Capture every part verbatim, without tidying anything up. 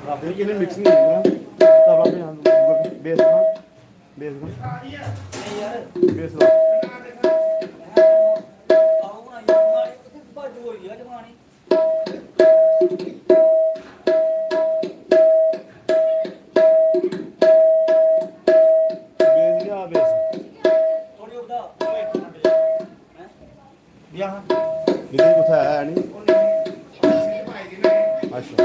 ये नहीं, मिक्स नहीं होगा। तबला पे हम बेस का, बेस का, बेस का। बेस क्या, बेस? इधर कुछ है नहीं। अच्छा।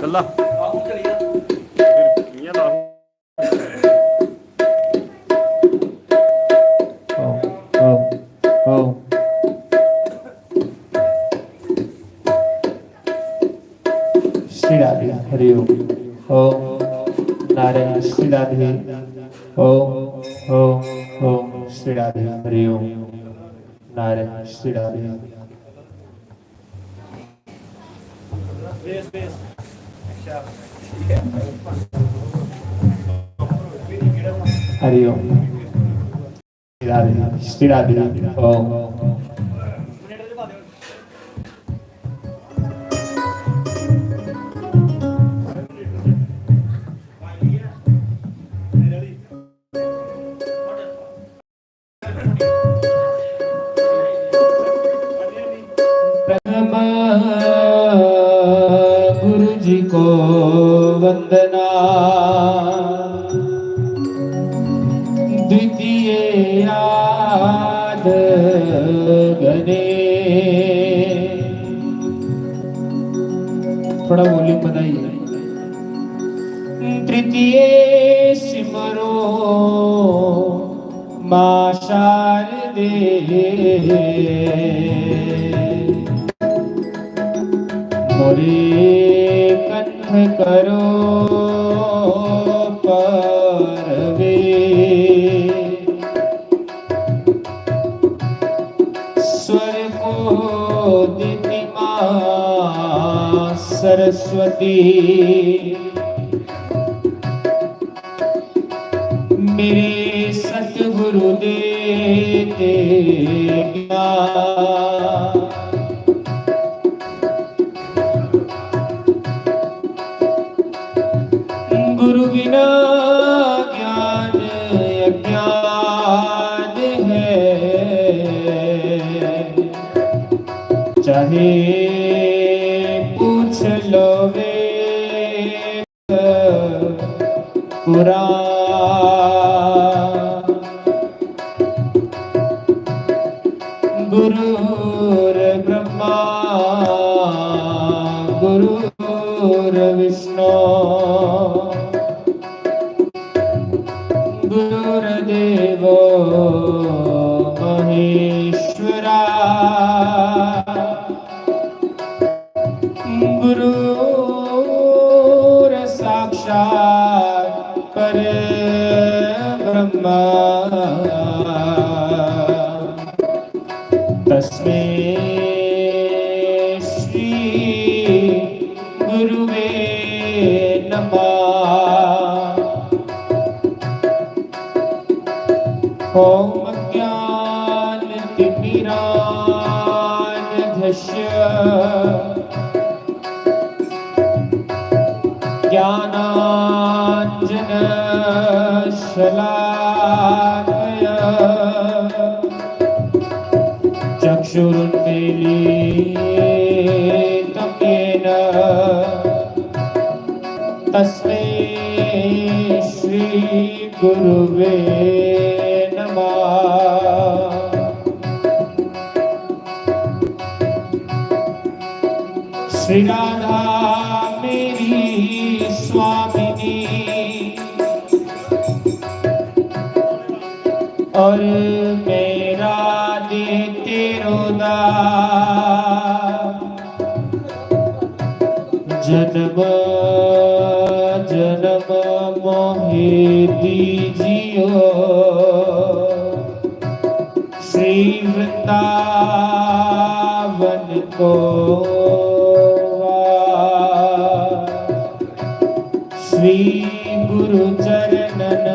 कल्ला। आओ, आओ, आओ। श्री राधे हरि ओम। ओम नारायण श्री राधे। ओम, ओम, ओम श्री राधे हरि ओम। नारायण श्री राधे। हरि ओम। श्री राधे, श्री राधे। ओम। प्रणाम गुरु जी को वंदना, द्वितीय आद गणे। थोड़ा वॉल्यूम बढ़ाइए। तृतीय सिमरो माँ शारदे, मोरे कंठ करो परवे। स्वर को देती माँ सरस्वती, मेरे सतगुरु देते ज्ञान। गुरु बिना ज्ञान अज्ञान है, चाहे पूछ लो वेद पुराण। गुरुर्ब्रह्मा गुरुर्विष्णु गुरुर्देवो महेश्वरा। गुरुर्साक्षात् परब्रह्म, तस्मै श्री गुरुवे नमः। ॐ अज्ञानतिमिरान्धस्य ज्ञानाञ्जनशलाकया चक्षुरुन्मीलितं येन तस्मै श्री गुरुवे नमः। श्री राधा मेरी स्वामिनी और मैं राधे तेरो दास। जन्म जन्म मोहि दीजियो श्री वृंदावन को श्री गुरु चरणन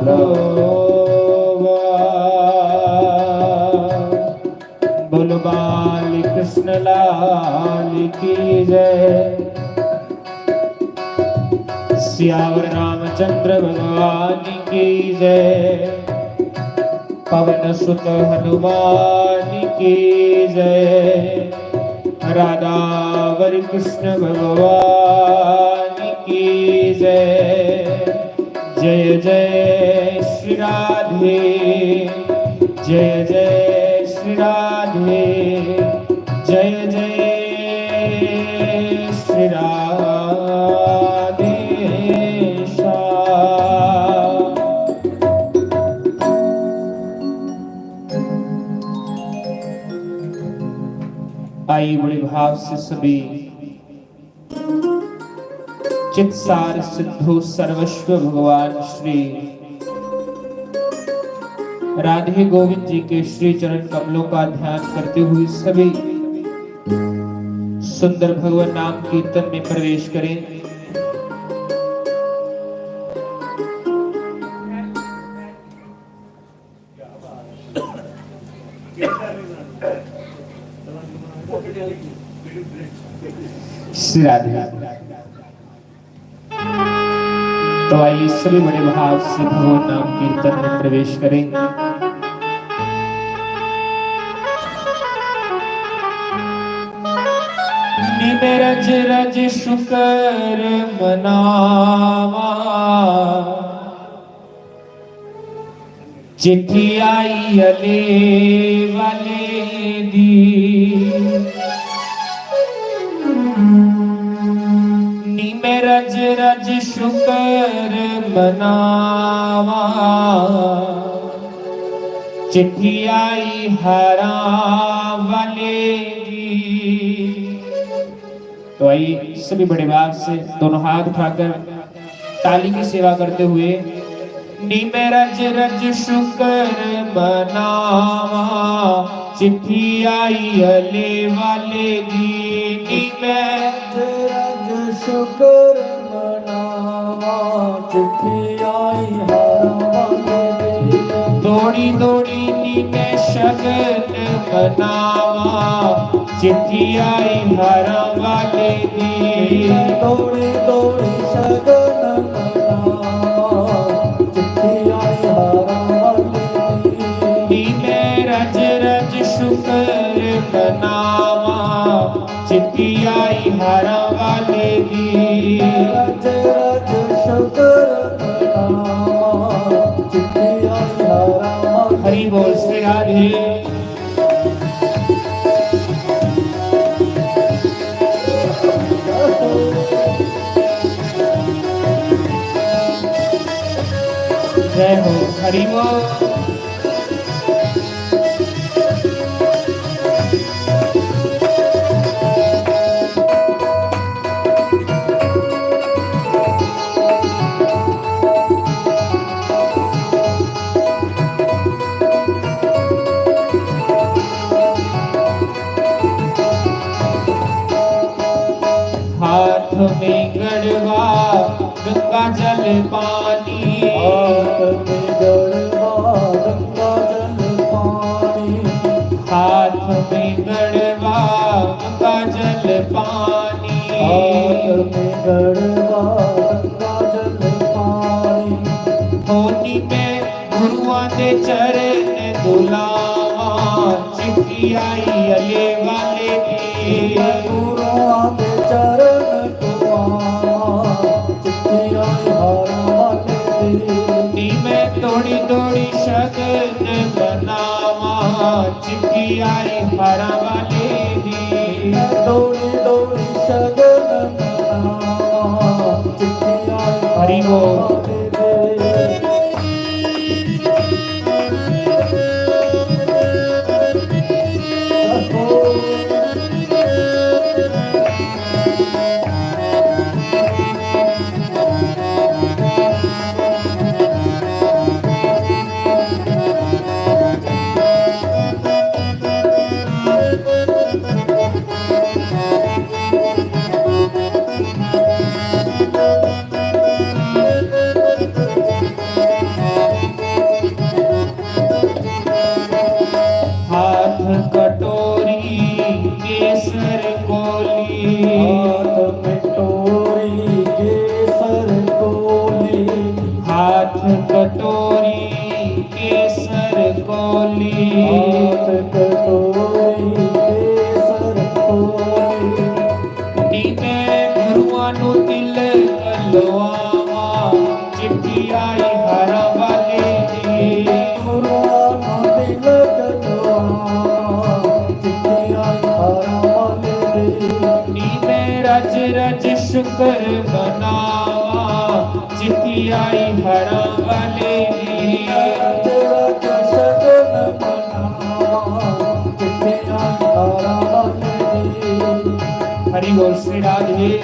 को। बोलो बाल कृष्ण लाल की जय, सियावर रामचंद्र भगवान की जय, पवन सुत हनुमान की जय, राधावर कृष्ण भगवान की जय। जय जय श्री राधे, जय जय श्री राधे, जय जय श्री राधे श्याम। आइए बड़े भाव से सभी चित्सार सिंधु सर्वस्व भगवान श्री राधे गोविंद जी के श्री चरण कमलों का ध्यान करते हुए सभी सुंदर भगवत नाम कीर्तन में प्रवेश करें। श्री राधे। तो आइए सभी बड़े भाव से भगवत नाम कीर्तन में प्रवेश करें। निम रज रज शुकर मनावा, चिट्ठी आई अले वाले दी। नी मैं रज रज शुकर मनावा, चिट्ठी आई हारा वाले दी। तो आइए सभी बड़े भाव से दोनों हाथ उठाकर ताली की सेवा करते हुए, नी मैं रज रज शुकर मनावा, चिट्ठी आई अले वाले दी। नी मैं रज रज शुकर मनावा, चिट्ठी आई हारा वाले दी। दौड़ी दौड़ी नी मैं शगन मनावा, चिट्ठी आई हारा वाले दी। दौड़ी दौड़ी शगन मनावा, चिट्ठी आई हारा वाले दी। नी मैं रज रज शुकर मनावा, चिट्ठी आई हारा वाले दी। रज रज शुकर मनावा, चिट्ठी आई हारा वाले। हरि बोल श्री राधे। जय हो, हरि बोल। हाथ में गड़वा गंगा जल पानी। हाथ में गड़वा गंगा जल पानी। हाथ में गड़वा गंगा जल पानी। हाथ में गड़वा गंगा जल पानी। होनी में गुरुआं दे चरण धुलावां, चिट्ठी आई अले वाले दी। गुरुआं दे चरण धुलावां, चिट्ठी आई हारा वाले दी। नी मैं दौड़ी दौड़ी शगन मनावां, चिट्ठी आई हारा वाले दी। मैं दौड़ी दौड़ी शगन मनावां, चिट्ठी आई हरि बोल। हारा वाले दी। ਨੂੰ ਦਿਲ ਕਲਵਾਵਾਂ, ਚਿੱਠੀ ਆਈ ਹਰਾਂ ਵਾਲੇ ਦੀ। ਗੁਰੂਆਂ ਨੂੰ ਦਿਲ ਕਲਵਾਵਾਂ, ਚਿੱਠੀ ਆਈ ਹਰਾਂ ਵਾਲੇ ਦੀ। ਨੀ ਮੈਂ ਰਜ ਰਜ ਸ਼ੁਕਰ ਮਨਾਵਾਂ, ਚਿੱਠੀ ਆਈ ਹਰਾਂ ਵਾਲੇ ਦੀ। ਰਜ ਰਜ ਸ਼ਗਨ ਮਨਾਵਾਂ, ਚਿੱਠੀ ਆਈ ਹਰਾਂ ਵਾਲੇ ਦੀ। हरि बोल श्री राधे।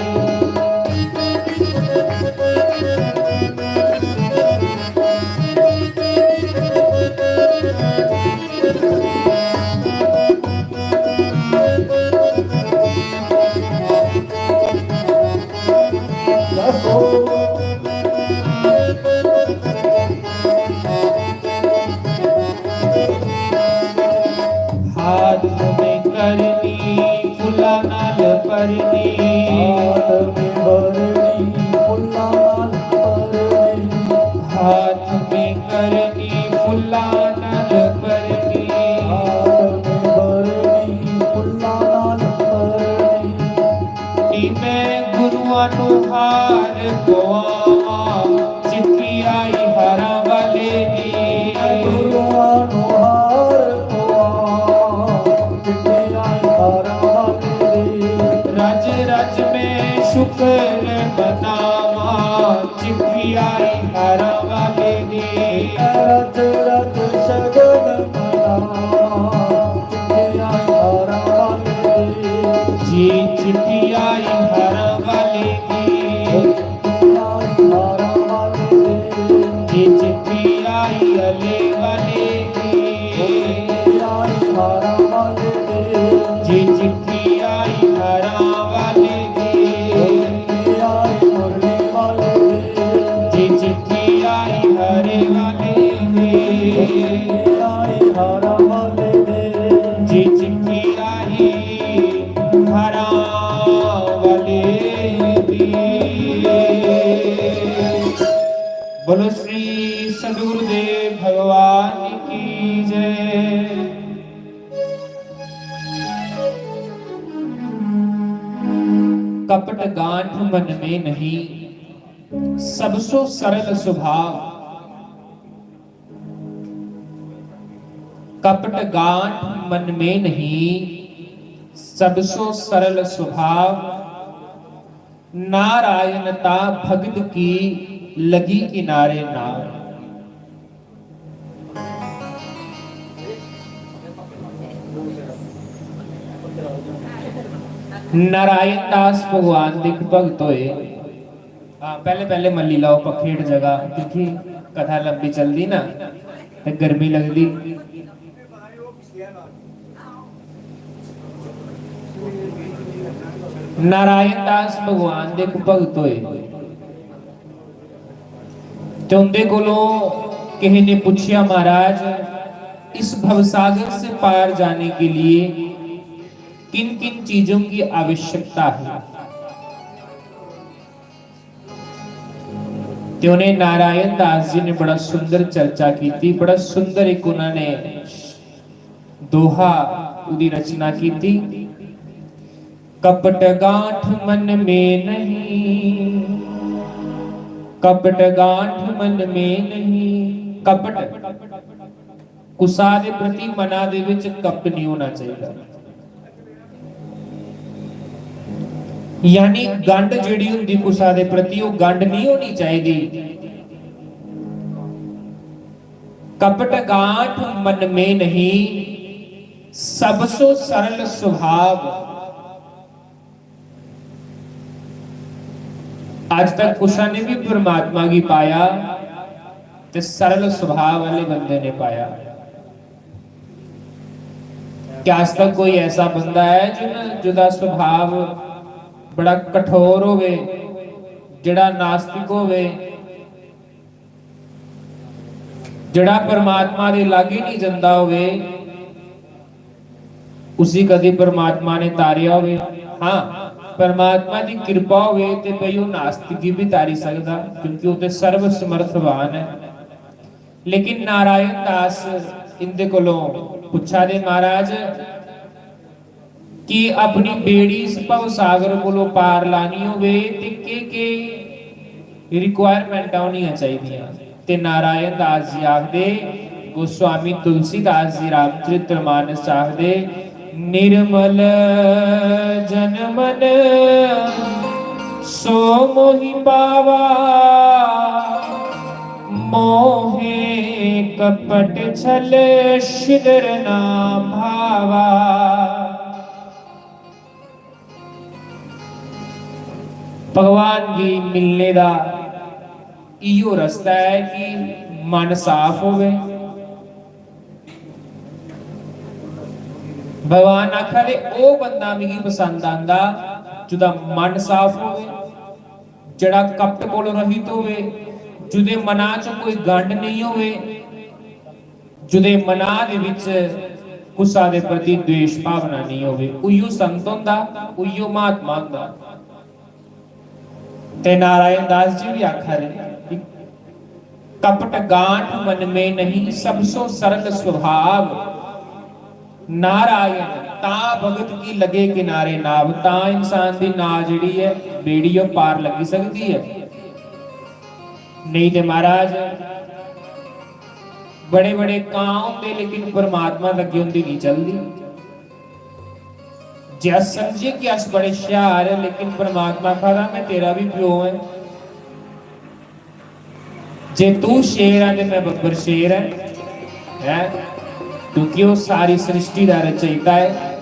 हाथ में करनी, फुलां नाल भरनी। हाथ में भरनी, फुलां नाल भरनी। हाथ में करनी, फुलां नाल भरनी। हाथ में भरनी, फुलां नाल भरनी। नी मैं गुरुआं नू हार पवावां, चिट्ठी आई हारां वाले दी। मैं गुरुआं नू हार पवावां, चिट्ठी आई हारां वाले दी। रज रज मैं शुक्र मनावां, चिट्ठी आई हारां वाले दी। मैं रज रज शगन मनावां, चिट्ठी आई हारां वाले दी। जी चिट्ठी आई हारां वाले दी। चिट्ठी आई हारां वाले दी। जी चिट्ठी आई अले वाले दी। चिट्ठी आई हारां वाले दी। जी चिट्ठी आई हारां वाले दी। चिट्ठी आई मुरली वाले दी। जी चिट्ठी आई हरे वाले दी। चिट्ठी आई हारां वाले दी। जी चिट्ठी आई हारां वाले दी। बोलो श्री सदगुरुदेव भगवान की जय। कपट गांठ मन में नहीं, सबसो सरल स्वभाव। कपट गांठ मन में नहीं, सबसो सरल स्वभाव। नारायणता भगत की लगी किनारे नाव। नारायण दास भगवान दे इक भगत होए। हां, पैह्ले पैह्ले मल्ली लैओ पक्खे हेठ जगह, क्योंकि कथा लंबी चलदी ना ते गर्मी लगदी। नारायण दास भगवान दे इक भगत होए ते उंदे कोलों किसे ने पुच्छेआ, "महाराज, इस भवसागर से पार जाने के लिए किन किन चीजों की आवश्यकता है?" ते उन्हें नारायण दास जी ने बड़ा सुंदर चर्चा की थी, बड़ा सुंदर एक उन्होंने दोहा, उदी रचना की थी। कपट गांठ मन में नहीं, कपट गांठ मन में नहीं। कपट, कुसा दे प्रति मना दे विच कपट नहीं होना चाहिए। यानी गंढ जेड़ी हुंदी कुसा दे प्रति, ओह गंढ नहीं होनी चाहिए। कपट गांठ मन में नहीं, सबसो सरल स्वभाव। अज तक कुसा ने भी परमात्मा की पाया ते सरल स्वभाव वाले बंदे ने पाया। क्या अज तक कोई ऐसा बंदा है जिन, जिदा स्वभाव बड़ा कठोर होवे, जेड़ा नास्तिक होवे, जेड़ा परमात्मा दे लागे नहीं जंदा होवे, उसी कदी परमात्मा ने तारेआ होवे? हां, परमात्मा दी किरपा होवे ते भई ओह नास्तिक गी भी तारी सकदा, क्योंकि ओह ते सर्व समर्थवान है। लेकिन नारायण दास इंदे कोलों पुच्छा दे, "महाराज, कि अपनी बेड़ी इस भव सागर कोलों पार लानी होवे ते केह् केह् रिक्वायरमेंटां होनियां चाहिदियां। ते नारायण दास जी आखदे, गोस्वामी तुलसीदास जी रामचरित्र मानस च आखदे, "निर्मल जन मन सो मोहि पावा, मोहे कपट छल छिदर ना भावा।" भगवान गी मिलने दा इयो रस्ता ऐ कि मन साफ होवे। भगवान आखा दे, "ओह् बंदा मिगी पसंद आंदा जेह्दा मन साफ होवे, जेह्ड़ा कपट कोलों रहित होवे, जेह्दे मना च कोई गंढ नेईं होवे, जेह्दे मना दे बिच कुसा दे प्रति द्वेष भावना नेईं होवे, उइयो संत होंदा, उइयो महात्मा होंदा।" ते नारायण दास जी भी आखा दे कि "कपट गांठ मन में नहीं, सबसो सरल स्वभाव। नारायण तां भगत की लगे किनारे नाव।" तां इंसान दी नाव जेह्ड़ी ऐ, बेड़ी, ओह् पार लग्गी सकदी ऐ। नेईं ते महाराज, बड़े बड़े कां होंदे, लेकिन परमात्मा दे अग्गें उंदी नेईं चलदी। जे अस समझिए कि अस बड़े हुशियार ऐ, लेकिन परमात्मा आखा दा, "मैं तेरा भी प्यो ऐ। जे तू शेर ऐ ते मैं बब्बर शेर ऐ।" हैं? क्योंकि ओह् सारी सृष्टि दा रचयिता ऐ,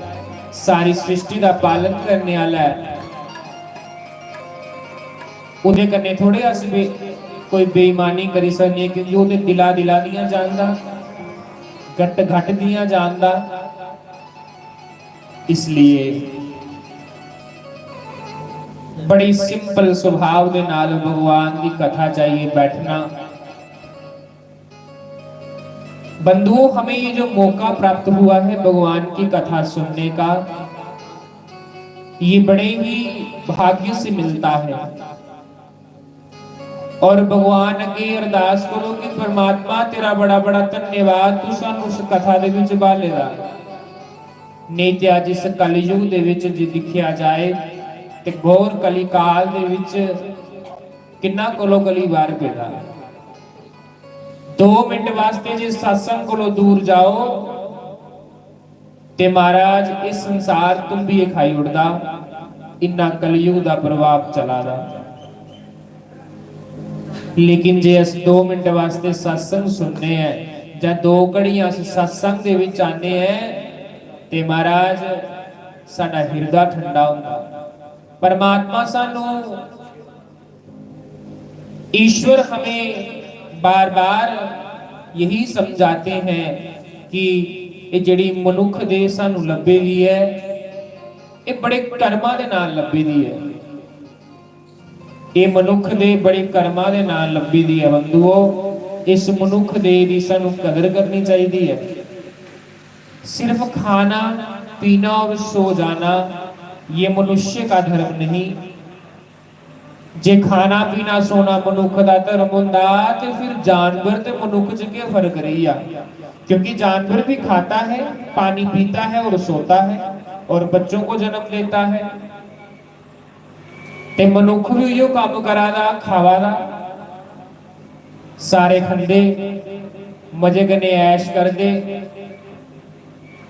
सारी सृष्टि दा पालन करने आह्ला ऐ। ओह्दे कन्नै थोड़े अस बे-, कोई बेईमानी करी सकने, क्योंकि ओह् ते दिला दिला दियां जानदा, गट घट दियां जानदा। इसलिए बड़ी simple स्वभाव दे नाल भगवान दी कथा च आइयै बैठना। बंधुओं, हमें ये जो मौका प्राप्त हुआ है भगवान की कथा सुनने का, ये बड़े ही भाग्य से मिलता है। और भगवान अग्गे अरदास करो कि परमात्मा, तेरा बड़ा बड़ा धन्यवाद, तू सानू उस कथा दे विच बाले दा। नेईं ते अज इस कलयुग दे विच जे दिक्खेआ जाए ते घोर कलिकाल दे विच किन्ना कोलो कली बाहर पेदा। दो मिनट वास्ते जे सत्संग कोलो दूर जाओ ते महाराज, एह् संसार तुम्बियै खाई ओड़दा, इन्ना कलयुग दा प्रभाव चला दा। लेकिन जे अस दो मिनट वास्ते सत्संग सुनने ऐ जां दो घड़ियां अस सत्संग दे विच आने ऐ, ते महाराज, साडा हिरदा ठंडा होंदा। परमात्मा सानू ईश्वर हमें बार-बार यही समझाते हैं कि एह् जेह्ड़ी मनुक्ख देह सानू लब्भी दी ऐ, एह् बड़े कर्मां दे नाल लब्भी दी ऐ। एह् मनुक्ख देह बड़े कर्मां दे नाल लब्भी दी ऐ बंधुओ। इस मनुक्ख देह दी सानू कदर करनी चाहिदी ऐ। सिर्फ खाना, पीना और सो जाना, ये मनुष्य का धर्म नहीं। जे खाना, पीना, सोना मनुक्ख दा धर्म होंदा, ते फिर जानवर ते मनुक्ख च केह् फर्क रेही गेआ? क्योंकि जानवर भी खाता है, पानी पीता है और सोता है और बच्चों को जन्म देता है। ते मनुक्ख भी उइयो कम्म करा दा, खावा दा। सारे खंदे, मजे कन्नै ऐश करदे,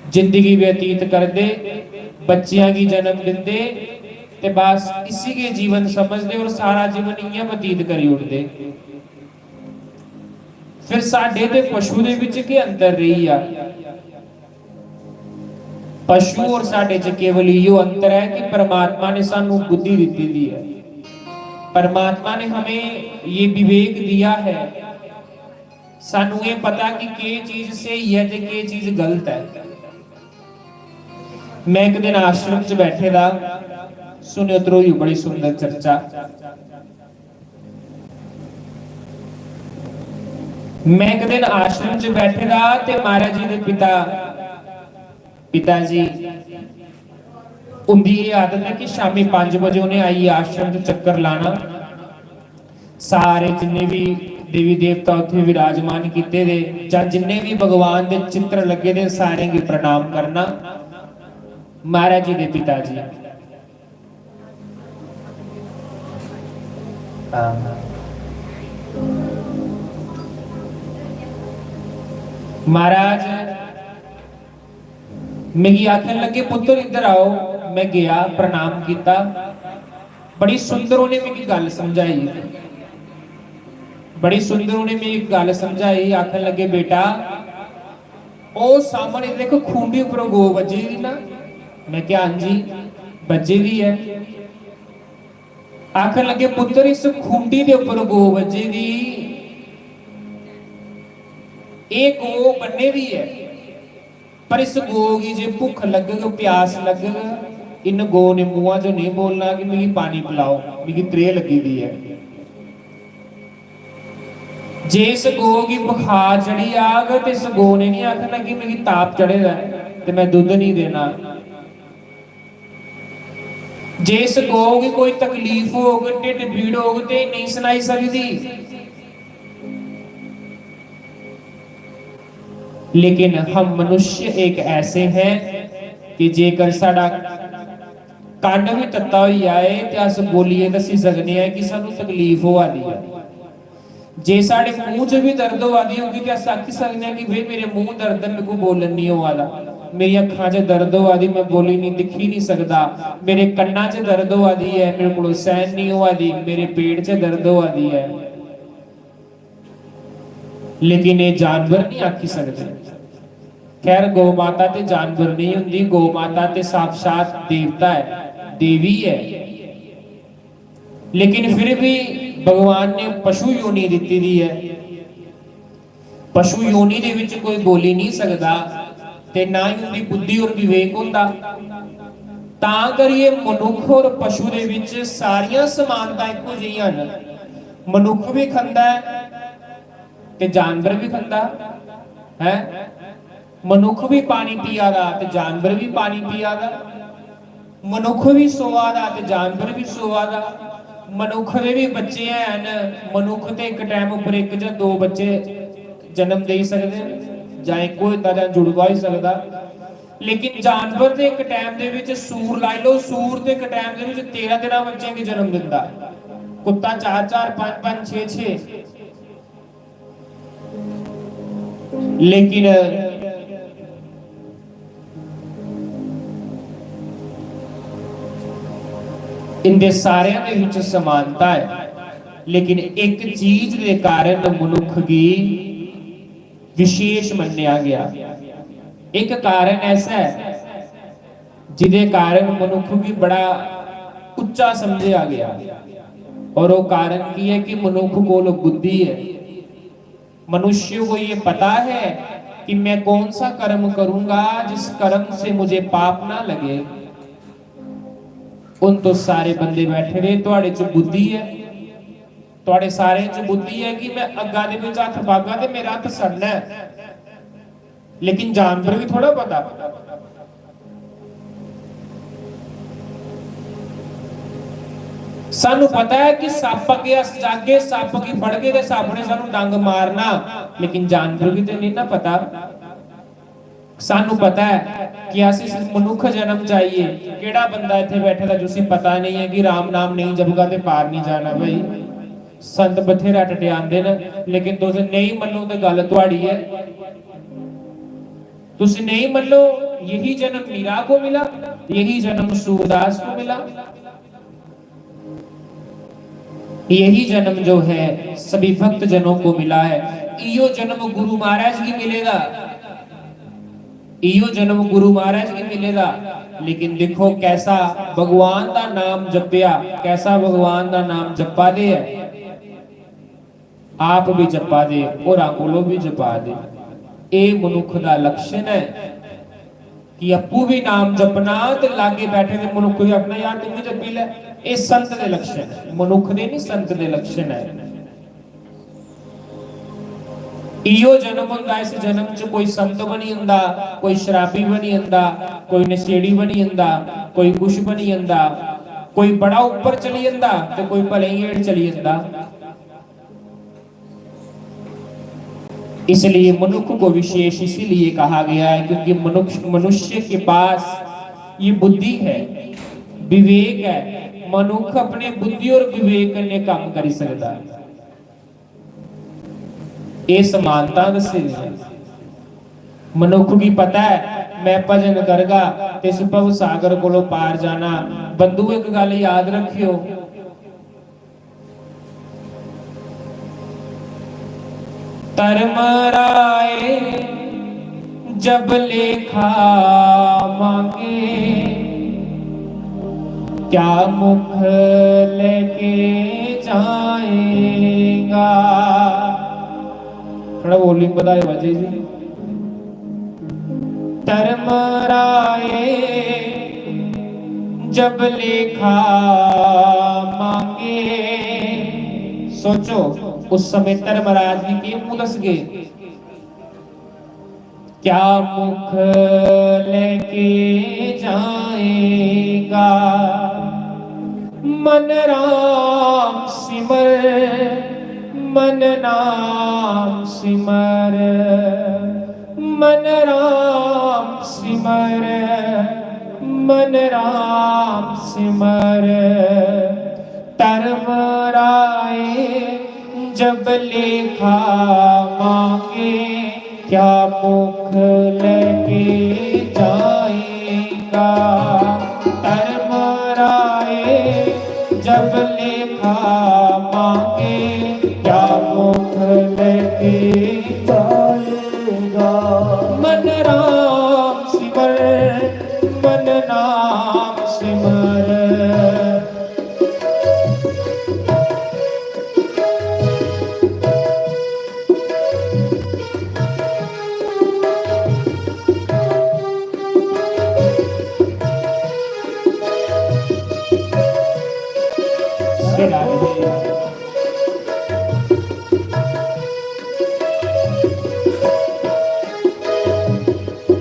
जिंदगी व्यतीत करदे, बच्चियां गी जन्म दिंदे, ते बस इसी गै जीवन समझदे और सारा जीवन इ'यां व्यतीत करी ओड़दे। फिर साढ़े ते पशु दे बिच केह् अंतर रेही गेआ? पशु और साढ़े च केवल इयो अंतर है कि परमात्मा ने सानू बुद्धि दित्ती दी है। परमात्मा ने हमें ये विवेक दिया है, सानू ये पता कि केह् चीज स्हेई है ते केह् चीज गलत है। मैं एक दिन आश्रम च बैठे दा, सुनियो ध्रुव जी, बड़ी सुंदर चर्चा। मैं एक दिन आश्रम च बैठे दा ते महाराज जी दे पिता, पिता जी, उंदी एह् आदत है कि शामी पंज बजे उ'नें आइयै आश्रम च चक्कर लाना। सारे जिन्ने भी देवी देवता उत्थै विराजमान कीते दे जां जिन्ने भी भगवान दे चित्र लग्गे दे, सारें गी प्रणाम करना। महाराज जी दे पिता जी। हां। महाराज मिगी आखन लगे, "पुत्तर, इद्धर आओ।" मैं गया, प्रणाम कीता। बड़ी सुंदर उ'नें मिगी गल्ल समझाई, बड़ी सुंदर उ'नें मिगी गल्ल समझाई। आखन लगे, "बेटा, ओ सामने देख, खूंडी उप्पर गौ बज्जी दी ना।" मैं क्या, "हां जी, बज्जी दी ऐ।" आखन लगे, "पुत्तर, इस खूंडी दे उप्पर गौ बज्जी दी, एह् गौ बन्ने दी ऐ, पर इस गौ गी जे भुक्ख लग्गग, प्यास लग्गग, इन गौ ने मुंहा चो नेईं बोलना कि मिगी पानी पिलाओ, मिगी त्रेह् लग्गी दी ऐ।" जे इस गौ गी बुखार चढ़ी जाग ते इस गौ ने नहीं आखना कि मिगी ताप चढ़े दा ऐ ते मैं दुद्ध नहीं देना। जे इस गौ गी कोई तकलीफ होग, ढिड्ड पीड़ होग, ते नहीं सनाई सकदी। लेकिन हम मनुष्य एक ऐसे हैं कि जेकर साढ़ा कन्न बी तत्ता होई जाए ते अस बोलियै दस्सी सकने आं कि सानू तकलीफ होआ दी ऐ। जे साढ़े मूंह च बी दर्द होआ दी होगी ते अस आखी सकने आं कि "भाई, मेरे मूंह दर्द ऐ, मेरे को बोलन नहीं होआ दा, मेरी अक्खां च दर्द होआ दी, मैं बोली नहीं, दिक्खी नहीं सकदा, मेरे कन्ना च दर्द होआ दी ऐ, मेरे को सहन नहीं होआ दी, मेरे पेट च दर्द होआ दी ऐ।" लेकिन ये जानवर नहीं आखी सकते। खैर, गौ माता ते जानवर नहीं हुंदी, गौ माता ते साक्षात देवता ऐ, देवी ऐ। लेकिन फिर भी भगवान ने पशु योनि दित्ती दी ऐ। पशु योनि दे विच कोई बोली नहीं सकदा ते ना ही उंदी बुद्धि और विवेक हुंदा। तां करियै मनुक्ख और पशु दे विच सारियां समानतां इक्को जिहियां न। मनुक्ख भी खंदा ऐ ते जानवर भी खंदा है। मनुक्ख भी पानी पिया दा ते जानवर भी पानी पिया दा। मनुक्ख भी सोआ दा ते जानवर भी सोआ दा। मनुक्ख दे भी बच्चे हैन। मनुक्ख ते इक टाइम उप्पर इक जां दो बच्चे जन्म देई सकदे न, जां इक होई सकदा जां जुड़वा होई सकदा। लेकिन जानवर ते इक टाइम दे विच सूर लाई लैओ, सूर ते इक टाइम दे विच तेरां तेरां बच्चें गी जन्म दिंदा। कुत्ता चार चार, पंज पंज, छे छे। लेकिन इंदे सारेआं दे विच समानता ऐ, लेकिन इक चीज दे कारण मनुक्ख गी विशेष मन्नेआ गेआ। इक कारण ऐसा ऐ जिदे कारण मनुक्ख गी बड़ा उच्चा समझेआ गेआ। और ओह् कारण की ऐ कि मनुक्ख कोल बुद्धि ऐ। मनुष्य को ये पता है कि मैं कौन सा कर्म करूंगा जिस कर्म से मुझे पाप ना लगे। हुन तुस सारे बंदे बैठे दे, थुआड़े च बुद्धि ऐ, थुआड़े सारें च बुद्धि ऐ कि मैं अग्गा दे बिच हत्थ पागा ते मेरा हत्थ सड़ना ऐ। लेकिन जानवर गी थोड़ा पता। सानू पता ऐ कि सप्प अग्गे अस जागे, सप्प गी फड़गे ते सप्प ने सानू डंग मारना, लेकिन जानवर गी ते नहीं ना पता। सानू पता ऐ कि अस इस मनुक्ख जन्म च आइए, केड़ा बंदा इत्थे बैठे दा जिसी पता नहीं ऐ कि राम नाम नहीं जपगा ते पार नहीं जाना भाई। संत बथेरा टटियांदे न, लेकिन तुस नहीं मन्नो ते गल्ल थुआड़ी ऐ। तुस नहीं मन्नो, यही जन्म मीरा को मिला, यही जन्म सूरदास को मिला, यही जन्म जो है सभी भक्त जनों को मिला है। इयो जन्म गुरु महाराज गी मिलेगा, इयो जन्म गुरु महाराज गी मिलेगा। लेकिन देखो कैसा भगवान दा नाम जपेआ, कैसा भगवान दा नाम जपा दे ऐ। आप भी जपा दे, होरां कोलों भी जपा दे। एह् मनुक्ख दा लक्षण ऐ कि अप्पू भी नाम जपना ते लागे बैठे दे मनुक्ख गी आखना, "यार, तू भी जपी लै।" एह् संत दे लक्षण ऐ, मनुक्ख दे नहीं, संत दे लक्षण ऐ। इयो जन्म होंदा, इस जन्म च कोई संत बनी जंदा, कोई शराबी बनी जंदा, कोई नशेड़ी बनी जंदा, कोई कुछ बनी जंदा, कोई बड़ा उप्पर चली जंदा ते कोई भले ही हेठ चली जंदा। इसलिए मनुष्य को विशेष इसीलिए कहा गया है क्योंकि मनुष्य, मनुष्य के पास ये बुद्धि है, विवेक है। मनुख अपने बुद्धि और विवेक कन्नै कम्म करी सकदा ऐ। एह् समानता दस्सी दी ऐ। मनुख गी पता ऐ, मैं भजन करगा ते इस भव सागर कोलों पार जाना। बंधु, इक गल्ल याद रक्खेओ, धर्म राय जब लेखा मांगे, क्या मुख लेके जाएगा? थोड़ा वॉल्यूम बढ़ाओ अजय जी। धर्म राय जब लेखा मांगे। सोचो, उस समय धर्मराज जी के मुंह दसगे? क्या मुख लेके जाएगा? मन राम सिमर, मन नाम सिमर, मन राम सिमर, मन राम सिमर। धर्म राय जब लेखा मांगे, क्या मुख लेके जाएगा? धर्म राय जब लेखा मांगे, क्या मुख लेके जाएगा? मन राम सिमर, मन नाम सिमर।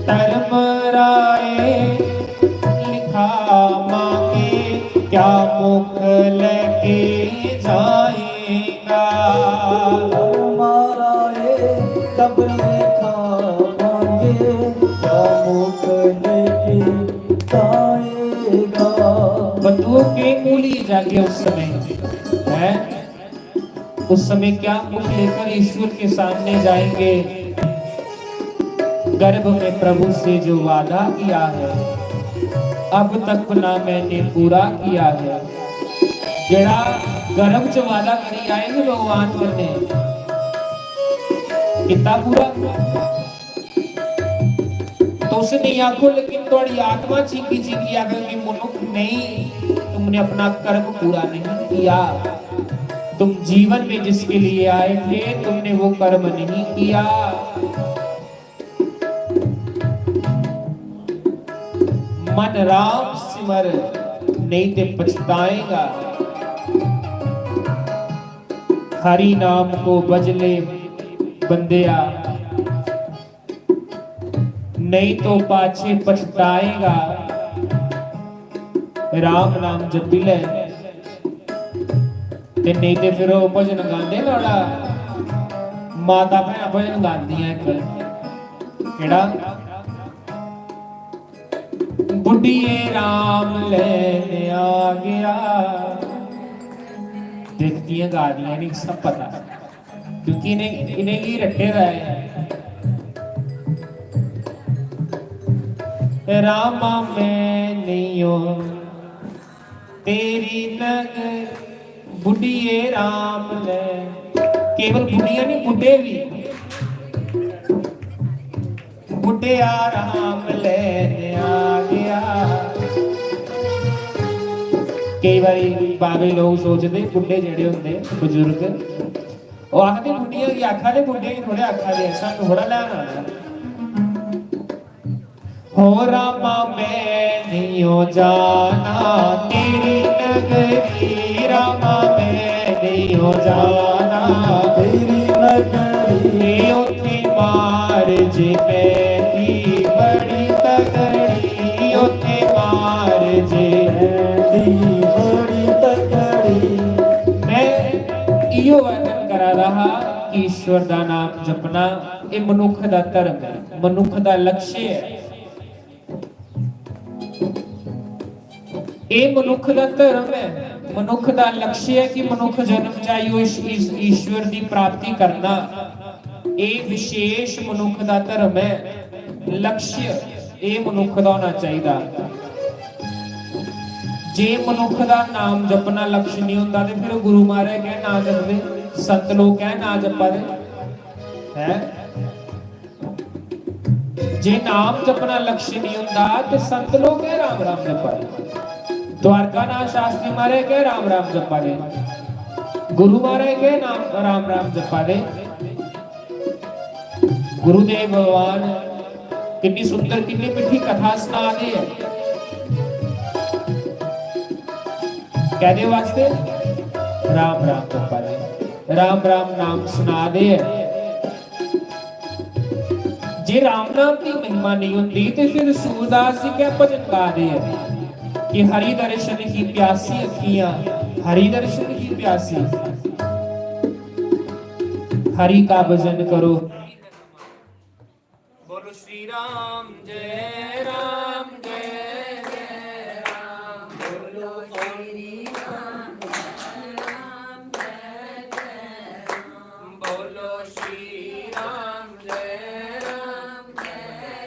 धर्म राय लिखा मांगे, क्या मुख लेके जाएगा? धर्म राय कब लिखा मांगे, क्या मुख लेके जाएगा? बंधुओं के मूली जाके उस समय है, उस समय क्या मुख लेकर ईश्वर के सामने जाएंगे? गर्भ में प्रभु से जो वादा किया है, अब तक ना मैंने पूरा किया है। ਜਿਹੜਾ गर्भ ਚ ਵਾਅਦਾ ਕਰੀ ਆਏ ਨੇ ਭਗਵਾਨ ਨੇ, ਕੀਤਾ ਪੂਰਾ? तुस नेईं आखो, लेकिन थुआड़ी आत्मा चीखी चीखी आखग कि मनुख नहीं, तुमने अपना कर्म पूरा नहीं किया। तुम जीवन में जिसके लिए आए थे, तुमने वो कर्म नहीं किया। मन राम सिमर, नहीं ते पछताएगा। हरि नाम को भज ले बंदेया, नहीं तो पाछे पछताएगा। राम नाम जपी ले, ते नेईं ते फिर ओह् भजन गांदे ना, ओह्ड़ा माता भैनां भजन गांदियां इक, केह्ड़ा? बुढ़िए राम लेने आ गया। दिखदियां गा दियां, इ'नेंगी सब पता, क्योंकि इ'नें, इ'नेंगी रट्टे दा ऐ। रामा मैं नहीं हूं तेरी नगर, बुढ़िए राम ले। केवल बुढ़िया नहीं, बुढ़े भी। बुढ़िया राम लेने आ गया। केई बारी बाबे लोग सोचदे, बुढ़े जेह्ड़े होंदे, बजुर्ग, ओह् आखदे बुढ़िया गी आखा दे, बुढ़े गी थोड़े आखा दे, सानू थोड़ा लैन आना। हो रामा मैं नहीं हो जाना तेरी नगरी, रामा मैं नहीं हो जाना तेरी नगरी। ये उठे मार जे पैंदी बड़ी तगड़ी, उठे मार जे पैंदी बड़ी तगड़ी। मैं इहो वर्णन करा रहा कि ईश्वर दा नाम जपना, ये मनुख दा धर्म है, मनुख दा लक्ष्य है। एह् मनुक्ख दा धर्म ऐ, मनुक्ख दा लक्ष्य ऐ कि मनुक्ख जन्म च आई ओह् इस, इस ईश्वर दी प्राप्ति करना। एह् विशेष मनुक्ख दा धर्म ऐ, लक्ष्य एह् मनुक्ख दा होना चाहिदा। जे मनुक्ख दा नाम जपना लक्ष्य निं होंदा ते फिर गुरु महाराज कैं नां जपदे, संत लोक कैं नां जपा दे? हैं? जे नाम जपना लक्ष्य निं होंदा ते संत लोक कैं राम राम जपा दे? द्वारकानाथ शास्त्री महाराज कैं राम राम जपा दे? गुरु महाराज कैं नाम राम राम जपा दे? गुरुदेव भगवान किन्नी सुंदर, किन्नी मिट्ठी कथा सना दे ऐ। कैह्दे वास्ते? राम राम जपा दे, राम राम नाम सना दे ऐ। जे राम नाम दी महिमा नेईं होंदी ते फिर सूरदास जी कैं भजन गा दे ऐ कि हरि दर्शन की प्यासी अखियां, हरि दर्शन की प्यासी, हरि का भजन करो। बोलो श्री राम जय राम जय जय राम। बोलो श्री राम जय राम जय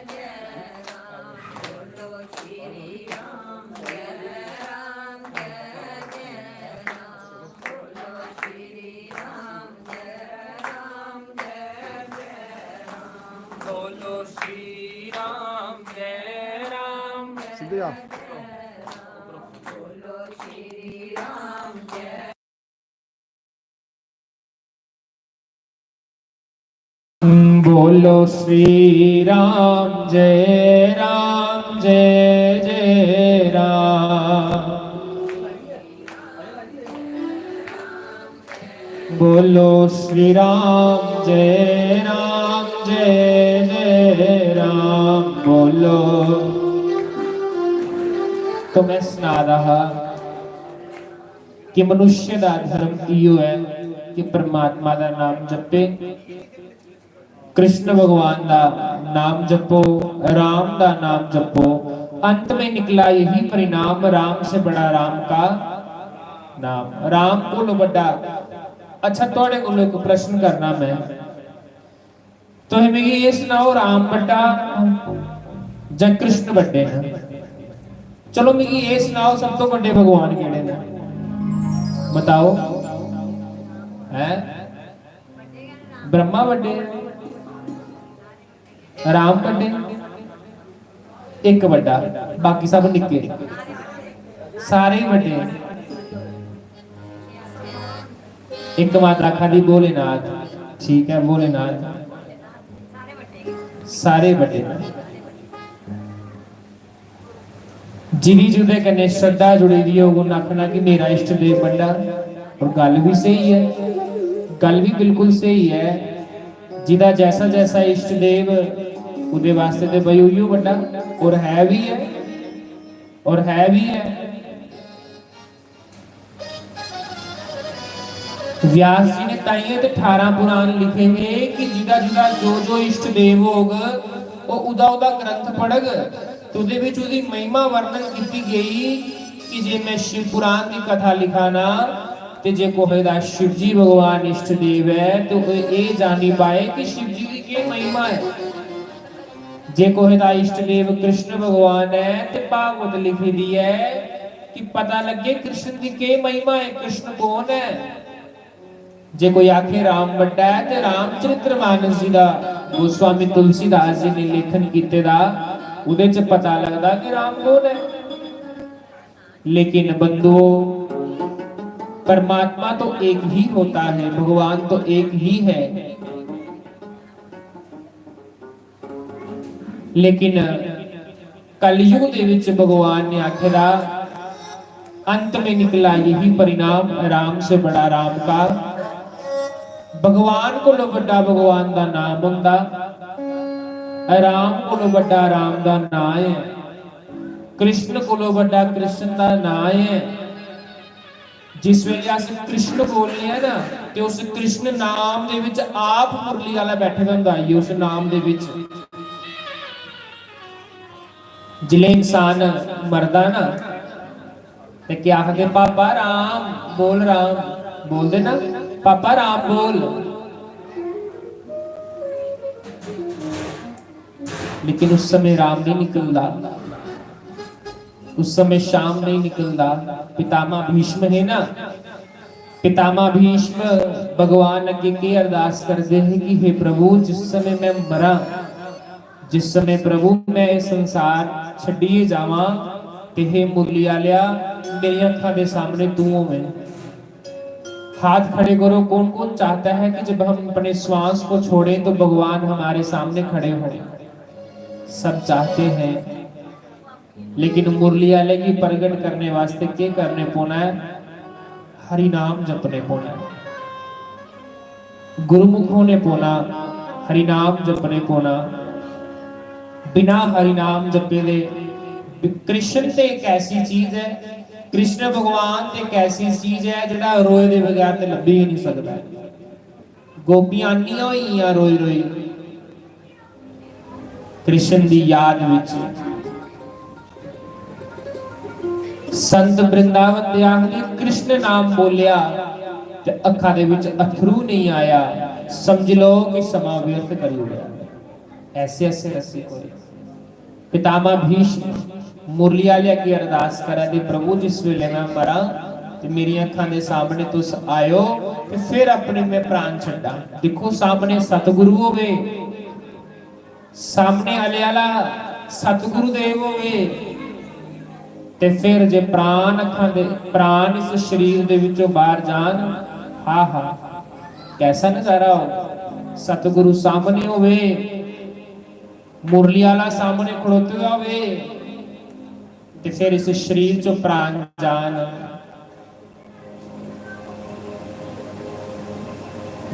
जय राम। बोलो श्री राम जय राम जय जय राम। बोलो श्री राम जय राम जय जय राम। बोलो श्री राम जय राम जय जय राम। बोलो श्री राम जय राम जय सीधे आ। जय राम। बोलो श्री राम जय बोलो श्री राम जय राम जय जय राम। बोलो श्री राम जय राम जय जय राम। बोलो। तो मैं सना रहा कि मनुष्य दा धर्म इयो ऐ कि परमात्मा दा नाम जपे, कृष्ण भगवान दा नाम जपो, राम दा नाम जपो। अंत में निकला यही परिणाम, राम से बड़ा राम का नाम। राम कोलो बड्डा। अच्छा, थुआड़े कोलो इक प्रश्न करना मैं, तुसीं मिगी एह् सनाओ, राम बड्डा जां कृष्ण बड्डे न? चलो, मिगी एह् सनाओ, सब तो बड्डे भगवान केह्ड़े न? बताओ। हैं? ब्रह्मा बड्डे, राम बड्डे, इक बड्डा, बाकी सब निक्के, सारे ही बड्डे। इक माता आखा दी भोलेनाथ, ठीक ऐ, भोलेनाथ सारे बड्डे न। जिदी जुदे कन्नै श्रद्धा जुड़ी दी होग, उन्न आखना कि मेरा इष्ट देव बड्डा। और गल्ल बी स्हेई ऐ, गल्ल बी बिल्कुल स्हेई ऐ। जिदा जैसा जैसा इष्ट देव, ओह्दे वास्ते ते भाई उइयो बड्डा। और है बी ऐ, और है बी ऐ। व्यास जी ने ताइयों ते ठारां पुराण लिखे हे कि जिदा जिदा जो जो इष्ट देव होग, ओह् उदा उदा ग्रंथ पढ़ग, ते ओह्दे बिच ओह्दी महिमा वर्णन कीती गई कि जे मैं शिव पुराण दी कथा लिखा ना, ते जे कोहे दा शिव जी भगवान इष्ट देव ऐ, ते ओह् एह् जानी पाए कि शिव जी दी केह् महिमा ऐ। जे कोहे दा इष्ट देव कृष्ण भगवान ऐ, ते भागवत लिखी दी ऐ कि पता लग्गे कृष्ण दी केह् महिमा ऐ, कृष्ण कौन ऐ। जे कोई आखे राम बड्डा ऐ, ते रामचरित्र मानस जी दा गोस्वामी तुलसीदास जी ने लेखन कीते दा, ओह्दे च पता लगदा कि राम कौन ऐ। लेकिन बंधुओ, परमात्मा तो एक ही होता है, भगवान तो एक ही है। लेकिन कलयुग दे विच भगवान ने आखे दा, "अंत में निकला यही परिणाम, राम से बड़ा राम का।" भगवान कोलों बड्डा भगवान दा नाम होंदा, राम कोलों बड्डा राम दा नाम है, कृष्ण कोलों बड्डा कृष्ण दा नाम है। जिस वेले अस कृष्ण बोलने हैं ना, ते उस कृष्ण नाम दे विच आप मुरली वाला बैठे दा होंदा, आई उस नाम दे विच। जिसले इंसान मरदा ना, ते क्या आखदे, "पापा राम, बोल राम।" बोलदे ना, "पापा राम, बोल।" लेकिन उस समय राम नहीं निकलदा, उस समय श्याम नहीं निकलदा। पितामह भीष्म है ना, पितामह भीष्म भगवान अग्गे के अरदास करदे हैं कि हे प्रभु, जिस समय मैं मरां, जिस समय प्रभु मैं ये संसार छड्डियै जावां, ते हे मुरली आलेआ, मेरी अक्खां दे सामने तू होवें। हाथ खड़े करो, कौन कौन चाहता है कि जब हम अपने श्वास को छोड़ें तो भगवान हमारे सामने खड़े हों? सब चाहते हैं, लेकिन मुरली आले गी प्रगट करने वास्ते के करने पौना है? हरि नाम जपने पौना है। गुरुमुख होने पौना, हरि नाम जपने पौना। बिना हरि नाम जपे दे, कृष्ण ते एक ऐसी चीज है, कृष्ण भगवान ते एक ऐसी चीज है जेह्ड़ा रोए दे बगैर ते लब्भी ही नहीं सकदा। गोपियां अन्नियां होई गेइयां रोई रोई कृष्ण दी याद विच। संत वृंदावन दे आखदे, कृष्ण नाम बोलिया ते अखां दे विच अथरू नहीं आया, समझ लो कि समां व्यर्थ करी ओड़ेआ। ऐसे ऐसे रसिक होए। पितामह भीष्म मुरली आले अग्गे अरदास करा दे, "प्रभु, जिस वेले मैं मरां ते मेरी अखां दे सामने तुस आयो ते फिर अपने मैं प्राण छड्डां।" दिक्खो, सामने सतगुरु होवे, सामने आले आला सतगुरु देव होवे, ते फिर जे प्राण अखां दे, प्राण इस शरीर दे विचों बाहर जान, हा हा, कैसा नजारा हो। सतगुरु सामने होवे, मुरली आला सामने खड़ोते दा होवे, ते फिर इस शरीर चों प्राण जान।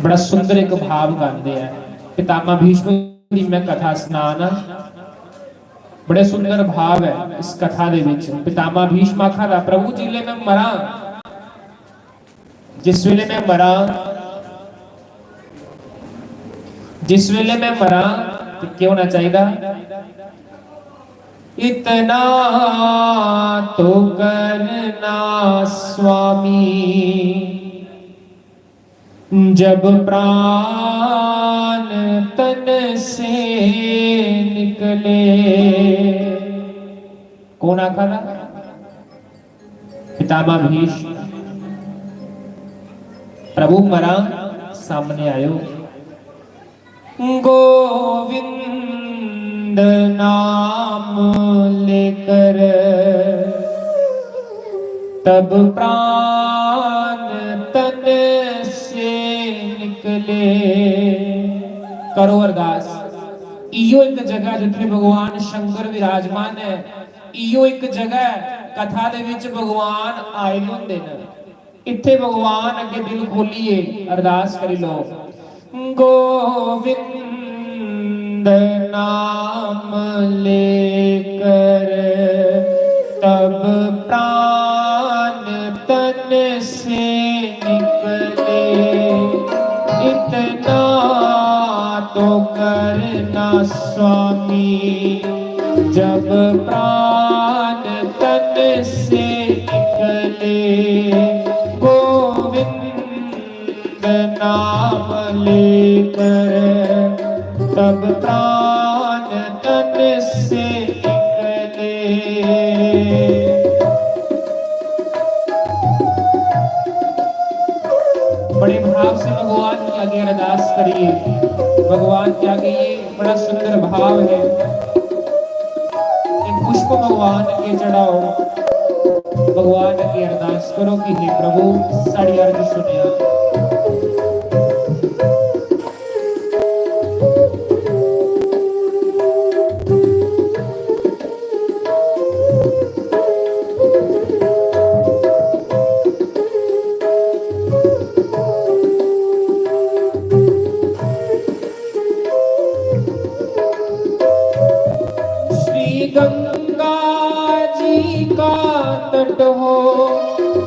बड़ा सुंदर एक भाव गांदे ऐ। पितामह भीष्म दी मैं कथा सनाना, बड़े सुंदर भाव है इस कथा दे विच। पितामह भीष्म आखा दा, "प्रभु, जिसले मैं मरां, जिस वेले मैं मरां, जिस वेले मैं मरां, ते केह् होना चाहिदा?" इतना तो करना स्वामी, जब प्राण तन से निकले। कौन आखा दा? पितामह भीष्म। प्रभु मरा सामने आयो। गोविंद नाम लेकर तब प्राण तन से निकले। करो अरदास। इयो एक जगह जिथे भगवान शंकर विराजमान है, इयो एक जगह कथा दे विच भगवान आए दे होंदे न। इत्थे भगवान अग्गे दिल खोलिए अरदास करी लो। गोविंद नाम लेकर तब प्राण तन से निकले। इतना तो करना स्वामी, जब प्राण तन से निकले। गोविंद नाम लेकर तब प्राण तन से निकले। बड़े भाव से भगवान के आगे अरदास करिए, भगवान के आगे ये बड़ा सुंदर भाव है। एक पुष्प भगवान के चढ़ाओ, भगवान के अरदास करो कि हे प्रभु, साड़ी अर्ज सुनिया। श्री गंगा जी का तट हो,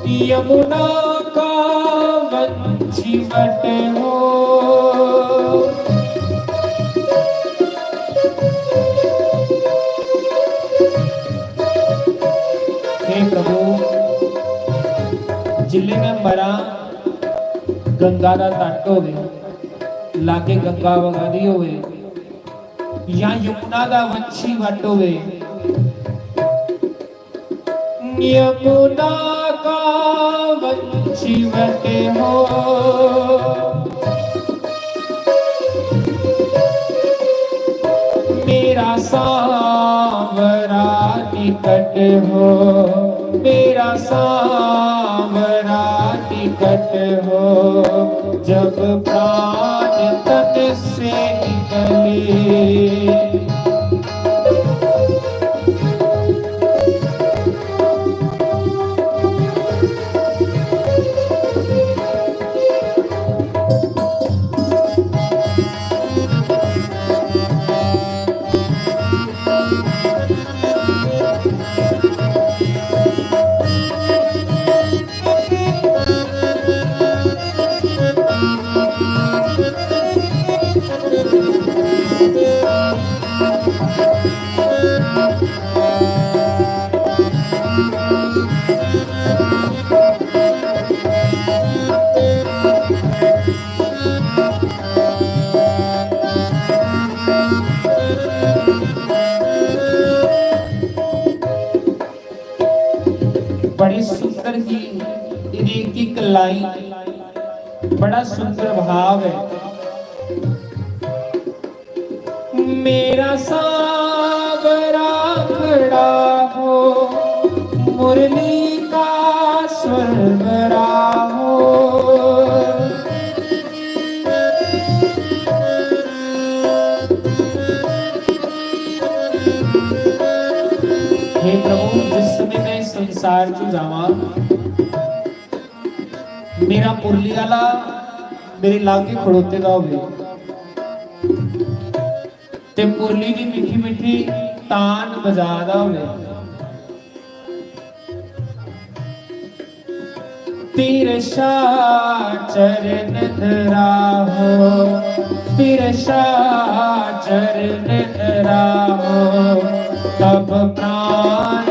यमुना का वंशीवट हो। हे प्रभु, गंगा दा तट होवे, लागे गंगा बगा दी होवे, जां यमुना दा वंशी वट होवे, यमुना का वंशी वट हो, मेरा सांवरा निकट हो, मेरा सांवरा निकट हो, जब प्राण तन से निकले। बड़ी सुंदर ही एह्दी इक इक लाइन, बड़ा सुंदर भाव है। मेरा सांवरा खड़ा हो, मुरली का स्वर भरा हो। हे प्रभु, जिस समय मैं इस संसार चों जावां, मेरा मुरली आह्ला मेरे लागे खड़ोते दा होवे ते मुरली दी मिट्ठी मिट्ठी तान बजा दा होवे। तिरछा चरण धरा हो, तिरछा चरण धरा हो, तब प्राण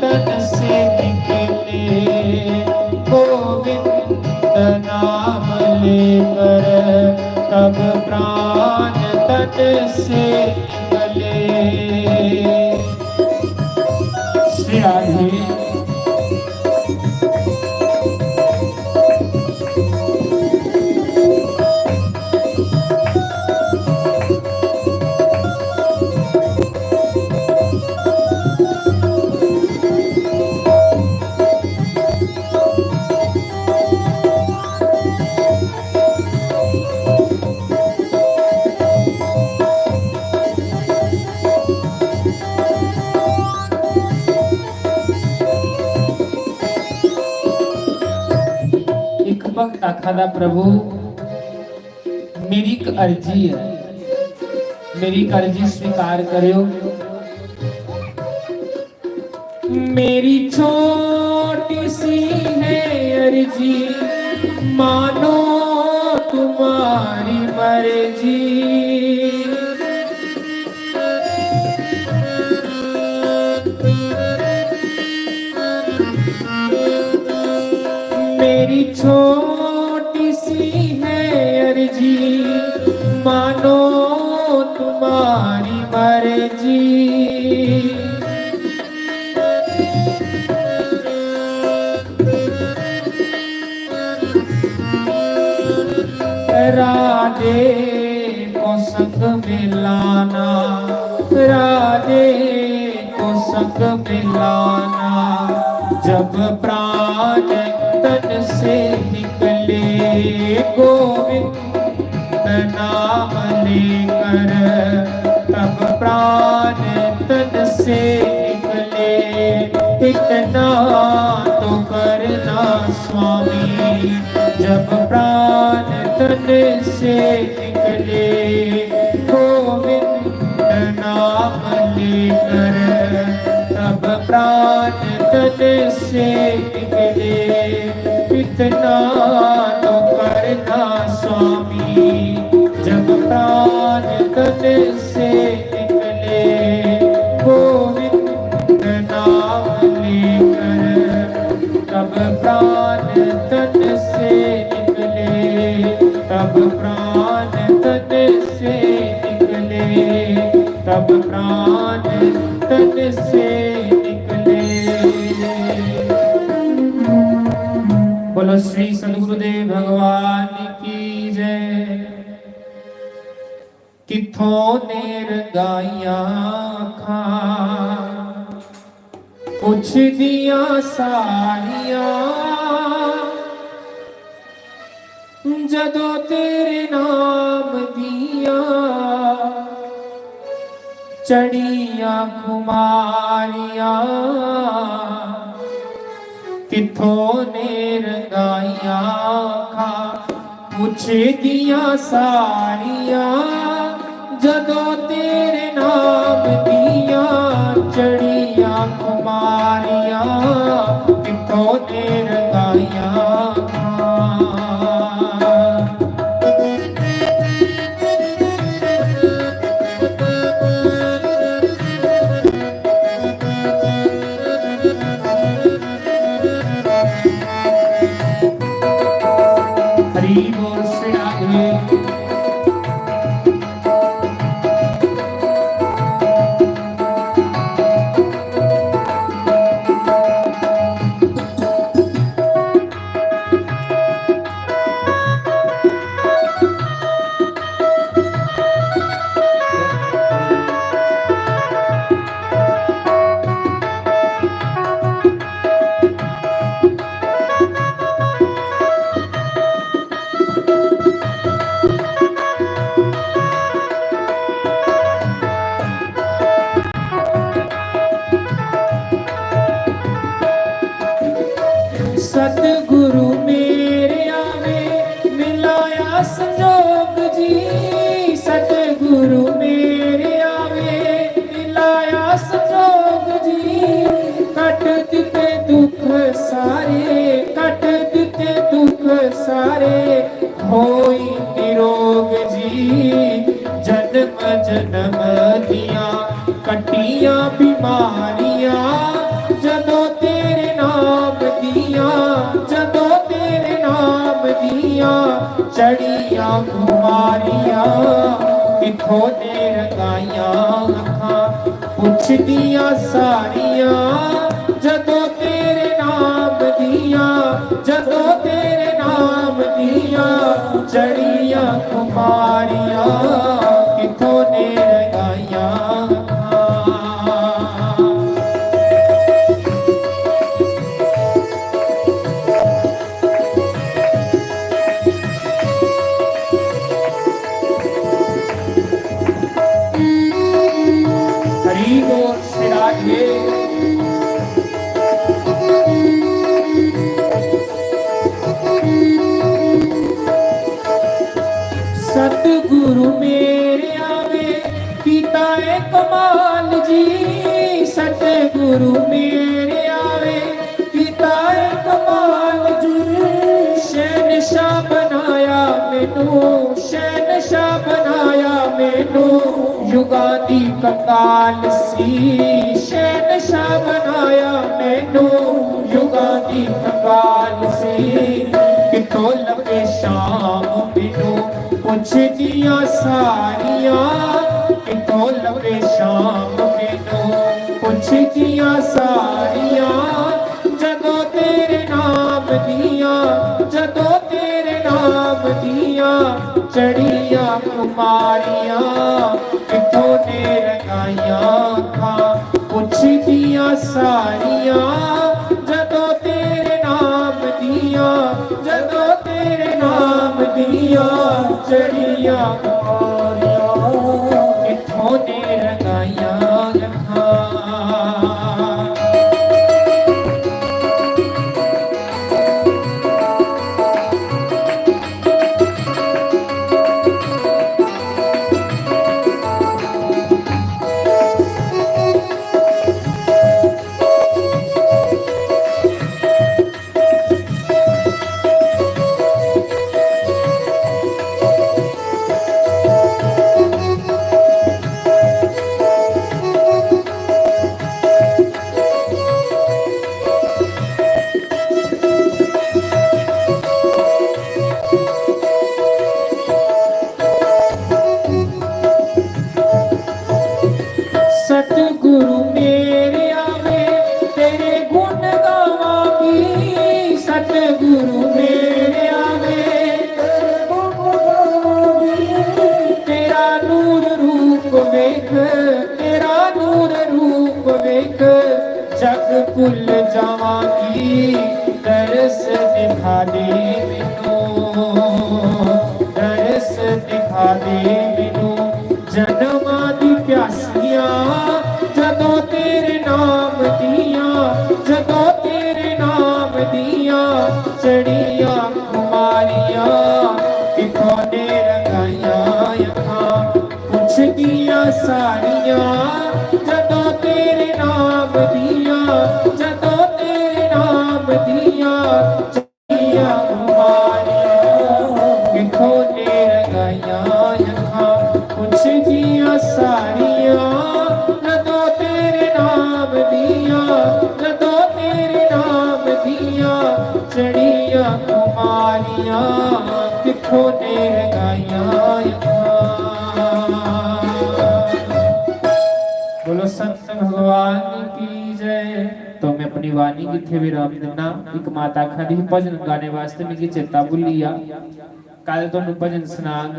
तन से निकले। गोविंद नाम लेकर तब प्राण तन से निकले। श्री राधे। इक भक्त आखा दा, "प्रभु, मेरी इक अर्जी ऐ, मेरी इक अर्जी स्वीकार करेओ।" मेरी छोटी सी है अर्जी, मानो तुम्हारी मर्जी। मेरी छोटी सी है अर्जी, मानो तुम्हारी मर्जी। राधे को संग मिलाना, राधे को संग मिलाना, जब प्राण तन से निकले। गोविंद नाम लेकर तब प्राण तन से निकले। इतना तो करना स्वामी, जब प्राण तन से निकले। गोविंद नाम लेकर तब प्राण तन से निकले। इतना तो करना स्वामी, जब प्राण तन से निकले। गोविंद नाम लेकर तब प्राण तन से निकले। तब प्राण तन से निकले, तब प्राण तन से निकले। बोलो श्री सदगुरुदेव भगवान की जय। कित्थों ने रंगाइयां अखां पुछदियां सारियां, जदों तेरे नाम दियां चढ़ियां खुमारियां। कित्थों ने रंगाइयां अखां पुछदियां सारियां, जदों तेरे नाम दियां चढ़ियां खुमारियां। कित्थों ने रंगाइयां अखां। हरि बोल श्री राधे। सतगुरु मेरे आवे, मिलाया संजोग जी। सतगुरु मेरे आवे, मिलाया संजोग जी। कट दिते दुख सारे, कट दिते दुख सारे, होई निरोग जी। जन्म जन्म दियां कटियां बीमारियां, जदों तेरे नाम दियां, जदों तेरे नाम दियां चढ़ियां खुमारियां। कित्थों ने रंगाइयां अखां पुछदियां सारियां, जदों तेरे नाम दियां, जदों तेरे नाम दियां चढ़ियां खुमारियां। कित्थों ने रंगाइयां अखां। हरि बोल श्री राधे। सतगुरु मेरे आवे, पिता है कमाल जी। सतगुरु मेरे आवे, पिता है कमाल जी। शहनशाह बनाया मैनू, शहनशाह बनाया मैनू, युगां दी कंगाल सी। शहनशाह बनाया मैनू, युगां दी कंगाल सी। कित्थों लभे श्याम मैनू, पुछदियां सारियां। कित्थों लभे श्याम मैनू, पुछदियां सारियां। जदों तेरे नाम दियां, जदों तेरे नाम दियां चढ़ियां खुमारियां। कित्थों ने रंगाइयां अखां पुछदियां सारियां, जदों तेरे नाम दियां, जदों तेरे नाम दियां चढ़ियां खुमारियां। कित्थों ने रंगाइयां अखां। ਭੁੱਲ ਜਾਵਾਂਗੀ। ਦਰਸ ਦਿਖਾ ਦੇ ਮੈਨੂੰ, ਦਰਸ ਦਿਖਾ ਦੇ ਮੈਨੂੰ। ਜਨਮਾਂ ਦੀ ਪਿਆਸੀਆਂ, ਜਦੋਂ ਤੇਰੇ ਨਾਮ ਦੀਆਂ, ਜਦੋਂ ਤੇਰੇ ਨਾਮ ਦੀਆਂ ਚੜੀਆਂ ਖੁਮਾਰੀਆਂ, ਕਿੱਥੋਂ ਨੇ ਰੰਗਾਈਆਂ ਅੱਖਾਂ, ਪੁੱਛਦੀਆਂ ਸਾਰੀਆਂ, ਜਦੋਂ ਤੇਰੇ ਨਾਮ ਦੀਆਂ, ਜਦੋਂ ਤੇਰੇ ਨਾਮ ਦੀਆਂ ਚੜੀਆਂ ਖੁਮਾਰੀਆਂ, ਕਿੱਥੋਂ ਨੇ ਰੰਗਾਈਆਂ ਅੱਖਾਂ, ਪੁੱਛਦੀਆਂ ਸਾਰੀਆਂ, ਜਦੋਂ ਤੇਰੇ ਨਾਮ ਦੀਆਂ, ਜਦੋਂ ਤੇਰੇ ਨਾਮ ਦੀਆਂ ਚੜੀਆਂ ਖੁਮਾਰੀਆਂ, ਕਿੱਥੋਂ ਨੇ ਰੰਗਾਈਆਂ ਅੱਖਾਂ। ਬੋਲੋ ਸਤ ਭਗਵਾਨ ਕੀ ਜੈ। तो मैं अपनी वाणी गी इत्थै विराम दिन्ना। इक माता आखा दी ही, भजन गाने वास्तै मिगी चेता भुल्ली गेआ। कल तुहानू भजन सनांग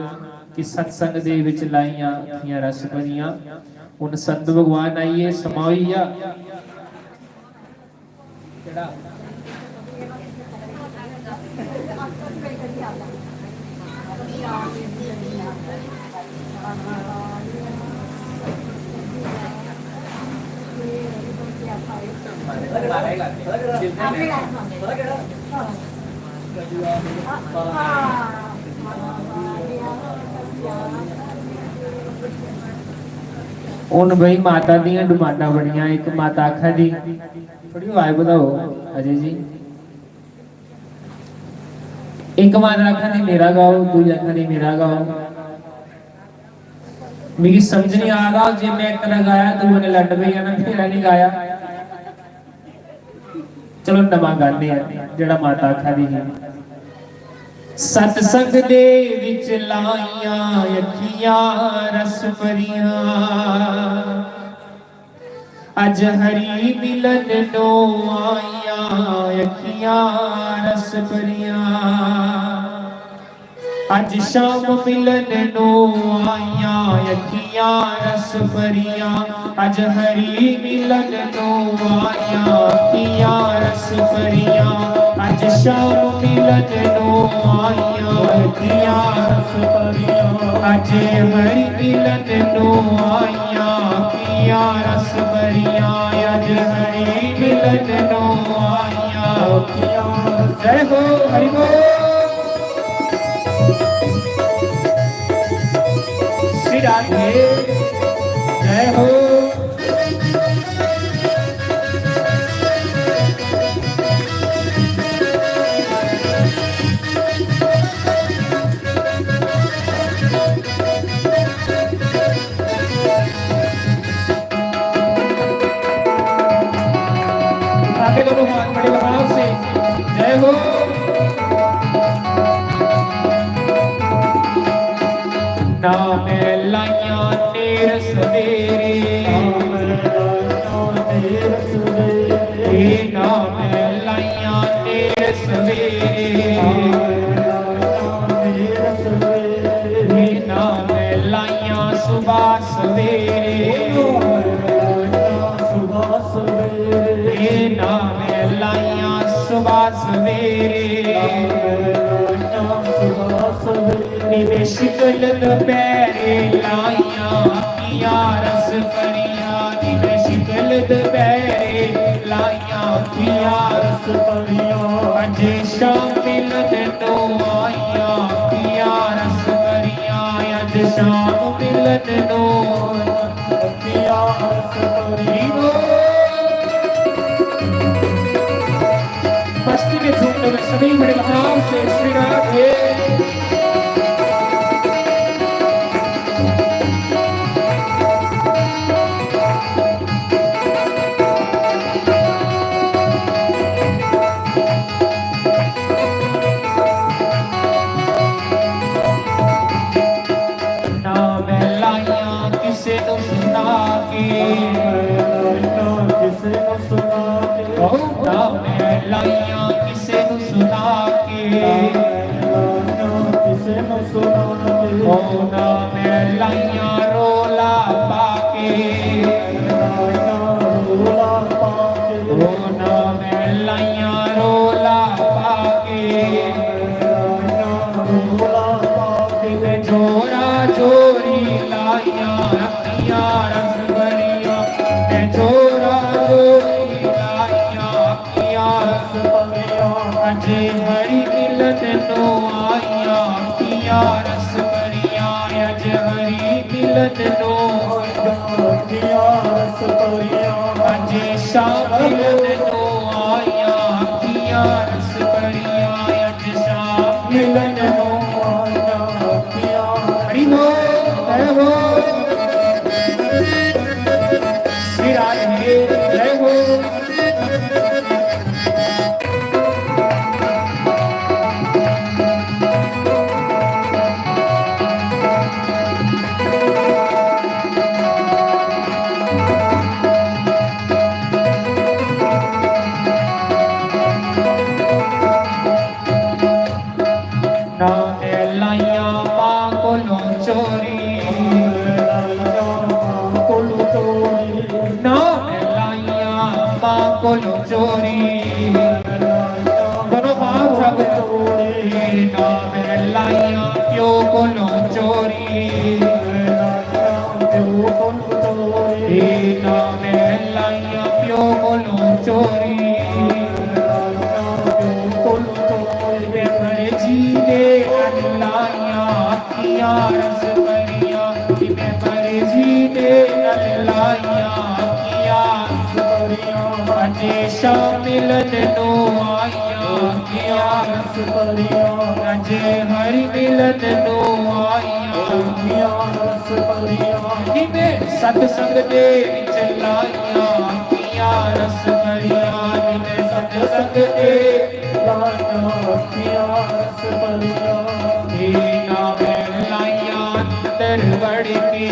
कि सत्संग दे विच लाइयां अखियां रस भरियां। हुन संत भगवान आइए, समां होई गेआ। हुन बई माता दियां डिमांडां बड़ियां। इक माता आखा दी, थोड़ी आवाज बधाओ अजय जी। इक माता आखा दी मेरा गाओ, दूई आखा दी मेरा गाओ। मिगी समझ नहीं आ रहा, जे मैं इक दा गाया, दूए ने लड्ड पेई जाना, मेरा नहीं गाया। चलो नमां गाने आं, जेह्ड़ा माता आखा दी ही। सत्संग दे विच लाइयां अखियां रस भरियां, अज हरि मिलन नू आइयां अखियां रस भरियां। अज शाम मिलन नू आइयां अखियां रस भरियां। अज हरि मिलन नू आइयां अखियां रस भरियां। अज शाम मिलन नू आइयां अखियां रस भरियां। अज हरि मिलन नू आइयां अखियां रस भरियां। अज हरि मिलन नू आइयां अखियां रस। जय हो, हरि बोल। श्री राधे, जय हो। आगे दोनों हाथ बड़े भाव से, जय हो। ना मैं लाइयां नेर सवेरे, ए ना मैं लाइयां नेर सवेरे, ए ना मैं लाइयां सुबह सवेरे, ए ना मैं लाइयां सुबह सवेरे। नी मैं शिकल दपैरे लाइयां अखियां रस भरियां। नी मैं शिकल दपैरे लाइयां अखियां रस भरियां। अज शाम मिलन नू आइयां अखियां रस भरियां। अज शाम मिलन नू अखियां रस भरियां। मस्ती में झूमते हुए सभी बड़े भाव से श्री राधे। ना मैं लाइयां किसे नू सुना के, ना मैं लाइयां किसे नू सुना के, ओ ना मैं लाइयां किसे नू सुना के, ना मैं लाइयां किसे नू सुना के, ओ ना मैं लाइयां रोला पा के, ना रोला पा के, ओ रस भरिया, अज हरि मिलन नो। अखियां रस भरिया। अज शाम मिलन नो आया, अखियां रस भरिया, अज शाम मिलन नो आया, अखियां। हरि बोल, जय हो। श्री राधे, जय हो। ना मैं लाइयां मां कोलों चोरी, ना मैं लाइयां मां कोलों चोरी, दोनों हाथ रख। ना मैं लाइयां प्यो कोलों चोरी, ना मैं लाइयां प्यो कोलों चोरी। मैं मर्जी दे अल्लाह अखियां रस भरिया, मैं मर्जी दे अल्लाह अखियां रस भरिया। अजे शाम मिलन नो आया, अखियां रस भरिया। अजे हरि मिलन नो आया, अखियां रस भरिया। जिन्हें सतसंग दे विच लाइया, अखियां रस भरिया। जिन्हें सतसंग दे लाइया, अखियां रस भरिया। दीना में लाइया अंदर वड़ के,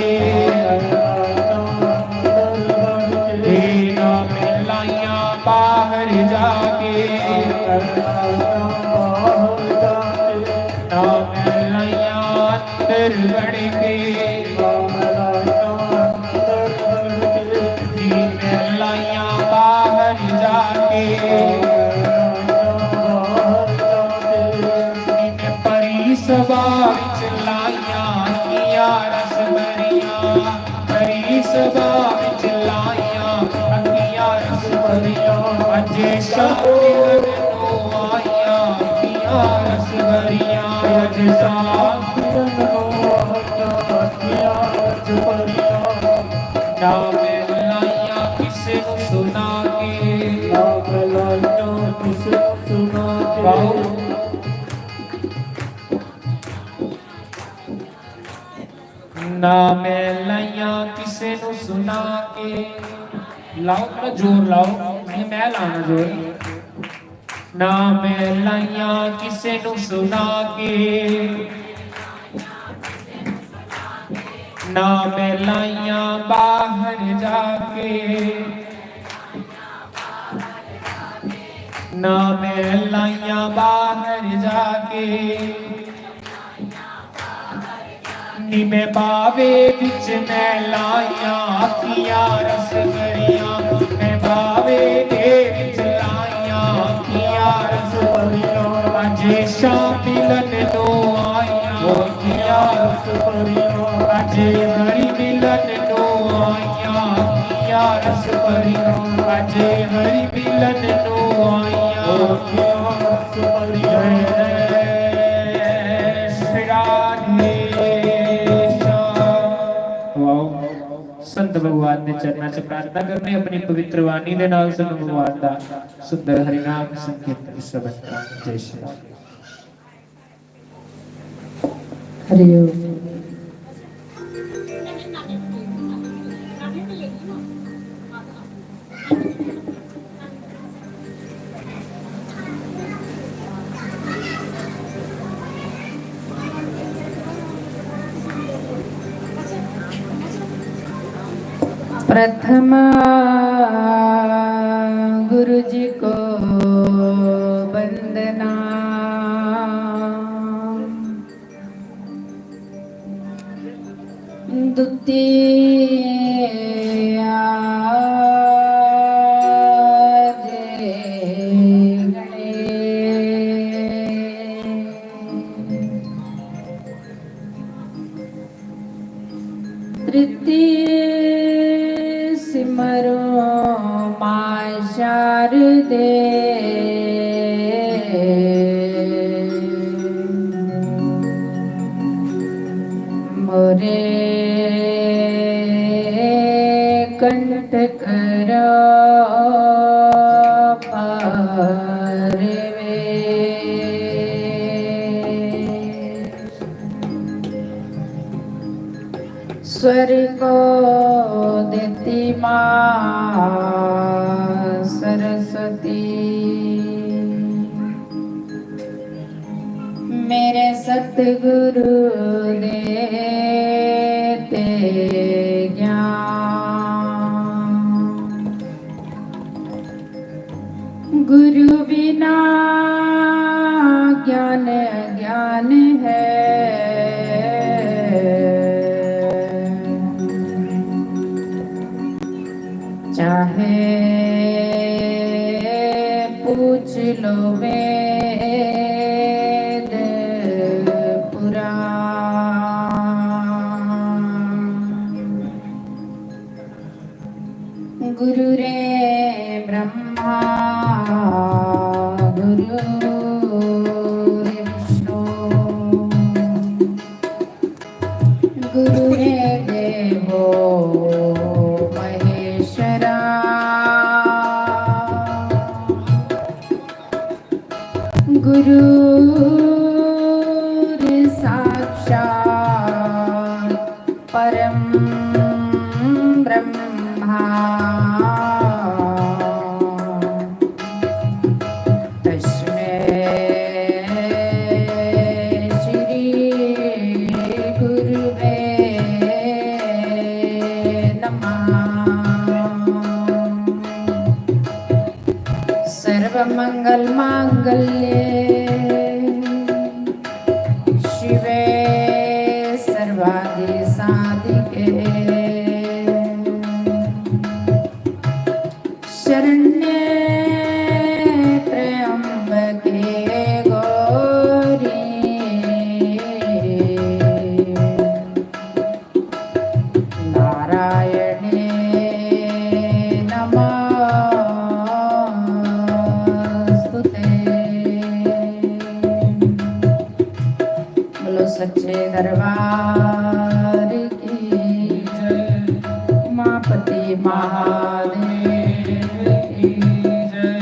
दीना में लाइया बाहर जाके, बाहर जाके। ना मैं लाइया अंदर वड़ के, ना मैं लाइया अंदर वड़ के। जी मैं लाइया बाहर जाके, बाहर जाके। जी मैं परी सभा विच लाइया अखियां रस भरिया। परी सभा विच लाइया अखियां रस भरिया। अजे शाम मिलन नो आया, अखियां रस भरिया। अजे शाम मिलन नो आया, अखियां रस भरिया। ना मैं लाइया किसे नू सुना के, ना मैं लाइया किसे नू सुना के। गाओ। ना मैं लाइया किसे नू सुना के। लाओ, थोड़ा जोर लाओ, नहीं मैं लाना जोर। ना मैं लाइया किसे नू सुना के, ना मैं लाइया बाहर जाके, ना मैं लाइया बाहर जाके। नी मैं बावे विच मैं लाइया अखियां रस भरिया, मैं बावे दे विच लाइया अखियां रस भरिया। अजे शाम मिलन नो आइया अखियां रस भरिया। अजे हरि मिलन नो आइया अखियां रस भरिया। अजे हरि मिलन नो आइया अखियां रस भरिया। श्री राधे श्याम। वाओ, संत भगवान दे चरणां च प्रार्थना करने, अपनी पवित्र वाणी दे नाल संत भगवान दा सुंदर हरिनाम संकीर्तन श्रवण करना। जय श्री राम। हरि ओम। प्रथम गुरु जी को वंदना, द्वितीय तृतीय सिमरो मां शारदे। रे कंठ करो पार वे। स्वर को देती माँ सरस्वती, मेरे सतगुरु देते ज्ञान। गुरु बिना ज्ञान अज्ञान है, चाहे पूछ लो वेद पुराण। गुरु रे ब्रह्मा, गुरु रे विष्णु, गुरु रे देवो महेश्वरा। गुरु रे साक्षात परम ब्रह्मा, तस्मै श्री गुरुवे नमः। सर्वमंगल मांगल्ये शिवे सर्वादि साधिके, शरण्ये त्र्यंबके गौरी, नारायणे नमोस्तुते। बोलो सच्चे दरबार की जय, उमापति महादेव की जय,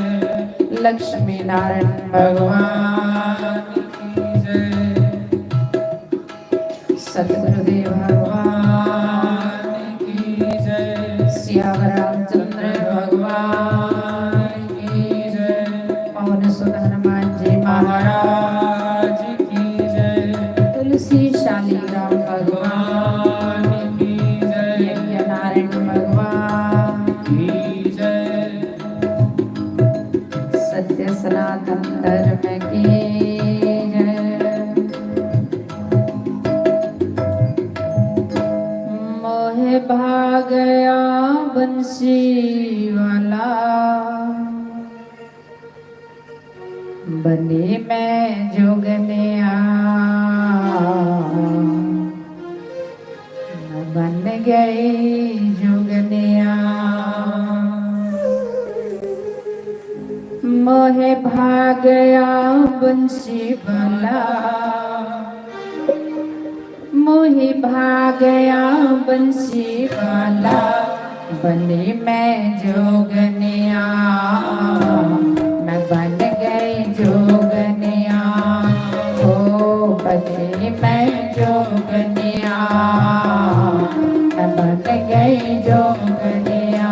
लक्ष्मी नारायण भगवान की जय। सतगुरुदेव भगवान की जय। सियावर रामचंद्र भगवान की जय। पवन सुत हनुमान जी महाराज की जय। तुलसी शालिग्राम भगवान की जय। यज्ञ नारायण भगवान की जय। सत्य सनातन धर्म की जय। मोहे भागया बंसी वाला, बनी मैं जोगनिया। मैं बन गई जोगनिया। मोहे भागया बंसी वाला, मोहे भागया बंसी वाला, बनी मैं जोगनिया। मैं बन गई जोगनिया, ओ बनी मैं जोगनिया, मैं बन गई जोगनिया।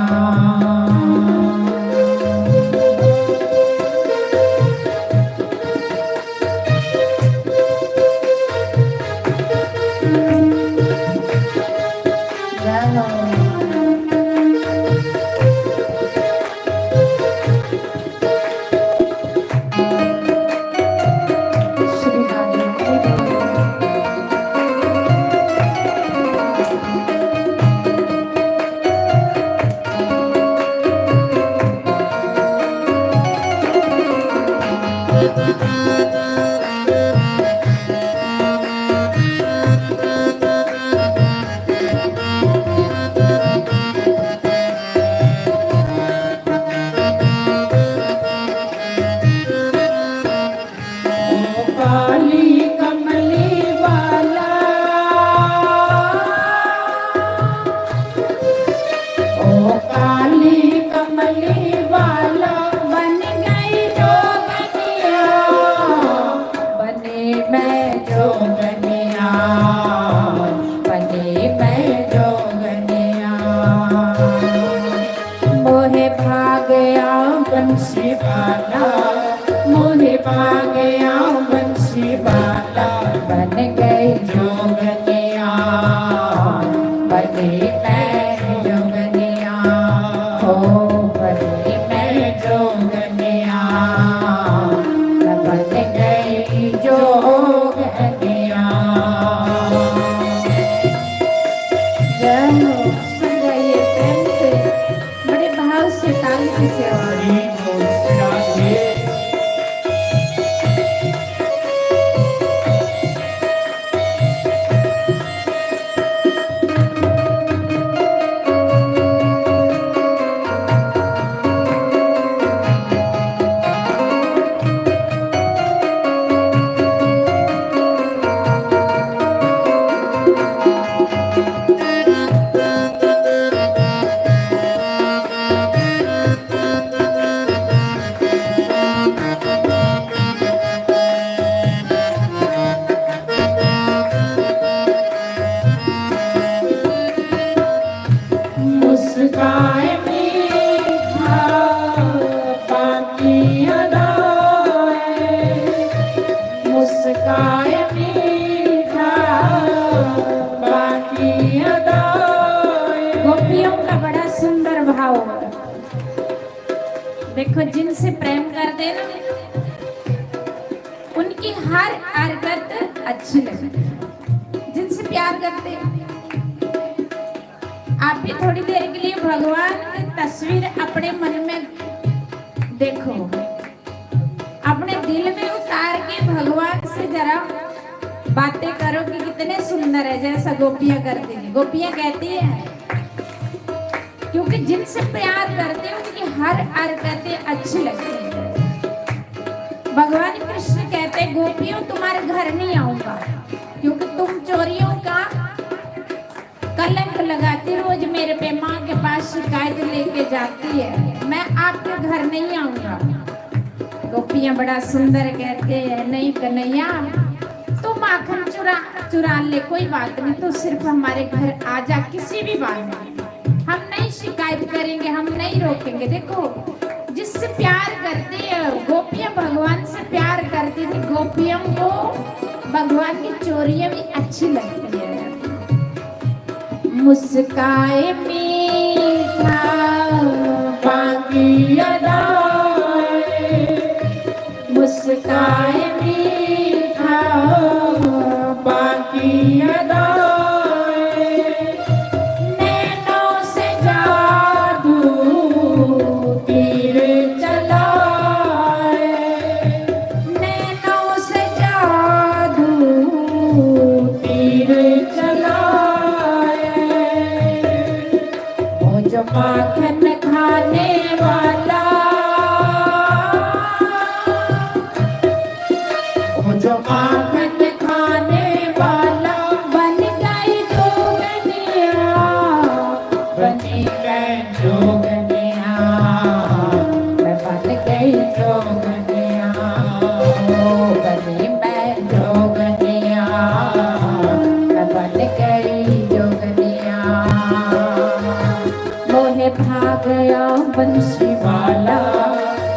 गई जोगनिया, बनी मैं जोगनिया, ओ बनी मैं जोगनिया, बन गई जोगनिया। जय हो। सुन रही है प्रेम से, बड़े भाव से ताली की सेवा। मुस्काए मीठा बाकी अदाए, मुस्काए मीठा बाकी अदाए। गोपियों का बड़ा सुंदर भाव होता है। देखो, जिनसे प्रेम करते ना, उनकी हर हरकत अच्छी लगती है। जिनसे प्यार करते हैं, आप भी थोड़ी देर के लिए भगवान की तस्वीर अपने मन में देखो, अपने दिल में उतार के भगवान से जरा बातें करो कि कितने सुंदर है, जैसा गोपियां करती हैं। गोपियां कहती हैं, क्योंकि जिनसे प्यार करते हैं उनकी हर हरकतें अच्छी लगती है। भगवान कृष्ण कहते, गोपियों, तुम्हारे घर नहीं आऊंगा, क्योंकि तुम चोरियों का कलंक लगाती, रोज मेरे पे माँ के पास शिकायत लेके जाती है, मैं आपके घर नहीं आऊंगा। गोपियां बड़ा सुंदर कहते हैं, नहीं कन्हैया, तू माखन चुरा चुरा ले, कोई बात नहीं, तू सिर्फ हमारे घर आ जा, किसी भी बात नहीं, हम नहीं शिकायत करेंगे, हम नहीं रोकेंगे। देखो, जिससे प्यार करते हैं, गोपियां भगवान से प्यार करती थी, गोपियों को भगवान की चोरियां भी अच्छी लगती है। मुस्काए मीठा बाकी अदाए, मुस्काए मीठा बाकी अदाए, नैनों से जादू तीर चलाए, नैनों से जादू तीर चलाए। वो जो माखन खाने वाला, वो जो माखन खाने वाला बन गई जोगनिया, बनी मैं जोगनिया, मैं बन गई जोगनिया, ओ बनी मैं जोगनिया, मैं बन गई जोगनिया। मोहे भागया बंसी वाला,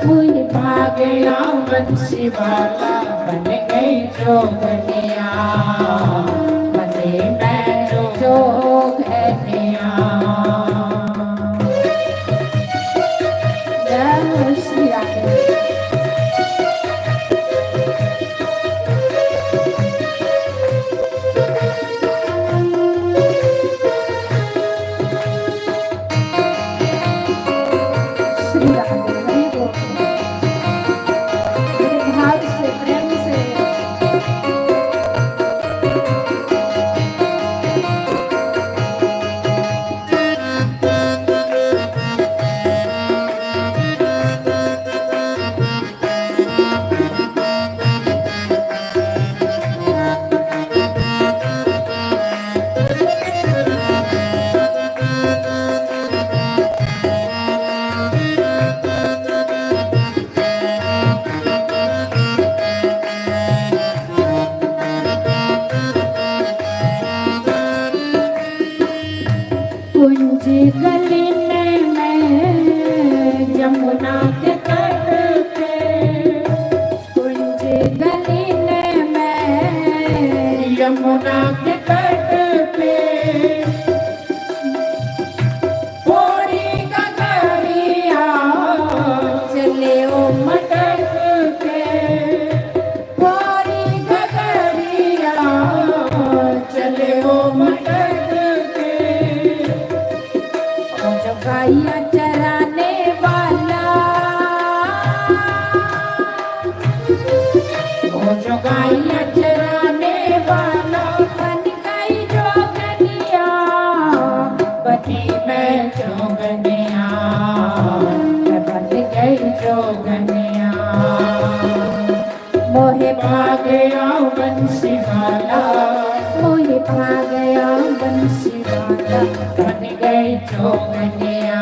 मोहे भागया बंसी वाला, बन गई जोगनिया, बने मैं जोगनिया। जय श्री राधे। श्री राधे, हरि बोल। मेरे भाव से, प्रेम से। कुंज गली में मैं जमुना के तट पे, कुंज गली में मैं यमुना के तट पे, पूरी गगरिया चले ओ मटक के, पूरी गगरिया चले ओ मटक के। ओ जो गाइयाँ चराने वाला, ओ जो गाइयाँ चराने वाला, बन गई जोगनिया, बनी मैं जोगनिया, मैं बन गई जोगनिया। मोहे पा गया बंसी वाला, मोहे पा गया बंसी वाला, बन गई जोगनिया,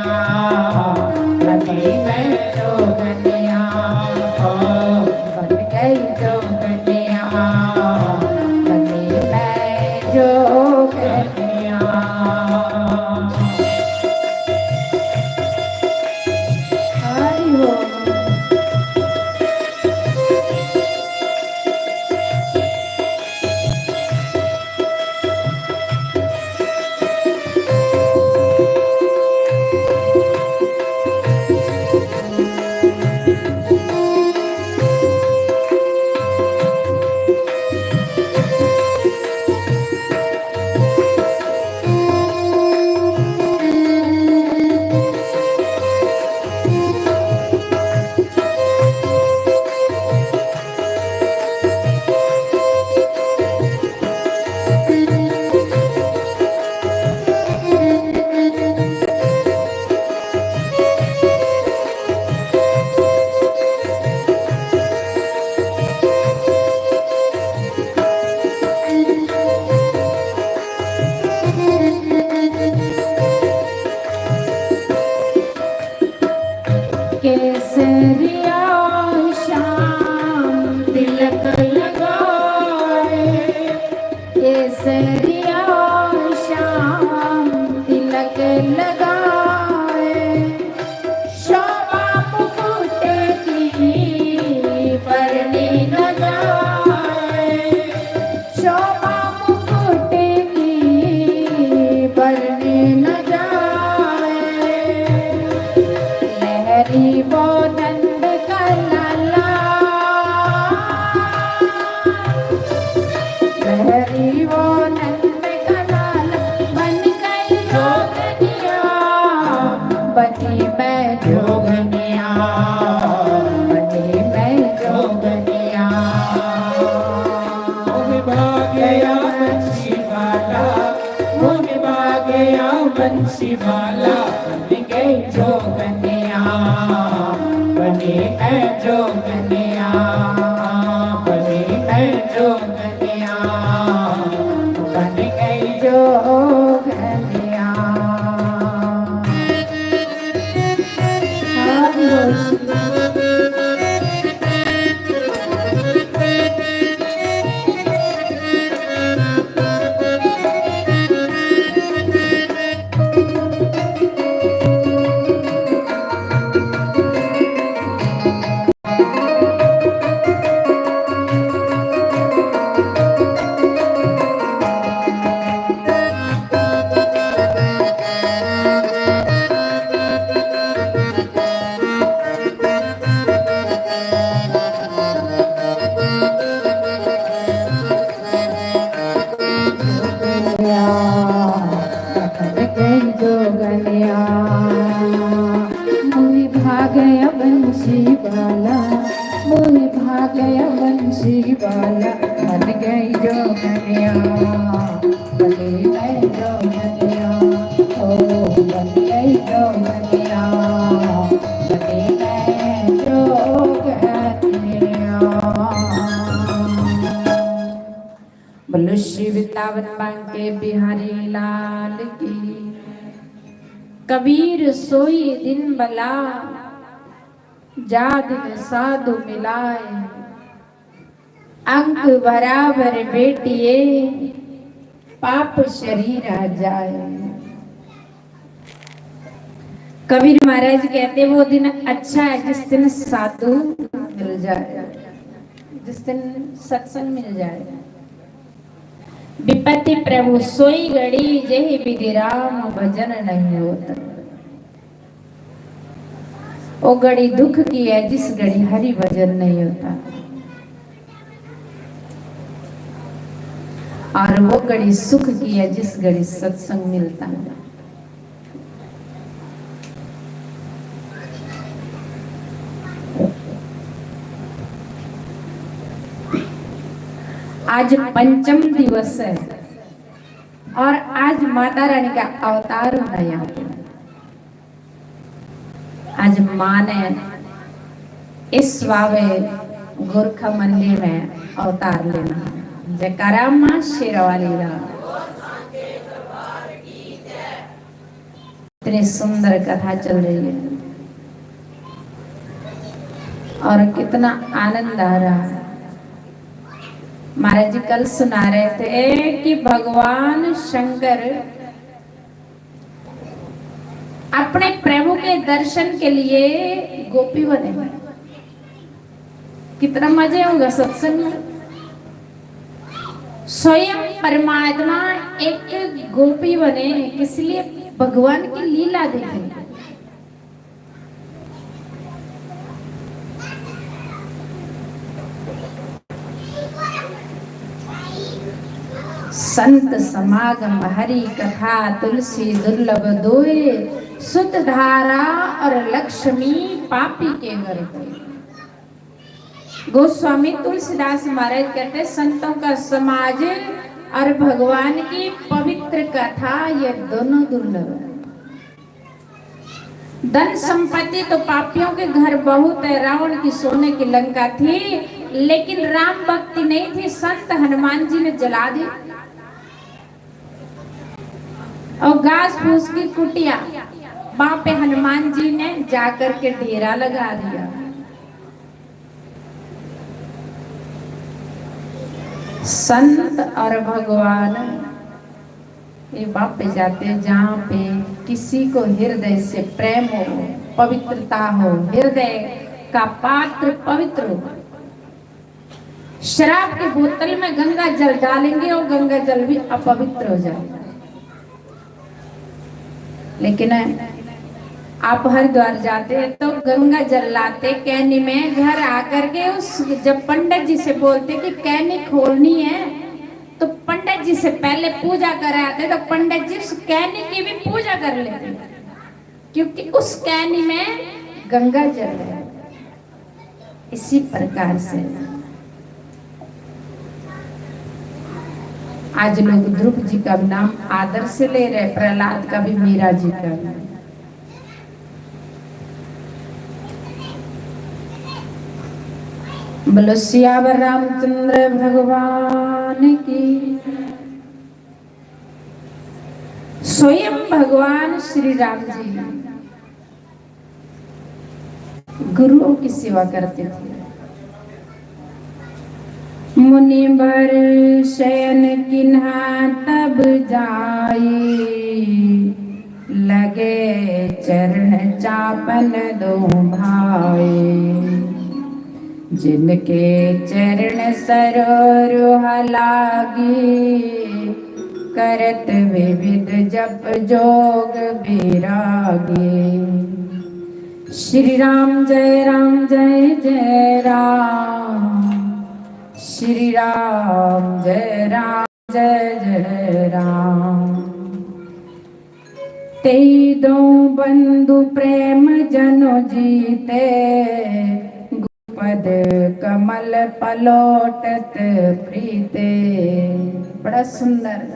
बनी मैं जोगनिया, ओ, बन गई जोगनिया, बनी मैं जोगनिया। हरि ओम। केसरिया श्याम तिलक लगाए, केसरिया श्याम तिलक लगाए, शोभा मुकुट की परनी न जाए, शोभा मुकुट की परनी न जाए। लहरी वो नंद का लाला, लहरी वो नंद का लाला, बन गई जोगनिया, बनी मैं जोगनिया, बनी मैं जोगनिया। मोहे भागया बंसी वाला, मोहे भागया बंसी वाला, बन गई जोगनिया, बनी मैं जोगनिया, बनी मैं जोगनिया, बन गई जोगनिया। हरि बोल। जोगनिया, मोहे भागया बंसी वाला, मोहे भागया बंसी वाला, बन गई जोगनिया, बनी मैं जोगनिया, ओ बन गई जोगनिया, बनी मैं जोगनिया। बोलो श्री वृंदावन बांके बिहारी लाल की। कबीर सोई दिन भला, जा दिन साधु मिलाए। अंक बराबर बेटिए, पाप शरीरा जाए। कबीर महाराज कहते, वो दिन अच्छा है जिस दिन साधु मिल जाए, जिस दिन सत्संग मिल जाए। विपत्ति प्रभु सोई घड़ी, जेहि विधि राम भजन नहीं होता। ओ घड़ी दुख की है, जिस घड़ी हरि भजन नहीं होता, और वो घड़ी सुख की है, जिस घड़ी सत्संग मिलता है। आज पंचम दिवस है और आज माता रानी का अवतार होना यहाँ पे। आज माँ ने इस बावे गोरखा मंदिर में अवतार लेना। जयकारा माँ शेरावाली रा। इतनी सुंदर कथा चल रही है और कितना आनंद आ रहा है। महाराज जी कल सुना रहे थे कि भगवान शंकर अपने प्रभु के दर्शन के लिए गोपी बने। कितना मजे होगा सत्संग में। स्वयं परमात्मा एक गोपी बने, किस लिए? भगवान की लीला देखें। संत समागम हरि कथा, तुलसी दुर्लभ दोय, सुत धारा और लक्ष्मी पापी के घर कोय। गोस्वामी तुलसीदास महाराज कहते, संतों का समाज और भगवान की पवित्र कथा, ये दोनों दुर्लभ है। धन संपत्ति तो पापियों के घर बहुत है, रावण की सोने की लंका थी, लेकिन राम भक्ति नहीं थी, संत हनुमान जी ने जला दी। और घास फूस की कुटिया, वहां पे हनुमान जी ने जाकर के डेरा लगा दिया। संत और भगवान ये वहां पे जाते हैं जहां पे किसी को हृदय से प्रेम हो, पवित्रता हो, हृदय का पात्र पवित्र हो। शराब की बोतल में गंगा जल डालेंगे और गंगा जल भी अपवित्र हो जाएगा। लेकिन आप हरिद्वार जाते हैं तो गंगा जल लाते कैनी में, घर आकर के उस, जब पंडित जी से बोलते कि कैनी खोलनी है, तो पंडित जी से पहले पूजा कराते, तो पंडित जी उस कैनी की भी पूजा कर लेते, क्योंकि उस कैनी में गंगा जल है। इसी प्रकार से आज लोग ध्रुव जी का नाम आदर से ले रहे, प्रहलाद का भी, मीरा जी का भी। बोलो सियावर रामचंद्र भगवान की। स्वयं भगवान श्री राम जी गुरुओं की सेवा करते थे। मुनि बर शयन किन्हा तब जाई, लगे चरण चापन दो भाई। जिनके चरण सरोरुह लागी, करत विविध जप जोग विरागी। श्री राम जय राम जय जय राम, श्री राम जय राम जय जय राम। तेई दो बंधु प्रेम जनो जीते, पद कमल पलोटत प्रीते। बड़ा सुंदर।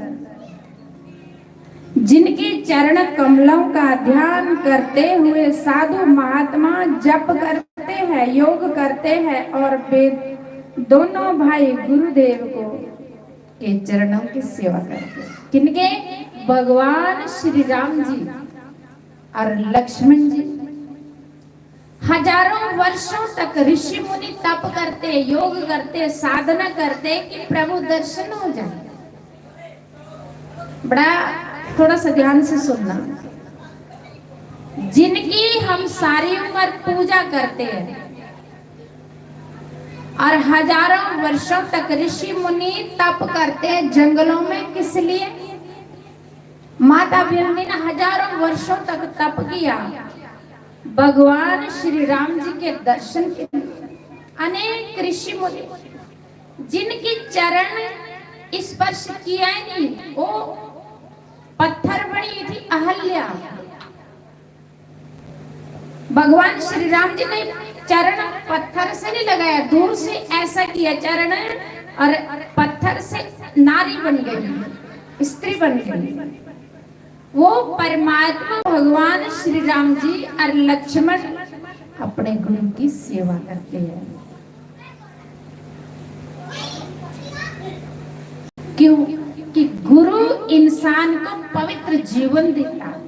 जिनके चरण कमलों का ध्यान करते हुए साधु महात्मा जप करते हैं, योग करते हैं और वे दोनों भाई गुरुदेव को के चरणों की सेवा करते हैं। किनके? भगवान श्री राम जी और लक्ष्मण जी। हजारों वर्षों तक ऋषि मुनि तप करते, योग करते, साधना करते कि प्रभु दर्शन हो जाए। बड़ा, थोड़ा सा ध्यान से सुनना। जिनकी हम सारी उम्र पूजा करते हैं, और हजारों वर्षों तक ऋषि मुनि तप करते हैं जंगलों में। किस लिए? माता बिरनी ने हजारों वर्षों तक तप किया भगवान श्री राम जी के दर्शन के लिए। अनेक ऋषि मुनि जिनकी चरण स्पर्श किया ही नहीं, वो पत्थर बनी थी अहल्या। भगवान श्री राम जी ने चरण पत्थर से नहीं लगाया, दूर से ऐसा किया चरण, और पत्थर से नारी बन गई, स्त्री बन गई। वो परमात्मा भगवान श्री राम जी और लक्ष्मण अपने गुरु की सेवा करते हैं। क्यों? कि गुरु इंसान को पवित्र जीवन देता है।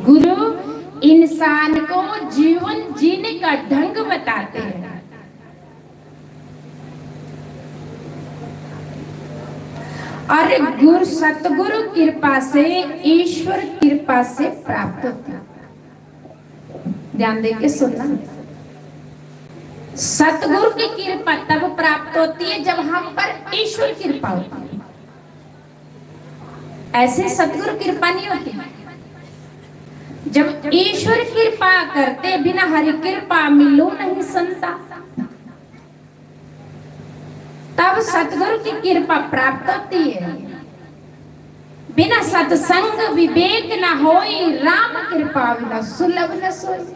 गुरु इंसान को जीवन जीने का ढंग बताते हैं। और गुरु, सतगुरु कृपा से, ईश्वर कृपा से प्राप्त होता है। ध्यान देके सुनना, सतगुरु की कृपा तब प्राप्त होती है जब हम पर ईश्वर कृपा होती है। ऐसे सतगुरु कृपा नहीं होती। जब ईश्वर कृपा करते, बिना हरि कृपा मिलू नहीं संता, तब सतगुरु की कृपा प्राप्त होती है। बिना सत्संग विवेक न होई, राम कृपा बिना सुलभ न सोई।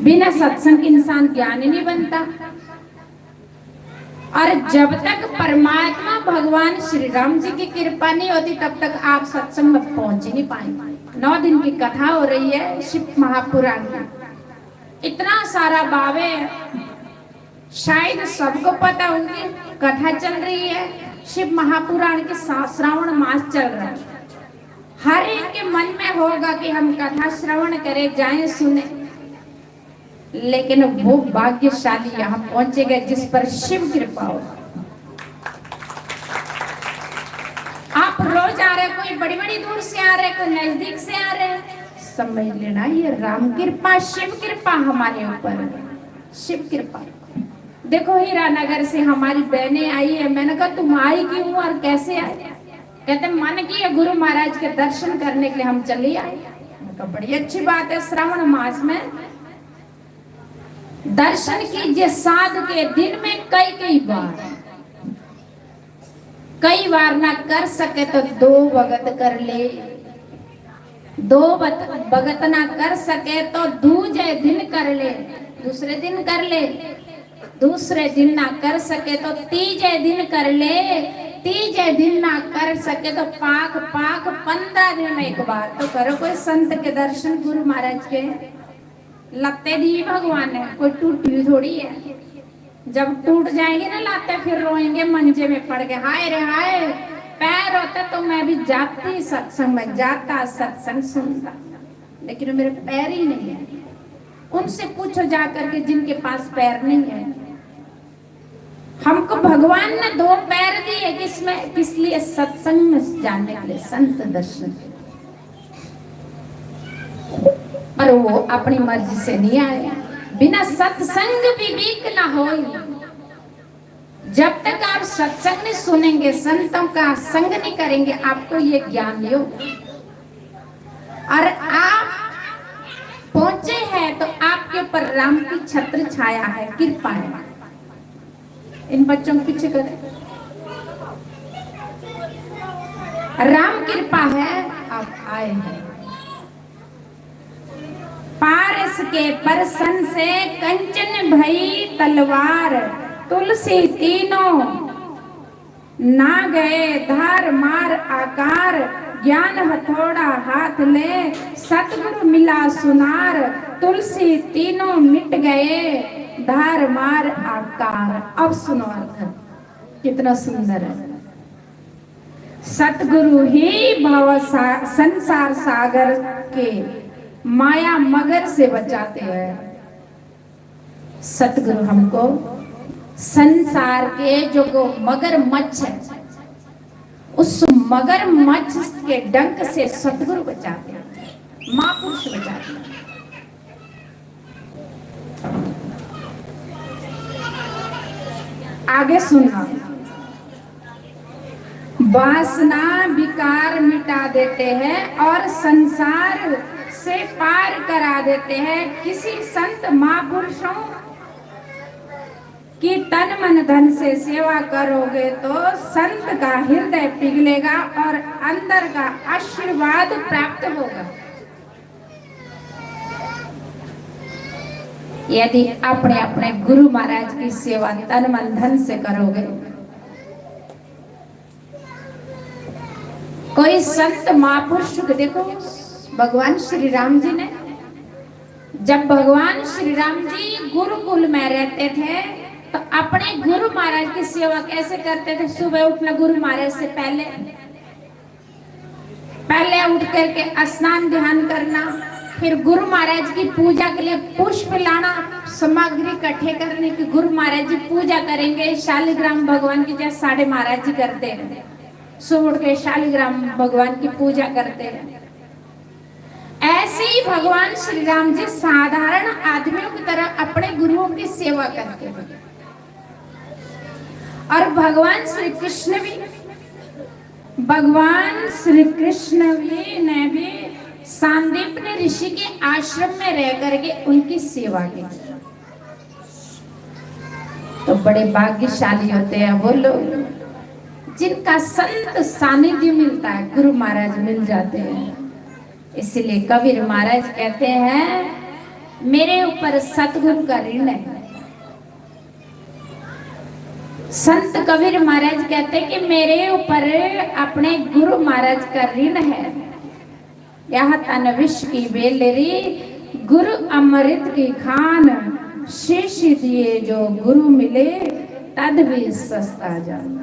बिना सत्संग इंसान ज्ञानी नहीं बनता। और जब तक परमात्मा भगवान श्री राम जी की कृपा नहीं होती, तब तक आप सत्संग में पहुंच ही नहीं पाएंगे। नौ दिन की कथा हो रही है शिव महापुराण की। इतना सारा बावे, शायद सबको पता होगी, कथा चल रही है, शिव महापुराण के सा-, श्रावण मास चल रहा है। हर एक के मन में होगा कि हम कथा श्रवण करें, जाएं, सुने, लेकिन वो भाग्यशाली यहाँ पहुंचेगा जिस पर शिव कृपा हो। आप रोज आ रहे, कोई बड़ी बड़ी दूर से आ रहे, कोई नजदीक से आ रहे, समझ लेना ये राम कृपा, शिव कृपा हमारे ऊपर है, शिव कृपा। देखो, हीरानगर से हमारी बहनें आई है, मैंने कहा, "तुम आई क्यों और कैसे आई?" कहते, "मन किया गुरु महाराज के दर्शन करने के लिए हम चली आई।" मैंने कहा, "बड़ी अच्छी बात है, श्रावण मास में दर्शन कीजिए साध के दिन में कई कई बार, कई बार ना कर सके तो दो वगत कर ले, दो बत-, वगत ना कर सके तो दूजे दिन कर ले, दूसरे दिन कर ले, दूसरे दिन ना कर सके तो तीजे दिन कर ले, तीजे दिन ना कर सके तो पाक पाक पंद्रह दिन में एक बार तो करो कोई संत के दर्शन गुरु महाराज के।" लत्ते दी भगवान है, कोई टूटी हुई थोड़ी है। जब टूट जाएंगे ना लाते, फिर रोएंगे मंजे में पड़ के, "हाय रे हाय, पैर होते तो मैं भी जाती सत्संग में, जाता सत्संग सुनता, लेकिन मेरे पैर ही नहीं है।" उनसे पूछो जा करके जिनके पास पैर नहीं है। हमको भगवान ने दो पैर दिए, किसमें? किस लिए? सत्संग में जाने के लिए, संत दर्शन के लिए। पर वो अपनी मर्जी से नहीं आए। बिना सत्संग विवेक ना हो। जब तक आप सत्संग नहीं सुनेंगे, संतों का संग नहीं करेंगे, आपको ये ज्ञान नहीं होगा। और आप पहुंचे हैं तो आपके ऊपर राम की छत्र छाया है, कृपा है। इन बच्चों के पीछे करें। राम कृपा है, आप आए हैं। पारस के परसन से कंचन भई तलवार, तुलसी तीनों ना गए धार मार आकार, ज्ञान हथौड़ा हाथ ले सतगुरु मिला सुनार, तुलसी तीनों मिट गए धार मार आकार। अब सुनो अर्थ, कितना सुंदर है। सतगुरु ही भव सा-, संसार सागर के माया मगर से बचाते हैं। सतगुरु हमको संसार के जो को मगरमच्छ है, उस मगरमच्छ के डंक से सतगुरु बचाते हैं, महापुरुष बचाते हैं। आगे सुनना। वासना विकार मिटा देते हैं और संसार से पार करा देते हैं। किसी संत महापुरुषों की तन मन धन से सेवा करोगे तो संत का हृदय पिघलेगा और अंदर का आशीर्वाद प्राप्त होगा। यदि अपने अपने गुरु महाराज की सेवा तन मन धन से करोगे, कोई संत महापुरुष को देखो, भगवान श्री राम जी ने, जब भगवान श्री राम जी गुरुकुल में रहते थे तो अपने गुरु महाराज की सेवा कैसे करते थे? सुबह उठना गुरु महाराज से पहले, पहले उठ करके स्नान ध्यान करना, फिर गुरु महाराज की पूजा के लिए पुष्प लाना, सामग्री इकट्ठे करने की। गुरु महाराज जी पूजा करेंगे शालिग्राम भगवान की, जैसे साढ़े महाराज जी करते हैं, सुबह उठ के शालिग्राम भगवान की पूजा करते हैं। ऐसे ही भगवान श्री राम जी साधारण आदमियों की तरह अपने गुरुओं की सेवा करते हैं। और भगवान श्री कृष्ण भी, भगवान श्री कृष्ण भी ने भी सांदीपनि ऋषि के आश्रम में रह करके उनकी सेवा की। तो बड़े भाग्यशाली होते हैं वो लोग जिनका संत सानिध्य मिलता है, गुरु महाराज मिल जाते हैं। इसलिए कबीर महाराज कहते हैं, मेरे ऊपर सतगुरु का ऋण है। संत कबीर महाराज कहते हैं कि मेरे ऊपर अपने गुरु महाराज का ऋण है। यह तन विष की बेलरी, गुरु अमृत की खान, शीश दिए जो गुरु मिले, तद भी सस्ता जान।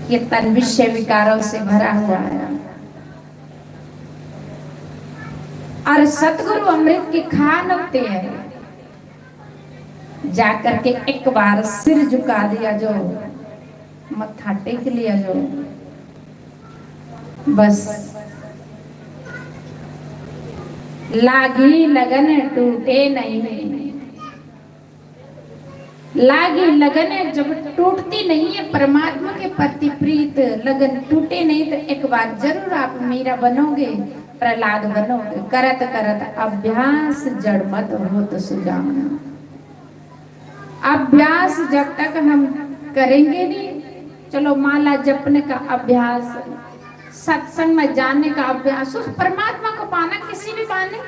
ये तन विषय विकारों से भरा हुआ है। और सतगुरु अमृत की खान होते हैं। जाकर के एक बार सिर झुका दिया जो, मत्था टेक लिया जो, बस। लागी लगन टूटे नहीं, लागी लगन जब टूटती नहीं है, परमात्मा के प्रति प्रीत लगन टूटे नहीं, तो एक बार जरूर आप मीरा बनोगे, प्रहलाद बनोगे। करत करत अभ्यास जड़ मत होत सुजान। अभ्यास जब तक हम करेंगे नहीं, चलो माला जपने का अभ्यास, सत्संग में जाने का अभ्यास, उस परमात्मा को पाना किसी भी बहाने।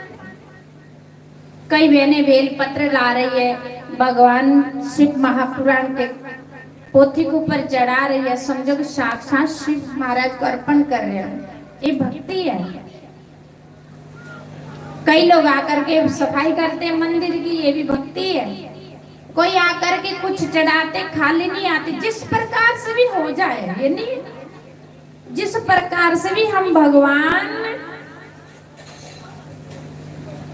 कई बहनें बेल पत्र ला रही है, भगवान शिव महापुराण के पोथी के ऊपर चढ़ा रही है, समझो कि साक्षात शिव महाराज को अर्पण कर रहे हैं। ये भक्ति है। कई लोग आकर के सफाई करते हैं मंदिर की, ये भी भक्ति है। कोई आकर के कुछ चढ़ाते, खाली नहीं आते, जिस प्रकार से भी हो जाए, ये नहीं, जिस प्रकार से भी हम भगवान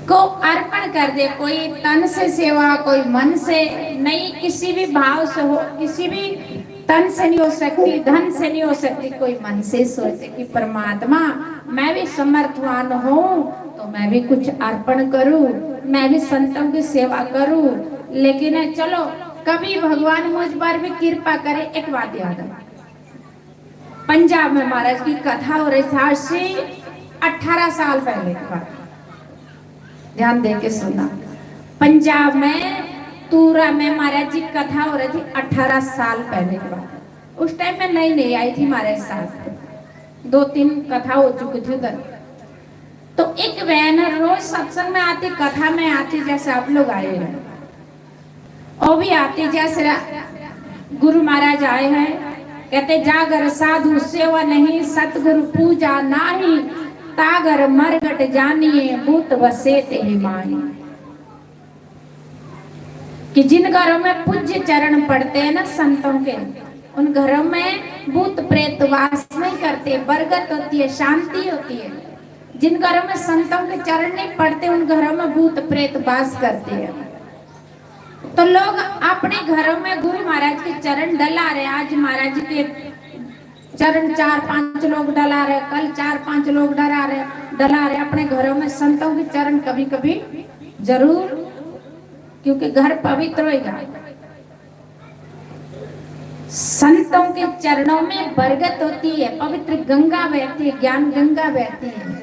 को अर्पण कर दे, कोई तन से सेवा, कोई मन से नहीं, किसी भी भाव से हो, किसी भी तन से नहीं हो सकती, धन से नहीं हो सकती, कोई मन से सोचे कि परमात्मा, मैं भी समर्थवान हूँ, तो मैं भी कुछ अर्पण करूँ, मैं भी संतों की सेवा करूँ। लेकिन चलो, कभी भगवान मुझ पर भी कृपा करे। एक बात याद है, पंजाब में महाराज की कथा हो रही थी, आज से अठारह साल पहले की बात, ध्यान दे के सुनना। पंजाब में तूरा में महाराज जी कथा हो रही थी, अठारह साल पहले की बात। उस टाइम में नई नई आई थी महाराज साहब, दो तीन कथा हो चुकी थी उधर। तो एक बहन रोज सत्संग में आती, कथा में आती, जैसे आप लोग आए हैं, वो भी आती, जैसे गुरु महाराज आए हैं, कहते, जागर साधु सेवा नहीं, सतगुरु पूजा नाही, तागर मरगट जानिए, भूत वसे ते ही माही। कि जिन घरों में पूज्य चरण पड़ते हैं ना संतों के, उन घरों में भूत प्रेत वास नहीं करते, बरगत होती है, शांति होती है। जिन घरों में संतों के चरण नहीं पड़ते, उन घरों में भूत प्रेत वास करते हैं। तो लोग अपने घरों में गुरु महाराज के चरण डला रहे, आज महाराज के चरण चार पांच लोग डला रहे, कल चार पांच लोग डला रहे, डला रहे। अपने घरों में संतों के चरण कभी कभी जरूर क्योंकि घर पवित्र होएगा। संतों के चरणों में बरगद होती है, पवित्र गंगा बहती है, ज्ञान गंगा बहती है।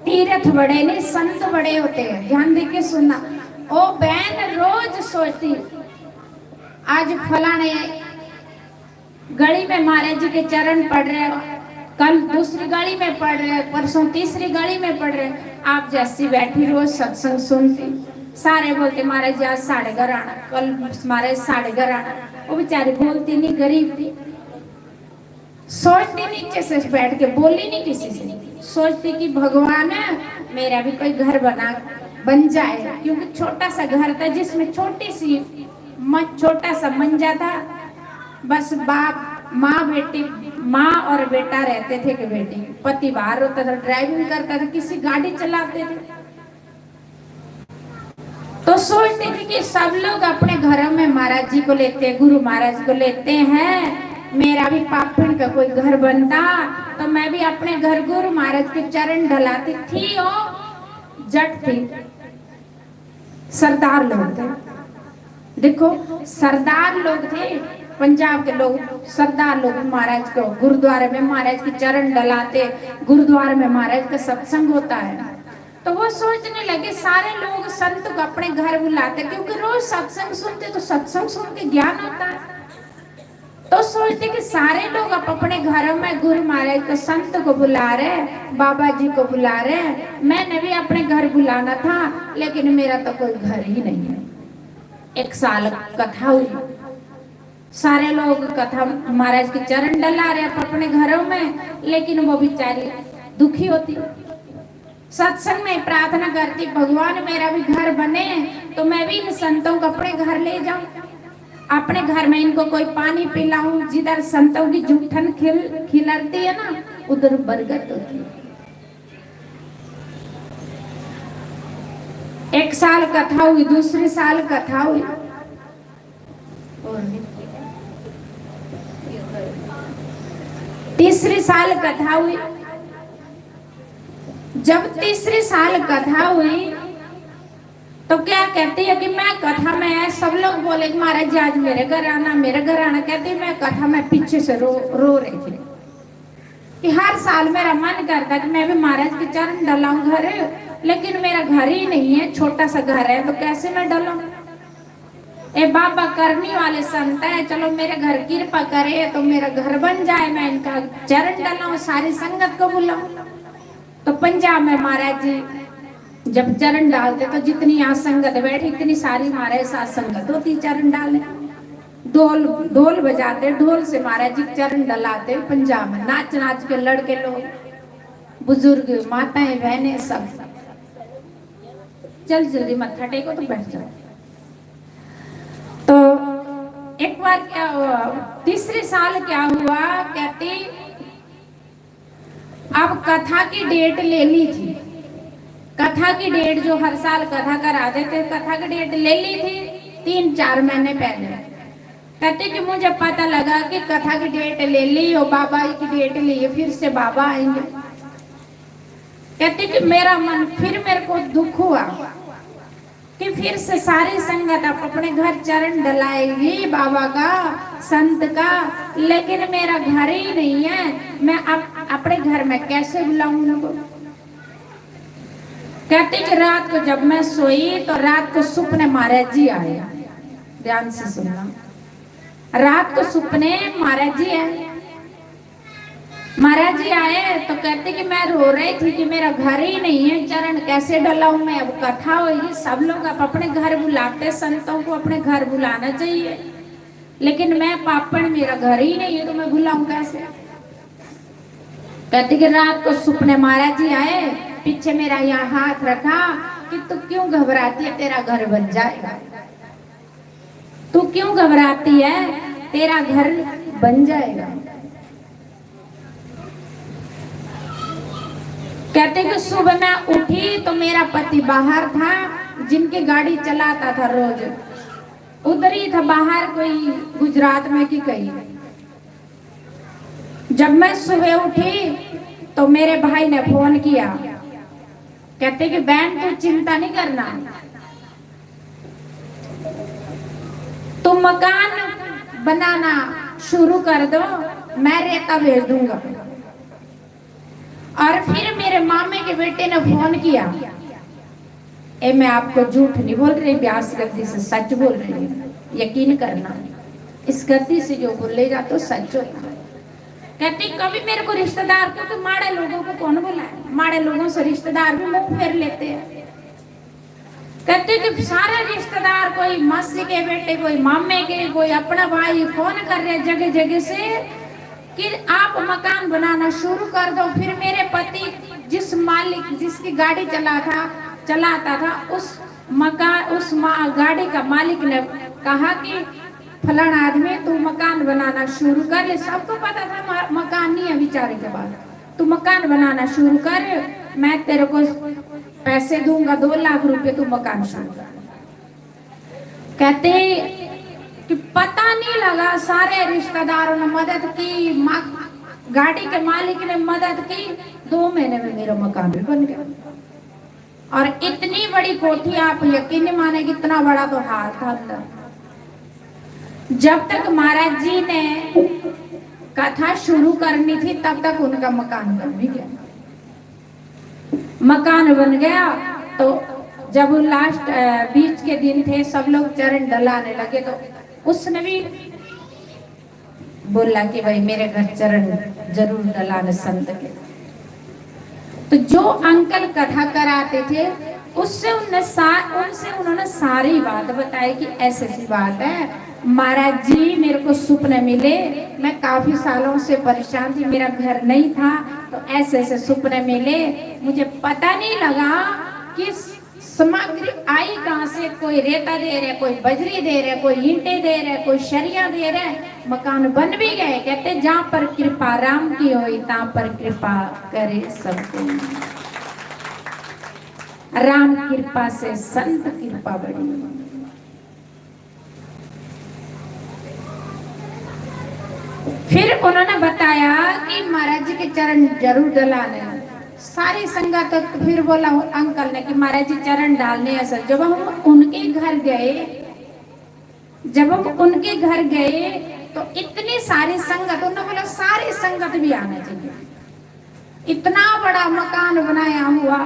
तीर्थ बड़े नहीं, संत बड़े होते हैं। ध्यान देके सुनना। ओ बहन रोज सोचती, आज फलाने गली में महाराज जी के चरण पड़ रहे, कल दूसरी गली में पड़ रहे, परसों तीसरी गली में पड़ रहे। आप जैसी बैठी रोज सत्संग सुनती, सारे बोलते, "महाराज जी आज साढ़े घर आना, कल महाराज साढ़े घर आना।" वो बेचारी बोलती नहीं, गरीब थी, सोचती नीचे से बैठ के, बोली नहीं किसी से, सोचती कि भगवान, मेरा भी कोई घर बना, बन जाए, क्योंकि छोटा सा घर था जिसमें छोटी सी म-, छोटा सा मंजा था। बस बाप, माँ, बेटी, माँ और बेटा रहते थे कि बेटी, पति बाहर होता था, ड्राइविंग करता था, किसी गाड़ी चलाते थे। तो सोचते थे कि सब लोग अपने घरों में महाराज जी को लेते हैं, गुरु महाराज को लेते हैं, मेरा भी पापण का कोई घर बनता तो मैं भी अपने घर गुरु महाराज के चरण ढलाती थी। ओ जट थी, सरदार लोग थे। देखो, सरदार लोग थे, पंजाब के लोग, सरदार लोग महाराज को गुरुद्वारे में महाराज के चरण डलाते, गुरुद्वारे में महाराज का सत्संग होता है। तो वो सोचने लगे, सारे लोग संत को अपने घर बुलाते, क्योंकि रोज सत्संग सुनते, तो सत्संग सुन के ज्ञान आता है। तो सोचते कि सारे लोग आप अपने घरों में गुरु महाराज को, संत को बुला रहे, बाबा जी को बुला रहे, मैंने भी अपने घर बुलाना था, लेकिन मेरा तो कोई घर ही नहीं है। एक साल कथा हुई, सारे लोग कथा महाराज के चरण डला रहे आप अपने घरों में, लेकिन वो बेचारी दुखी होती। सत्संग में प्रार्थना करती, "भगवान, मेरा भी घर बने तो मैं भी इन संतों को अपने घर ले जाऊं, अपने घर में इनको कोई पानी पिलाऊं, जिधर संतों की जूठन खिल खिलरती है ना, उधर बरगद होती है।" एक साल कथा हुई, दूसरे साल कथा हुई, तीसरी साल कथा हुई। जब तीसरी साल कथा हुई तो क्या कहती है कि मैं कथा में, सब लोग बोले कि महाराज जी आज मेरे घर आना, मेरे घर आना। कहती, मैं कथा में पीछे से रो रो रही थी कि हर साल मेरा मन करता कि मैं भी महाराज के चरण डलाऊं घर, लेकिन मेरा घर ही नहीं है, छोटा सा घर है, तो कैसे मैं डलाऊं? ए बाबा करनी वाले संत है, चलो मेरे घर कृपा करे तो मेरा घर बन जाए, मैं इनका चरण डलाऊं, सारी संगत को बुलाऊं। तो पंजाब में महाराज जी जब चरण डालते तो जितनी यहाँ संगत बैठी, इतनी सारी महाराज साथ संगत होती चरण डालने। ढोल ढोल बजाते, ढोल से महाराज जी चरण डलाते। पंजाब में नाच नाच के लड़के लोग, बुजुर्ग, माताएं, बहनें, सब। जल्दी जल्दी मत्था टेको तो बैठ जाओ। तो एक बार क्या हुआ, तीसरे साल क्या हुआ, कहती, अब कथा की डेट ले ली थी, कथा की डेट जो हर साल कथा करा देते, कथा की डेट ले ली थी तीन चार महीने पहले। कहते कि मुझे पता लगा कि कथा की डेट ले ली और बाबा की डेट ली है, फिर से बाबा आएंगे। कहते कि मेरा मन, फिर मेरे को दुख हुआ कि फिर से सारी संगत आप अपने घर चरण डलाएगी बाबा का, संत का, लेकिन मेरा घर ही नहीं है, मैं अप, अपने घर में कैसे बुलाऊं उनको? कहते कि रात को जब मैं सोई तो रात को सुपने महाराज जी आए। ध्यान से सुनना, रात को सुपने महाराज जी आए। महाराज जी आए तो कहते कि मैं रो रही थी कि मेरा घर ही नहीं है, चरण कैसे डलाऊं मैं? अब कथा होगी, सब लोग आप अपने घर बुलाते, संतों को अपने घर बुलाना चाहिए, लेकिन मैं पापण, मेरा घर ही नहीं है तो मैं बुलाऊं कैसे? कहते कि रात को सुपने महाराज जी आए, पीछे मेरा यहाँ हाथ रखा कि तू क्यों घबराती है, तेरा घर बन जाएगा। तू क्यों घबराती है, तेरा घर बन जाएगा। कहते कि सुबह मैं उठी तो मेरा पति बाहर था, जिनकी गाड़ी चलाता था रोज, उधर ही था बाहर, कोई गुजरात में कि कहीं। जब मैं सुबह उठी तो मेरे भाई ने फोन किया, कहते कि बहन तू चिंता नहीं करना, तुम मकान बनाना शुरू कर दो, मैं रेता भेज दूंगा। और फिर मेरे मामे के बेटे ने फोन किया, ए, मैं आपको झूठ नहीं बोल रही, ब्यास गलती से सच बोल रही हूँ, यकीन करना, इस गलती से जो बोलेगा तो सच होगा। कहती, कभी मेरे को रिश्तेदार को तो माड़े लोगों को कौन बुलाए, माड़े लोगों से रिश्तेदार भी मुंह फेर लेते हैं। कहते कि सारे रिश्तेदार, कोई मासी के बेटे, कोई मामे के, कोई अपना भाई, फोन कर रहे जगह जगह से कि आप मकान बनाना शुरू कर दो। फिर मेरे पति जिस मालिक, जिसकी गाड़ी चला था, चलाता था, उस मकान, उस मा-, गाड़ी का मालिक ने कहा कि फलाना आदमी, तू मकान बनाना शुरू कर ले। सबको पता था मा-, मकान नहीं है बेचारे के पास। तू मकान बनाना शुरू कर, मैं तेरे को पैसे दूंगा, दो लाख रुपए, तू मकान शुरू कर। कहते कि पता नहीं लगा, सारे रिश्तेदारों ने मदद की, मा-, गाड़ी के मालिक ने मदद की, दो महीने में मेरा मकान भी बन गया। और इतनी बड़ी कोठी, आप यकीन नहीं मानेगी, इतना बड़ा तो हाल था अंदर। जब तक महाराज जी ने कथा शुरू करनी थी, तब तक उनका मकान बन भी गया। मकान बन गया, तो जब लास्ट, अ, बीच के दिन थे, सब लोग चरण डलाने लगे, तो उसने भी बोला कि भाई, मेरे घर चरण जरूर डलाना संत के। तो जो अंकल कथा कराते थे, उससे उनने सा-, उनसे उन्होंने सारी बात बताई कि ऐसी ऐसी बात है, महाराज जी, मेरे को सुपने मिले, मैं काफी सालों से परेशान थी, मेरा घर नहीं था, तो ऐसे ऐसे सुपने मिले, मुझे पता नहीं लगा कि सामग्री आई कहाँ से, कोई रेता दे रहे, कोई बजरी दे रहे, कोई ईंटे दे रहे, कोई सरिया दे रहे, मकान बन भी गए। कहते, जहाँ पर कृपा राम की होई, तहाँ पर कृपा करे सब कोई। राम कृपा से संत कृपा बड़ी। फिर उन्होंने बताया कि महाराज जी के चरण जरूर डलाने। सारी संगत फिर बोला अंकल ने कि महाराज जी चरण डालने हैं सर। जब हम उनके घर गए, जब हम उनके घर गए तो इतनी सारी संगत, उन्होंने बोला सारी संगत भी आना चाहिए। इतना बड़ा मकान बनाया हुआ,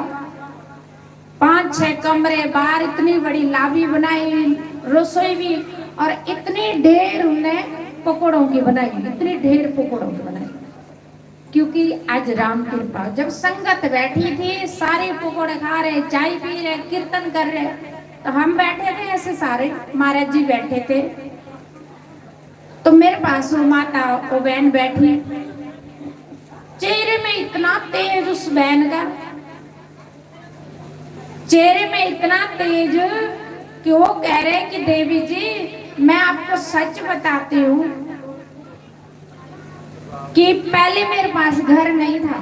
पांच छह कमरे, बाहर इतनी बड़ी lobby बनाई, रसोई भी, और इतनी ढेर उनने पकौड़ों की बनाई, इतनी ढेर पकौड़ों की बनाई, क्योंकि आज राम कृपा। जब संगत बैठी थी, सारे पकौड़े खा रहे, चाय पी रहे, कीर्तन कर रहे, तो हम बैठे थे ऐसे सारे, महाराज जी बैठे थे। तो मेरे पास वो माता, वो बहन बैठी, चेहरे में इतना तेज उस बहन का, चेहरे में इतना तेज कि वो कह रहे कि देवी जी, मैं आपको सच बताती हूँ कि पहले मेरे पास घर नहीं था,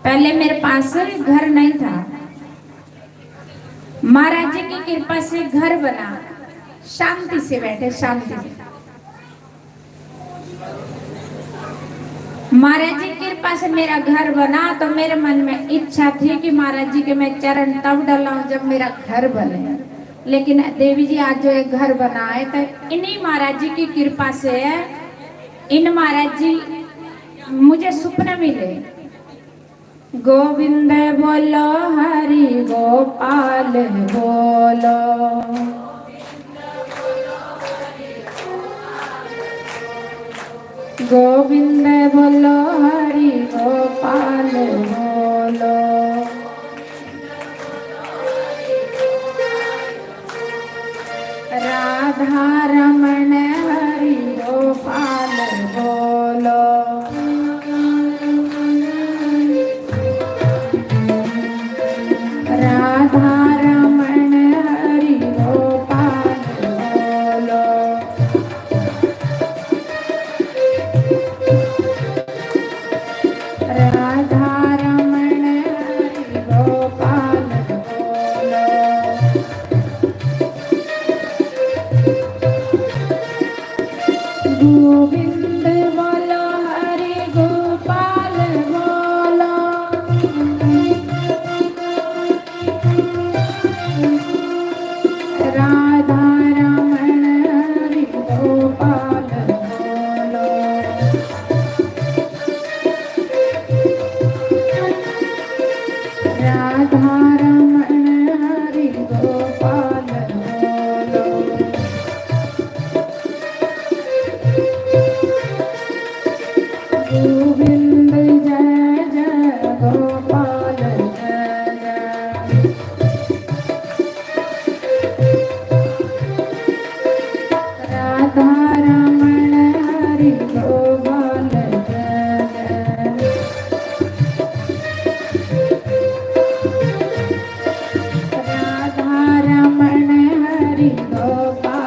पहले मेरे पास घर नहीं था। महाराज जी की कृपा से घर बना, शांति से बैठे, शांति से। महाराज जी की कृपा से मेरा घर बना, तो मेरे मन में इच्छा थी कि महाराज जी के मैं चरण तब डलाऊं जब मेरा घर बने। लेकिन देवी जी, आज जो ये घर बना है, तो इन्हीं महाराज जी की कृपा से है। इन महाराज जी मुझे सुपने मिले। गोविंद बोलो, हरि गोपाल बोलो। गोविंद बोलो, हरि गोपाल बोलो। राधा रमण हरि गोपाल बोलो। राधा रमण हरि गोपाल बोलो। राधा रमण हरि गोपाल बोलो। गोविंद बोलो, हरि गोपाल बोलो। राधा रमण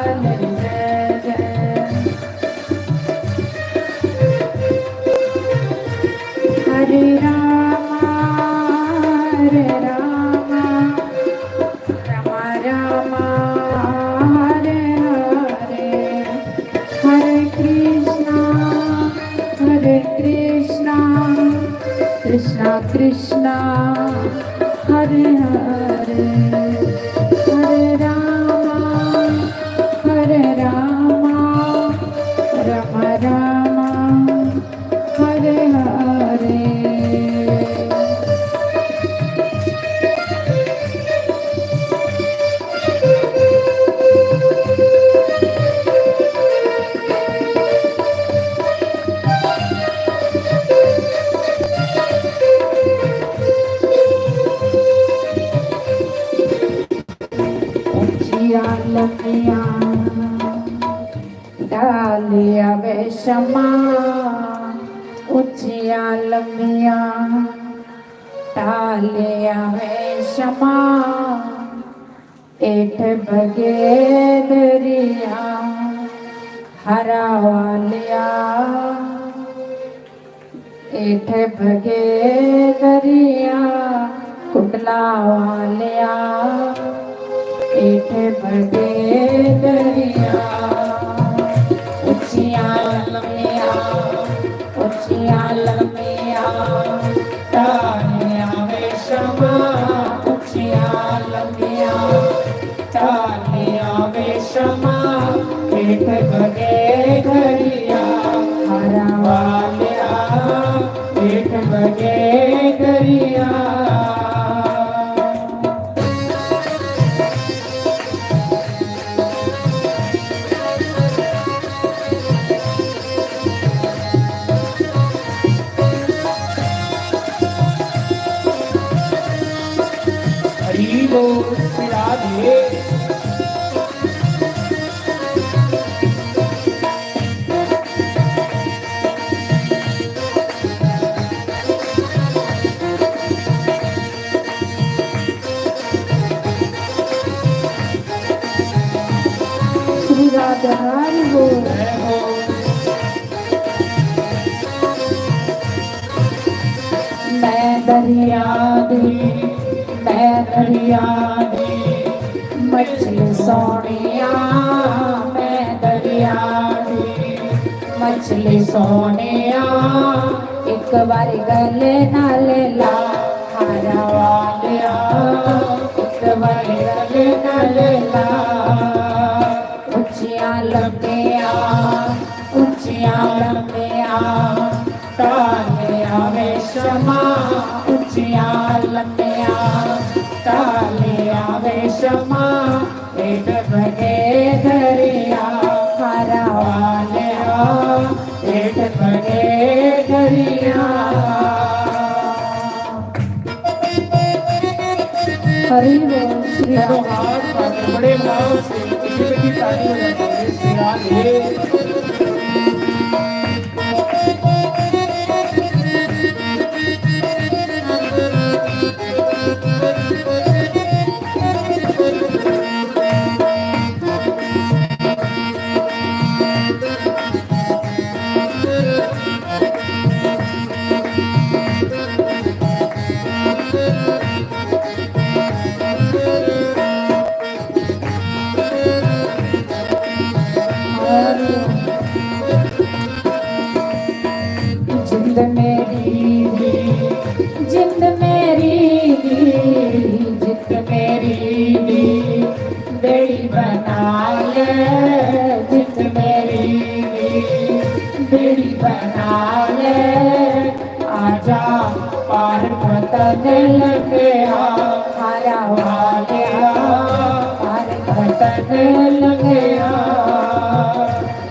जय जय। हरे रामा, हरे रामा, रामा रामा, हरे हरे, हरे कृष्णा, हरे कृष्णा, कृष्णा कृष्णा, हरे हरे, हरे रामा, हरे रामा, रामा रामा, हरे हरे। उच्चिया लम्मिया टालिया वे शमा, उच्चिया लम्मिया टालिया वे शमा, हेठ बगे दरिया हरा वालिया, हेठ बगे दरिया कुंडला वालिया, हेठ बगे दरिया। उच्चिया लम्मिया, उच्चिया लम्मिया टालिया वे शमा, उच्चिया लम्मिया टालिया वे शमा, हेठ बगे दरिया हरा वालिया, हेठ बगे दरिया। हरी बोल श्री राधे। श्री राधा हरि बोल। मैं दरिया दी, मैं दरिया दी मछली सोनिया, मैं दरिया दी मछली सोनिया, एक बारी गले नाल ला, हरा वालिया, एक बारी गले नाल ला। उच्चिया लम्मिया, उच्चिया लम्मिया टालिया वे शमा, उच्चिया लम्मिया टालिया वे शमा, हेठ बगे दरिया हरा वालिया, हेठ बगे दरिया। हरि बोल श्री राम। बड़े भाव से किसी की ताली हो जाती है। श्री राधे। जिंद मेरी दी, जिंद मेरी दी, जिंद मेरी दी, बेड़ी बना ले, जिंद मेरी दी, बेड़ी बना ले। आजा पार पतन लंघिया, हरा वालिया, पार पतन लंघिया।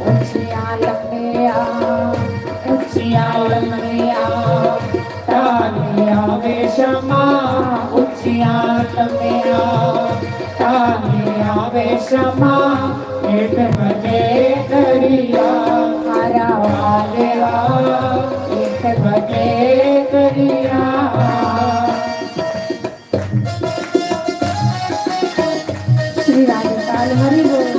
उच्चिया लम्मिया, उच्चिया लम्मिया टालिया वे शमा, उच्चिया लम्मिया टालिया वे शमा, हेठ बगे दरिया हरा वालिया, हेठ बगे दरिया। श्री राधे ताल हरि बोल।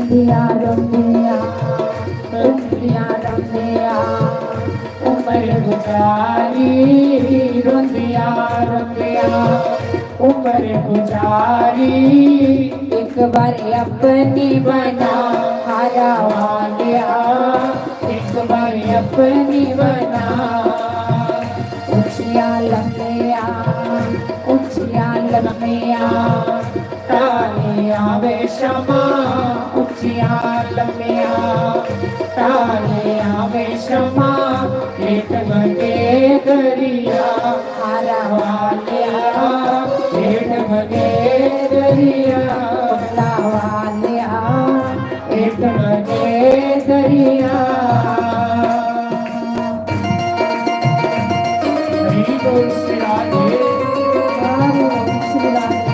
रोंदिया रोंदिया, रोंदिया रोंदिया, उम्र गुजारी रोंदिया रोंदिया, उम्र गुजारी। एक बार अपनी बना, हारा वालिया, एक बार अपनी बना। उच्चिया लम्बिया, उच्चिया लम्बिया, तालियां वे शमा, उच्चिया लम्बिया, तालियां वे शमा, पेट भरे दरिया, हारा वालिया, पेट भरे दरिया, भोला वालिया, पेट भरे दरिया। हरि बोल श्री राधे। हरि बोल श्री राधे।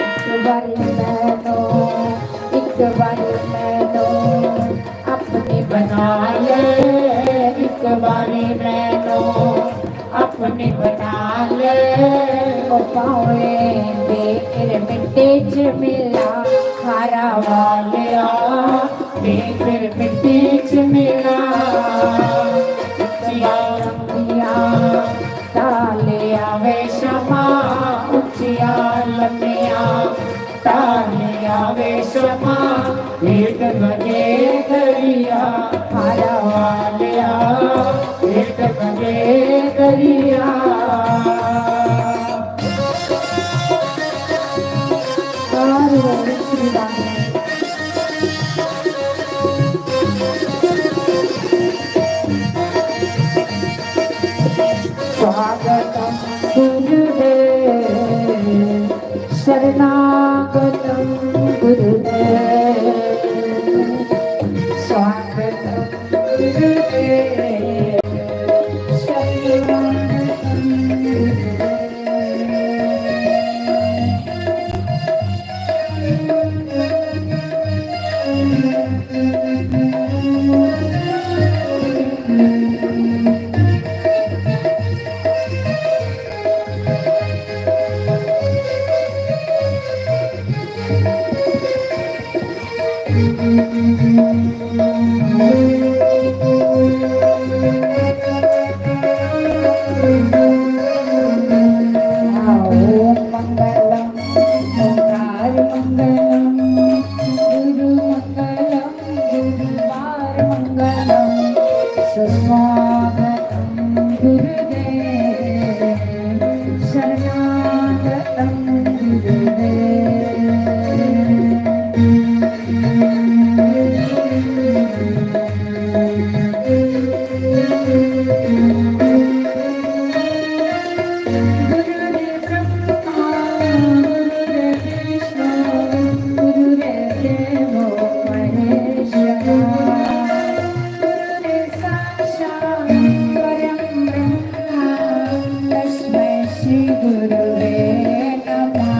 एक बारी मैनू, एक बारी मैनू अपनी बना ले, एक बारी मैनू अपनी बना ले। ओ पावे दे फिर मिट्टी च मिला, हारा वालिया, दे फिर मिट्टी च मिला। उच्चिया लम्बिया तालियां वे शमा, उच्चिया लम्बिया तालियां वे शमा, पेट भरे दरिया, हारा वालिया, पेट भरे दरिया। हरि बोल श्री राम। स्वागतम गुरुदेव, शरणागतम गुरुदेव, स्वागतम गुरुदेव, शरणागतम गुरुदेव। मंगलम, ओंकार मंगलम, गुरु मंगलम, गुरुवार मंगलम, सुस्वागतम गुरुदेव, शरणागतम गुरुदेव। गुरुदेव ब्रह्मा, गुरुदेव विष्णु, गुरुदेव देवो महेश्वरा। गुरुदेव साक्षात् परं ब्रह्मा, तस्मै श्री गुरुवे नमः।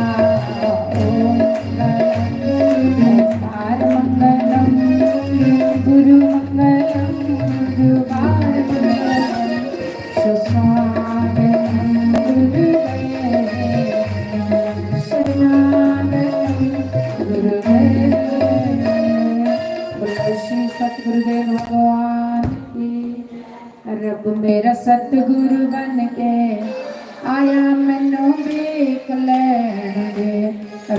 ओम मंगलम, ओंकार मंगलम, गुरु मंगलम, गुरुवार मंगलम। सुस्वागतम गुरुदेव, शरणागतम गुरुदेव। बोलो श्री सतगुरुदेव भगवान की। रब मेरा सतगुरु बन के आया, मैनू देख लैन दे।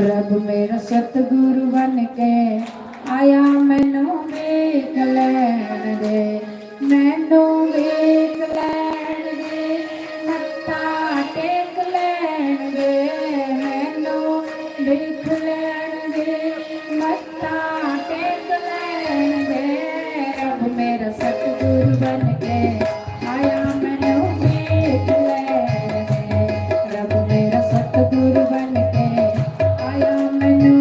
रब मेरा सतगुरु बन के आया, मैनू देख लैन दे। मैनू देख लैन दे, मत्था टेक लैन दे। मैनू देख लैन दे, मत्था टेक लैन दे। रब मेरा सतगुरु बन के आया, मैनू देख लैन दे। रब मेरा सतगुरु बन के आया, मैनू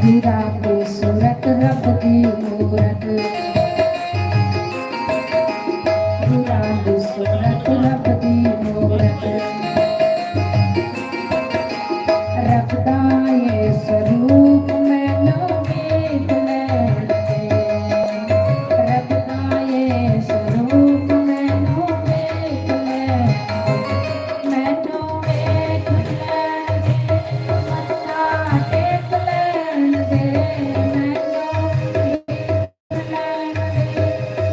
गिरा के सूरत रब दी मूरत, गिरा के सूरत रब दी मूरत। रब दा ये स्वरूप मैनू वेख लैण दे, रब दा ये स्वरूप मैनू वेख लैण दे, मैनू वेख लैण दे, मत्था टेक लैण दे, मैनू वेख लैण दे,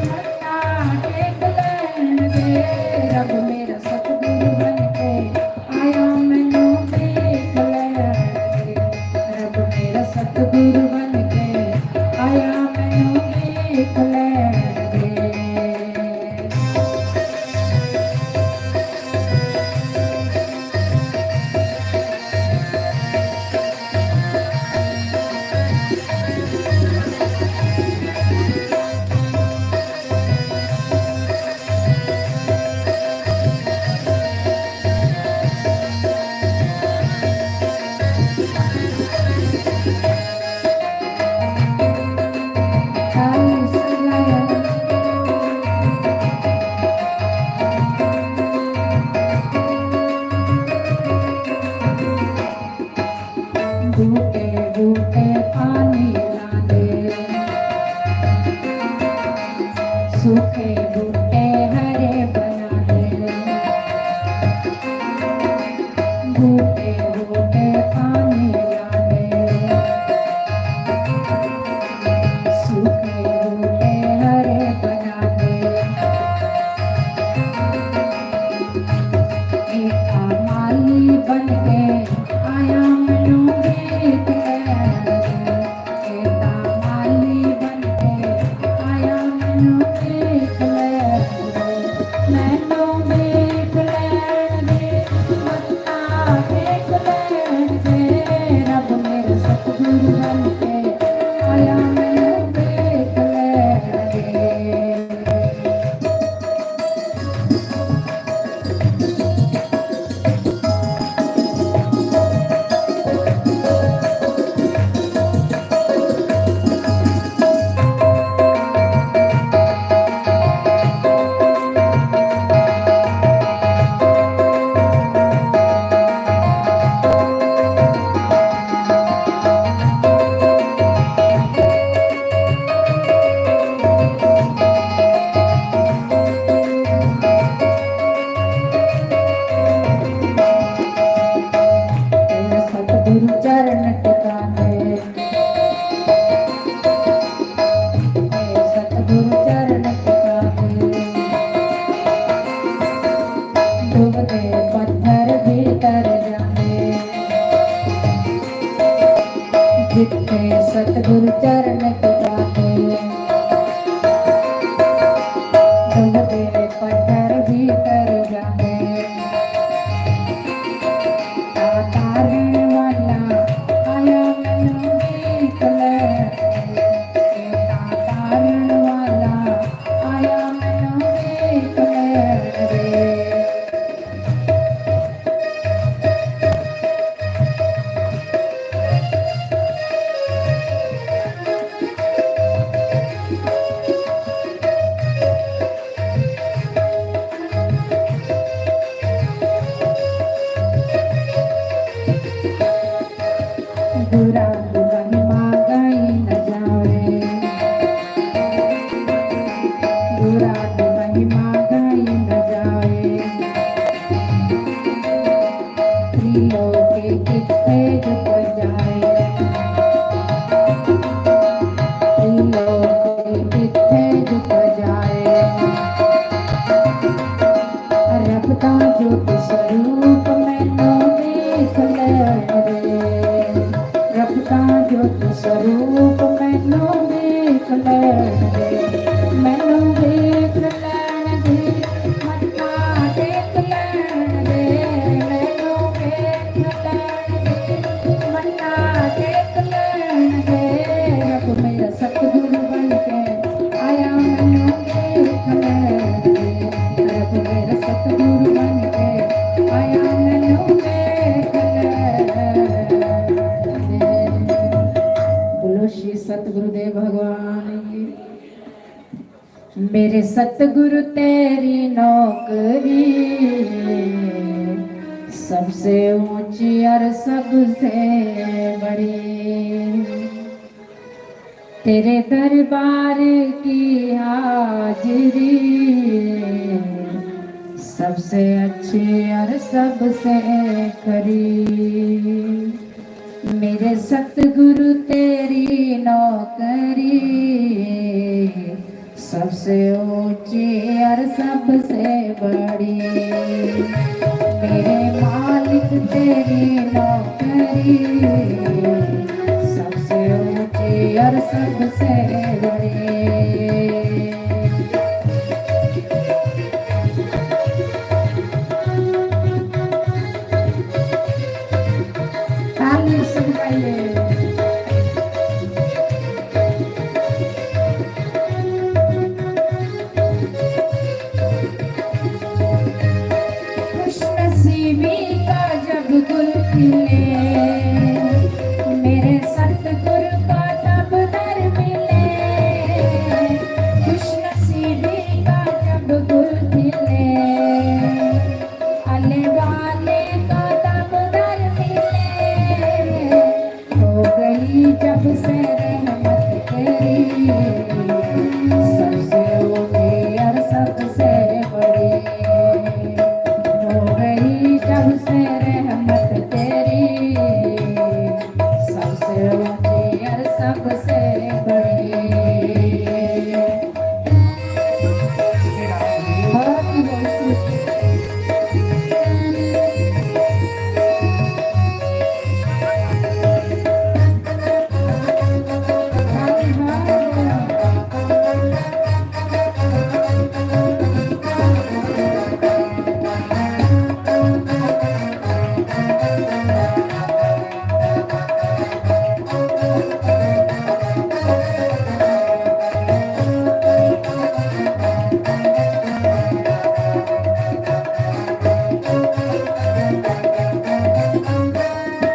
मत्था टेक लैण दे। रब मेरा सतगुरु बन के आया, मैनू वेख लैण दे। रब मेरा सतगुरु बन के आया, मैनू वेख लैण दे। बूटे बूटे पानी लांदे, सूखे बूटे हरे बनांदे। बूटे बूटे पानी लांदे, सूखे बूटे हरे बनांदे। एका माली बन के आया, मैनू वेख लैण दे। एका माली बन के आया, मैनू वेख लैण दे। मैनू वेख लैण दे, मत्था टेक लैण दे। रब मेरा सतगुरु बन के आया, मैनू वेख लैण दे। सतगुरु चरण टिकाने, सतगुरु चरण टिकाने, डुबदे पत्थर भीतर जाने। जित्थे सतगुरु चरण टिकाते, डुबदे पत्थर भीतर जाते। तारण वाला आया मैनू वेख ले, तारण वाला आया मैनू वेख ले रे। गुरां दी महिमा गाई न जावे, गुरां दी महिमा गाई न जावे। त्रिलोकी कित्थे जुप जाए, त्रिलोकी कित्थे जुप जाए। रब दा जोत स्वरूप मैनू देख ले रे, रब दा जोत स्वरूप मैनू देख ले रे, मैनू देख लैण दे, मत्था टेक लैण दे। बोलो श्री सतगुरुदेव भगवान की। मेरे सतगुरु तेरी नौकरी सबसे ऊंची और सबसे बड़ी। तेरे दरबार की हाजिरी सबसे अच्छी और सबसे खरी। मेरे सतगुरु तेरी नौकरी सबसे ऊंची और सबसे बड़ी। मेरे मालिक तेरी नौकरी सबसे ऊंची और सबसे बड़ी। ताली से बजाइए। खुशनसीबी का जब गुल खिले, मेरे सतगुरु का तब दर मिले। खुशनसीबी का जब गुल खिले, आले वाले का तब दर मिले। हो गई जब से रहमत तेरी, सबसे ऊंची और सबसे बड़ी। हो गई जब से रहमत तेरी, सबसे ऊंची और सबसे बड़ी।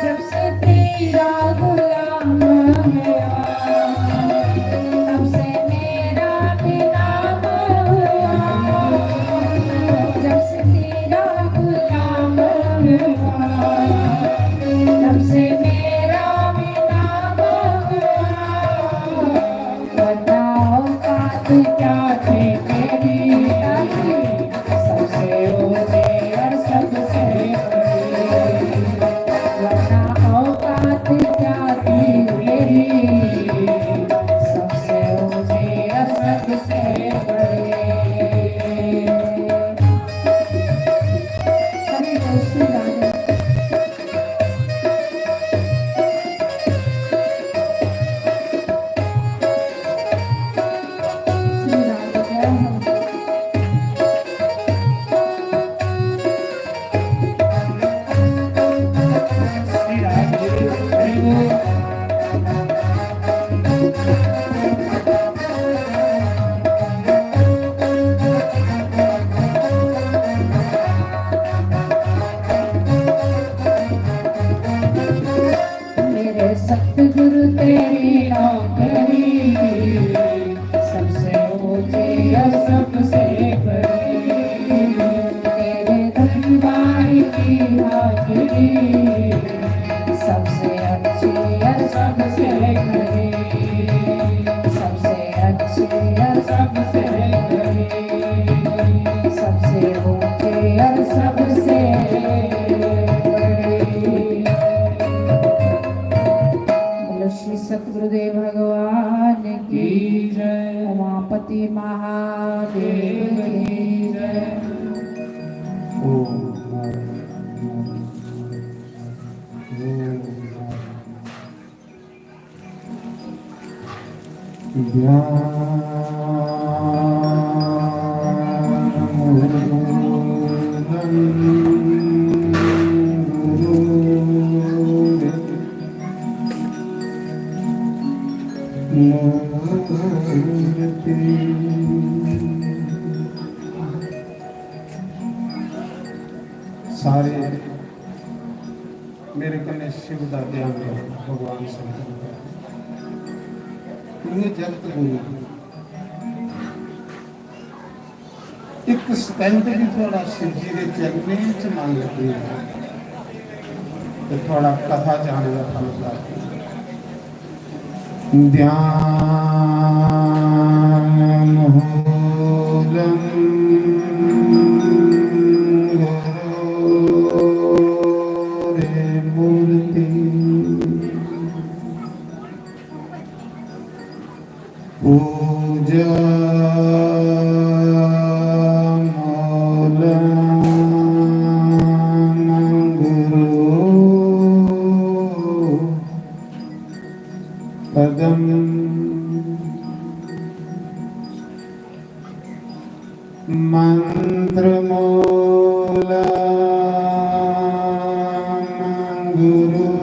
जब से तेरा गुलाम हुआ, तब से मेरा भी नाम हुआ। जब से तेरा गुलाम हुआ, तब से मेरा भी नाम हुआ। बताओ बात क्या थी तेरी, सबसे ऊंची और सबसे बड़ी। वरना औकात क्या थी तेरी, सबसे ऊंची और सबसे बड़ी। अरे, कैसी रानी। मेरे सतगुरु तेरी नौकरी सबसे ऊंची और सबसे बड़ी। तेरे दरबार की हाजिरी सबसे अच्छी और सबसे बड़ी। सबसे अच्छी और सबसे बड़ी। सबसे ऊंची और सबसे बड़ी। बोलो श्री सतगुरुदेव भगवान की जय। उमापति महादेव की जय। ओम। सारे मेरे कन्नै शिव दा ध्यान रखो, भगवान शंकर दा। इ'यां जगत गुरु इक second भी थुआढ़ा शिव जी दे चरणें च मन लग्गी जाए ते थुआढ़ा कथा जाने दा फल प्राप्त होई जाए। ध्यानमूलं गुरोर्मूर्ति। पूजामूलं गुरु पदम। मंत्रमूलं गुरोर्वाक्यम्।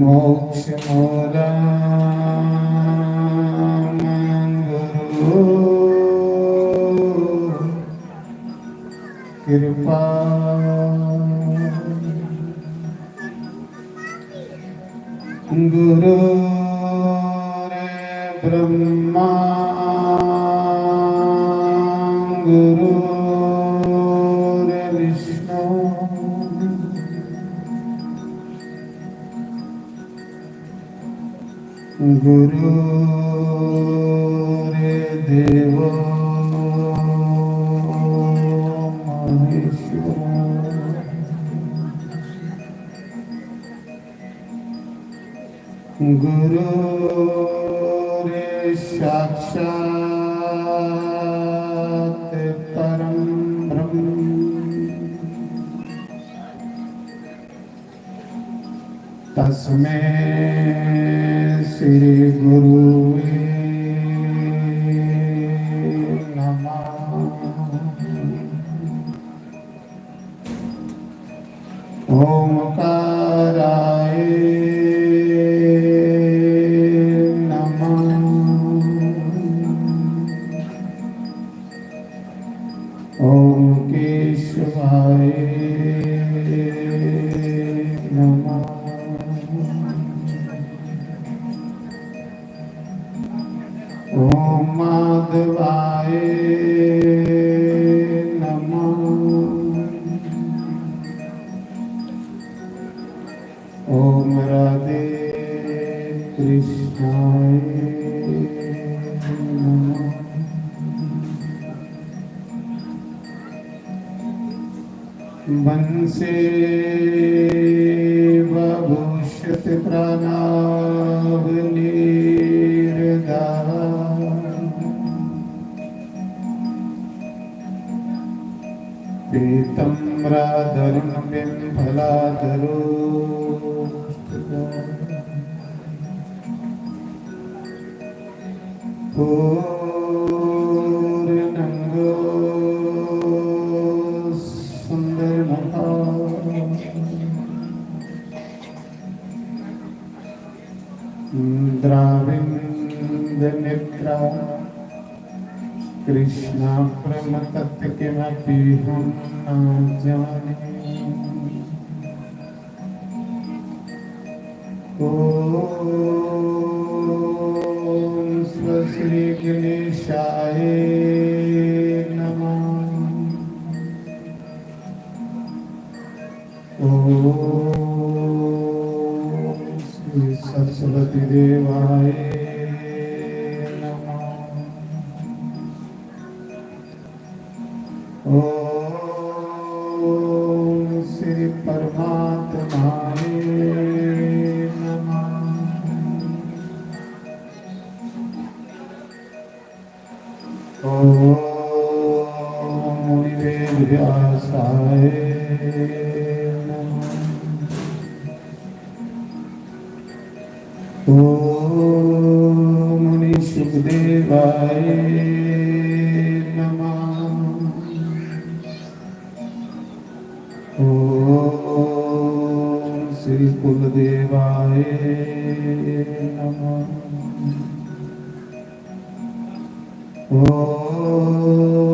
मोक्षमूलं गुरोर्कृपा। गुरोर्ब्रह्मा गुरोर्विष्णु। गुरुर्देवो महेश्वरः। गुरुर्साक्षात् परं ब्रह्म। तस्मै श्री गुरुवे नमः। ओंकाराय नमः। ओम केशवाय नमः। ओम माधवाय नमः। ओम राधे कृष्णाय नमः। वंशे बभूषित प्राणावलीर्दाः। पीतम्बराधरं बिम्फलाधरो। पूर्णंगो सुंदरमुखा। द्राविन्द नेत्रा। कृष्णा परम तत्व किमपि हम न जाने। ओम श्री गणेशाय नमः। ओम श्री सरस्वती देवाय नमः। ओम श्री परमात्माय नमः। ओम मुनि वेद व्यासाय नमः। ओम मुनि सुखदेवाय नमः। ओम श्री कुलदेवाय नमः। ओम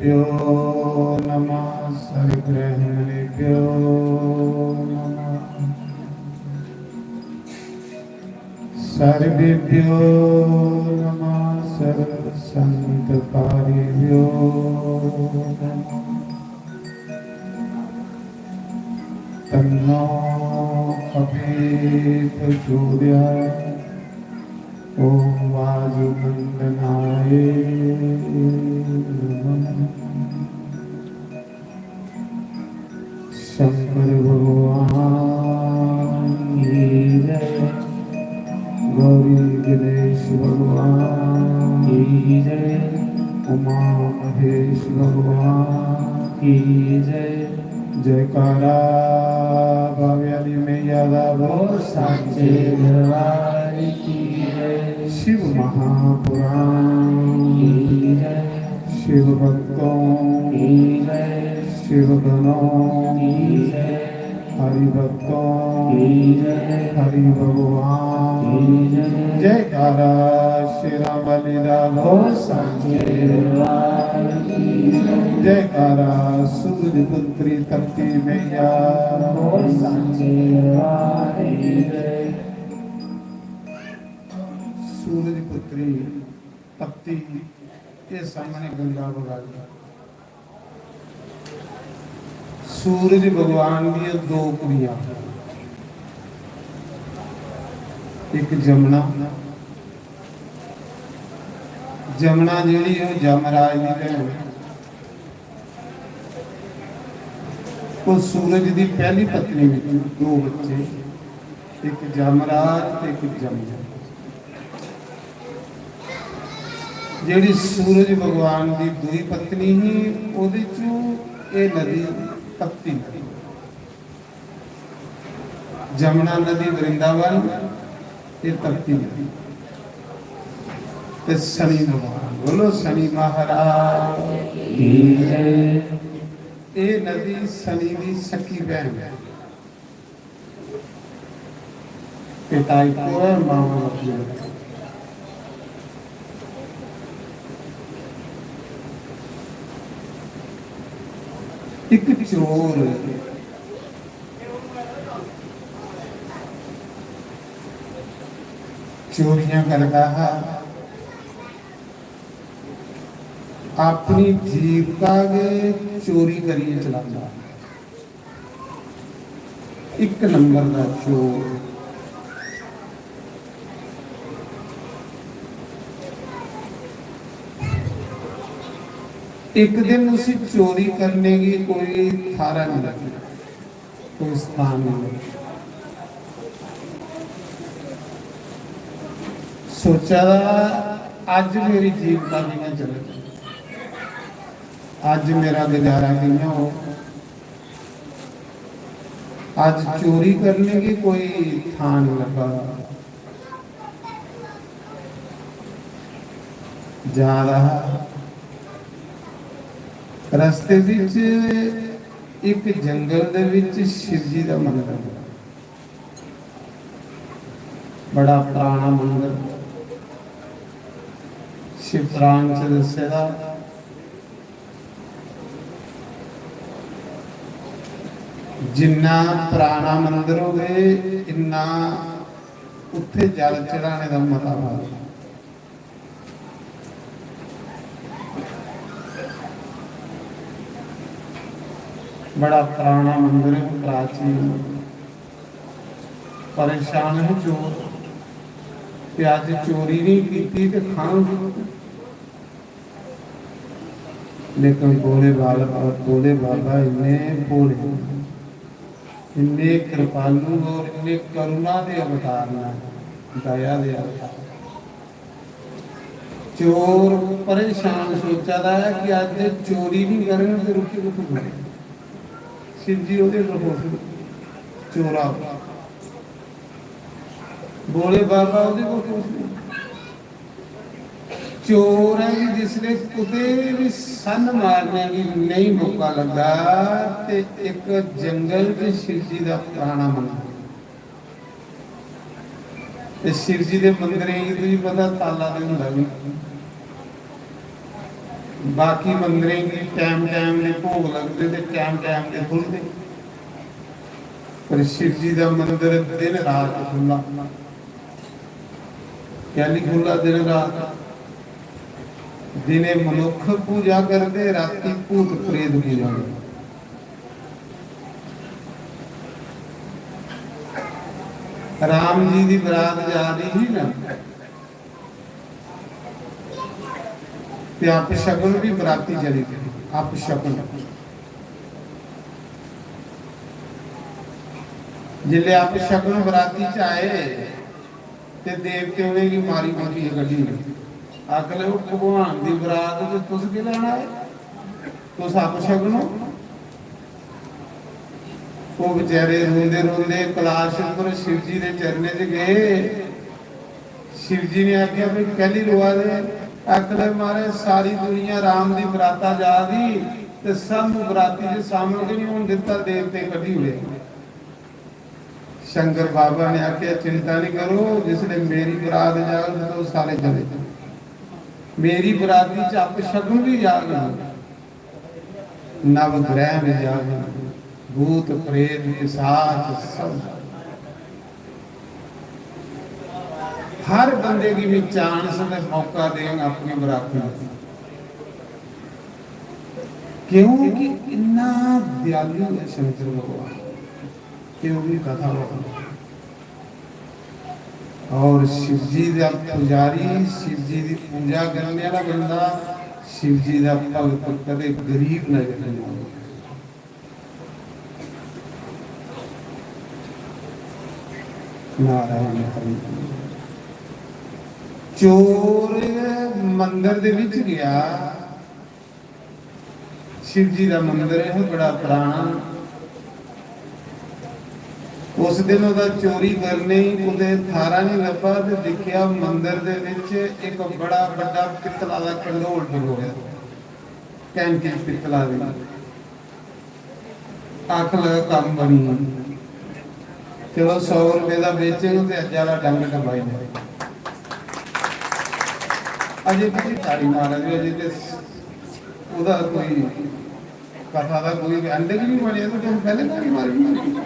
नमः, सर्वब्रह्मणेभ्यो नमः, सर्वेभ्यो नमः, सर्वसंतपारेभ्यो नमः। तन्नो अभि प्रचोदयात्। ॐ वायुमण्डलाय नमः। शंकर भगवान की जय। गौरी गणेश भगवान की जय। उमा महेश भगवान की जय। जयकारा बाबे आली मैया दा बोल। सांचे दरबार की जय। शिव महापुराण की जय। शिव भक्तों की जय। शिव गणों की जय। हरि भक्तों की जय। हरि भगवान की जय। जयकारा शेरां वाली दा बोल। सांचे दरबार की जय। जयकारा सूरज पुत्री तपती मैया। बोल सांचे दरबार की जय। सूरज पुत्री तपती, ये सामने गंगा बगा गई। सूरज भगवान दियां दो कुड़ियां, एक जमुना, जमुना जेह्ड़ी ओह् यमराज दी भैन ऐ। ओह् सूरज दी पैह्ली पत्नी बिच्चों दो बच्चे, इक यमराज ते इक जमुना। जेह्ड़ी सूरज भगवान दी दूई पत्नी ही, ओह्दे चों एह् नदी तपती नदी। जमुना नदी वृंदावन, एह् तपती नदी। ते शनि भगवान, बोलो शनि महाराज की जय। एह् नदी शनि दी सक्की भैन ऐ। पिता इक्को ऐ, मां बक्खरी बक्खरी। इक चोर चोरियां करदा हा, अपनी जीवका गै चोरी करियै चलांदा। इक नंबर दा चोर। इक दिन उसी चोरी करने गी कोई थारा नहीं लगा, कोई स्थान नहीं लगा। सोचा दा, अज्ज मेरी जीवका कि'यां चले, अज्ज मेरा गुजारा कि'यां हो। अज्ज चोरी करने गी कोई थां नहीं लगा। जा रहा, रस्ते विच इक जंगल दे विच शिव जी दा मंदर, बड़ा पराना मंदर, शिव पुराण च दस्से दा। जिन्ना पराना मंदर होवे, इन्ना उत्थे जल चढ़ाने दा मता भाग। बड़ा पराना मंदर है, प्राचीन। परेशान है चोर कि अज्ज चोरी नहीं कीती ते खांग। लेकिन भोले बाबा, भोले बाबा इन्ने भोले, इन्ने कृपालु और इन्ने करुणा दे अवतार न, दया दे अवतार। चोर परेशान सोचा दा है कि अज्ज चोरी नहीं करन ते रुट्टी कुत्थों खानी? शिव जी ओह्दे पर खुश न, चोरा पर। भोले बाबा ओह्दे पर खुश न। चोर ऐ कि जिसले कुते भी सन मारने गी नेईं मौका लग्गा ते इक जंगल च शिव जी दा पराना मंदर। ते शिव जी दे मंदरें गी तुगी पता ताला ते होंदा गै। बाकी मंदरें गी टैम टैम दे भोग लगदे ते टैम टैम दे खु'लदे, पर शिव जी दा मंदर दिन रात खु'ल्ला। कैल्ली खु'ल्ला दिन रात? दिने मनुक्ख पूजा करदे, राती भूत प्रेत पूजा करदे। राम जी दी बरात जा दी ही ना, ते अपशगुन भी बराती चली पे। अपशगुन, जिसले अपशगुन बराती च आए ते देवते उ'नेंगी मारी कुट्टियै कड्ढी ओड़े। आखन लगे, "ओह् भगवान दी बरात ते तुस केह् लैना ऐ? तुस अपशगुन ओ।" ओह् बेचारे रोंदे रोंदे कैलाश उप्पर शिव जी दे चरणें च गे। शिव जी ने आखेआ, "भाई, कैल्ली रोआ दे?" आखन लगे, "महाराज, सारी दुनिया राम दी बराता जा दी ते सानू बराती च शामिल गै नहीं होन दित्ता, देवते कड्ढी ओड़े।" शंकर बाबा ने आखेआ, "चिंता नहीं करो, जिसले मेरी बरात जाग ते तुस सारे चले जाओ। मेरी बराती च अपशगुन भी जाग, नवग्रह भी जाग, भूत प्रेत पिशाच सब, हर बंदे गी भी चांस ते मौका देंग अपनी बराती दा।" क्योंकि इन्ना दयालु है शंकर भगवान, क्योंकि कथा भगवान। और शिव जी दा पुजारी, शिव जी दी पूजा करने वाला बंदा, शिव जी दा भगत कदे गरीब नजर नहीं आंदा। नारायण हरि। चोर मंदर दे विच गया, शिव जी दा मंदर है बड़ा पुराना। उस दिन ओह्दा चोरी करने गी कुतै थारा नहीं लब्भा ते दिक्खेआ मंदर दे विच इक बड़ा बड्डा पित्तला दा कंडोल टंगोया, घैंटी पित्तला दी। आखन लगा, "कम्म बनी गेआ। चलो, सौ रपेऽ दा बेचङ ते अज्जै आह्ला डंग टपाई लैङ।" अजें तुस ताड़ी मारा दे ओ, अजें ते ओह्दा कोई, कथा दा कोई end गै निं बनेआ, ते तुस पैह्लें ताड़ी मारी ओड़ी।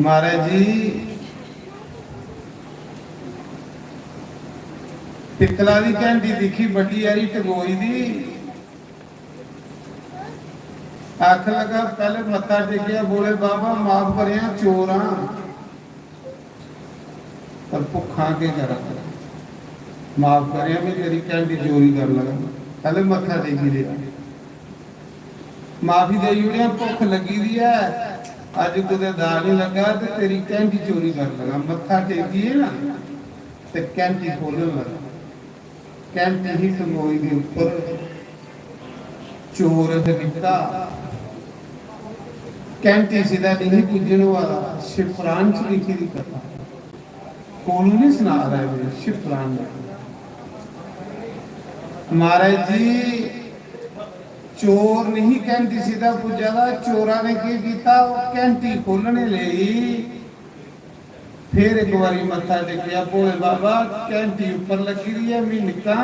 महाराज जी, पित्तला दी घैंटी दिक्खी, बड्डी हारी टंगोई दी। आखन लगा, पैह्लें मत्था टेकेआ, "बोले बाबा, माफ करेआं, चोर आं, पर भुक्खा केह् करां? माफ करेआं, में तेरी घैंटी चोरी करन लगा।" पैह्लें मत्था टेकी लेआ। माफी देई ओड़ेआ, भुक्ख लग्गी दी ऐ, अज्ज कुतै दाल निं लग्गा ते तेरी घैंटी चोरी करन लगा। मत्था टेकियै ना ते घैंटी खोलन लगा। घैंटी ही टंगोई दी उप्पर, चोर ते निक्का, घैंटी सिद्धा निं ही पुज्जन होआ दा, शिव पुराण च लिखी दी कथा। कोलू नहीं सना रहा है, शिव पुराण में। महाराज जी, चोर नहीं घैंटी सीधा पुज्जा दा, चोरा ने केह् कीता, ओह् घैंटी खोलने लेई फिर इक बारी मत्था टेकेआ, "भोले बाबा, घैंटी उप्पर लग्गी दी ऐ, मी निक्का,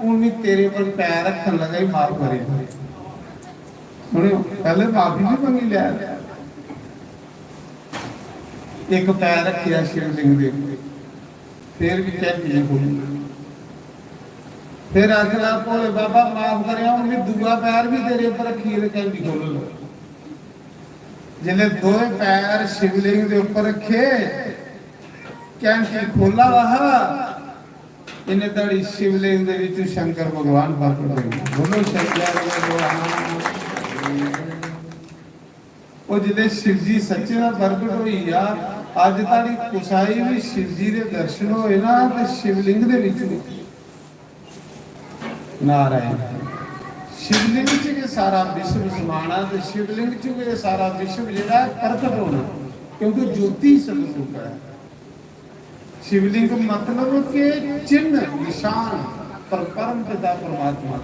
हून मी तेरे पर पैर रक्खन लगा ई, माफ करी दे।" सुनेओ, पैह्ले माफी भी मंगी लै। इक पैर रक्खेआ शिवलिंग दे, फिर भी घैंटी नहीं खुल्ली। फिर आखन लगा, "भोले बाबा, माफ करेआ, हून में दूआ पैर भी तेरे पर रखियै ते घैंटी खोलन लगा।" जिसले दोए पैर शिवलिंग दे उप्पर रखे, घैंटी खोला दा हा, इन्ने धड़ी शिवलिंग दे विच शंकर भगवान प्रकट होए। बोलो शंकर भगवान। ओह् जिसलै शिव जी सच्चे दा प्रगट होई गेआ, अज्ज धोड़ी कुसै गी बी शिव जी दे दर्शन होए ना, ते शिवलिंग दे विच होए। नारायण। शिवलिंग च गै सारा विश्व समाना, ते शिवलिंग च गै सारा विश्व जेह्ड़ा ऐ प्रगट होना, क्योंकि ज्योति सतरूप है। शिवलिंग मतलब कि चिन्ह, निशान, पर परम पिता परमात्मा।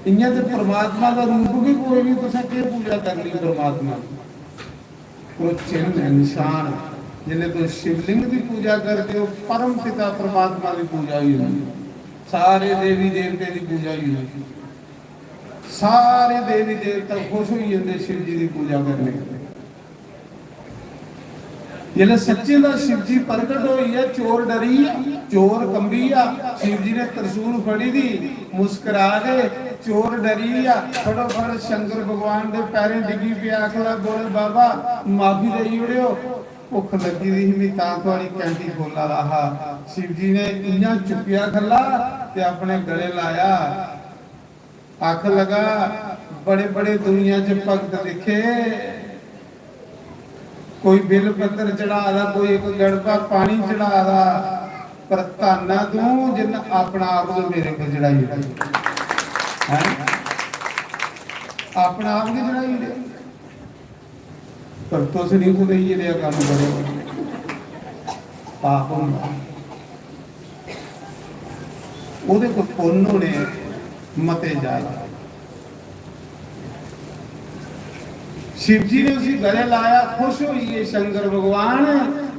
इ'यां ते परमात्मा दा रूप गै कोई नहीं, तुसें केह् पूजा करनी परमात्मा दी? पर ओह् चिन्ह है, निशान है। जिसलै तुस शिवलिंग दी पूजा करदे हो, परम पिता परमात्मा दी पूजा होई जंदी, सारे देवी देवते दी पूजा होई जंदी, सारे देवी देवता खुश होई जंदे शिव जी दी पूजा करने कन्नै। जिसलै सच्चे दा शिव जी प्रगट होई गेआ, चोर डरी गेआ, चोर कंबी गेआ। शिव जी ने त्रिशूल फड़ी दी, मुस्करा दे, चोर डरी गेआ, फटोफट शंकर भगवान दे पैरें डिग्गी पेआ, आखदा, "बोले बाबा, माफी देई ओड़ेओ, भुक्ख लग्गी दी ही, मी तां थुआड़ी कैंटी खोला दा हा।" शिव जी ने इ'यां चुक्केआ खल्ला ते अपने गले लाया। आखन लगा, "बड़े बड़े दुनिया च भगत दिक्खे, कोई बिल पत्तर चढ़ा दा, कोई इक गड़बा पानी चढ़ा दा, पर धन्न ऐ तूं जिन्न अपना आप गै मेरे पर चढ़ाई ओड़ेआ।" हैं? अपना आप गै चढ़ाई ओड़ेआ। पर तुस नहीं कुतै इ'यै नेहा कम्म करो, पाप होंदा। ओह्दे कोल पुन्न होने मते ज्यादा। शिव जी ने उसी गले लाया, खुश होई गे शंकर भगवान।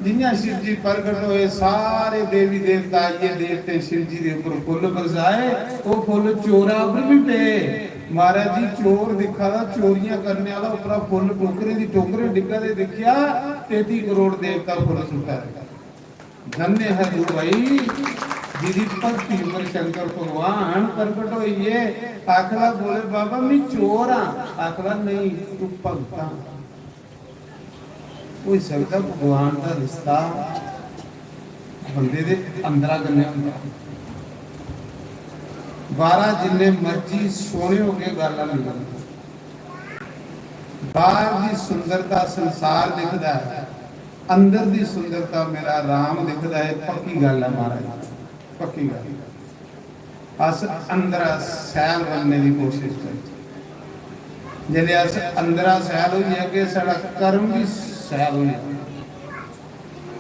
जि'यां शिव जी प्रगट होए, सारे देवी देवता आइयै देवतें शिव जी दे उप्पर फुल्ल बरसाए। ओह् फुल्ल चोरा उप्पर भी पे। महाराज जी, चोर दिक्खा दा, चोरियां करने आह्ला, उप्परा फुल्ल टोकरे दी टोकरे डिग्गा दे दिक्खेआ, तेती करोड़ देवता फुल्ल सुट्टा दे। धन्य है तू भाई, जिदी भक्ति पर शंकर भगवान प्रगट होई गे। आखदा, "बोले बाबा, मैं चोर हां।" आखदा, "नहीं, तू भगत हां।" होई सकदा भगवान दा रिश्ता बंदे दे अंदरा कन्नै होंदा। बाहरा जिन्ने मर्जी सोहने होगे, गल्ल नहीं बनदी। बाहर दी सुंदरता संसार दिखदा है, अंदर दी सुंदरता मेरा राम दिखदा है। पक्की गल्ल है महाराज, पक्की गल्ल। अस अंदरा सैल बनने दी कोशिश करचै। जेल्लै अस अंदरा सैल होई जागे, साढ़ा कर्म भी सैल होई जाग।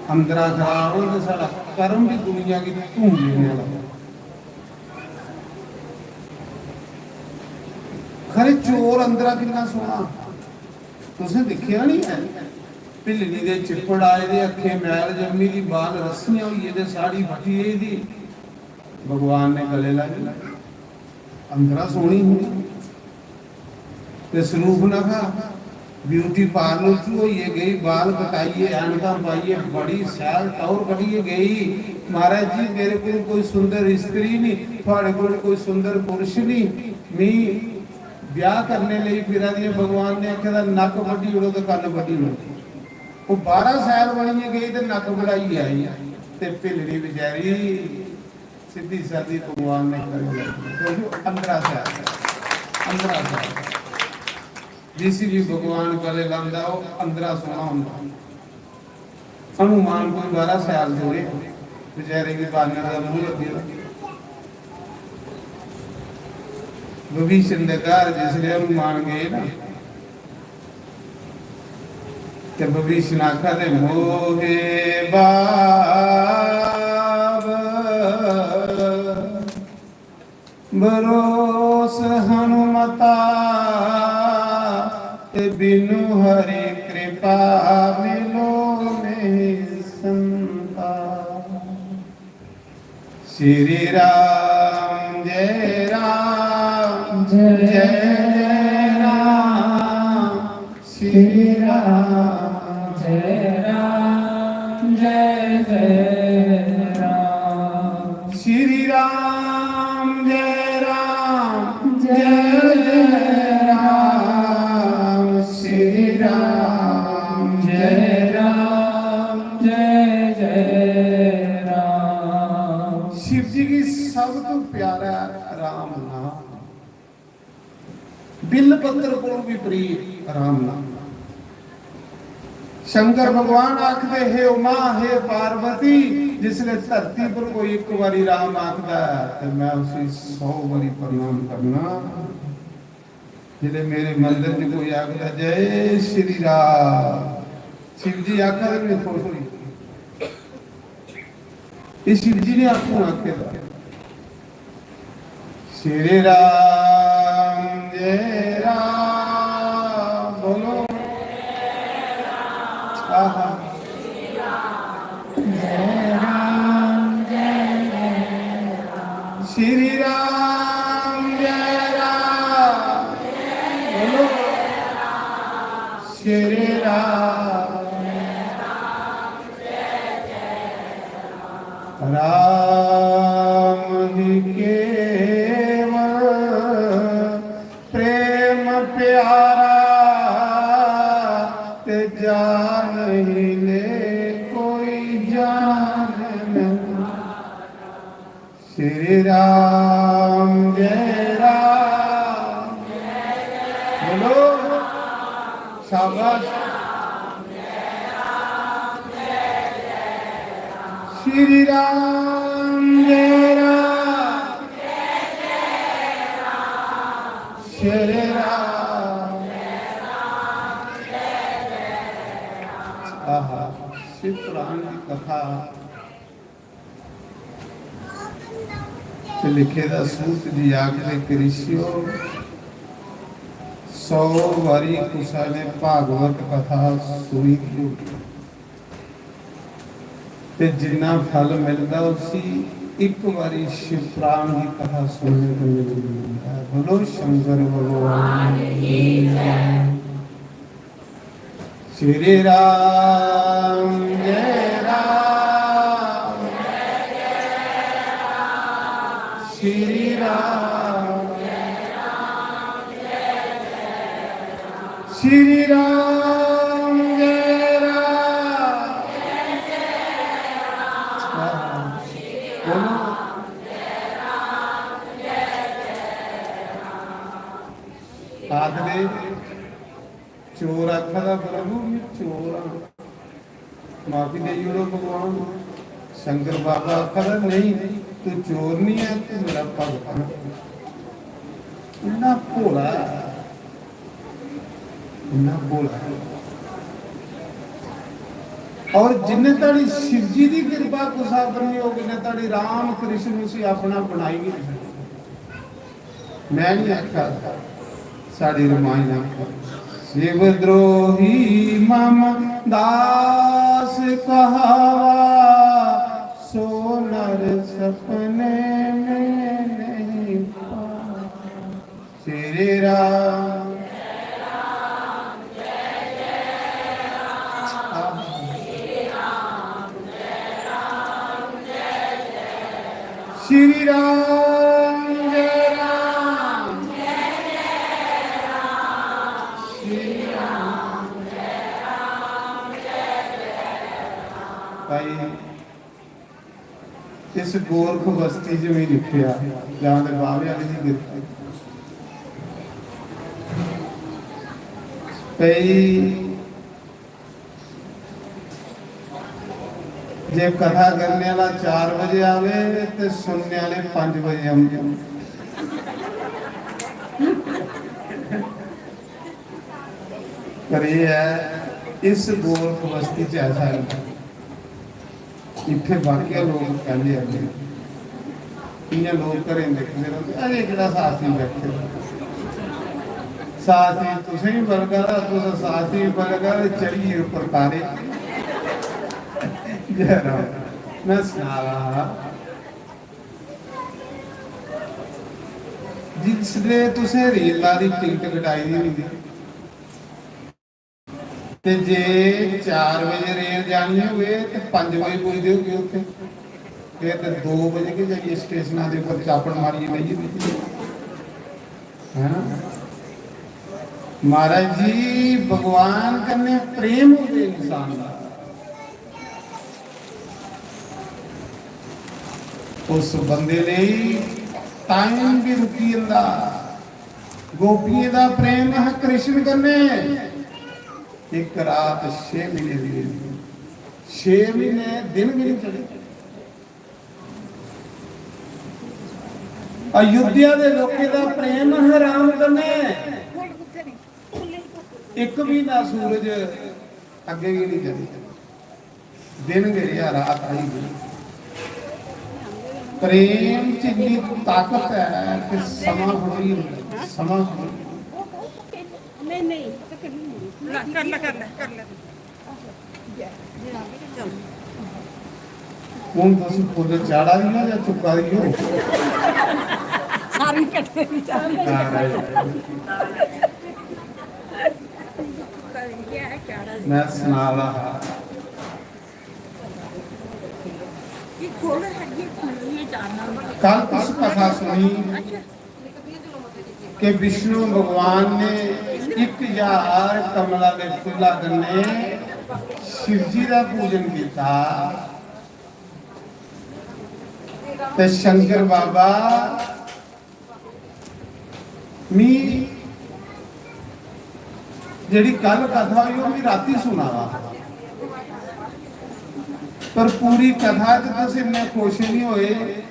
अंदरा खराब हो तो साढ़ा कर्म भी दुनिया की धूं देने वाला हो। खरे चोर अंदरा कितना सोहना, तुसें दिक्खेआ नहीं है? भिल्लनी दे चिप्पड़ आए दे, अक्खें मैल जम्मी दी, बाल रस्सियां होई गेदे, साड़ी फटी गेदी। भगवान ने गले लाई, अंदरा सोहनी ही। ते सरूपनखा ब्यूटी पार्लर च होइयै गई, बाल कटाइयै, ऐनकां पाइयै, बड़ी शैल टौर कड्ढियै गई। "महाराज जी, मेरे कोल कोई सुंदर स्त्री नहीं, थुआड़े कोल कोई सुंदर पुरुष नहीं, मी ब्याह करने लेई फिरा दी आं।" भगवान ने आखे दा, "नक्क बड्ढी ओड़ो ते कन्न बड्ढी ओड़ो।" ओह् बाहरा शैल बनियै गई ते नक्क बढाइयै आई, ते भिल्लड़ी बेचारी सिद्धी सादी भगवान ने करी लैती, क्योंकि ओह् अंदरा शैल, अंदरा शैल। जिसी भी भगवान गले लांदा, ओह् अंदरा सोहना होंदा। हनुमान कोई बाहरा शैल थोड़े, बेचारे गी बानर दा मूंह लग्गे दा। विभीषण दे घर जिसले हनुमान गए ना, ते विभीषण आखा दे, "मोहे बाब भरोस हनुमता, ते बिनु हरि कृपा मिलो नहीं संता।" श्री राम जय राम जय जय राम। श्री राम जय राम जय जय राम। श्री राम जय राम जय जय राम। श्री राम जय राम जय जय राम। शिव जी की सब तो प्यारा राम नाम। बिल पत्र कोल भी प्रिय राम नाम। शंकर भगवान आखदे, "हे उमा, हे पार्वती, जिसले धरती पर कोई एक बारी राम आखदा है, ते मैं उसी सौ बारी प्रणाम करना।" जिसले मेरे मंदिर च कोई आखदा, "जय श्री राम," शिव जी आखा दे, मैं खुश होई। ये शिव जी ने आपूं आखे दा। श्री राम जय राम बोलो। आहा। राम ही केवल प्रेम प्यारा, ते जान ही ले कोई जान न। श्री राम जय राम। बोलो, शाबाश। श्री राम जय राम। श्री राम। आहा, शिव पुराण की कथा। ते लिखे दा सूत जी आखदे कि ऋषियो, सौ बारी कुसै ने भागवत कथा सुनी दी होगी ते जिन्ना फल मिलदा उसी इक बारी शिव पुराण दी कथा सुनने कन्नै मिलदा ऐ। बोलो शंकर भगवान की जय। श्री राम जय राम। श्री राम। श्री राम जय राम। बोलो। आखदे चोर आखा दा, "प्रभु, मैं चोर हां, माफी देई ओड़ो भगवान।" शंकर बाबा आखा दा, "नहीं, तू चोर नहीं है, तू मेरा भगत है।" इन्ना भोला है, इन्ना भोला है। और जिन्ने धड़ी शिव जी दी कृपा कुसा पर नहीं होगी, इन्ने धड़ी राम कृष्ण उसी अपना बनाई नहीं सकदे। मैं नहीं आखा, साढ़ी रामायण आखा। शिव द्रोही मम दास कहावा, सो नर सपने में नहीं पावा। श्री राम। श्री राम जय राम। श्री राम। भाई, इस गोरख बस्ती च भी लिखिया, जां ते बावे आह्ले दी किरपा। भई, जे कथा करने वाला चार बजे आवे ते सुनने वाले पंज बजे आवे। पर एह् ऐ, इस गोरख बस्ती च ऐसा है। इत्थै वाकई लोक पैह्ले आंदे न। इ'यां लोक घरें दिखदे रौंह्दे, "अरे, केह्ड़ा सासरी बैठे दा? सासरी तुसें बी बलगा दा, तुस सासरी बलगा दे, चढ़ियै उप्पर तारे।" जय राम। में सना दा हा, जिसलै तुसें रेला दी टिकट कटाई दी होंदी, ते जे चार बजे रेल जानी होवे ते पंज बजे पुजदे होगे उत्थे। फिर ते दो बजे गै जाइयै स्टेशना दे उप्पर चापड़ मारियै बेहियै दिक्खी। है ना? महाराज जी, भगवान कन्नै प्रेम होवे इंसान दा, उस बंदे लेई टाइम भी रुकी जंदा। गोपियें दा प्रेम हा कृष्ण कन्नै। इक रात छे म्हीने दी होई। छे म्हीने दिन गै निं चढ़े। अयोध्या दे लोकें दा प्रेम हा राम कन्नै। इक म्हीना सूरज अग्गें गै निं चढ़ेआ। दिन गै रेहा, रात आई गेई। प्रेम च इन्नी ताकत ऐ कि समां खड़ोई जंदा, समां खड़ोई जंदा। नहीं, नहीं, कर ले, कर ले, कर ले। हून तुस फुल्ल चाढ़ा दी ओ जां चुक्का दी ओ? सारी कट्ठे दी चाढ़ी। हां, right। मैं सना दा हा। कल तुस कथा सुनी कि विष्णु भगवान ने इक ज्हार कमला दे फुल्ला कन्नै शिव जी दा पूजन कीता। ते शंकर बाबा, मी जेह्ड़ी कल कथा होई, ओह् मी राती सुना दा हा। पर पूरी कथा च तुस इन्ने खुश निं होए।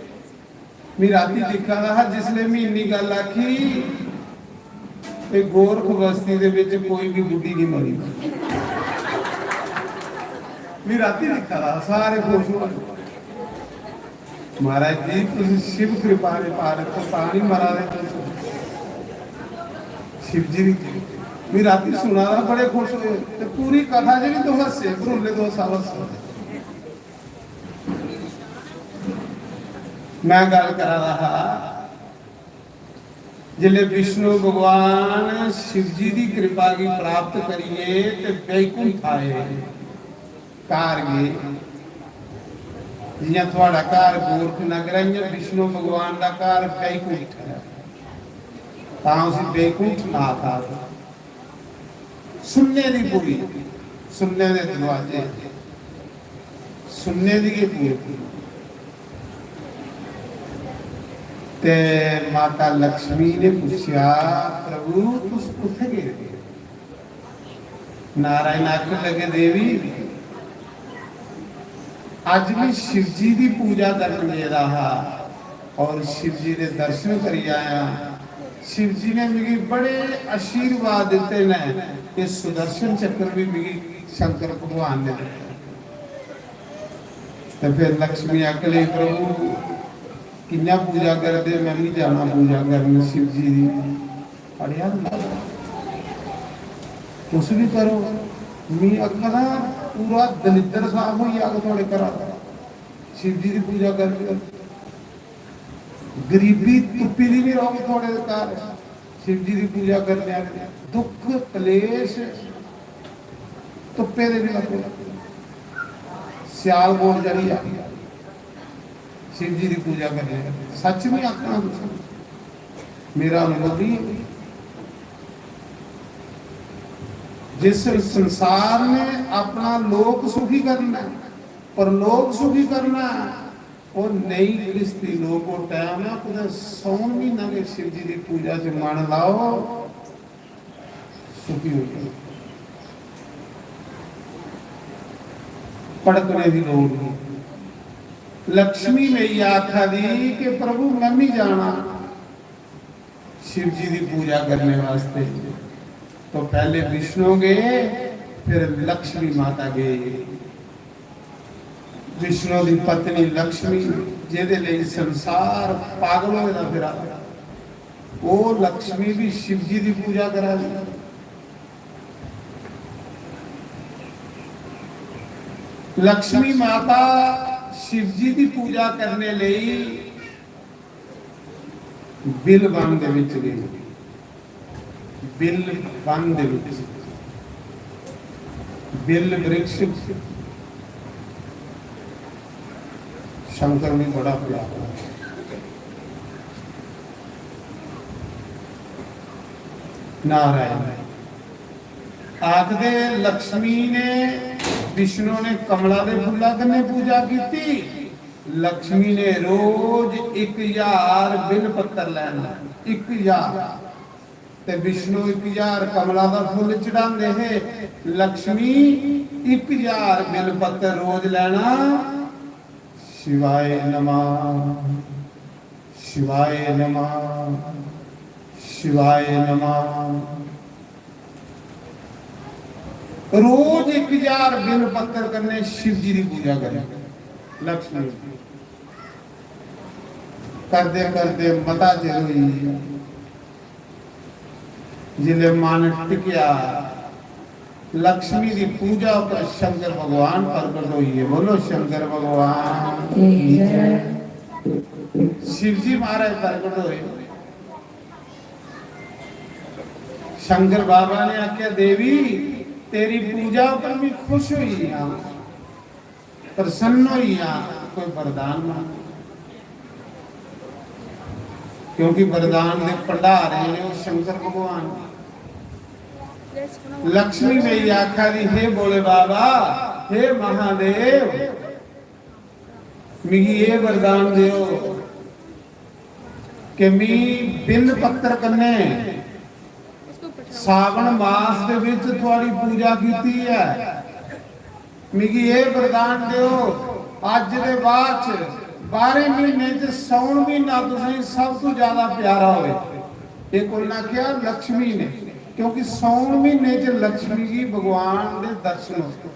मी राती दिक्खा दा हा, जिसलै मी इन्नी गल्ल आखी, ते गोरख बस्ती दे बिच कोई भी बुड्ढी नहीं मरी। मी राती दिक्खा दा हा, सारे खुश होआ दे। महाराज जी, तुस शिव कृपा दे पार हो, तां नहीं मरा दे तुस। शिव जी दी, मी राती सुना दा, बड़े खुश होए। ते पूरी कथा च भी तुस हस्से, भरूले, तुस सब हस्से। मैं गल्ल करा दा हा, जिसले विष्णु भगवान शिव जी दी कृपा गी प्राप्त करियै ते बैकुंठ आए, घर गे। जियां थुआड़ा घर गोरख नगर ऐ, इयां विष्णु भगवान दा घर बैकुंठ ऐ, तां उसी बैकुंठ नाथ आखदे। सुन्ने दी पुरी, सुन्ने दे दरवाजे, सुन्ने दी गै पुरी। ते माता लक्ष्मी ने पुच्छेआ, "प्रभु, तुस कुत्थै गेदे?" नारायण आखन लगे, "देवी, अज्ज मैं शिव जी दी पूजा करन गेदा हा और शिव जी दे दर्शन करी आया। शिव जी ने मिगी बड़े आशीर्वाद दित्ते न। ये सुदर्शन चक्र भी मिगी शंकर भगवान ने दित्ता।" ते फिर लक्ष्मी आखन लगी, "प्रभु, कि'यां पूजा करदे? मैं भी जाना पूजा करन शिव जी दी।" अड़ेआ, तुस भी करो। मी आखा दा, पूरा दलिद्दर साफ होई जाग थुआड़े घरा दा, शिव जी दी पूजा करगे। गरीबी तुप्पी दी नहीं रौहग थुआड़े घर, शिव जी दी पूजा करने आह्ले। दुख कलेश तुप्पे दे भी लग्गे, स्याल कोल चढ़ी जा। शिव जी दी पूजा करने, सच नहीं आखना तुसें, मेरा अनुभव भी है। जिस संसार ने अपना लोक सुखी करना है, परलोक सुखी करना है, वो नई गृहस्थी लोक, वो टाइम है, कुतै सौन महीना के शिव जी दी पूजा च मन लाओ, सुखी हो जाओ। भड़कने दी लोड़ नहीं। लक्ष्मी मैया आखा दी कि प्रभु, मैं भी जाना शिव जी दी पूजा करने वास्ते। तो पहले विष्णु गए, फिर लक्ष्मी माता गए। विष्णु दी पत्नी लक्ष्मी, जेदे लेई संसार पागल होए दा फिरा, वो लक्ष्मी भी शिव जी दी पूजा करा दी। लक्ष्मी माता शिव जी दी पूजा करने लेई बिल वन दे विच गई। बिल वन दे विच, बिल वृक्ष शंकर ने बड़ा प्यारा। नारायण आखदे, लक्ष्मी ने, विष्णु ने कमला दे फुल्ला कन्नै पूजा कीती। लक्ष्मी ने रोज इक ज्हार बिल पत्तर लैना, इक ज्हार। ते विष्णु इक ज्हार कमला दा फुल्ल चढ़ांदे हे, लक्ष्मी इक ज्हार बिल पत्तर रोज लैना। शिवाय नमः, शिवाय नमः, शिवाय नमः। रोज इक ज्हार बिल पत्तर कन्नै शिव जी दी पूजा करें। लक्ष्मी करदे करदे मता चिर होई गेआ। जिसलै मन टिकेआ, लक्ष्मी दी पूजा पर शंकर भगवान प्रकट होई गे। बोलो शंकर भगवान की जय। शिव जी महाराज प्रकट होए। शंकर बाबा ने आख्या, "देवी, तेरी पूजा पर मैं खुश होई गया, प्रसन्न होई गया।" कोई वरदान मांगो, क्योंकि वरदान दे भंडार जेह्ड़े ओह् शंकर भगवान। लक्ष्मी मैया आखा दी, "हे भोले बाबा, हे महादेव, मिगी एह् वरदान देओ कि मी बिल पत्तर कन्नै सावन मास दे विच थुआड़ी पूजा कीती ऐ, मिगी एह् वरदान देओ, अज्ज दे बाद च बारें म्हीने च सौन म्हीना तुसेंगी सब तों ज्यादा प्यारा होवे।" एह् कु'न आखेआ? लक्ष्मी ने, क्योंकि सौन म्हीने च लक्ष्मी गी भगवान दे दर्शन होंदे।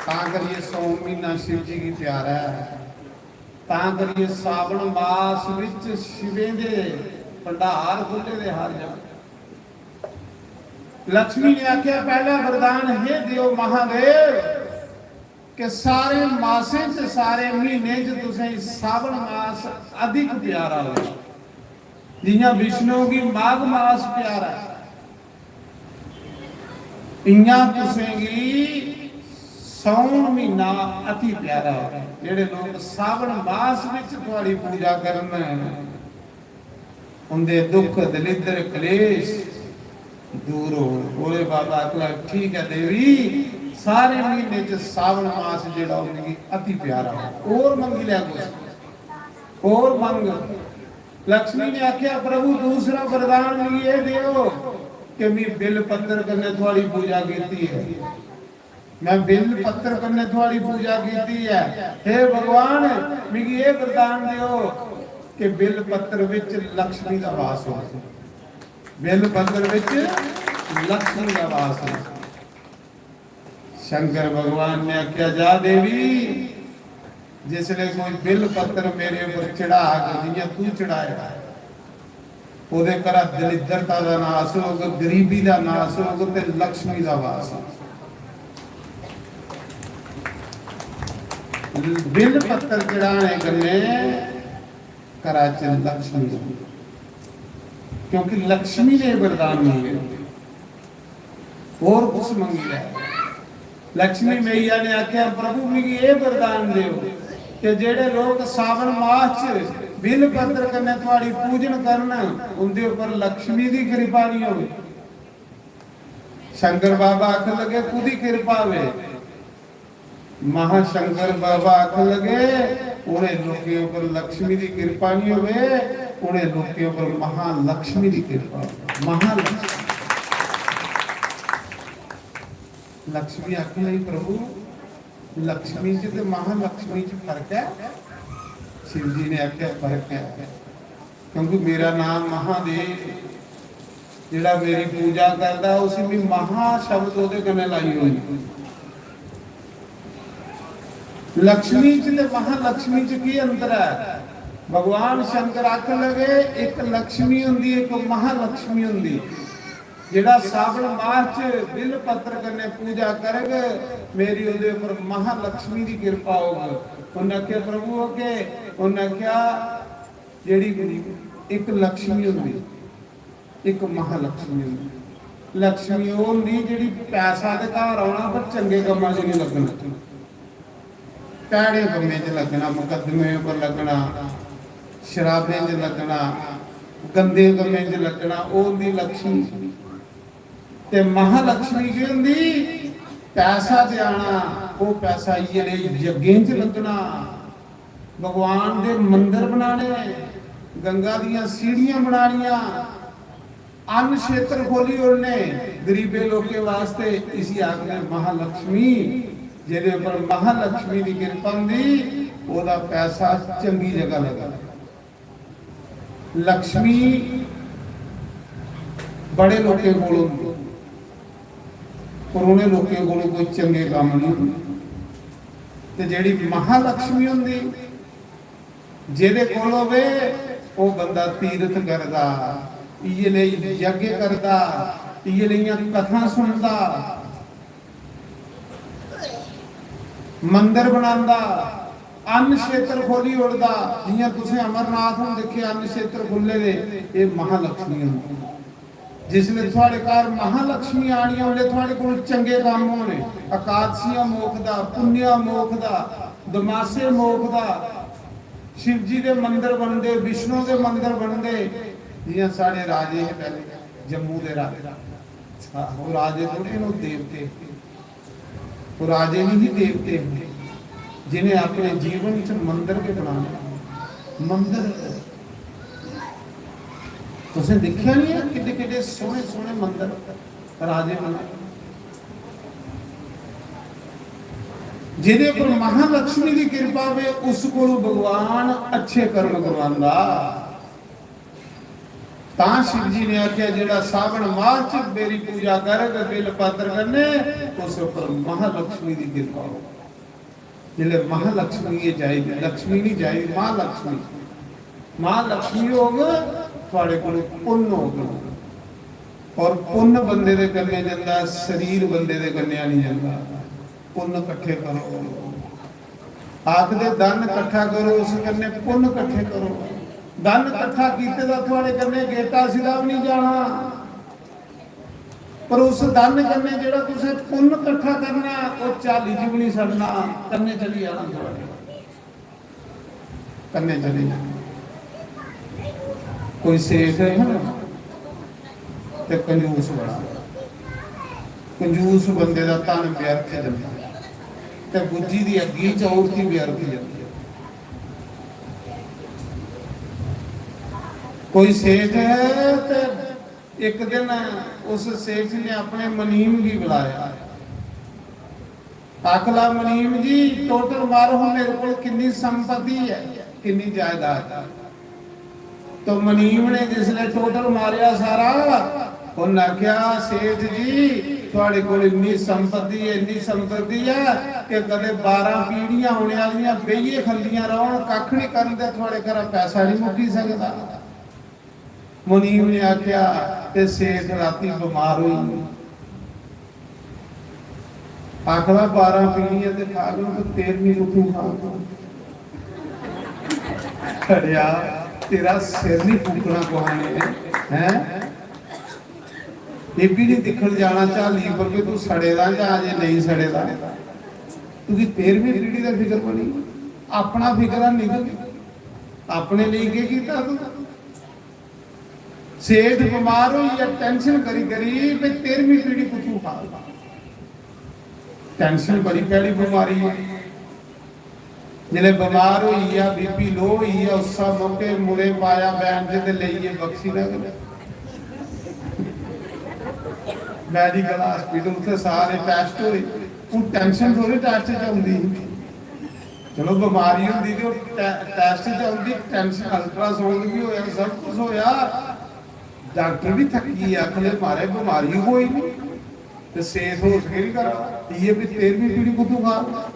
तां करियै सौन म्हीना शिव जी गी प्यारा ऐ। तां करियै सावन मास विच शिवें दे भंडार खु'ल्ले दे हर जगह। लक्ष्मी ने आखेआ, पैह्ला वरदान, हे देव महादेव, कि सारे मासें च, सारे म्हीनें च तुसेंगी सावन मास अधिक प्यारा होवे। जि'यां विष्णु गी माघ मास प्यारा ऐ, इ'यां तुसेंगी सौन म्हीना अति प्यारा होवे। जेह्ड़े लोक सावन मास विच थुआड़ी पूजा करन, उंदे दुख, दलिद्र, कलेश दूर होन। भोले बाबा आखन लगे, "ठीक ऐ देवी, सारे म्हीने च सावन मास जेह्ड़ा ओह् मिगी अति प्यारा ऐ, होर मंगी लै कुछ, होर मंग।" लक्ष्मी ने आखेआ, "प्रभु, दूसरा वरदान मिगी एह् देओ कि मी बिल पत्तर कन्नै थुआड़ी पूजा कीती ऐ।" मैं बिल पत्तर कन्नै थुआड़ी पूजा कीती ऐ। हे भगवान, मिगी एह् वरदान देओ कि बिल पत्तर विच लक्ष्मी दा वास हो। बिल पत्तर विच लक्ष्मी दा वास हो। शंकर भगवान ने आख्या, जा देवी, जिसले कोई बिल पत्तर मेरे उपर चढ़ाग, जियां तू चढ़ाया, ओह्दे घरा दलिद्रता दा नाश होग, गरीबी दा नाश होग ते लक्ष्मी दा वास होग। बिल पत्तर चढ़ाने कन्नै घरा च लक्ष्मी औंदी, क्योंकि लक्ष्मी ने वरदान मंगे, होर कुछ मंगी लै। लक्ष्मी मैया ने आखेआ, "प्रभु, मिगी एह् वरदान देओ कि जेह्ड़े लोक सावन मास च बिल पत्र कन्नै थुआड़ी पूजन करन, उंदे उप्पर लक्ष्मी दी किरपा निं होवे।" शंकर बाबा आखन लगे, "कुदी किरपा होवे?" महाशंकर बाबा आखन लगे, "उ'नें लोकें उप्पर लक्ष्मी दी किरपा निं होवे, उ'नें लोकें उप्पर महालक्ष्मी दी किरपा होवे।" महालक्ष्मी। लक्ष्मी आखन लगी, "प्रभु, लक्ष्मी च ते महालक्ष्मी च फर्क ऐ?" शिव जी ने आखेआ, "फर्क ऐ, क्योंकि मेरा नाम महादेव, जेह्ड़ा मेरी पूजा करदा, उसी मैं महा शब्द ओह्दे कन्नै लाई होई। लक्ष्मी च ते महालक्ष्मी च केह् अंतर ऐ?" भगवान शंकर आखन लगे, "इक लक्ष्मी होंदी, इक महालक्ष्मी होंदी।" जेह्ड़ा सावन मास च बिल पत्र कन्नै पूजा करग, मेरी ओह्दे उप्पर महालक्ष्मी दी किरपा होग। उन्नै आखेआ, "प्रभु, ओह् केह्?" उन्नै आखेआ, "जेह्ड़ी इक लक्ष्मी होंदी, इक महालक्ष्मी होंदी।" लक्ष्मी ओह् होंदी जेह्ड़ी पैसा ते घर औना पर चंगे कम्मां च निं लग्गना। भैड़े कम्में च लग्गना, मुकदमे उप्पर लग्गना, शराबें च लग्गना, गंदे कम्में च लग्गना, ओह् होंदी लक्ष्मी। ते महालक्ष्मी केह् होंदी? पैसा ते आना, ओह् पैसा इ'यै नेह् यज्ञें च लग्गना, भगवान दे मंदर बनाने, गंगा दियां सीढ़ियां बनानियां, अन्न क्षेत्र खोली ओड़ने गरीबे लोकें वास्ते, इसी आखदे महालक्ष्मी। जेह्दे उप्पर महालक्ष्मी दी किरपा होंदी, ओह्दा पैसा चंगी जगह लगदा। लक्ष्मी बड़े लोकें कोल होंदी, पर उ'नें लोकें कोल कोई चंगे कम्म नहीं होंदे। ते जेह्ड़ी महालक्ष्मी होंदी, जेह्दे कोल होवे, ओह् बंदा तीरथ करदा, इ'यै नेही यज्ञ करदा, इ'यै नेहियां कथां सुनदा, मंदर बनांदा, अन्न क्षेत्र खोली ओड़दा। जि'यां तुसें अमरनाथ हून दिक्खे, अन्न क्षेत्र खु'ल्ले दे, एह् महालक्ष्मी होंदी। जिसले थुआड़े घर महालक्ष्मी आनियां, उसले थुआड़े कोल चंगे कम्म होने। एकादशियां मोखदा, पुन्नेआ मोखदा, दमासे मोखदा, शिव जी दे मंदर बनदे, विष्णु दे मंदर बनदे। जियां साढ़े राजे हे पैह्ले, जम्मू दे राजे, ओह् राजे थोड़े न, ओह् देवते। ओह् राजे निं ही, देवते हे, जिनें अपने जीवन च मंदर गै बनाने। मंदर, तुसें दिक्खेआ निं ऐ, किड्डे किड्डे सोह्ने सोह्ने मंदर राजे बनाए। जेह्दे पर महालक्ष्मी दी किरपा होवे, उस कोल भगवान अच्छे कर्म करवांदा। तां शिव जी ने आखेआ, "जेह्ड़ा सावन माह च मेरी पूजा करग बिल पत्र कन्नै, उस उप्पर महालक्ष्मी दी किरपा होग।" जिसलै महालक्ष्मी एह् चाहिदी, लक्ष्मी नहीं चाहिदी, महालक्ष्मी, महालक्ष्मी होग, थुआड़े कोल पुन्न होग। और पुन्न बंदे दे कन्नै जंदा, शरीर बंदे दे कन्नै नहीं जंदा। पुन्न कट्ठे करो। आखदे, "धन कट्ठा करो, उस कन्नै पुन्न कट्ठे करो।" धन कट्ठा कीते दा थुआड़े कन्नै गेटा सिरा बी नहीं जाना, पर उस धन कन्नै जेह्ड़ा तुसें पुन्न कट्ठा करना, ओह् झाली च बी नहीं सड़ना, कन्नै चली जाना थुआड़े। कन्नै चली जाना। कोई सेठ है ना, ते कंजूस बड़ा। कंजूस बंदे दा धन व्यर्थ जंदा, ते बुज्झी दी अग्गी च औरती व्यर्थ जंदी। कोई सेठ है, ते एक दिन उस सेठ ने अपने मनीम गी बुलाया। आखला, "मनीम जी, टोटल मारो, मेरे कोल किन्नी संपत्ति है, किन्नी जायदाद है।" तो मनीम ने जिसले टोटल मारेआ सारा, उन्नै आखेआ, "सेठ जी, थुआड़े कोल इन्नी संपत्ति है, इन्नी संपत्ति है कि कदे बारां पीढ़ियां औने आह्लियां बेहियै खंदियां रौह्न, कक्ख निं करन, ते थुआड़े घरा पैसा निं मुक्की सकदा।" मुनीम ने आखेआ, "ते सेठ राती बमार होई गे।" आखदा, "बारां पीढ़ियां ते खा गए, तो तेरहवीं कुत्थों खा गए?" अड़ेआ, तेरा सिर नहीं फूकना कुसै ने, हैं? एह् बी नहीं दिक्खन जाना झाली पर कि तू सड़े दा जां अजें नेईं सड़े दा। तुगी तेरहवीं पीढ़ी दा फिकर बनी, अपना फिकर है नहीं, अपने लेई केह् कीता तू? सेठ बमार होई गेआ, टेंशन करी करी, "भी तेरहवीं पीढ़ी कुत्थों खा?" टेंशन बड़ी भैड़ी बमारी है। जिसलै बमार होई गेआ, बीपी लो होई गेआ, उस्सा मौके मुड़े पाया वैन च ते लेई गे बक्शी नगर। मेडिकल हॉस्पिटल, उत्थै सारे टेस्ट होए। हून टेंशन थोड़ी टेस्ट च औंदी ही। चलो, बमारी होंदी ते ओह् टे-, टेस्ट च औंदी, टेंशन, अल्ट्रासाउंड भी होया, सब कुछ होया। डॉक्टर भी थक्की गे, आखन लगे, "म्हाराज, बमारी कोई नहीं।" ते सेठ होश केह्ड़ी करा, इ'यै भी तेरहवीं पीढ़ी कुत्थों खा?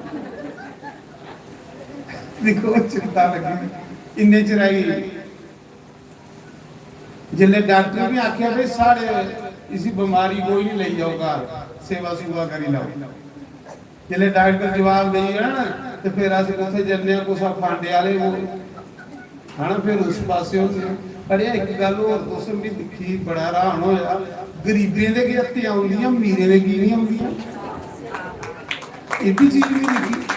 दिक्खो, चिंता लगी दी। इन्ने चिर आई, जिसलै डॉक्टर ने आखेआ, "भाई, साढ़े इसी बमारी कोई नहीं, लेई जाओ घर, सेवा सूवा करी लैओ।" जिसलै डॉक्टर जवाब देई गेआ ना, ते फिर अस कुत्थै जन्ने आं, कुसै फांडे आह्ले कोल। है ना, फिर उस पासे होंदे आ। अड़ेआ, इक गल्ल होर तुस बी दिक्खी, बड़ा हैरान होया, गरीबें दे गै हत्या औंदियां, मीरें दे की नहीं औंदियां? एह् बी चीज नहीं दिक्खी।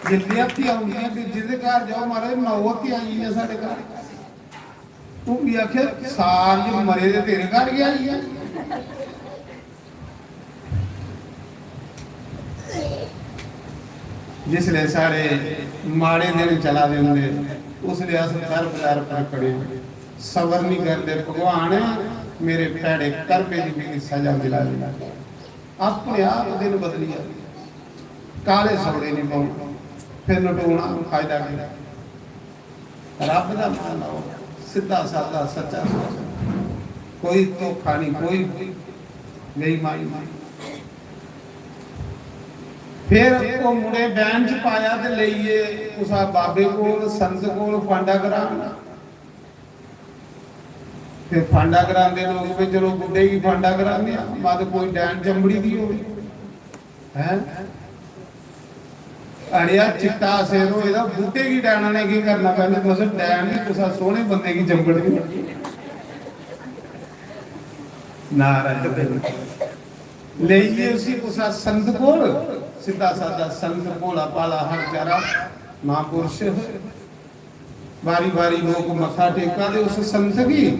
जिंदे हत्या औंदियां, ते जिंदे घर जाओ, "महाराज, नौ हत्या आई गेइयां साढ़े घर।" तूं बी आखेआ, "सारियां मरे दे तेरे घर गै आई गेइयां।" जिसलै साढ़े माड़े दिन चला दे होंदे, उसलै अस दर बदर पर खड़े आं, सबर नहीं करदे, "भगवान, मेरे भैड़े कर्मे दी मिगी सजा दिला दे।" अपने आप दिन बदली जाए, काले सौड़े नहीं पौने, फिर नटोना फायदा केह्? रब दा नाम लैओ, सिद्धा सादा सच्चा सोच, कोई धोखा नहीं, कोई बेईमानी नहीं। फिर ओह् मुड़े वैन च पाया ते लेई गे कुसै बाबे कोल, संत कोल, फांडा करान। फिर फांडा करांदे लोक, भी चलो, बुड्ढे गी फांडा कराने आं, मत कोई डैन चंबड़ी दी होवे। हैं? अड़ेआ, चिट्टा सिर होए दा, बुड्ढे गी डैना ने केह् करना? पैह्लें तुस डैन गी कुसै सोह्ने बंदे गी जंबड़ देओ। नारायण। लेइयै उसी कुसै संत कोल, सिद्धा सादा संत भोला भाला हा बेचारा, महापुरुष। बारी बारी लोक मत्था टेका दे उस संत गी,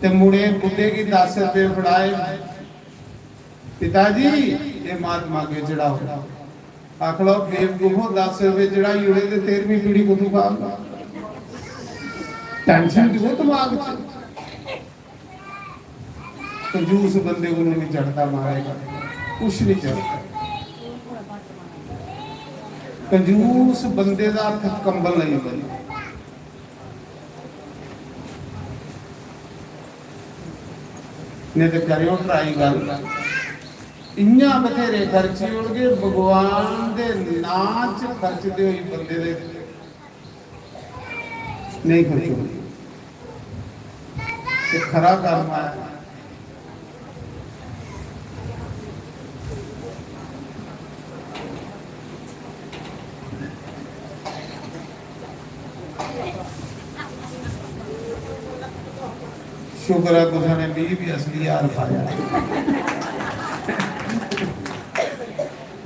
ते मुड़े बुड्ढे गी दस रपेऽ फड़ाए, "पिता जी, एह् महात्मा अग्गें चढ़ाओ।" आखन लगा, "बेवकूफो, दस रपेऽ चढ़ाई ओड़े ते तेरहवीं पीढ़ी कुत्थूं खाग?" टेंशन दिक्खो दमाग च। कंजूस बंदे कोलों नहीं चढ़दा महाराज, कुछ नहीं चढ़दा। कंजूस बंदे दा हत्थ कंबन लगी पौंदा। नहीं ते करेओ ट्राई गल्ल, इ'यां बथेरे खर्ची ओड़गे, भगवान दे नां च खर्चदे होई बंदे दे नहीं खर्चोगे। ते खरा कम्म ऐ। शुक्र ऐ कुसै ने बीह् बी असली हार पाया।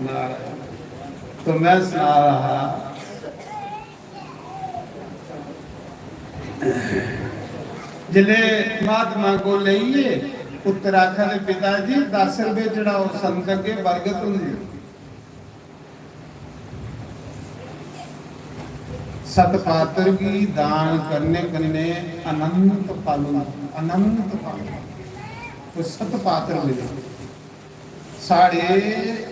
नारायण। तो मैं सना रहा हा, जिसले महात्मा को लेइए पुत्र आखा दे, "पिता जी, दस रपेऽ चढ़ाओ, संत अग्गे बरगत होंदी।" सतपात्र गी दान करने कन्नै अनंत फल होंदा, अनंत फल। कोई सतपात्र मिले। साढ़े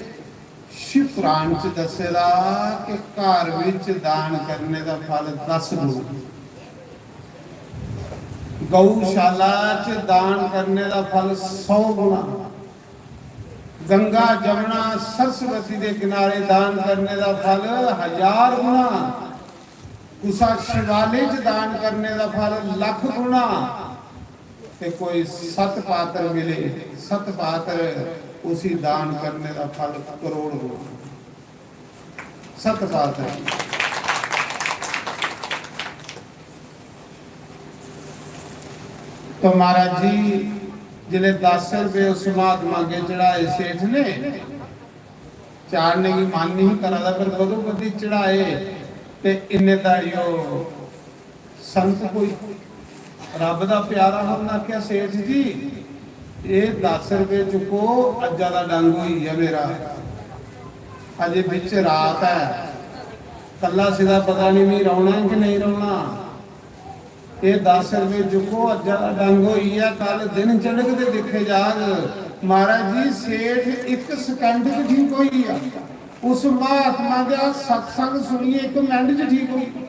शिव पुराण च दस्से दा कि घर विच दान करने दा फल दस गुण, गौशाला च दान करने दा फल सौ गुणा, गंगा, जमुना, सरस्वती दे किनारे दान करने दा फल हजार गुणा, कुसा शिवालय च दान करने दा फल लख गुणा, ते कोई सत पात्र मिले, सत पात्र, उसी दान करने दा फल करोड़ गुणा। सत पात्र। तो महाराज जी, जिसले दस रुपये उस महात्मा अग्गे चढ़ाए सेठ ने, चाढ़ने गी मन नहीं करा दा, पर बदो बदी चढ़ाए ते इन्ने ताड़ी ओह् संत कोई रब दा प्यारा हा, उन्नै आखेआ, "सेठ जी, एह् दस रुपये चुक्को, अज्जा दा डंग होई गेआ मेरा। अजे बिच रात ऐ, कल्ला सिदा पता नहीं मी रौह्ना ऐ कि नेईं रौह्ना। एह् दस रुपये चुक्को, अज्जा दा डंग होई गेआ, कल दिन चढ़ग ते दिक्खे जाग।" महाराज जी, सेठ इक सकैंड च ठीक होई गेआ। उस महात्मा दा सत्संग सुनियै इक मिंट च ठीक होई गेआ।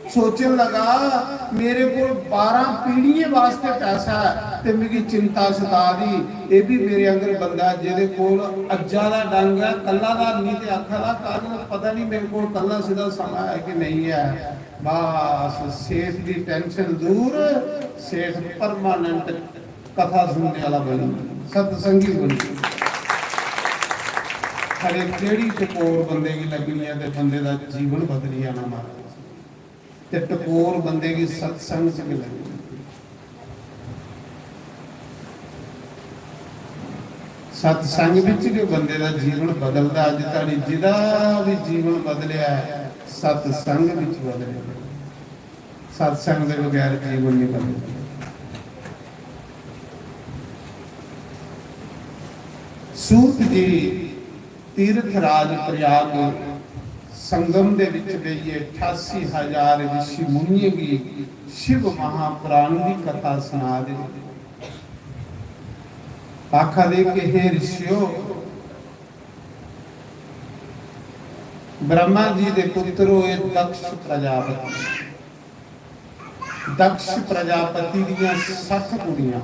सोचन लगा, "मेरे कोल बारां पीढ़ियें वास्ते पैसा ऐ ते मिगी चिंता सता दी, एह् बी मेरे आंगर बंदा ऐ, जेह्दे कोल अज्जा दा डंग ऐ, कल्ला दा नहीं ते आखा दा, कल पता नहीं मेरे कोल कल्ला सिदा समां है कि नहीं है।" बस सेठ दी टेंशन दूर, सेठ परमानेंट कथा सुनने वाला बनी, सत्संगी बनी। खरे केड़ी टकोर बंदे गी लग्गनी ऐ ते बंदे दा जीवन बदली जाना महाराज। ते टकोर बंदे गी सत्संग च गै लग्गनी। सत्संग बिच गै बंदे दा जीवन बदलदा। अज्ज धोड़ी जिदा भी जीवन बदलेआ ऐ, सत्संग बिच बदलेआ। सत्संग दे बगैर जीवन नहीं बदलदा। सूत जी तीर्थ राज प्रयाग संगम दे विच बेहियै अठासी हजार ऋषि मुनियें गी शिव महापुराण दी कथा सना दे। आखा दे कि हे ऋषियो, ब्रह्मा जी दे पुत्र होए दक्ष प्रजापति। दक्ष प्रजापति दियां सत्त कुड़ियां,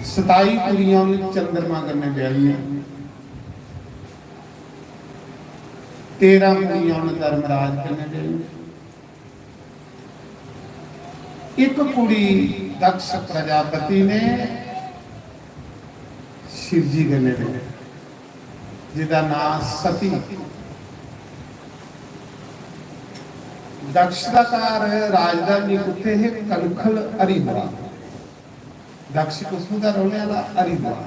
सताई कुड़ियां उ'नें चंद्रमा कन्नै ब्याहियां, तेरां कुड़ियां उ'नें धर्मराज कन्नै ब्याहियां। इक कुड़ी दक्ष प्रजापति ने शिवजी कन्नै ब्याही, जिदा नां सती। दक्ष दा घर राजधानी कुत्थै हे? कनखल, हरिद्वार। दक्ष कुत्थों दा रौह्ने आह्ला? हरिद्वार।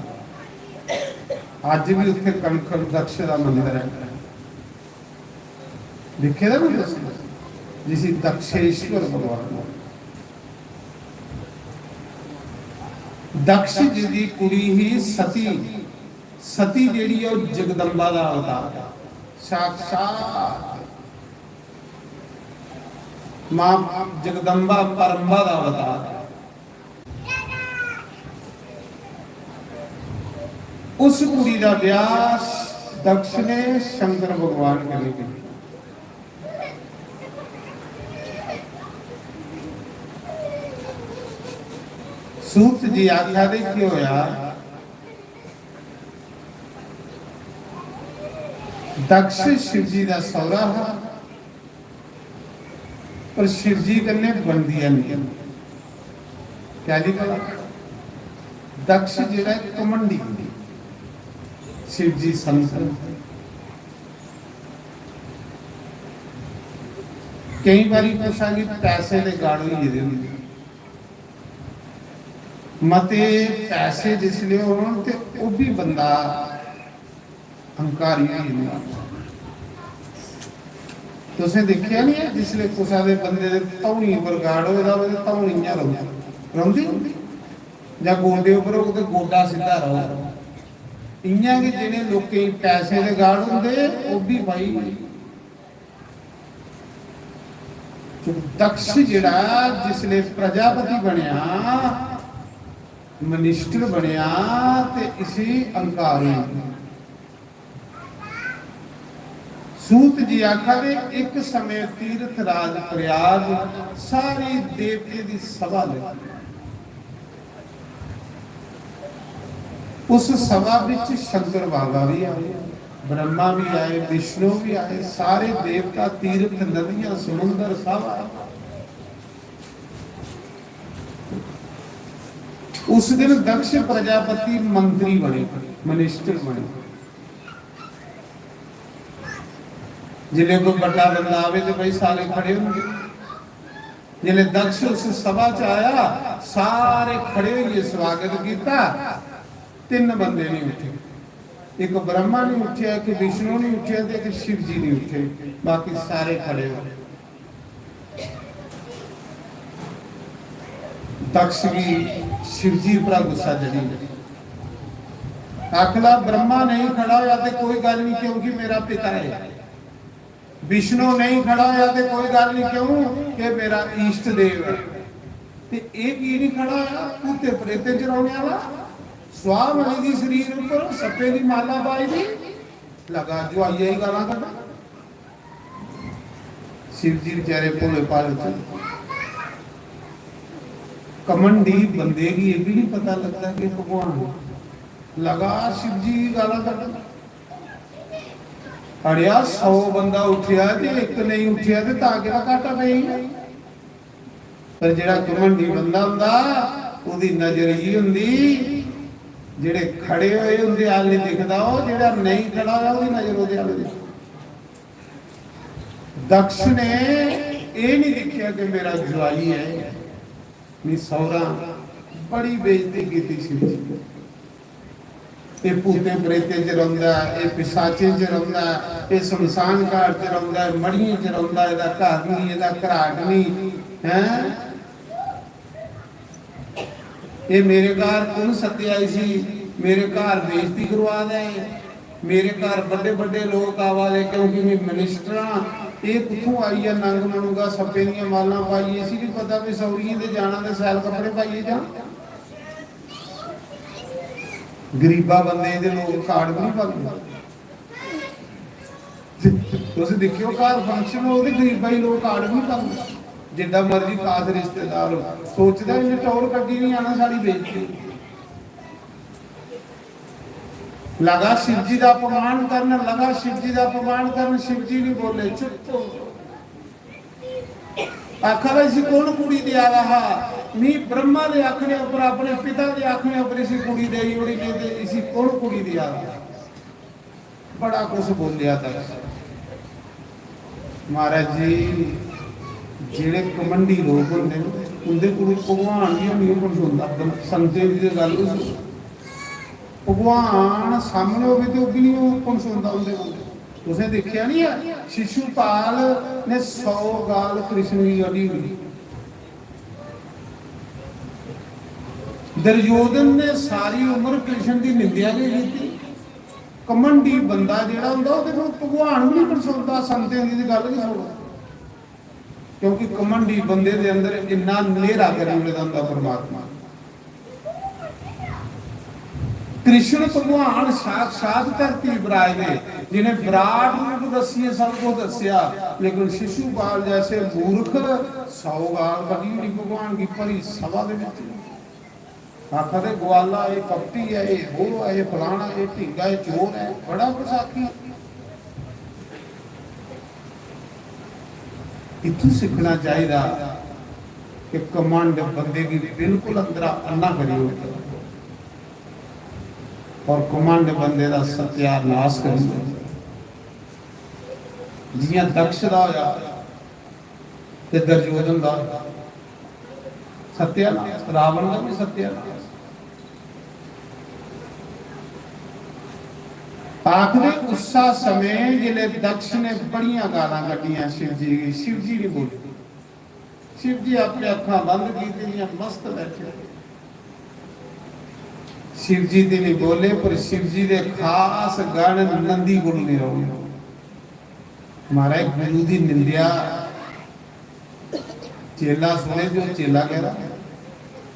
अज्ज भी उत्थै कनखल दक्ष दा मंदर ऐ। दिक्खे दा ना तुसें, जिसी दक्षेश्वर भगवान। दक्ष जी दी कुड़ी ही सती। सती जेह्ड़ी ऐ, ओह् जगदम्बा दा अवतार, साक्षात मां जगदम्बा परम्बा दा अवतार। उस कुड़ी दा ब्याह दक्ष ने शंकर भगवान कन्नै कीता। सूत जी आखा दे, केह् होया? दक्ष शिव जी दा सौरा हा, पर शिव जी कन्नै बनदी ऐ नेईं। कैली भला? दक्ष जेह्ड़ा ऐ, घमंडी, शिव जी संत न। केईं बारी कुसै गी पैसे दे गड़ होई गेदे होंदे। मते पैसे जिसलै होन ते ओह् बी बंदा हंकारी होई जंदा। तुसें दिक्खेआ निं ऐ, जिसलै कुसै दे बंदे दे धौनी उप्पर गड़ होए दा होऐ ते धौनी इ'यां रौंह्दी, रौंह्दी? जां गोड्डे उप्पर होग ते गोड्डा सिद्धा रौह्ग। इ'यां गै जि'नें लोकें गी पैसे दे गड़ होंदे, ओह् बी भाई दक्ष जेह्ड़ा जिसलै प्रजापति बनेआ, मिनिस्टर बनेआ, ते इसी अहंकार होई गेआ। सूत जी आखा दे, इक समें तीर्थ राज प्रयाग सारी देवतें दी सभा लगी। उस सभा विच शंकर बाबा भी आए, ब्रह्मा भी आए, विष्णु भी आए, सारे देवता, तीर्थ, नदियां, समुंदर सब आए। उस दिन दक्ष प्रजापति मंत्री बने, मिनिस्टर बने। जिसलै कोई बड्डा बंदा आवे ते भाई सारे खड़े होंदे। जिसलै दक्ष उस सभा च आया, सारे खड़े होइयै स्वागत कीता। तिन्न बंदे नहीं उठे, इक ब्रह्मा नहीं उठेआ, इक विष्णु नहीं उठेआ ते इक शिव जी नहीं उठे। बाकी सारे खड़े हो। दक्ष गी शिव जी पर गुस्सा चढ़ी गया। आखदा, ब्रह्मा नहीं खड़ा होया ते कोई गल नहीं, क्योंकि मेरा पिता है। विष्णु नहीं खड़ा होया ते कोई गल नहीं, क्यों कि मेरा इष्ट देव है। ते एह् की नहीं खड़ा होया? भूते प्रेतें च रौहने वाला, स्वाह बनी दी शरीर उप्पर, सप्पे दी माला पाई दी, लगा जुआइयै ही गालां कड्ढन। शिव जी बेचारे भोले भाले च, घमंडी बंदे गी एह् बी नहीं पता लगदा कि भगवान लगा शिव जी गी गालां कड्ढन। अड़ेआ, सौ बंदा उठेआ ते इक नहीं उठेआ ते तां केह्ड़ा घाटा पेई गेआ? पर जेह्ड़ा घमंडी बंदा होंदा, ओह्दी नजर इ'यै होंदी, जेह्ड़े खड़े होए उं'दे अ'ल्ल निं दिखदा ओह्, जेह्ड़ा नेईं खड़ा होआ ओह्दी नजर ओह्दे अ'ल्ल होंदी। दक्ष ने एह् निं दिक्खेआ कि मेरा जुआई ऐ, मी सौह्रा, बड़ी बेइज्जती कीती शिव जी। एह् भूतें प्रेतें च रौंह्दा ऐ, एह् पिशाचें च रौंह्दा ऐ, एह् शमशान घाट च रौंह्दा ऐ, मड़ियें च रौंह्दा ऐ, एह्दा घर निं, एह्दा घराट निं, हैं? एह् मेरे घर कु'न सद्देआ इसी? मेरे घर बेइज्जती करवा दा ऐ, मेरे घर बड्डे बड्डे लोक आवा दे क्योंकि मैं मिनिस्टर आं। एह् कुत्थूं आई गेआ नंग मनुंगा सप्पें दियां मालां पाइयै? इसी बी पता भी सौह्रियें दे जाना ते शैल कपड़े पाइयै जाना। गरीबा बंदे दे लोक कार्ड बी नहीं पांदे। तुस दिक्खेओ, घर फंक्शन होग ते गरीबा ही लोक कार्ड बी नहीं पांदे। जिड्डा मर्जी खास रिश्तेदार हो, सोचदा इन्ने टौर कड्ढी नहीं आना, साढ़ी बेइज्जती। लगा शिव जी दा अपमान करन, लगा शिव जी दा अपमान करन। शिव जी नहीं बोले, चुप हो। आखा दा, इसी कौन कुड़ी देआ दा हा? मी ब्रह्मा दे आखने उप्पर, अपने पिता दे आखने उप्पर इसी कुड़ी देई ओड़ी, नहीं ते इसी कौन कुड़ी देआ दा? बड़ा कुछ बोलिया था। महाराज जी, जेह्ड़े घमंडी लोक होंदे न, उं'दे कोल भगवान बी निं होन सुनदा, संतें दी ते गल्ल गै छोड़ो। भगवान सामनै होवे ते ओह् बी निं होन सुनदा उं'दे कोल। तुसें दिक्खेआ निं ऐ, शिशुपाल ने सौ गाल कृष्ण गी कड्ढी ओड़ी। दुर्योधन ने सारी उम्र कृष्ण दी निंदेआ गै कीती। घमंडी बंदा जेह्ड़ा होंदा, ओह्दे कोल भगवान बी निं सुनदा, संतें दी ते गल्ल गै छोड़ो। क्योंकि घमंडी बंदे दे अंदर इन्ना नेरा करी ओड़े दा होंदा परमात्मा। कृष्ण भगवान साक्षात धरती पर आए दे, जिन्हें विराट रूप दस्सिए सब कुछ दस्सेआ, लेकिन शिशुपाल जैसे मूर्ख सौ गाल कड्ढी ओड़ी भगवान गी भरी सभा दे विच। आखा दे, "ग्वाला, एह् कपटी ऐ, एह् वो ऐ, एह् फलाना, एह् ढींगा, एह् चोर ऐ, बड़ा कुछ आखी।" इत्थूं सिक्खना चाहिदा कि घमंड बंदे गी बिल्कुल अंदरा अन्ना करी ओड़दा और घमंड बंदे दा सत्यानाश करी ओड़दा। जियां दक्ष दा होया ते दुर्योधन दा होया। सत्यानाश, रावण दा भी सत्यानाश। आखदे उस्सा समें जिसलै दक्ष ने बड़ियां गालां कड्ढियां शिव जी गी, शिव जी नहीं बोले। शिव जी अपने अक्खां बंद कीतियां, मस्त बैठे। शिव जी ते नहीं बोले, पर शिव जी दे खास गण नंदी कोल नहीं रौहने। महाराज, गुरु दी निंदेआ चेला सुने ते ओह् चेला कैह्दा?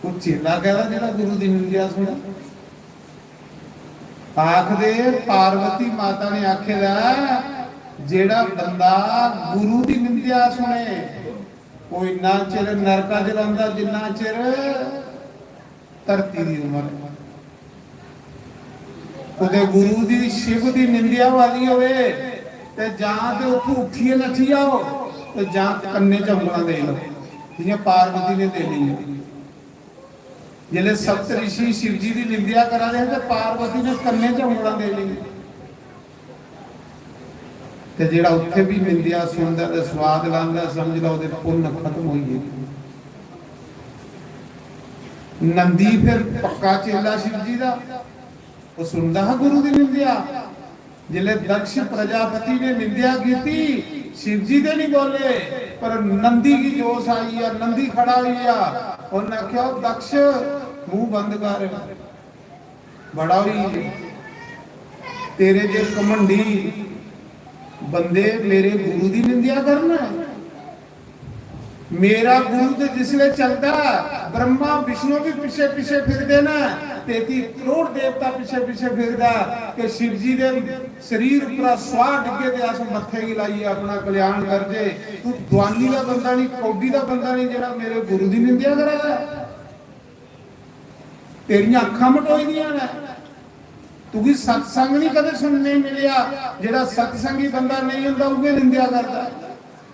ओह् चेला कैह्दा जेह्ड़ा गुरु दी निंदेआ सुने? आखदे पार्वती माता ने आखे दा ऐ, जेह्ड़ा बंदा गुरु दी निंदेआ सुने, ओह् इन्ना चिर नरका च रौंह्दा जिन्ना चिर धरती दी उम्र। कुतै गुरु दी, शिव दी निंदेआ होआ दी होवे ते जां ते उत्थों उट्ठियै नठी जाओ ते जां कन्नै च उंगलां देई लैओ, जियां पार्वती ने देनी ऐ। जिसलै सप्त ऋषि शिव जी दी निंदेआ करा दे हे ते पार्वती ने कन्नै च उंगलां देई लेई। ते जेह्ड़ा उत्थै बी निंदेआ सुनदा ते स्वाद लांदा, समझ लैओ ओह्दे पुन्न खत्म होई गे। नंदी फिर पक्का चेला शिव जी दा, ओह् सुनदा हा गुरु दी निंदेआ। जिसलै दक्ष प्रजापति ने निंदेआ कीती, शिव जी ते नहीं बोले, पर नंदी गी जोश आई गेआ, नंदी खड़ा होई गेआ। उन्नै आखेआ, "ओ दक्ष, मुंह बंद कर, बड़ा होई गेआ। तेरे जे घमंडी बंदे मेरे गुरु दी निंदेआ करन।" मेरा गुरु ते जिसलै चलदा, ब्रह्मा विष्णु भी पिच्छे पिच्छे फिरदे न, तेती करोड़ देवता पिच्छे पिच्छे फिरदा कि शिव जी दे शरीर उपरा स्वाह डिग्गे ते अस मत्थे गी लाइयै अपना कल्याण करजे। तू दुआनी दा बंदा नहीं, कौडी दा बंदा नहीं, जेह्ड़ा मेरे गुरु दी निंदेआ करा दा ऐ। तेरियां अक्खां मटोई दियां न। तुगी सत्संग नहीं कदे सुनने गी मिलेआ। जेह्ड़ा सत्संगी बंदा नहीं होंदा, उ'ऐ निंदेआ करदा,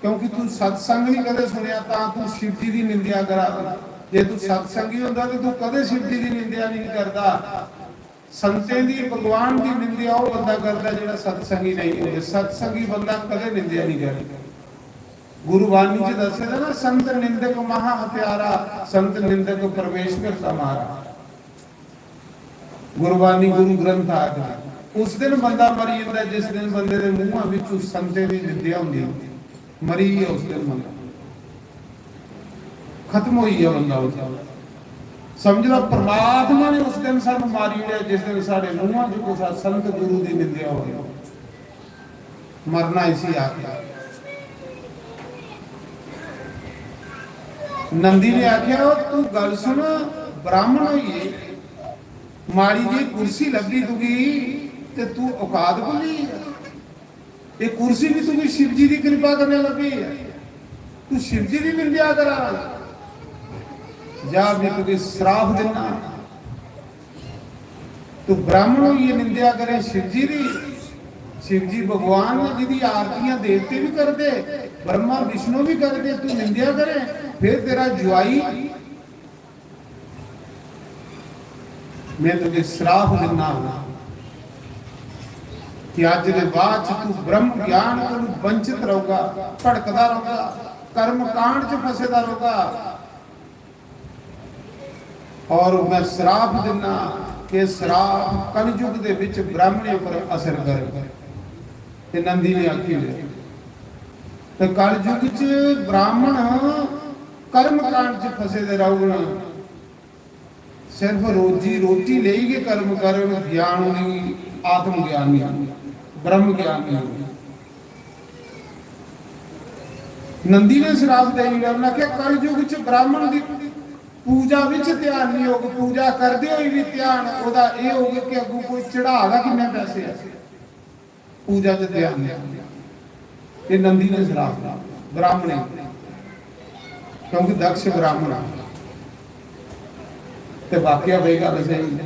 क्योंकि तू सत्संग नहीं कदे सुनेआ, तां तू शिव जी दी निंदेआ करा दा। जे तू सत्संगी होंदा ते तू कदे शिव जी दी निंदेआ नहीं करदा। संतें दी, भगवान दी निंदेआ ओह् बंदा करदा जेह्ड़ा सत्संगी नहीं होंदा। सत्संगी बंदा कदे निंदेआ नहीं करदा। गुरुबाणी च दस्से दा ना, "संत निंदक महा हत्यारा, संत निंदक परमेश्वर का मारा।" गुरुबाणी, गुरु ग्रंथ आखदा। उस दिन बंदा मरी जंदा जिस दिन बंदे दे मुंहा विचों संतें दी निंदेआ होंदी, मरी गेआ उस दिन बंदा, खत्म होई गेआ बंदा उस दिन। समझ लो, परमात्मा ने उस दिन सानू मारी ओड़ेआ जिस दिन साढ़े मुंहा च कुसै संत गुरु दी निंदेआ होई। मरना इसी आखदा। नंदी ने आखेआ, "ओ तू गल्ल सुन, ब्राह्मण होइयै माड़ी जेही कुर्सी लब्भी तुगी ते तू औकात भुल्ली गेआ। एह् कुर्सी भी तुगी शिव जी दी किरपा कन्नै लब्भी ऐ, तू शिव जी दी निंदेआ करा। जा, मैं तुगी श्राप दिन्ना।" तू ब्राह्मण होइयै निंदेआ करे शिव जी दी। शिव जी भगवान ने, जिदी आरतियां देवते भी करदे, ब्रह्मा विष्णु भी करदे, तू निंदेआ करे, फिर तेरा जुआई, मैं तुझे श्राप दिन्ना कि अज्ज दे बाद च तू ब्रह्म ज्ञान कोलू वंचित रहोगा, भटकदा रहोगा। कर्म कांड च फसे दा रौहगा। और मैं श्राप दिना कि श्राप कलयुग दे विच ब्राह्मणें पर असर करग। ते नंदी ने आखी ले, ते कलयुग च ब्राह्मण कर्म कांड च फसे दे रौहन। सिर्फ रोजी रोटी लेई गै कर्म करन, ज्ञान उ'नेंगी आत्म ज्ञान नहीं होंदा, ब्रह्म ज्ञान नहीं होंदा। नंदी ने श्राप देई ओड़ेआ, उन्हें आखेआ, "कलयुग च ब्राह्मण दी पूजा विच ध्यान नहीं होग, पूजा करदे होई भी ध्यान ओहदा एह होग कि अग्गों कोई चढ़ाऽ दा किन्ने पैसे ऐ।" पूजा च ध्यान देआ। एह नंदी ने श्राप दिता ब्राह्मणें गी, क्योंकि दक्ष ब्राह्मण हा। ते वाकया भाई गल्ल सही।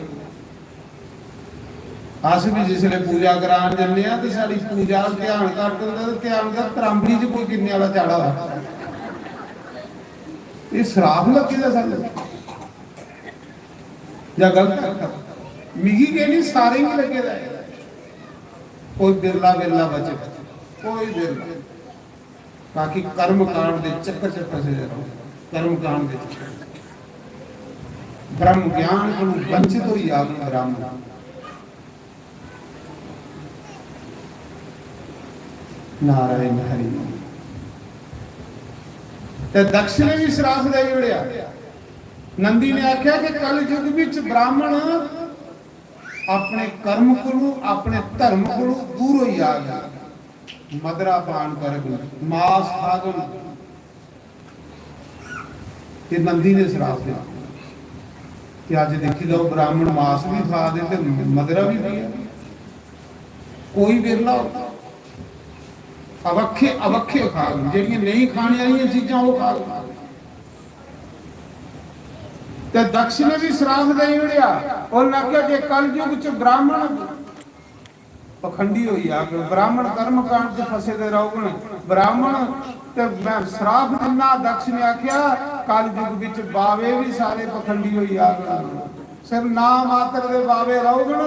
अस भी जिसले पूजा करान जन्ने आं ते साढ़ी पूजा दा ध्यान घट्ट होंदा ते ध्यान दा त्रांबड़ी च कोई किन्ने आह्ला चाढ़ा होऐ। एह श्राप लग्गे दा सानू। जां गलत है? मिगी गै नहीं, सारें गी लग्गे दा ऐ। कोई बिरला बिरला बचे, कोई बिरला। बाकी कर्म कांड दे चक्कर च फसे दे रहो, कर्म कांड दे चक्कर। ब्रह्म ज्ञान को वंचित हो जावे ब्राह्मण। नारायण हरि। ते दक्ष ने भी श्राप दे ओड़िया। नंदी ने आख्या कि कल युग विच ब्राह्मण अपने कर्म कोलू, अपने धर्म कोलू दूर हो जाएगा। मदरा पान करग, मास खागन। ते नंदी ने श्राप दिता कि अज देखी लो, ब्राह्मण मास भी खा दे ते मदरा भी पिया। कोई बेला हो, अवख्य अवख्य खाग, जेह्ड़ियां नेईं खाने आह्लियां चीजां ओह् खाग। ते दक्ष ने भी श्राप देई ओड़ेआ। उन्हें आखेआ जे कलयुग च ब्राह्मण पखंडी होई जाग, ब्राह्मण कर्म कांड च फसे दे रौहगन। ब्राह्मण ते मैं श्राप दिना, दक्ष ने आख्या, कल युग विच बावे भी सारे पखंडी होई जागन। सिर्फ नाम मात्र दे बावे रौहगन,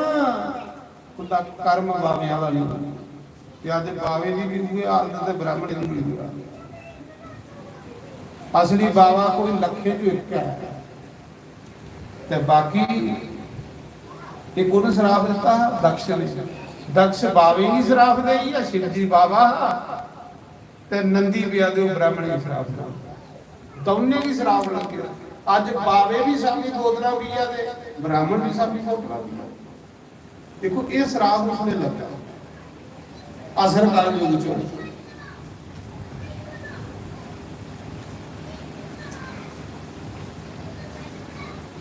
उंदा कर्म बावे आह्ला नहीं। ते अज बावे दी भी उहे हालत ते ब्राह्मण दी भी उहे हालत। असली बावा कोई लखे चो इक है। ते बाकी एह् कु'न श्राप दित्ता? दक्ष ने। दक्ष बावे गी श्राप देई गेआ, शिव जी बावा हा, ते नंदी पिया ते ओह् ब्राह्मण गी श्राप देई गेआ। दौनें गी श्राप लग्गे। अज्ज बावे बी साबी बोतलां पिया दे, ब्राह्मण बी साबी बोतलां पिया दे। देखो, एह् श्राप उसने लग्गा, असर कलयुग च होना।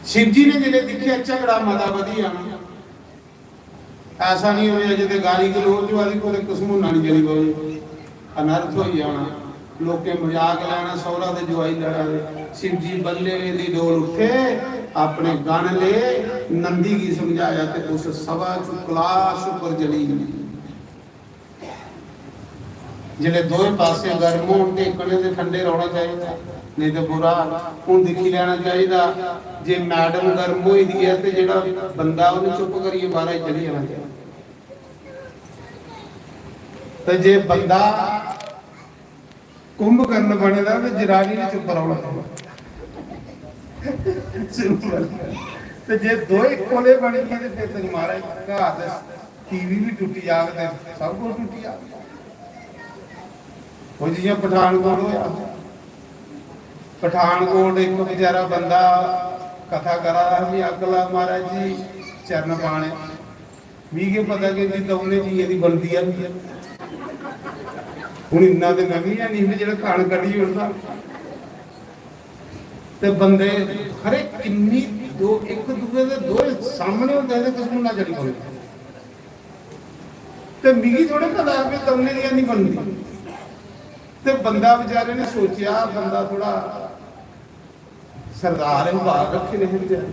शिव जी ने जिसलै दिक्खेआ झगड़ा मता बधी जाना, ऐसा नहीं होवे जे ते गाली गलोच होआ दी, कुतै कसमूना नहीं जली पवे, अनर्थ होई जाना। लोकें मजाक लैना, सौरा ते जुआई लड़ा दे। शिव जी बल्ले दी डोल उठे, अपने गण ले, नंदी गी समझाया ते उस सभा च क्लाश उप्पर जली गई। जिसलै दोए पासे गर्म होन ते इक्कले ते ठंडे रौहना चाहिदा, नेईं ते बुरा हाल। हून दिक्खी लैना चाहिदा, जे मैडम गर्म होई दी ऐ ते जेह्ड़ा बंदा, उ'नें चुप करियै बाहरै चली जाना चाहिदा। ते जे बंदा कुंभकर्ण बने दा ते जनानी ने चुप रौहना पौना। Simple। ते जे दोए कोले बनी गे ते फिर ते महाराज घर ते टीवी भी टुट्टी जाग ते सब कुछ टुट्टी जाग। ओह् जियां पठानकोट होया, पठानकोट इक बेचारा बंदा कथा करा दा हा, "मी अगला महाराज जी चरण पाने।" मिगी केह् पता कि इंदी दौनें जियें दी बनदी ऐ। हून इन्ना ते मैं बी है नहीं, जेह्ड़ा कन्न कड्ढी ओड़दा। ते बंदे खरे किन्नी दो, इक दूए दे दोए सामने होंदे ते कसमूना चली पौंदे। ते मिगी थोड़े पता हा कि दौनें दी नहीं बनदी। ते बंदा बेचारे ने सोचेआ, बंदा थोड़ा सरदार है, भाग रखे दे हे बेचारे।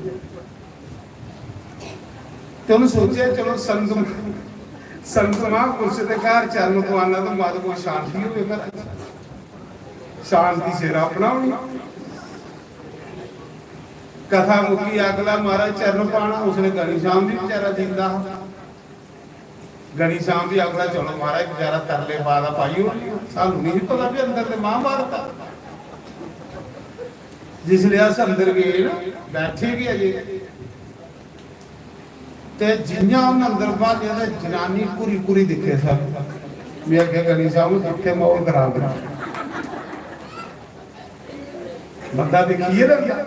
ते उन्हें सोचेआ, चलो संत, संत महापुरुष दे घर चरण पवाना तो मत कोई शांति होवे घर च। शांति सिर अपना होनी। कथा मुक्की, अगला महाराज चरण पाना, उसने घनी श्याम भी बेचारा जींदा हा। घनी श्याम भी अगला, चलो महाराज बेचारा तरले पा दा, पाई ओड़ने आं। सानू नहीं पता भी अंदर ते महाभारत आ। जिसलै अस अंदर गे ना, बैठे गै अजे, ते जि'यां उन्न अंदर भालेआ ते जनानी घुरी घुरी दिक्खे सब। में आखेआ, "गनी साहब, दिक्खे म्हौल खराब है।" बंदा दिक्खियै ना,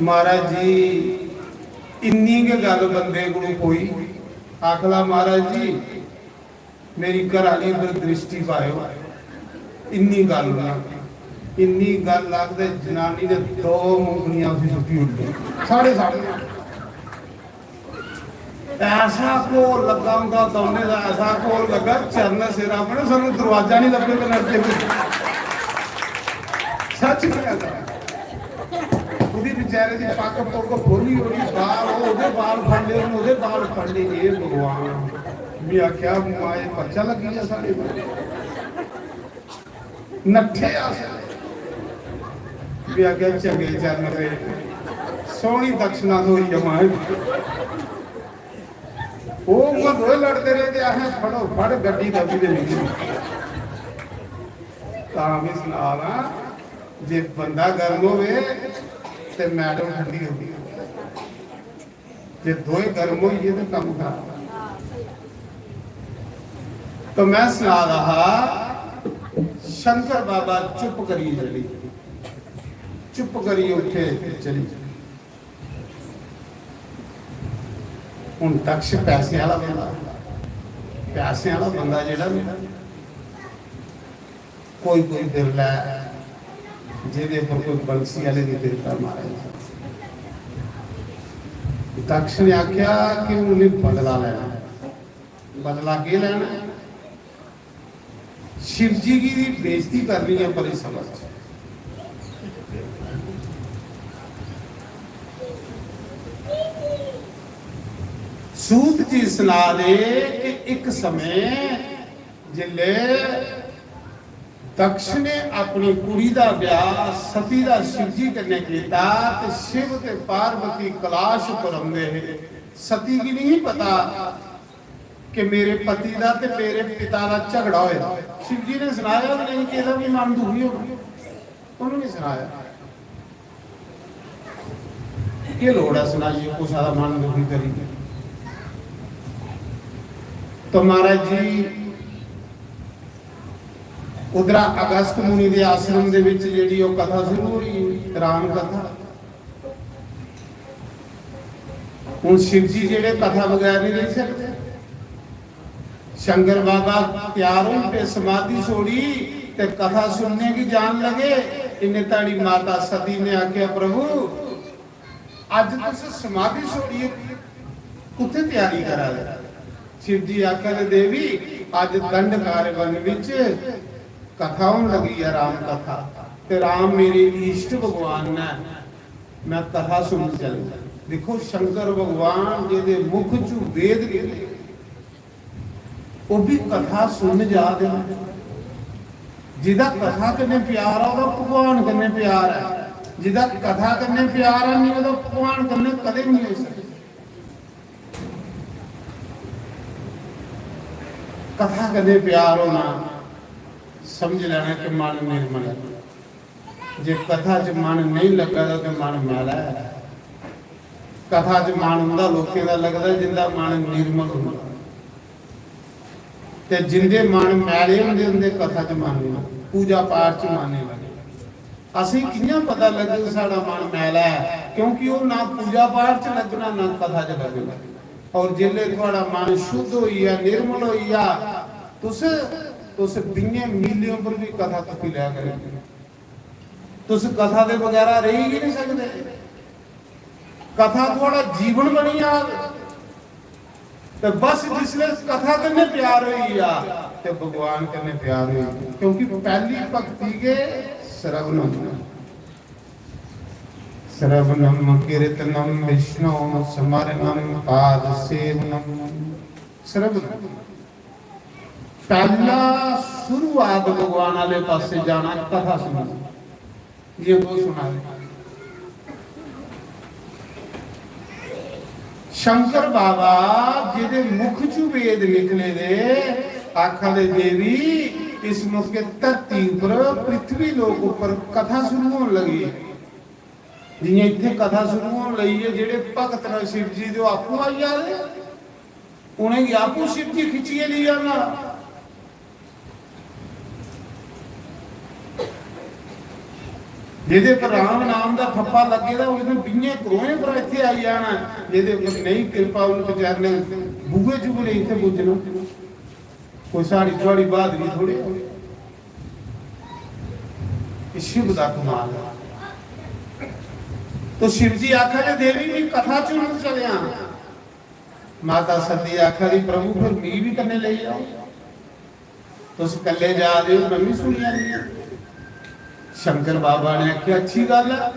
महाराज जी, इन्नी गै गल्ल बंदे कोलू कोई आखला, "महाराज जी, मेरी घर आह्ली पर दृष्टि पाएओ।" इन्नी गल्ल ना, इन्नी गल्ल आखदे जनानी ने दो मुंगलियां उसी सुट्टी ओड़ियां। साढ़े साढ़े ऐसा घोल लग्गा उंदा दौनें दा, ऐसा घोल लग्गा, चरण सिर अपने, सानू दरवाजा नहीं लब्भे ते लड़के भी। सच गै गल्ल। ओह्दी बेचारे दी पग्ग पुग्ग खोह्ली ओड़ी, बाल, ओह्दे बाल फड़ ले, उन्न ओह्दे बाल फड़ ले। "ए भगवान," में आखेआ, "माए पर्चा लग्गी जा साढ़े पर।" नट्ठे अस। में आखेआ, "चंगे चरण रेह्, सोह्नी दक्षिणा थ्होई ऐ माए।" ओह् उ'आं दोए लड़दे रेह् ते असें फड़ो फड़ गड्डी दब्बी ते निकली। तां बी सना ना, जे बंदा गर्म होवे ते मैडम ठंडी होंदी। जे दोए गर्म होई गे ते कम्म खराब। तो मैं सना दा हा, शंकर बाबा चुप करियै चली, चुप करियै उठे ते चली। हुन दक्ष पैसे आह्ला बंदा, पैसे आह्ला बंदा जेह्ड़ा ना, कोई कोई बिरला ऐ जेह्दे पर कोई बंसी आह्ले दी किरपा, महाराज। दक्ष ने आखेआ कि हून में बदला लैना। बदला केह् लैना? शिव जी गी दी बेइज्जती करनी ऐ बड़ी समझ। सूत जी सना दे कि इक समें जिल्लै दक्ष ने अपनी कुड़ी दा ब्याह सती दा शिव जी कन्नै कीता ते शिव ते पार्वती कलाश पर औंदे हे। सती गी नहीं पता कि मेरे पति दा ते मेरे पिता दा झगड़ा होया। शिव जी ने सनाया भी नहीं कि एह्दा भी मन दुखी होना। उन्होंने सनाया। केह् लोड़ ऐ सनाइयै कुसै दा मन दुखी करियै? तो महाराज जी, उद्धरा अगस्त मुनि दे आश्रम दे विच जेह्ड़ी ओह् कथा शुरू होई, राम कथा। हुन शिव जी जेह्ड़े कथा बगैर नहीं रेही सकदे। शंकर बाबा त्यार होई पे, समाधि छोड़ी ते कथा सुनने की जान लगे। इन्ने ताड़ी माता सती ने आख्या, "प्रभु, अज तुस समाधि छोड़िए कुत्थे त्यारी करा दे?" शिव जी आखा दे, "देवी, अज दंडकार वन विच कथा होन लगी है, राम कथा, ते राम मेरे इष्ट भगवान ने, मैं कथा सुनन चली।" देखो, शंकर भगवान जेदे मुख चू वेद निकले, ओह् भी कथा सुन जा दे न। जिदा कथा कन्नै प्यार ऐ, ओह्दा भगवान कन्नै प्यार ऐ। जिदा कथा कन्नै प्यार ऐ नहीं, ओह्दा भगवान कन्नै कदें नहीं होई सकदा। कथा कन्नै प्यार होना, समझ लैना कि मन निर्मल ऐ। जे कथा च मन नहीं लग्गा दा ते मन मैला ऐ। कथा च मन उंदा लोकें दा लगदा जिंदा मन निर्मल होंदा। ते जिंदे मन मैले होंदे, उंदे कथा च मन नहीं, पूजा पाठ च मन नहीं लगदा। असें कि'यां पता लग्गग साढ़ा मन मैला ऐ? क्योंकि ओह् ना पूजा पाठ च लग्गना, ना कथा च लग्गना। और जिसले थुआढ़ा मन शुद्ध होई गेआ, निर्मल होई गेआ, तुस, तुस बीहें मीलें उप्पर भी कथा तुप्पी लै करो। तुस कथा दे बगैरा रेही गै नहीं सकदे। कथा थुआढ़ा जीवन बनी जाग। ते बस जिसले कथा कन्नै प्यार होई गेआ ते भगवान कन्नै प्यार होई गेआ, क्योंकि पैह्ली भक्ति गै श्रवणम, श्रवणम कीर्तनम विष्णु स्मरणम पाद सेवनम। श्रवणम पैह्ला शुरुआत भगवान आह्ले पासे जाना कथा सुनना। जि'यां तुस सुना दे। शंकर बाबा जेह्दे मुख चू वेद निकले दे, आखा दे, "देवी, इस मौके धरती उप्पर, पृथ्वी लोक उप्पर कथा शुरू होन लगी। जियां इत्थै कथा शुरू होन लगी ऐ, जेह्ड़े भगत न शिव जी दे, ओह् आपूं आई जा दे, उ'नेंगी आपूं शिव जी खिच्चियै लेई जाना। जेह्दे पर राम नाम दा ठप्पा लग्गे दा, उसने बीहें करोहें पर इत्थै आई जाना। जेह्दे पर नेईं किरपा, उन बेचारे ने बूहे चुगले इत्थै पुज्जना। कोई साढ़ी थुआढ़ी बहादरी थोड़े। एह् शिव दा कमाल ऐ। तो शिव जी आखा दे, "देवी, मैं कथा चुनन चलेआ।" माता सती आखा दी, "प्रभु, फिर मी भी कन्नै लेई जाओ, तुस कल्ले जा दे ओ, मैं भी सुनी आनी आं।" शंकर बाबा ने आखेआ, "अच्छी गल्ल ऐ,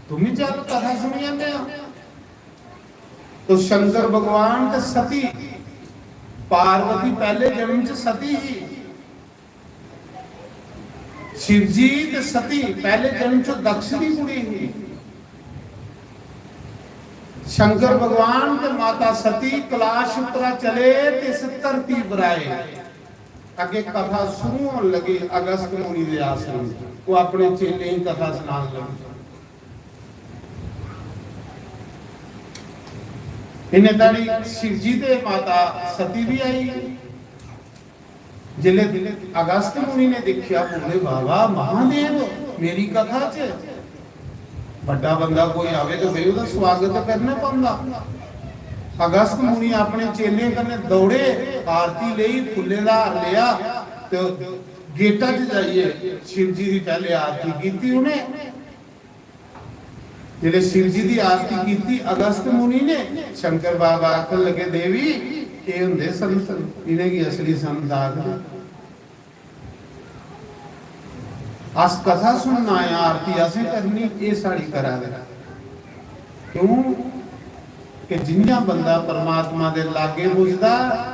तुम भी चल, कथा सुनी आने आं।" तो शंकर भगवान ते सती, पार्वती पैह्ले जन्म च सती ही, शिव जी ते सती पैह्ले जन्म च दक्ष दी कुड़ी ही। शंकर भगवान ते माता सती कलाश उप्परा चले ते इस धरती पर आए। अग्गे कथा शुरू होन लगी अगस्त मुनि दे आश्रम च। ओह् अपने चेलें गी कथा सनान लगे। इन्ने धड़ी शिव जी ते माता सती भी आई। जिसले अगस्त मुनि ने दिक्खेआ, बोले, "बाबा महादेव, मेरी कथा च बड्डा बंदा कोई आवे तो भाई ओह्दा स्वागत तो करना पौंदा।" अगस्त मुनि अपने चेलें कन्नै दौड़े, आरती लेई, फुल्लें दा हार लेआ ते गेटा च जाइयै शिव जी दी पैह्ले आरती कीती उ'नें। जिसलै शिव जी दी आरती कीती अगस्त मुनि ने, शंकर बाबा आखन लगे, "देवी, एह् होंदे संत, इ'नेंगी असली संत आखदे। अस कथा सुनना आए आं, आरती असें करनी, एह् साढ़ी करा दे।" क्यों कि जि'यां बंदा परमात्मा दे लागे पुजदा,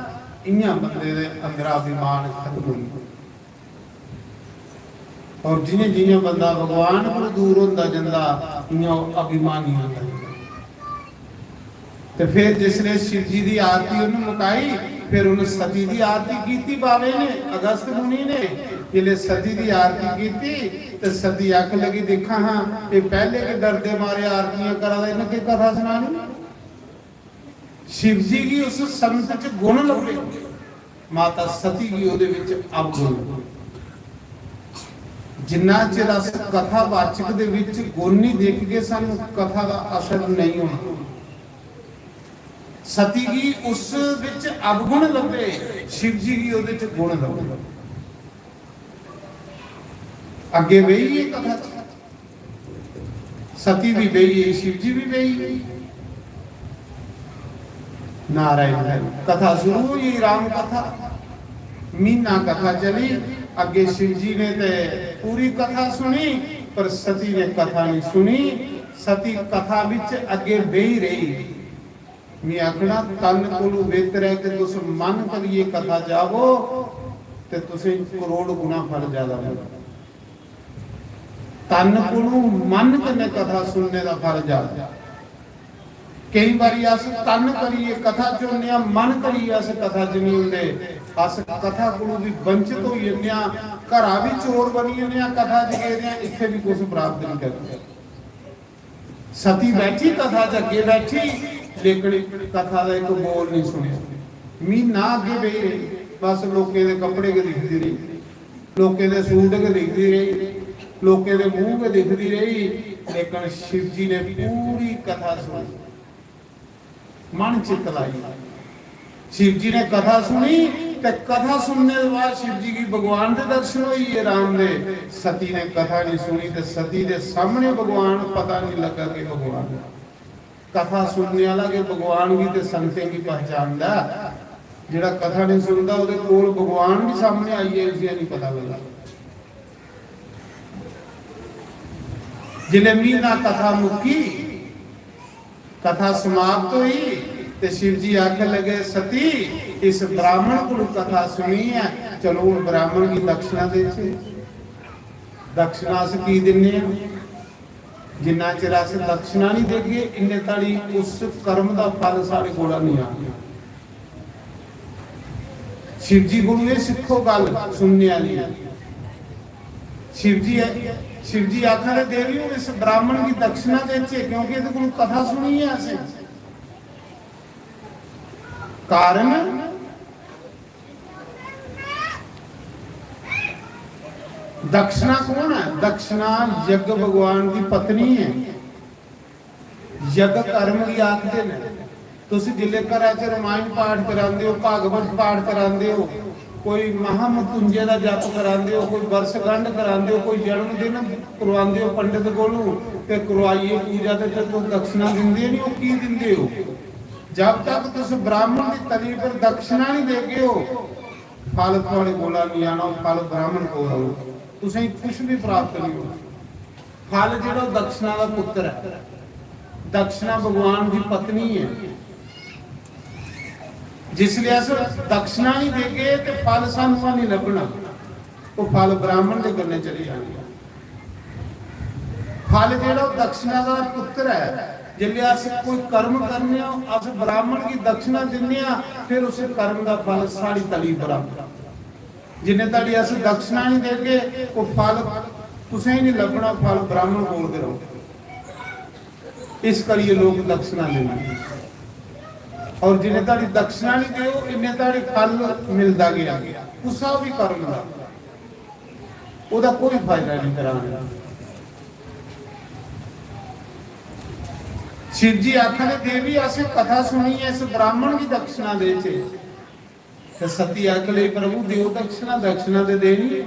इ'यां बंदे दे अंदरा अभिमान खत्म होई जंदा। और जि'यां जि'यां बंदा भगवान कोला दूर होंदा जंदा, इ'यां ओह् अभिमानी होंदा जंदा। ते फिर जिसले शिव जी दी आरती उन्हें मुकाई, फिर उन्हें सती दी आरती कीती बाबे ने, अगस्त मुनि ने। जिसले सती दी आरती कीती, ते सती आखन लगी, "दिक्खा हां, ये पैह्ले गै डरदे मारे आरतियां करा दे, इन्हें केह् कथा सनानी?" शिव जी गी उस संत च गुण लब्भे, माता सती गी ओह्दे विच अवगुण। जिन्ना चिर अस कथावाचक दे विच गुण नहीं देखगे, सानू कथा दा असर नहीं होना। सती गी उस विच अवगुण लब्भे, शिव जी गी ओह्दे च गुण लब्भे। अग्गे बेही गे कथा च। सती भी बेही गेई, शिव जी भी बेही गे। नारायण हरि कथा शुरू होई, राम कथा। महीना कथा चली। अग्गे शिव जी ने ते पूरी कथा सुनी, पर सती ने कथा नहीं सुनी। सती कथा विच अग्गे बेही रही। मैं आखना, तन कोलू बेहतर ऐ कि तुस मन करियै कथा जावो ते तुसें करोड़ गुना फल ज्यादा मिलदा। तन कोलू मन कन्नै कथा सुनने दा फल ज्यादा। केई बारी अस तन करियै कथा च होन्ने आं, मन करियै अस कथा च नहीं होंदे। अस कथा कोलू भी वंचित होई जन्ने आं, घरा भी चोर बनी जन्ने आं, कथा च गेदे आं, इत्थै भी कुछ प्राप्त नहीं करदे। सती बैठी कथा च अग्गे बैठी, लेकिन कथा दा इक बोल नहीं सुनेआ। महीना अग्गे बेही रेही, बस लोकें दे कपड़े गै दिखदी रेही, लोकें दे सूट गै दिखदी रेही, लोकें दे मुंह गै दिखदी रेही, लेकिन शिव जी ने पूरी कथा सुनी। मन चित्त लाई। शिव जी ने कथा सुनी ते कथा सुनने दे बाद शिव जी गी भगवान दे दर्शन होई गे राम दे। सती ने कथा नहीं सुनी ते सती दे सामने भगवान पता नहीं लगा कि भगवान। कथा सुनने वाला के भगवान गी ते संतें गी पहचानदा। जेड़ा कथा नहीं सुनदा, ओदे कोल भगवान भी सामने आई जाए, उसी नहीं पता लगदा। जिसलै महीना कथा मुक्की, कथा समाप्त हुई, ते शिव जी आखन लगे, "सती, इस ब्राह्मण कोलू कथा सुनी है, चलो हुन ब्राह्मण गी दक्षिणा देचे।" दक्षिणा अस की दिन्ने आं? जिन्ना चिर अस दक्षिणा नहीं देगे, इन्ने ताड़ी उस कर्म दा फल साढ़े कोला नहीं आना। शिव जी कोलू एह् सिक्खो गल्ल सुनने आह्ली। शिव जी, शिव जी आखा दे, "देवी, हून इस ब्राह्मण गी दक्षिणा देचे, क्योंकि एह्दे कोलू कथा सुनी ऐ असें।" कारण दक्षिणा कौन है? दक्षिणा यज्ञ भगवान की पत्नी है। यज्ञ कर्म गी आखदे न। तुस जिसलै घरा च रमायण पाठ करांदे ओ, भागवत पाठ करांदे ओ, कोई महामृत्युंजय दा जप करांदे ओ, कोई बरसगंढ करांदे ओ, कोई जन्मदिन करवांदे ओ पंडित कोलू, ते करवाइयै पूजा ते, ते तुस दक्षिणा दिंदे निं ओ, की दिंदे ओ? जब तक तुस ब्राह्मण दी तली पर दक्षिणा निं देगे ओ, फल थुआढ़े कोला निं आना, ओह् फल ब्राह्मण कोल औग, तुसेंगी कुछ बी प्राप्त निं होग। फल जेह्ड़ा ओह् दक्षिणा दा पुत्तर ऐ, दक्षिणा भगवान दी पत्नी ऐ। जिसलै अस दक्षिणा निं देगे ते फल सानूं निं लब्भना, ओह् फल ब्राह्मण दे कन्नै चली जाना। फल जेह्ड़ा ओह् दक्षिणा दा पुत्तर ऐ। जिसलै अस कोई कर्म करने आं, अस ब्राह्मण गी दक्षिणा दिन्ने आं, फिर उस कर्म दा फल साढ़ी तली पर औंदा। जिन्ने धड़ी अस दक्षिणा निं देगे, ओह् फल कुसै गी निं लब्भना, फल ब्राह्मण कोल गै रौह्ना। इस करियै लोक दक्षिणा लेंदे। और जिन्ने धड़ी दक्षिणा निं देओ, इन्ने धड़ी फल मिलदा गै निं। कुसै बी कर्म दा, ओह्दा कोई फायदा निं कराना। शिव जी आखन, "देवी, असें कथा सुनी ऐ, इस ब्राह्मण गी दक्षिणा देचे।" ते सती आखन लगी, "प्रभु, देओ दक्षिणा, दक्षिणा ते देनी ऐ,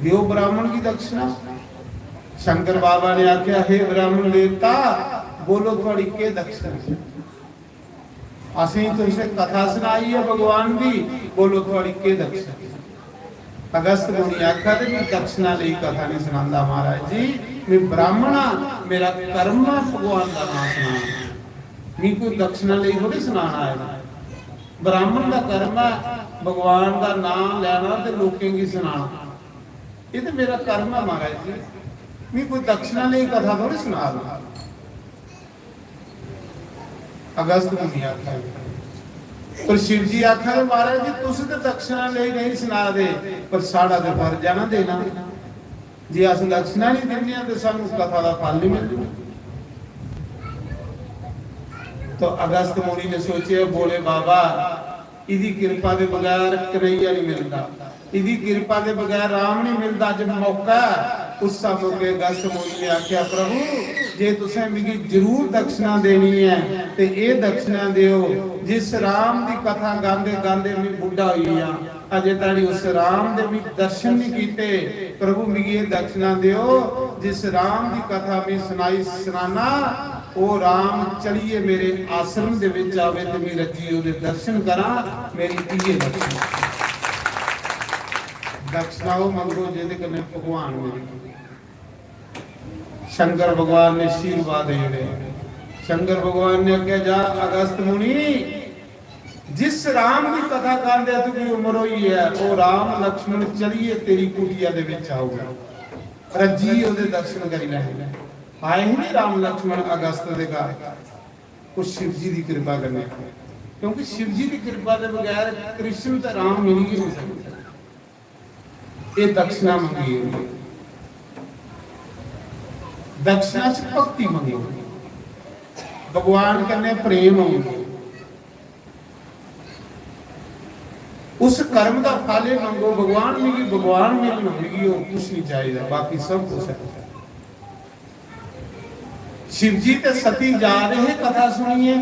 देओ ब्राह्मण गी दक्षिणा।" शंकर बाबा ने आखेआ, "हे ब्राह्मण देवता, बोलो, थुआड़ी केह् दक्षिणा? असें तुसें कथा सनाई ऐ भगवान दी, बोलो, थुआड़ी केह् दक्षिणा?" अगस्त मुनि आखा दे, "मैं दक्षिणा लेई कथा नहीं सुनांदा महाराज जी, मैं ब्राह्मण हां, मेरा कर्म ऐ भगवान दा नाम सनाना। मैं कोई दक्षिणा लेई थोड़ी सनाना आए दा। ब्राह्मण दा कर्म ऐ भगवान दा नाम लैना ते लोकें गी सनाना। ये ते मेरा कर्म ऐ महाराज जी, मैं कोई दक्षिणा लेई कथा थोड़ी सुना दा।" अगस्त मुनि आखा दे। पर शिव जी आखा दे, "महाराज जी, तुस ते दक्षिणा लेई नहीं सुना दे, पर साढ़ा ते फर्ज ऐ ना देना। जे अस दक्षिणा नहीं दिन्ने आं, ते सानू कथा दा फल नहीं मिलना।" तो अगस्त मुनि ने सोचे, "बोले बाबा, इदी किरपा दे बगैर कन्हैया नहीं मिलता।" इदी किरपा दे बगैर राम नहीं मिलदा। अज मौका ऐ, उस मौके अगस्त मुनि ने आख्या, "प्रभु, जे तुसें मिगी जरूर दक्षिणा देनी ऐ, ते एह् दक्षिणा देओ, जिस राम दी कथा गांदे गांदे मैं बुड्ढा होई गेआ, अजे धड़ी उस राम दे मैं दर्शन नहीं कीते। प्रभु, मिगी एह् दक्षिणा देओ, जिस राम दी कथा मैं सनाई सनाना, ओह् राम चलिए मेरे आश्रम दे विच आवे ते मैं रज्जिए ओह्दे दर्शन करां, मेरी इ'यै दक्षिणा।" दक्षिणा ओह् मंगो जेह्दे कन्नै भगवान मिली। शंकर भगवान ने आशीर्वाद दे दित्ते। शंकर भगवान ने आखेआ, "जा अगस्त मुनि, जिस राम दी कथा गांदे तुगी उम्र होई ऐ, ओह् राम लक्ष्मण चलिए तेरी कुटिया दे विच आऊगा, रज्जिए ओह्दे दर्शन करी लैंगे।" आए ही नहीं राम लक्ष्मण अगस्त दे घर, उस शिव जी दी कृपा कन्नै, क्योंकि शिव जी दी कृपा दे बगैर कृष्ण ते राम मिली गै नहीं सकदे। ये दक्षिणा मंगी है। दक्षिणा च भक्ति मंगो, भगवान कन्नै प्रेम होंदा। उस कर्म दा फल एह् मंगो, "भगवान मिगी भगवान मिलन, मिगी होर कुछ नहीं चाहिदा, बाकी सब कुछ है।" शिव जी ते सती जा दे हे कथा सुनिए,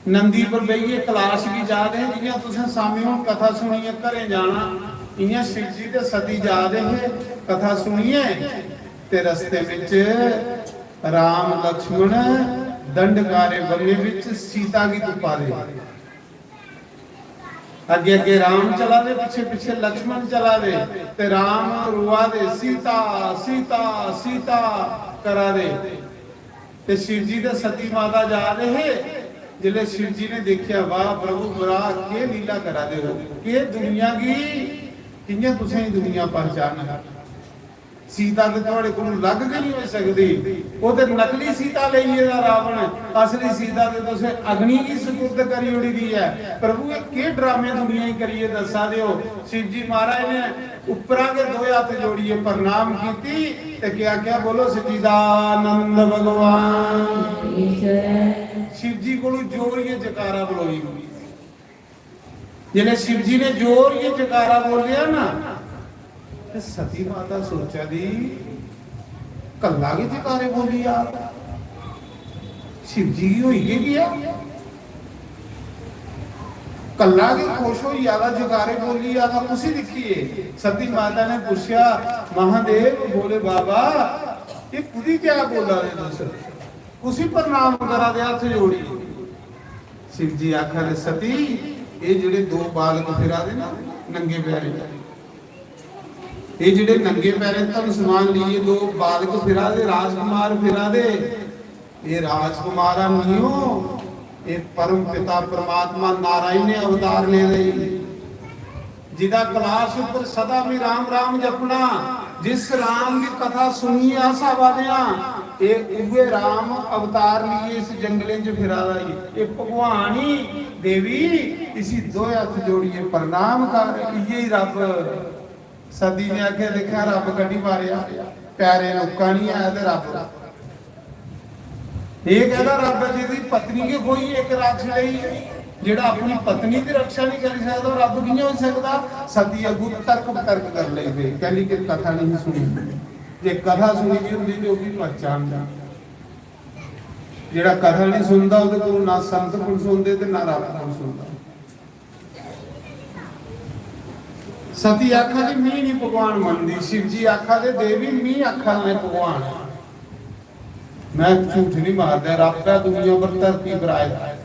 नंदी पर बेहियै कैलाश गी जा दे हे। जियां तुसें सामी हून कथा सुनिए घरें जाना, इयां शिव जी ते सती जा दे हे कथा सुनिए, ते रस्ते विच राम लक्ष्मण दंडकारे बन्ने विच सीता गी तुप्पा दे। अग्गे अग्गे राम चला दे, पिछे पिछे लक्ष्मण चला दे, ते राम रोआ दे, "सीता, सीता, सीता" करा दे। ते शिव जी ते सती माता जा दे हे। जिसले शिव जी ने देखिया, "वाह प्रभु, वाह, केह् लीला करा दे हो, केह् दुनिया गी, कि'यां तुसें दुनिया पहचानना?" सीता ते थुआड़े कोल लग गै नहीं हो सकदी। ओह ते नकली सीता लेई गेदा रावण, असली सीता ते तुसें अग्नि गी सुपुर्द करी ओड़ी दी ऐ। प्रभु, एह केह ड्रामे दुनिया गी करियै दस्सा दे हो? शिव जी महाराज ने उप्परा गै दो हत्थ जोड़ियै प्रणाम कीती ते केह् आखेआ? बोलो, सच्चिदानंद भगवान। शिव जी कोलू जोरियै जकारा बलोई। जिसलै शिव जी ने जोरियै जकारा बोलेआ ना, ते सती माता सोचा दी, कल्ला गै जकारे बोली आ, शिव जी गी होई गै गेआ। कल्ला गै खुश होई आदा, जकारे बोली आदा, कुसी दिक्खियै? सती माता ने पुच्छेआ, महादेव, भोले बाबा, एह् कुदी क्या बोला दे तुस? कुसी प्रणाम करा दे हत्थ जोड़ी? शिव जी आखा दे, सती, एह् जेह्ड़े दो बालक फिरा दे ना नंगे पैरें, एह् जेह्ड़े नंगे पैरें धन समान लेइयै दो बालक फिरा दे, राजकुमार फिरा दे, एह् राजकुमारा नहीं हो, एह् परम पिता परमात्मा नारायण ने अवतार ले लेई। जिदा कलाश उपर सदा भी राम राम जपना, जिस राम दी कथा सुनियै अस आवा दे आं, एह् उ'ऐ राम अवतार लेइयै इस जंगलें च फिरा दा ई। एह् भगवान ही, देवी, इसी दोए हत्थ जोड़ियै प्रणाम कर, इ'यै ही रब। सती ने आखेआ, दिक्खेआ, रब कड्ढी मारेआ, पैरें लुक्का निं ऐ ते रब। एह् कहदा रब, जेह्दी पत्नी गै खोई इक राक्षस लेई, जेह्ड़ा अपनी पत्नी दी रक्षा निं करी सकदा, ओह् रब कि'यां होई सकदा? सती अग्गू तर्क वितर्क कर लेई पे, कैली कि कथा नहीं सुनी। जे कथा सुनी दी होंदी ते ओह् भी पहचानदा। जेह्ड़ा कथा नहीं सुनदा, ओह्दे कोल ना संत कोल सुनदे ते ना रब कोल सुनदा। सती आखा दी, "मी नहीं भगवान मनदी।" शिव जी आखा दे, "देवी, मी आखा दा है भगवान, मैं झूठ नहीं मारदा, रब है दुनिया पर, धरती पर आए दा।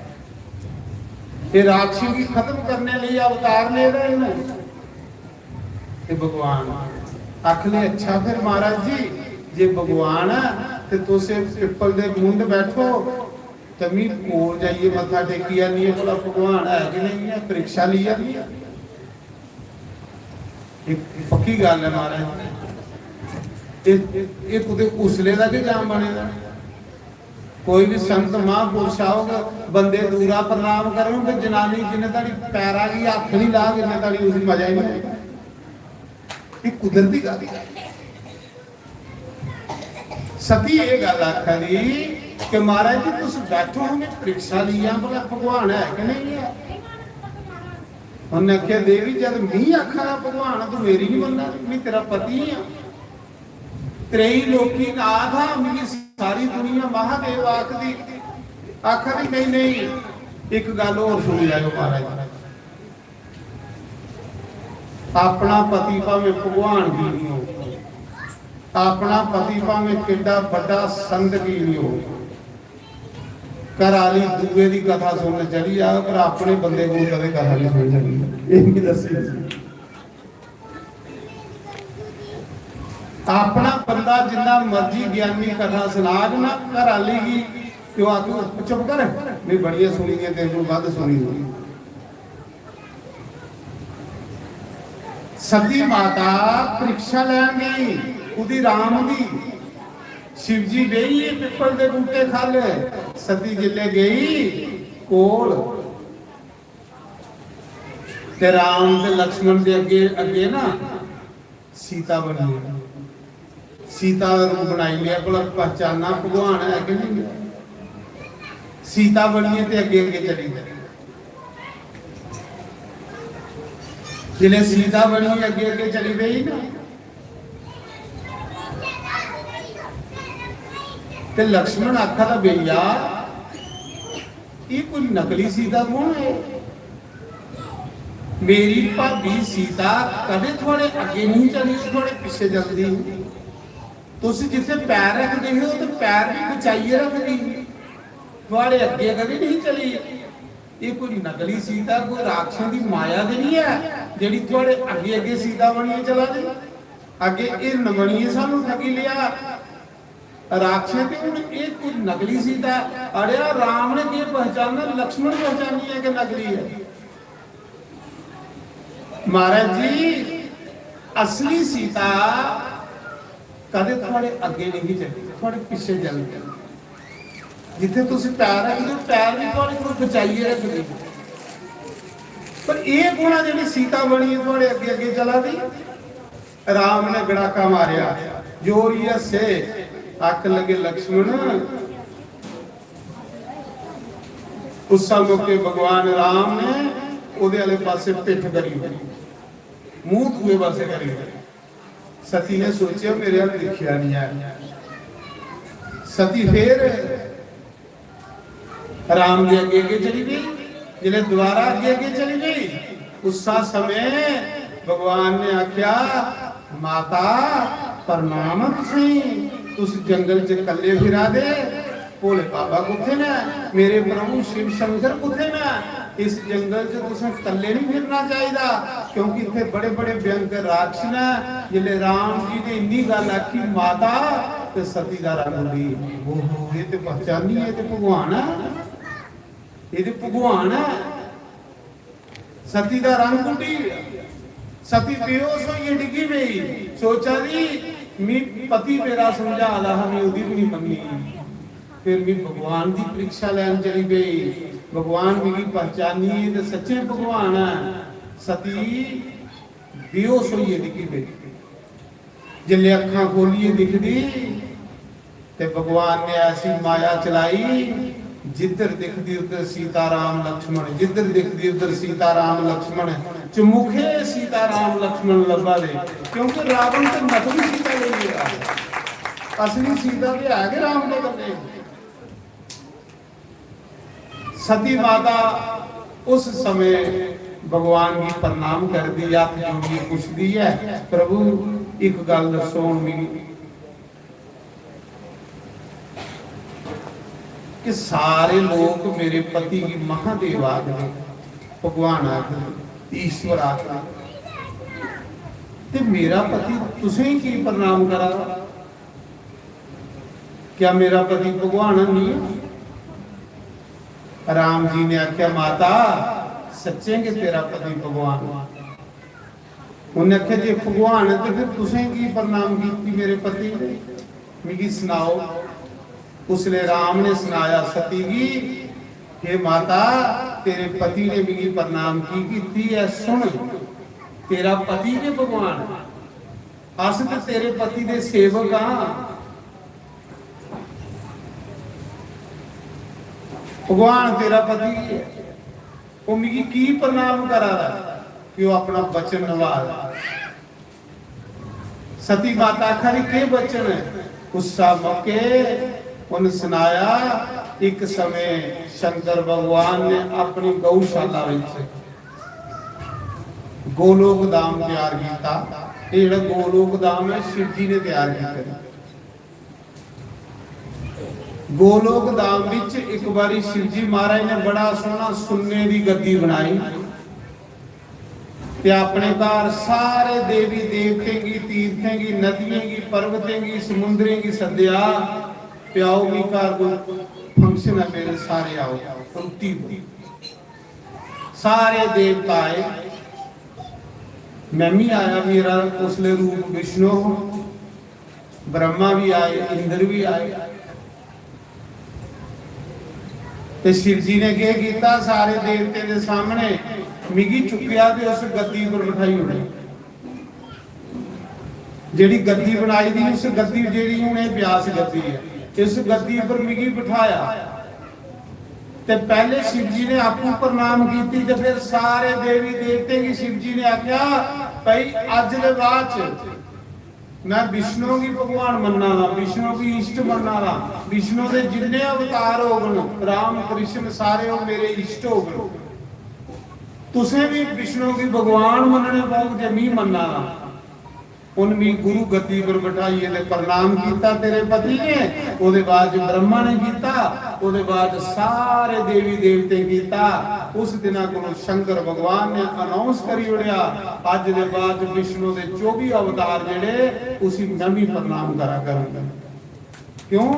ये राक्षस गी खत्म करने लेई अवतार ले रहे हैं।" ते भगवान आखने, "अच्छा फिर महाराज जी, जे भगवान है ते तुस इस पिप्पल दे मुंड बैठो, ते मी कोल जाइयै मत्था टेकी आनी है, भला भगवान है कि नहीं है, परीक्षा लेई आनी है।" इक पक्की गल्ल है महाराज, एह्, एह् कुतै उसले दा गै जाम बने दा। कोई भी संत महापुरुष आओग, बंदे दूरा प्रणाम करन ते जनानी जिन्ने धड़ी पैरा गी हत्थ नहीं लाग, इन्ने धड़ी उसी मजा ही नहीं आएगा। एह् कुदरती गल्ल है। सती एह् गल्ल आखा दी कि महाराज जी, तुस बैठो, में परीक्षा लेई आं, भला भगवान है कि नहीं है। उन्नै आखेआ, "देवी, जद मी आखा दा भगवान, तू मेरी नहीं मन्ना दी, में तेरा पति आं। त्रैलोकी नाथ आं, मिगी सारी दुनिया महादेव आखदी।" आखा दी, "नहीं, नहीं, इक गल्ल होर सुनी लैओ महाराज।" अपना पति भावें भगवान की नहीं हो, अपना पति भावें किड्डा बड्डा संत की नहीं हो, घर आली दूए दी कथा सुनन चली जाग, पर अपने बंदे को कदें कथा नहीं सुनन चली। एह् मिगी दस्सी। अपना बंदा जिन्ना मर्जी ज्ञानी कथा सुनाग ना घर आली गी, ते ओह् आखू, "चुप कर, में बड़ियां सुनी दियां, तेरे कोल बद्ध सुनी दियां।" सती माता परीक्षा लैन गई, ओह्दी राम दी। शिव जी बेही गे पिप्पल दे बूटे ख'ल्ल, सती जिसलै गई कोल, ते राम ते लक्ष्मण दे अग्गे, अग्गे ना सीता बनी। सीता दा रूप बनाई लिया, भला पहचाना भगवान है कि नहीं? सीता बनियै ते अग्गे अग्गे चली पेई। जिसलै सीता बनियै अग्गे अग्गे चली पेई ना, ते लक्ष्मण आखा दा, "भैया, एह् कोई नकली सीता कौन है? मेरी भाभी सीता कदें थुआड़े अग्गे नहीं चली, ओह् थुआड़े पिच्छे चलदी ही। तुस जित्थे पैर रखदे हे, ओह् ते पैर भी बचाइयै रखदी ही, थुआड़े अग्गे कदें नहीं चली। एह् कोई नकली सीता, कोई राक्षसें दी माया ते नहीं है, जेह्ड़ी थुआड़े अग्गे अग्गे सीता बनियै चला दी? अग्गे हिरन बनियै सानू ठगी लेआ।" राक्षस ते हुन एह् कोई नकली सीता ऐ। अड़ेआ, राम ने केह् पहचानना, लक्ष्मण पहचानी ऐ कि नकली ऐ? महाराज जी, असली सीता कदें थुआड़े अग्गें नेईं चलदी, थुआड़े पिच्छे चलदी। जित्थे तुस पैर रखदे ओ, पैर भी थुआड़े कोल बचाइयै रखदे। पर एह् गुणा जेह्ड़ी सीता बनी ऐ, थुआड़े अग्गें अग्गें चला दी। राम ने गड़ाका मारेआ, जोरियै हस्से, आखन लगे, लक्ष्मण, उस मौके भगवान राम ने ओह्दे आले पासे पिट्ठ करी ओड़ी, मूंह दूए पासे करी ओड़ी। सती ने सोचेआ, मेरे हल दिक्खेआ नहीं है। सती फिर राम दे अगे अगे चली गई। जिसले दोबारा अगे अगे चली गई, उस समय भगवान ने आख्या, माता, प्रणाम तुसें, तुस जंगल च कल्ले फिरा दे, भोले बाबा कुत्थे न? मेरे प्रभु शिव शंकर कुत्थे न? इस जंगल च तुसें कल्ले नहीं फिरना चाहिदा, क्योंकि इत्थे बड़े बड़े भयंकर राक्षस न। जिसले राम जी ने इन्नी गल आखी, माता, ते सती दा रंग उड़ी। ओहो, ये ते पहचानी, ये ते भगवान है, ये ते भगवान है। सती दा रंग उड़ी गया। सती बेहोश होइयै डिग्गी पेई। सोचा दी, मी पति मेरा समझा दा हा, मी ओह्दी भी नहीं मन्नी। फिर मी भगवान दी परीक्षा लैन चली पेई। भगवान मिगी पहचानियै ते सच्चे भगवान है। सती बेहोश होइयै डिग्गी पेई। जिसलै अक्खां खोलियै दिखदी ते भगवान ने ऐसी माया चलाई, जिद्धर दिखदी उद्धर सीता राम लक्ष्मण, जिद्धर दिखदी उद्धर सीता राम लक्ष्मण, चमुखे सीता राम लक्ष्मण लब्भा दे, क्योंकि रावण ते नकली सीता लेई गेदा। असली सीता ते है गै राम दे कन्नै। सती माता उस समय भगवान गी प्रणाम करदी, हत्थ जोड़ियै पुछदी ऐ, प्रभु, इक गल्ल दस्सो हुन मिगी कि सारे लोक मेरे पति गी महादेव आखदे, भगवान आखदे, ईश्वर आखदे, ते मेरा पति तुसें की प्रणाम करा दा? क्या मेरा पति भगवान नहीं है? राम जी ने आख्या, माता, सच्चें गै तेरा पति भगवान। उन्हें आख्या, जे भगवान है तो फिर तुसें की प्रणाम की मेरे पति ने? मिगी सनाओ। उसले राम ने सनाया सती गी, हे माता, तेरे पति ने मिगी प्रणाम की कीती है, सुन, तेरा पति गै भगवान है। अस ते तेरे पति दे सेवक हां। भगवान तेरा पति ऐ, ओह् मिगी की प्रणाम करा दा कि ओह् अपना वचन नभा दा। सती माता आखा दी, केह् वचन ऐ? उस्सा मौके उन सनाया, इक समय शंकर भगवान ने अपनी गौशाला विच गोलोक धाम तैयार कीता। एह् जेह्ड़ा गोलोक धाम ऐ, शिव जी ने तैयार कीते दा। गोलोक धाम विच इक बारी शिव जी महाराज ने बड़ा सोहना सुन्ने दी गद्दी बनाई ते अपने घर सारे देवी देवतें गी, तीर्थें गी, नदियें गी, पर्वतें गी, समुंदरें गी सद्देआ, "आओ, मी घर कोई function है, मेरे सारे आओ, रुट्टी दो।" सारे देवता आए, मैं भी आया, मेरा उसले रूप विष्णु, ब्रह्मा भी आए, इंद्र भी आए। ते शिव जी ने केह् कीता, सारे देवतें दे सामने मिगी चुक्केआ ते उस गद्दी पर बठाई ओड़ेआ। जेह्ड़ी गद्दी बनाई दी, उस गद्दी, जेह्ड़ी हून एह् ब्यास गद्दी ऐ, इस गद्दी पर मिगी बठाया। ते पैह्ले शिव जी ने आपूं प्रणाम कीती ते फिर सारे देवी देवतें गी शिव जी ने आखेआ, "भाई, अज्ज दे बाद च मैं विष्णु गी भगवान मन्ना दा, विष्णु गी इष्ट मन्ना दा, विष्णु दे जिन्ने अवतार होगन, राम कृष्ण सारे ओह् मेरे इष्ट होगन। तुसें बी विष्णु गी भगवान मन्नने पौग जे मी मन्ना दा।" उन मी गुरु गद्दी पर बठाइयै ते प्रणाम कीता तेरे पति ने, ओह्दे बाद च ब्रह्मा ने कीता, ओह्दे बाद च सारे देवी देवते कीता। उस दिना कोलों शंकर भगवान ने अनाउंस करी ओड़ेआ, अज्ज दे बाद च विष्णु दे चौबी अवतार जेह्ड़े, उसी नमीं प्रणाम करा करन। क्यों?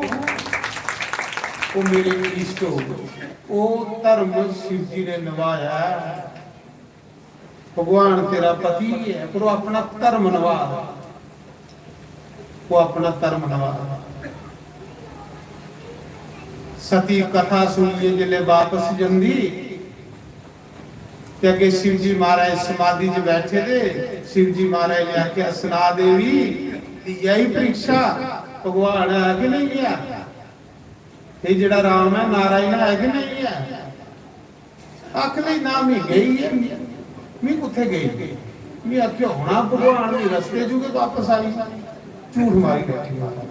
ओह् मेरे इष्ट हो गए। ओह् धर्म शिव जी ने नभाया ऐ। भगवान तेरा पति ऐ, पर ओह् अपना धर्म नभा दा। ओह् अपना धर्म नवा। सती कथा सुनियै जिसलै बापस जंदी ते अग्गें शिवजी महाराज समाधि च बैठे दे। शिवजी महाराज ने आखेआ, "सना देवी, दी आई परीक्षा, भगवान है कि नहीं है? एह् जेह्ड़ा राम है, नारायण है कि नहीं है?" आखदी, "ना, मी गेई ऐ, मी कुत्थै गेई?" मी आखेआ, "होना भगवान दी रस्ते च गै बापस आई।" झूठ मारी बैठी माता।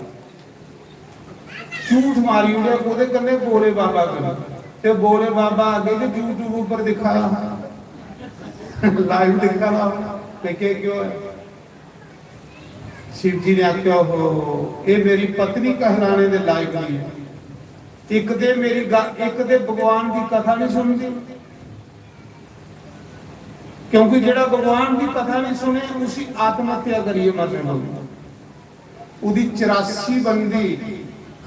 झूठ मारी ओड़ेआ कोह्दे कन्नै? भोले बाबा कन्नै। ते भोले बाबा अग्गें ते YouTube उप्पर दिक्खा दा हा, live दिक्खा दा हा। ते केह्, केह् होआ? शिव जी ने आखेआ, "ओहो, एह् मेरी पत्नी कहलाने दे लायक नहीं है। इक ते मेरी ग-, इक ते भगवान दी कथा नहीं सुनदी, क्योंकि जेह्ड़ा भगवान दी कथा नहीं सुने, उसी आत्महत्या करियै मरने पौंदा। ओह्दी चरासी बनदी,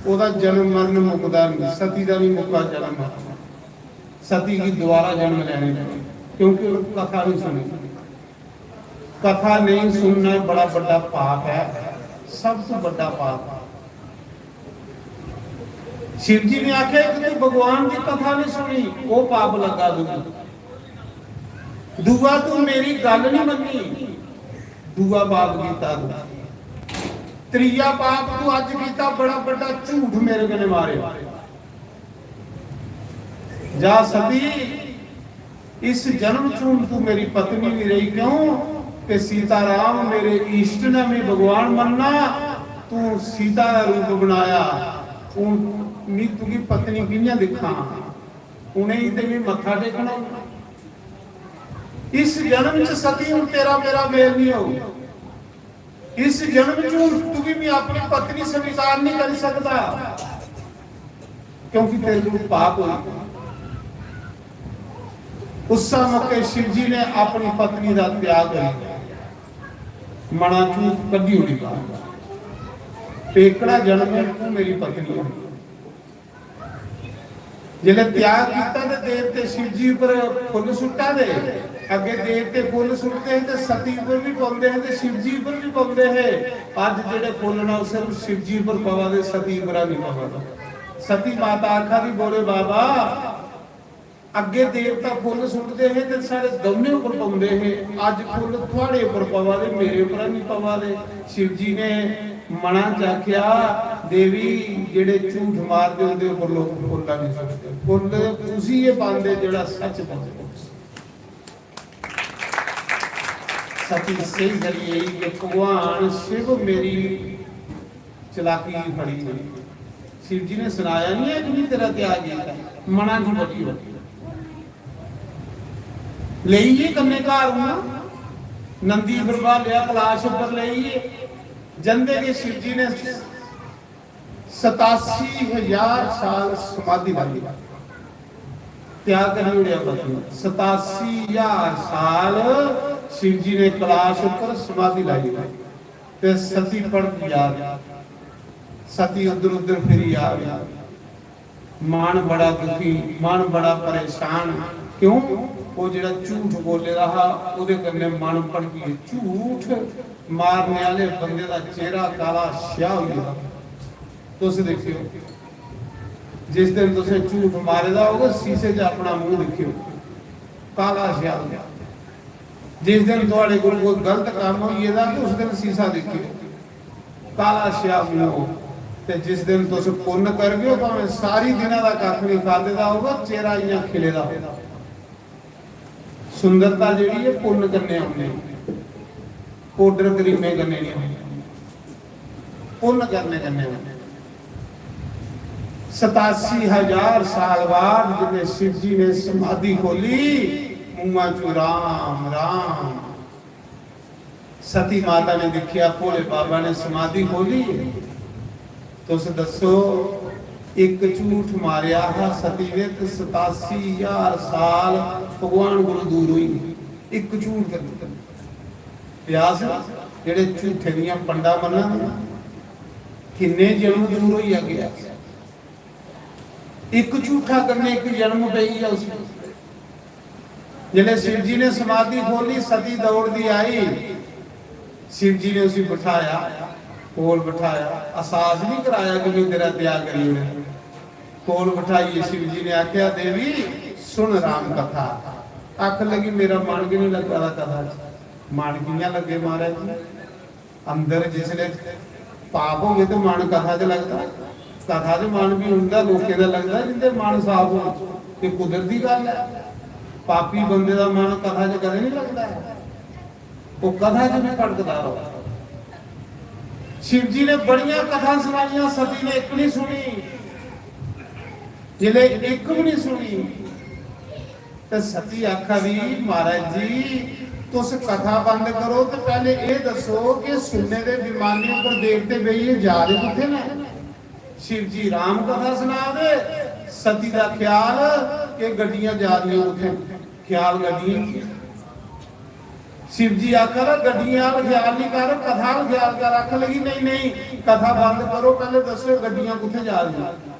ओह्दा जन्म मरण मुकदा नहीं, सती दा नहीं मुकदा जन्म मरण। सती गी दोबारा जन्म लैने पौंदा, क्योंकि उन्हें कथा नहीं सुनी।" कथा नहीं सुनना बड़ा बड़ा पाप है, सब तो बड़ा पाप। शिव जी ने आखेआ कि तू भगवान की कथा नहीं सुनी, वो पाप लगा तू। दूआ, तू मेरी गल नहीं मन्नी, दूआ पाप कीता तू। त्रीया पाप तू अज कीता, बड़ा बड़ा झूठ मेरे कन्नै मारे। जा सती, इस जन्म च हुन तू मेरी पत्नी नहीं रही, क्यों कि सीता राम मेरे इष्ट ने, मैं भगवान मनना, तू सीता दा रूप बनाया, हुन मैं तुगी पत्नी कियां दिखां? उनेंगी ते मैं मत्था टेकना। इस जन्म च सती हुन तेरा मेरा मेल नहीं होग। इस जन्म च हुन तुगी मैं अपनी पत्नी स्वीकार नहीं कर सकता, क्योंकि तेरे को पाप हो। उस मौके शिव जी ने अपनी पत्नी का त्याग कर मना चू कभी उड़ी बाहर। पेकड़ा जन्म है, तू मेरी पत्नी है। जिसलै त्याग कीता ते देवते शिव जी उप्पर फुल्ल सुट्टा दे। अग्गे देवते फुल्ल सुट्टदे हे ते सती उप्पर भी पौंदे हे ते शिव जी उप्पर भी पौंदे हे। अज्ज जेह्ड़े फुल्ल न, ओह् सिर्फ शिव जी उप्पर पवा दे, सती उप्पर नहीं पवा दे। सती माता आखा दी, "बोले बाबा, अग्गे देवता फुल्ल सुट्टदे हे ते साढ़े दौनें उप्पर पौंदे हे, अज्ज फुल्ल थुआड़े उप्पर पवा दे, मेरे उप्पर नहीं पवा दे।" शिव जी ने मना च आखेआ, "देवी, जेह्ड़े झूठ मारदे, उं'दे उप्पर लोक फुल्ल नहीं सुट्टदे। फुल्ल उसी गै पांदे, जेह्ड़ा सच बोलदा।" सती स्हेई करी गेई कि भगवान शिव मेरी चलाकी फड़ी गई। शिव जी ने सनाया नहीं है कि मैं तेरा त्याग कीता, मना च बड़ी हो। लेइयै कन्नै घर हून नंदी फिर ब्हालेआ, कलाश उप्पर लेइयै जंदे गै शिव जी ने सतासी हजार साल समाधि लाई, त्याग करी ओड़ेआ पत्नी। सतासी हजार साल शिव जी ने कलाश उप्पर समाधि लाई, ते सती पड़दी जा रही, सती उधर उधर फिरी जा रही। मन बड़ा दुखी, मन बड़ा परेशान। क्यों? वो जेड़ा झूठ बोले दा हा, ओदे कन्नै मन भड़की। झूठ मारने आले बंदे दा चेहरा काला स्याह होई गेदा। तुस दिक्खियो, जिस दिन तुसें झूठ मारे दा होगा, शीशे च अपना मुंह दिक्खियो, काला स्याह होई गेदा। जिस दिन थुआड़े कोल कोई गलत काम होई गेदा, ते उस दिन शीशा दिक्खियो, काला स्याह मुंह हो। ते जिस दिन तुस पुन्न करगे, भावें सारी दिना दा कक्ख नहीं खादे दा होगा, चेहरा इयां खिले दा होगा। सुंदरता जेह्ड़ी है पुन्न कन्नै औंदी, पाउडर क्रीमें कन्नै नहीं औंदी, पुन्न करने कन्नै औंदी। सतासी हजार साल बाद जिसने शिव जी ने समाधि खोली, मुंहा चू राम राम। सती माता ने दिक्खेआ, भोले बाबा ने समाधि खोली। तुस दस्सो, इक झूठ मारेआ हा सती ने ते सतासी हजार साल भगवान कोलू दूर होई गे। इक झूठ करी। व्यास जेह्ड़े झूठे दियां पंडा मन्ना दे, किन्ने जन्म दूर होई गया। इक झूठा करने इक जन्म पेई गेआ उसी। जिसलै शिव जी ने समाधि खोली, सती दौड़दी आई, शिव जी ने उसी बिठाया। कोल बठाया, एहसास नहीं कराया कि मैं तेरा त्याग करी ओड़ेआ। कोल बठाइयै शिव जी ने आख्या, "देवी, सुन राम कथा।" आखन लगी, "मेरा मन गै नहीं लग्गा दा कथा च।" मन कि'यां लग्गे महाराज जी? अंदर जिसले पाप होवे तो मन कथा च लगदा। कथा च मन भी उं'दा लोकें दा लगदा जिं'दे मन साफ होन। ये कुदरती गल्ल ऐ। पापी बंदे दा मन कथा च कदें नहीं लगदा ऐ। वो कथा च भी भटकदा रौहदा। शिव जी ने बड़ियां कथा सुनाइयां, सती ने इक नहीं सुनी। जिसले इक भी नहीं सुनी, ते सती आखा दी, "महाराज जी, तुस कथा बंद करो ते पैहले एह दसो कि सुन्ने दे विमाने उपर देवते बेहियै जा दे कुत्थे न?" शिव जी राम कथा सुना दे, सती दा ख्याल कि गड्डियां जा दियां कुत्थे न, ख्याल गड्डियें च। शिव जी आखा दा, "गड्डियां आह्ला ख्याल नहीं कर, कथा आह्ला ख्याल कर।" आखन लगी, "नहीं, नहीं, कथा बंद करो, पैहले दस्सो गड्डियां कुत्थे जा दियां?"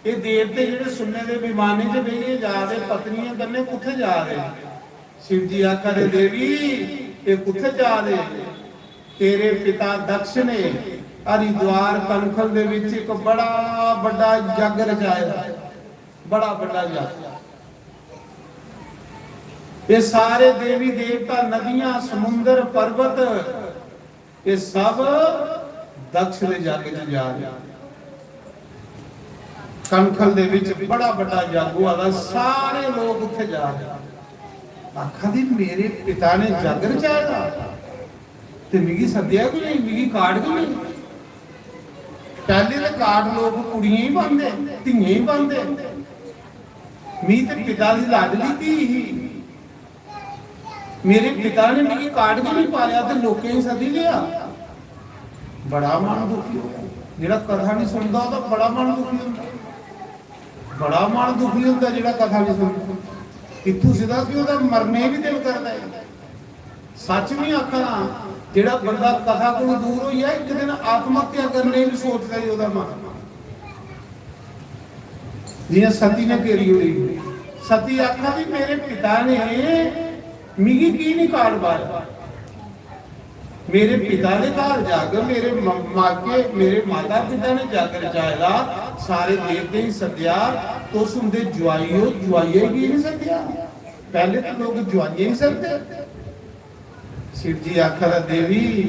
एह देवते जेहड़े सुन्ने दे विमाने च बेहियै जा दे, पत्नियें कन्नै कुत्थे जा दे? शिव जी आखा दे, "देवी, एह कुत्थे जा दे? तेरे पिता दक्ष ने हरिद्वार कनखल दे विच इक बड़ा बड्डा यज्ञ रचाए दा, बड़ा बड्डा यज्ञ। एह सारे देवी देवता, नदियां, समुंदर, पर्वत, एह सब दक्ष दे यज्ञ च जा रहे। कनखल दे विच बड़ा बड्डा यज्ञ होआ दा, सारे लोग उत्थे जा रहे।" आखा दी, "मेरे पिता ने यज्ञ रचाए दा ते मिगी सद्देआ गै नहीं, मिगी कार्ड गै नहीं।" पैहले ते कार्ड लोग कुड़ियें ही पांदे, धियें ही पांदे। मी ते पिता दी लाडली धी ही, मेरे पिता ने मिगी कार्ड गै नहीं पाया ते लोकें गी सद्दी लेआ। बड़ा मन दुखी होया। जेड़ा कथा नहीं सुनदा, ओहदा बड़ा मन दुखी होंदा। बड़ा मन दुखी होंदा जेड़ा कथा नहीं सुनदा। इत्थों सिद्धा कि ओहदा मरने भी दिल करदा है। सच नहीं आखा ना, जेड़ा बंदा कथा कोलों दूर होई जा, इक दिन आत्महत्या करने दी सोचदा ही ओहदा मन। जियां सती ने करी ओड़ी। सती आखा दी, "मेरे पिता ने मिगी की नहीं कार्ड पाया? मेरे पिता दे घर जाके मेरे म-, माके, मेरे माता पिता ने जाके रचाए दा, सारे देवतें गी सद्देआ, तुस उंदे जुआई हो, जुआइयै गी नहीं सद्देआ? पैहले तो लोग जुआइयै गी सद्दे।" शिव जी आखा दा, "देवी,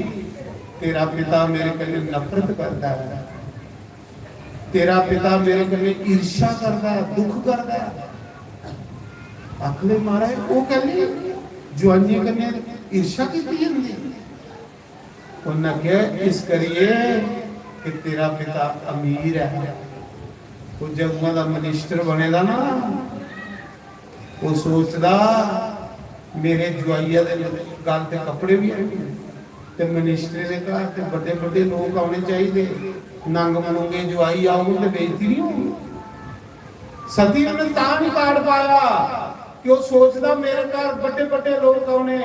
तेरा पिता मेरे कन्नै नफरत करदा है, तेरा पिता मेरे कन्नै ईर्ष्या करदा है, दुख करदा है।" आखले, "महाराज, ओह कहली जुआनियें कन्नै ईर्ष्या कीती जंदी?" उन्हें आखेआ, "इस करियै कि तेरा पिता अमीर है, ओह जदुआं दा मिनिस्टर बने दा ना, ओह सोचदा मेरे जुआइया दे गल ते कपड़े भी हैन, ते मिनिस्टरें दे घर ते बड्डे बड्डे लोक औने चाहिदे, नंग मनुंगे जुआई औन ते बेइज्जती नहीं होनी।" सती उन्हें तां नहीं कार्ड पाया कि ओह सोचदा मेरे घर बड्डे बड्डे लोक औने,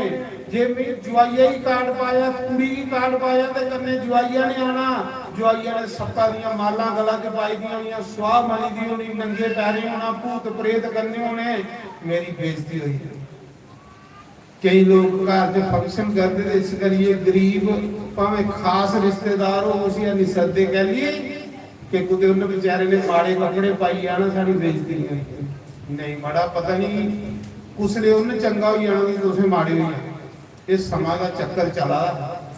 जे मैं जुआइया ही कार्ड पाया, कुड़ी ही कार्ड पाया ते कन्नै जुआइया ने आना, जुआइया ने सप्पा दियां मालां गला च पाई दियां होनियां, सुआह मली दी होनी, नंगे पैरें होना, भूत प्रेत कन्नै होने, मेरी बेइज्जती होई। केई लोक घर च फंक्शन करदे ते इस करियै गरीब भावें खास रिश्तेदार हो, उसी हैनी सददे, कैली कि कुतै उन्नै बेचारे ने माड़े कपड़े पाई आना, साढ़ी बेइज्जती नहीं होई। नहीं मड़ा, पता नहीं कुसले उन्न चंगा होई जाना ते तुसें माड़े होई जाना। एह् समां दा चक्कर चला दा।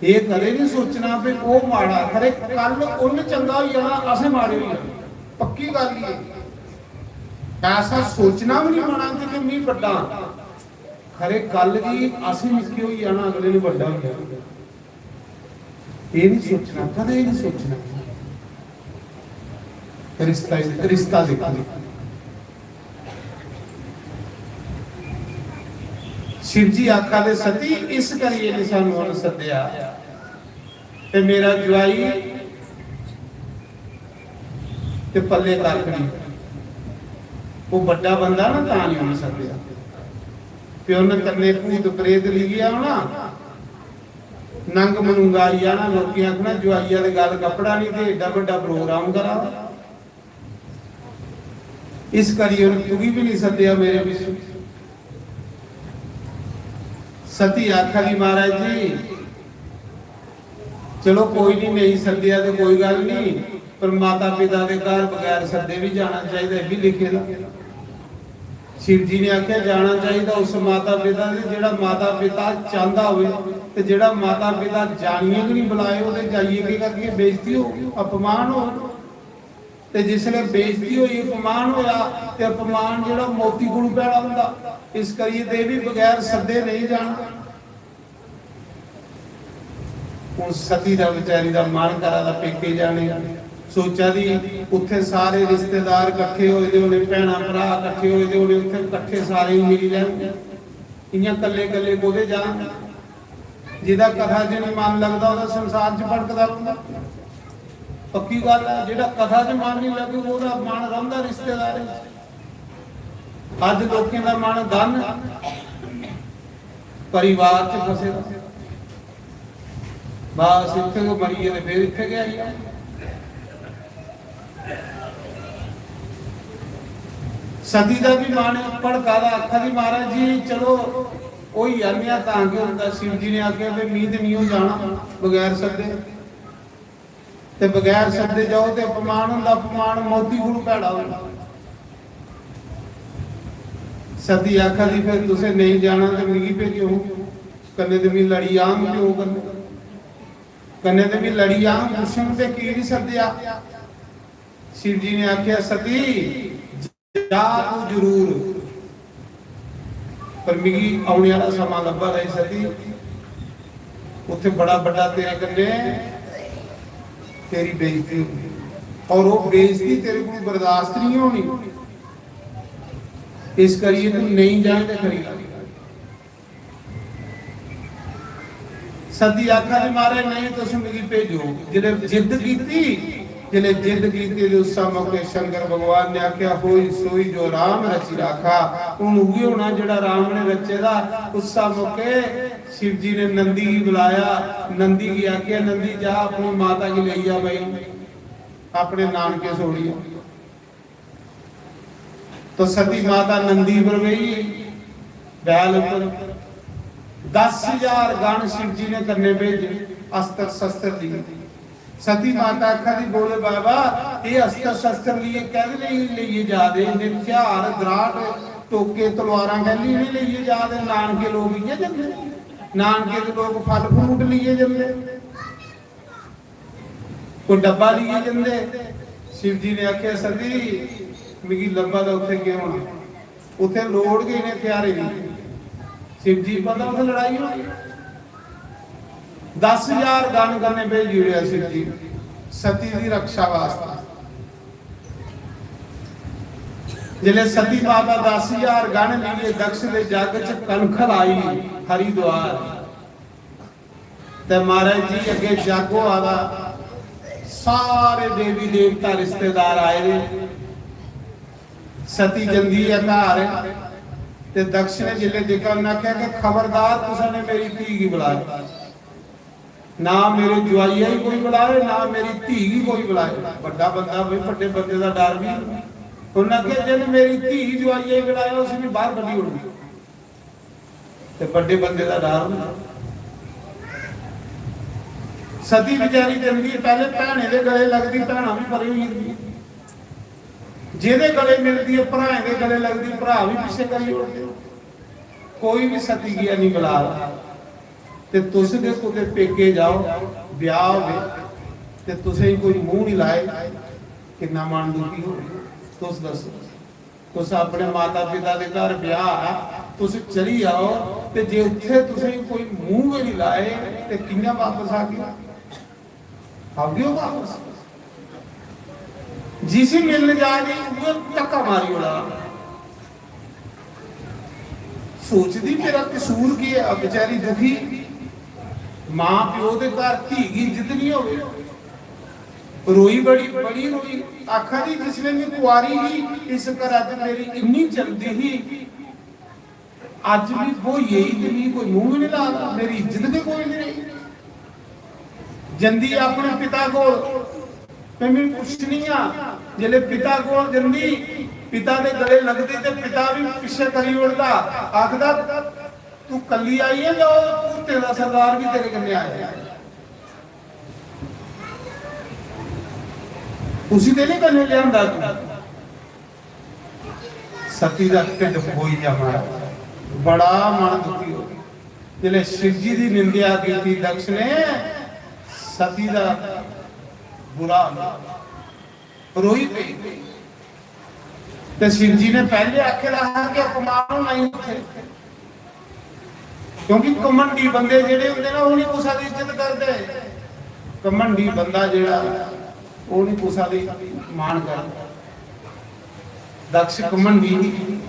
एह् कदें नहीं सोचना भी ओह् माड़ा, खरे कल उन्न चंगा होई जाना, असें माड़े होई जाना। पक्की गल्ल ही ऐ। ऐसा सोचना भी नहीं मना च कि मैं बड्डा आं। खरे कल गी असें निक्के होई जाना, अगले ने बड्डा होई जाना। एह् नहीं सोचना, कदें नहीं सोचना। रिश्ता, रिश्ता देखो। शिव जी आखा दे, "सती, इस करियै ने सानू उन्न सद्देआ ते मेरा जुआई ते पल्ले कक्ख नहीं।" वो बड्डा बंदा ना, तां नहीं उन्न सद्देआ। ते उन्न कन्नै भूत प्रेत लेइयै औना, नंग मनुंगा आई जाना, लोकें आखना, "जुआइया दे गल कपड़ा नहीं ते एड्डा बड्डा प्रोग्राम करा दा।" इस करियै उन्न तुगी भी नहीं सद्देआ मेरे पिच्छे। सती आखा दी, "महाराज जी, चलो कोई नहीं, नहीं सद्देआ ते कोई गल्ल नहीं, पर माता पिता दे घर बगैर सद्दे भी जाना चाहिदा, एह् बी लिखे दा। शिव जी ने आखेआ जाना चाहिदा उस माता पिता दे, जेह्ड़ा माता पिता चांह्दा होवे, ते जेह्ड़ा माता पिता जानियै गै नहीं बुलाए, ओह्दे जाइयै केह् करगे? बेइज्जती हो, अपमान हो। ते जिसलै बेइज्जती होई, अपमान होया, ते अपमान जेह्ड़ा मोती कोलू भैड़ा होंदा, इस करियै ते बी बगैर सद्दे नेईं जाना। हून सती दा बेचारी दा मन करा दा पेके जाने दा। सोचा दी उत्थे सारे रिश्तेदार कट्ठे होए दे होने, भैनां भ्राऽ कट्ठे होए दे होने, उत्थे कट्ठे सारे ही मिली लैन। इ'यां कल्ले कल्ले कोह्दे जान? जेह्दा कथा च निं मन लगदा, ओह्दा संसार च भटकदा रौंह्दा। पक्की गल्ल ऐ, जेह्ड़ा कथा च मन निं लग्गग, ओह्दा मन रौंह्दा रिश्तेदारें च। अज्ज लोकें दा मन गन परिवार च फसे दा। बस इत्थै गै मरियै ते फिर इत्थै गै आई जाओ। सती दा बी मन भड़का दा, आखा दी, "महाराज जी, चलो होई आने आं, तां केह् होंदा?" शिव जी ने आखेआ, "भी मी ते निं हो जाना बगैर सद्दे।" ते बगैर सद्दे जाओ ते अपमान होंदा, अपमान मोती कोलू भैड़ा होंदा। सती आखा दी, "फिर तुसें नेईं जाना ते मिगी भेजो, कन्नै ते मिगी लड़ी आंग प्यो कन्नै, कन्नै ते मिगी लड़ी आंग, पुच्छन ते की निं सद्देआ?" शिव जी ने आखेआ, "सती, जा तू जरूर, पर मिगी औने आह्ला समां लब्भा दा ई सती, उत्थे बड़ा बड्डा तेरे कन्नै तेरी बेइज्जती होनी, और वो बेइज्जती तेरे कोल बर्दाश्त नहीं होनी, इस करिए तू नहीं जाए ते खरी गल्ल।" सती आखा दी, "महाराज, नहीं, तुस मिगी भेजो।" जिसलै जिद्द कीती, जिसलै जिद्द कीती ते उस मौके शंकर भगवान ने आखेआ, "होई सोई जो राम रचि राखा।" हून उ'ऐ होना जेह्ड़ा राम ने रचे दा। उस मौके शिव जी ने नंदी गी बुलाया, नंदी गी आखेआ, "नंदी, जा अपनी माता गी लेई आ भाई, अपने नानके छोड़ियै।" तो सती माता नंदी पर बेही, बैल उप्पर। दस हजार गण शिव जी ने कन्ने भेजे, अस्त्र शस्त्र दिए। सती माता आखा दी, "बोले बाबा, ये अस्त्र शस्त्र लिए कैदे लेई लेइए जा दे? इन्ने हथियार, दराट, टोके, तलवारां कैली इ'नें लेइए जा दे? नानके लोग इ'यां जंदे? नानके दे लोग फल फ्रूट लेइए जंदे।" कोई डब्बा लेइयै जंदे। शिव जी ने आखेआ, "सती, मिगी लब्भा दा उत्थे केह् होना? उत्थे लोड़ गै इ'नें हथियारें दी।" शिव जी पता उत्थे लड़ाई होनी। दस हजार गण कन्नै भेजी ओड़ेआ शिव जी सती दी रक्षा वास्तै। जिसलै सती माता दस हजार गण लेइयै दक्ष दे जग च कनखल आई हरिद्वार, ते महाराज जी अग्गे जग होआ दा, सारे देवी देवता रिश्तेदार आए दे। सती जंदी ऐ घर, ते दक्ष ने जिसलै दिक्खेआ, उन्नै आखेआ कि खबरदार कुसै ने मेरी धी गी बुलाया, ना मेरे जुआइया गी कोई बुलाए, ना मेरी धी गी कोई बुलाए। बड्डा बंदा भाई, बड्डे बंदे दा डर भी। उन्नै आखेआ, "जिन मेरी धी जुआइया गी बुलाया, उसी भी बाहर कड्ढी ओड़ो।" ते बड्डे बंदे दा डर होंदा। सती बेचारी जंदी, पैह्ले भैनें दे गले लगदी, भैनां बी परे होई जंदियां। जेह्दे गले मिलदी ऐ, भ्राएं दे गले लगदी, भ्राऽ बी पिच्छे करी ओड़दे। कोई बी सती गी निं बुला। ते तुस ते कुतै पेके जाओ, ब्याह् होवे, ते तुसें कोई मूंह निं लाए, किन्ना मन दुखी होवे, तुस दस्सो। तुस अपने माता पिता दे घर ब्याह ऐ, तुस चली आओ, ते जे उत्थे तुसें कोई मूंह गै नहीं लाए, ते कि'यां वापस आगे? आगे ओ वापस? जिसी मिलन जा दी, उ'ऐ धक्का मारी ओड़ा। सोचदी, "मेरा कसूर केह् ऐ?" बेचारी दुखी, मां प्यो दे घर धी गी इज्जत नहीं होवे। रोई बड़ी, बड़ी रोई। आखा दी, "जिसलै मैं कुआरी ही, इस घरा च मेरी इन्नी चलदी ही, अज्ज मैं ब्होई गेई ते मिगी कोई मूंह भी नहीं ला दा, मेरी इज्जत गै कोई नहीं रेही।" जंदी अपने पिता कोल, ते मैं पुच्छनी आं, जिसलै पिता कोल जंदी, पिता दे गले लगदी ते पिता भी पिच्छे करी ओड़दा, आखदा, "तू कल्ली आई है जां ओह् भूतें दा सरदार भी तेरे कन्नै आया है?" उसी ते नहीं कन्नै लियांदा तू। सती दा ढिड्ड फकोई गेआ महाराज, बड़ा मन दुखी हो। जिसलै शिव जी दी निंदेआ कीती दक्ष ने, सती दा बुरा हाल, रोई पेई। ते शिव जी ने पैह्ले आखे दा हा कि अपमान होना ही उत्थै, क्योंकि घमंडी बंदे जेह्ड़े होंदे ना, ओह् निं कुसै दी इज्जत करदे। घमंडी बंदा जेह्ड़ा, ओह् निं कुसै दी मान करदा। दक्ष घमंडी ही।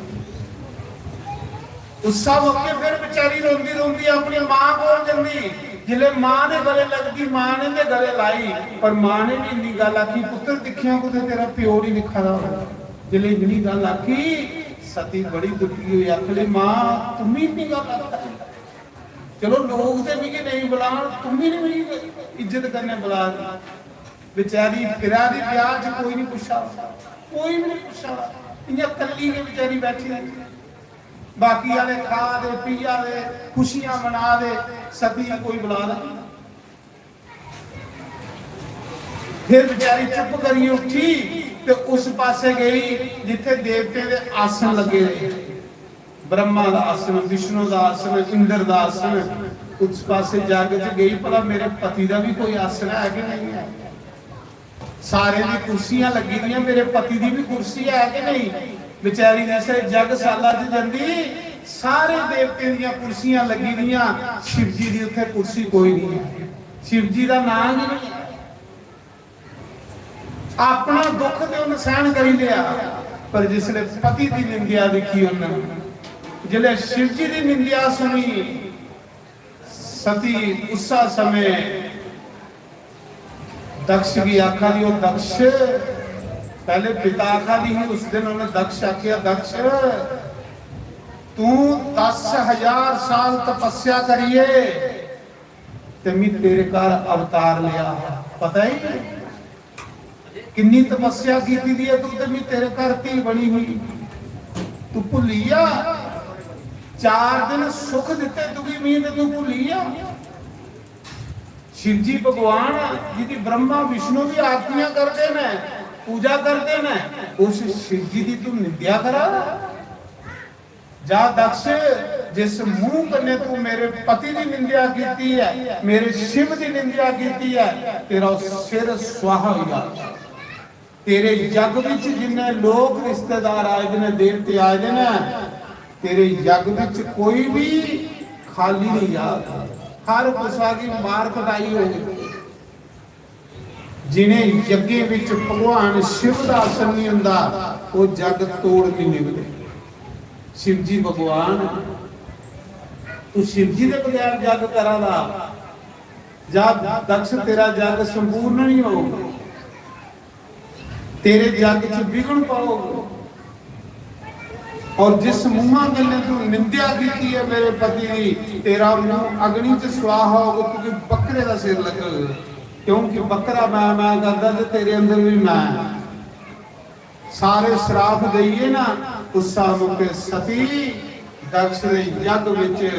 उस्सा मौके फिर बेचारी रोंदी रोंदी अपनी मां कोल जंदी। जिसलै मां दे गले लगदी, मां ने ते गले लाई, पर मां ने भी इन्नी गल्ल आखी, "पुत्तर, दिक्खेआं कुतै तेरा प्यो निं दिक्खा दा होऐ।" जिसलै इन्नी गल्ल आखी, सती बड़ी दुखी होई, आखन लगी, "मां, तुम्मी इन्नी गल्ल आखा दी? चलो, लोक ते मिगी नेईं बलान, तुम्मी निं मिगी इज्जत कन्नै बला दी।" बेचारी फिरा दी ब्याह च, कोई निं पुच्छा दा, कोई बी निं पुच्छा दा, इ'यां कल्ली गै बेचारी बैठी दी। बाकी आह्ले खा दे, पिया दे, खुशियां मना दे, सती गी कोई बुला दा निं। फिर बेचारी चुप करियै उठी ते उस पासै गेई जित्थै देवतें दे आसन लग्गे दे। ब्रह्मा दा आसन, विष्णु दा आसन, इंद्र दा आसन। उस पासै जग च गेई, भला मेरे पति दा बी कोई आसन है कि नेईं है? सारें दी कुर्सियां लग्गी दियां, मेरे पति दी बी कुर्सी है कि नेईं? बेचारी जिसलै जगसाला च जंदी, सारे देवतें दियां कुर्सियां लग्गी दियां, शिव जी दी उत्थै कुर्सी कोई नहीं है, शिव जी दा नां गै नहीं है। अपना दुख ते उन्न सहन करी लिया, पर जिसले पति दी निंदेआ दिक्खी उन्न, जिसले शिव जी दी निंदेआ सुनी, सती उस्सा समें दक्ष गी आखा दी, "ओ दक्ष," पहले पिता आखा दी ही, उस दिन उन्हें दक्ष आखिया, "दक्ष, तू दस हजार साल तपस्या करिए ते मी तेरे घर अवतार लिया, पता ही नहीं किन्नी तपस्या कीती दी है तू, ते मी तेरे घर धी बनी हुई, तू भुल्ली गया? चार दिन सुख दिते तुगी मी, ते तू भुल्ली गया?" शिव जी भगवान जिंदी ब्रह्मा विष्णु भी आरतियां करदे ने, पूजा करदे ने, उस शिव जी दी तू निंदेआ करा? जा दक्ष, जिस मुंह कन्नै तू मेरे पति दी निंदेआ कीती है, मेरे शिव दी निंदेआ कीती है, तेरा सिर स्वाहा होई जा। तेरे जग विच जिन्ने लोक रिश्तेदार आए दे ने, देवते आए दे ने, तेरे जग विच कोई भी खाली नहीं जा। हर कुसा की मार कटाई होगी। जिन्हें यज्ञें विच भगवान शिव दा आसन नहीं हुंदा, वो जग तोड़ नहीं निभदे। शिव जी भगवान, तू शिव जी दे बगैर जग करा दा, जा दक्ष, तेरा जग संपूर्ण नहीं होगा। तेरे जग च विघ्न पाओ। और जिस मुंहा कन्नै तू निंदेआ कीती है मेरे पति दी, तेरा मुंह अग्नि च स्वाहा होग, तुगी बकरे दा सिर लगग, क्योंकि बकरा मैं मैं करदा ते तेरे अंदर भी मैं। सारे श्राप देइए ना, उस्सा मौके सती दक्ष दे यज्ञ विच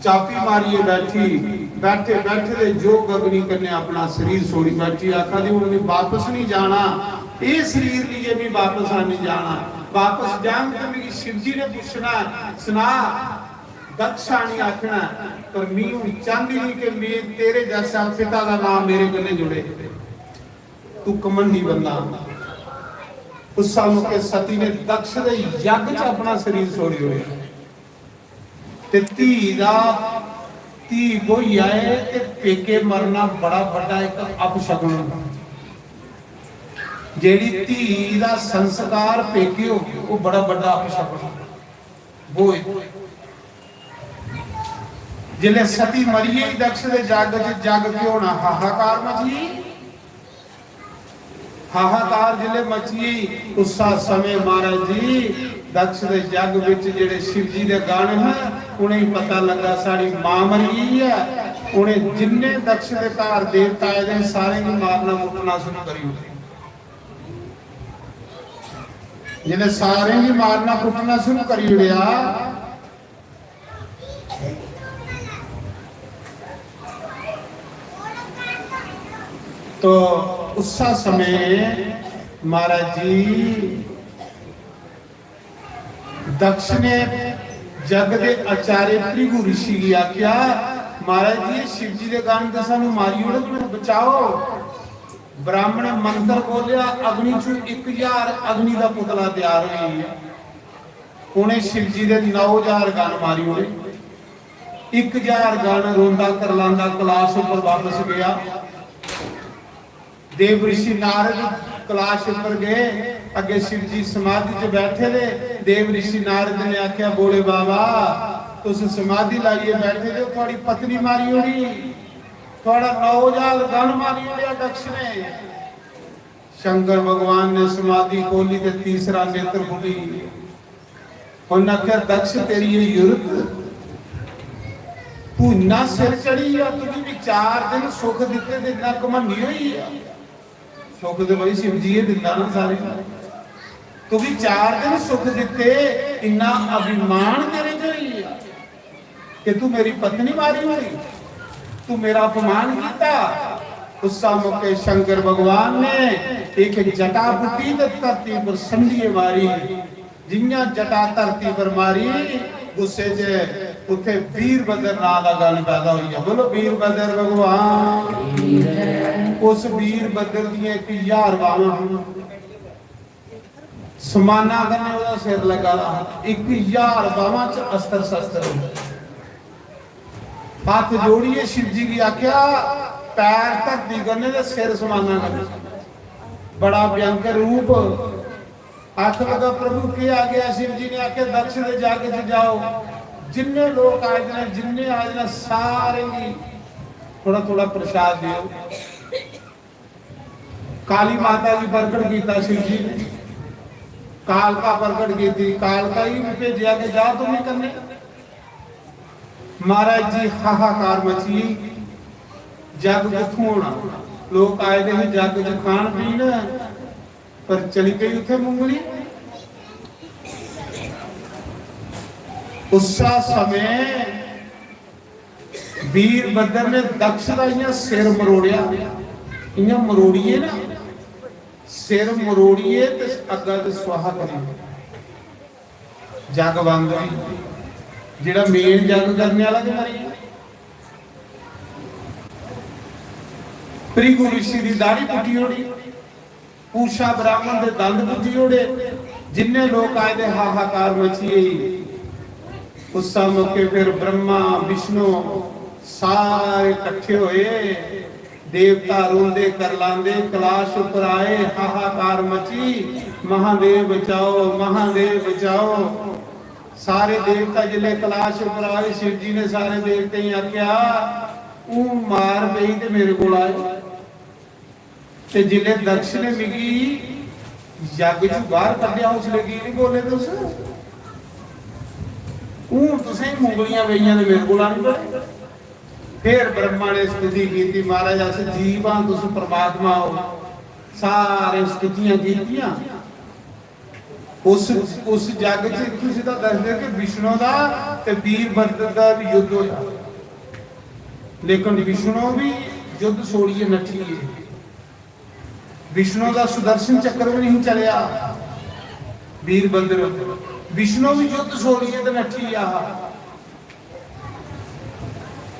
चापी मारियै बैठी, बैठे बैठे दे जोग अग्नि कन्नै अपना शरीर छोड़ी बैठी, आखा दी, "हुन मैं वापस नहीं जाना, ये शरीर लेइयै मैं वापस नहीं जाना, वापस जांग ते मिगी शिव जी ने पूछना, सना, दक्ष ने आखना, पर मैं हुन चाहंदी नहीं कि मैं तेरे जैसा पिता दा नाम मेरे कन्नै जुड़े, तू घमंडी बंदा।" उस मौके सती ने दक्ष दे यज्ञ च अपना शरीर छोड़ी ओड़ेआ। ते धी दा, धी ब्होई जाए ते पेके मरना बड़ा बड्डा इक अपशगुन होंदा। जेह्ड़ी धी दा संस्कार पेके होवे, ओह् बड़ा बड्डा अपशगुन होंदा। ब्होए। जिसलै सती मरी गेई, दक्ष दे जग च जग केह् होना, हाहाकार मची गेई। हाहाकार जिसलै मची गेई, उस्सा समें महाराज जी दक्ष दे जग विच जेह्ड़े शिव जी दे गण हे, उ'नेंगी पता लग्गा साढ़ी मां मरी गेई ऐ। उ'नें जिन्ने दक्ष दे घर देवता आए दे हे, सारें गी मारना कुट्टना शुरू करी ओड़ेआ। जिसलै सारें गी मारना कुट्टना शुरू करी ओड़ेआ, तो उस्सा समें महाराज जी दक्ष ने जग दे आचार्य भृगु ऋषि गी आख्या, "महाराज जी, शिव जी दे गन ते सानू मारी ओड़े, तुस बचाओ।" ब्राह्मण ने मंत्र बोलेआ, अग्नि चू इक हजार अग्नि दा पुतला त्यार होई गेआ। उ'नें शिव जी दे नौ हजार गन मारी ओड़े। इक हजार गन रोंदा करलांदा कलाश उप्पर वापस गया। देव ऋषि नारद कलाश उप्पर गए, अग्गे शिव जी समाधि च बैठे दे। देव ऋषि नारद ने आख्या, "भोले बाबा, तुस समाधि लाइए बैठे दे, थुआड़ी पत्नी मारी ओड़ी, थुआड़ा नौ हजार गन मारी ओड़ेआ दक्ष ने।" शंकर भगवान ने समाधि खोली ते तीसरा नेत्र खुली। उन्हें आख्या, "दक्ष, तेरी ये युरत, तू इन्ना सिर चढ़ी गया, तुझे भी चार दिन सुख दिते ते इन्ना घमंडी होई गया।" सुख ते भाई शिव जी गै दिंदा ना सारे। तुगी चार दिन सुख दिते, इन्ना अभिमान तेरे च होई गेआ कि तू मेरी पत्नी मारी ओड़ी, तू मेरा अपमान किया। उस मौके शंकर भगवान ने एक जटा पुट्टी ते धरती पर संडिये मारी। जियां जटा धरती पर मारी, गुस्से च उत्थे वीरभद्र नां दा गण पैदा होई गया। बोलो वीरभद्र भगवान। उस वीरभद्र दियां एक हजार बावां, समाना कन्नै ओह्दा सिर लग्गा दा हा, एक हजार बावां च अस्त्र शस्त्र। हत्थ जोड़ियै शिव जी गी आखेआ, "पैर धरती कन्नै ते सिर समाना कन्नै।" बड़ा भयंकर रूप। आखन लगा, "प्रभु, केह् आ गया?" शिव जी ने आखेआ, "दक्ष दे जग च जाओ, जिन्ने लोक आए दे न, जिन्ने आए दे न, सारें गी थोड़ा थोड़ा प्रसाद देओ।" काली माता गी प्रगट किया शिव जी ने, कालका प्रगट की, कालका ही भी भेजेआ कि जा तुम ही करने। महाराज जी हाहाकार मची, जग कुत्थों होना? लोक आए दे हे जग च खान पीन, पर चली गई उत्थे मुंगली। उस्सा समय वीरभद्र ने दक्ष दा इयां सिर मरोड़िया, इयां मरोड़िए ना, सिर मरोड़िए ते अग्गा ते स्वाहा करी। जग बंद होई। जेड़ा मेन जग करने वाला ते मरी गया। भृगु ऋषि दी दाढ़ी पुट्टी ओड़ी, पूषा ब्राह्मण दे दंद पुट्टी ओड़े। जिन्ने लोक आए दे हाहाकार मची गई। उस मौके फिर ब्रह्मा, विष्णु सारे इकट्ठे होए। देवता रोंदे करलांदे कलाश उप्पर आए, हाहाकार मची, "महादेव बचाओ, महादेव बचाओ।" सारे देवता जिसले कलाश उप्पर आए, शिव जी ने सारे देवतें गी आख्या, "ऊं मार पेई ते मेरे कोल आए।" ते जिसले दक्ष ने मिगी यज्ञ चू बाहर कड्ढेआ, उसले की नहीं बोले तुस? हून तुसें मुंगलियां पेइयां ते मेरे कोल आनी पड़े। फिर ब्रह्मा ने स्तुति की, "महाराज, अस जीव हां, तुस परमात्मा हो।" सारे स्तुतियां कीतियां। उस, उस जग च इत्थूं सिद्धा दसदे कि विष्णु दा ते वीरभद्र दा बी युद्ध होया, लेकिन विष्णु भी युद्ध छोड़िए नठी गे। विष्णु दा सुदर्शन चक्र भी नहीं चलिया। वीरभद्र, विष्णु भी युद्ध छोड़िए ते नठी गया हा।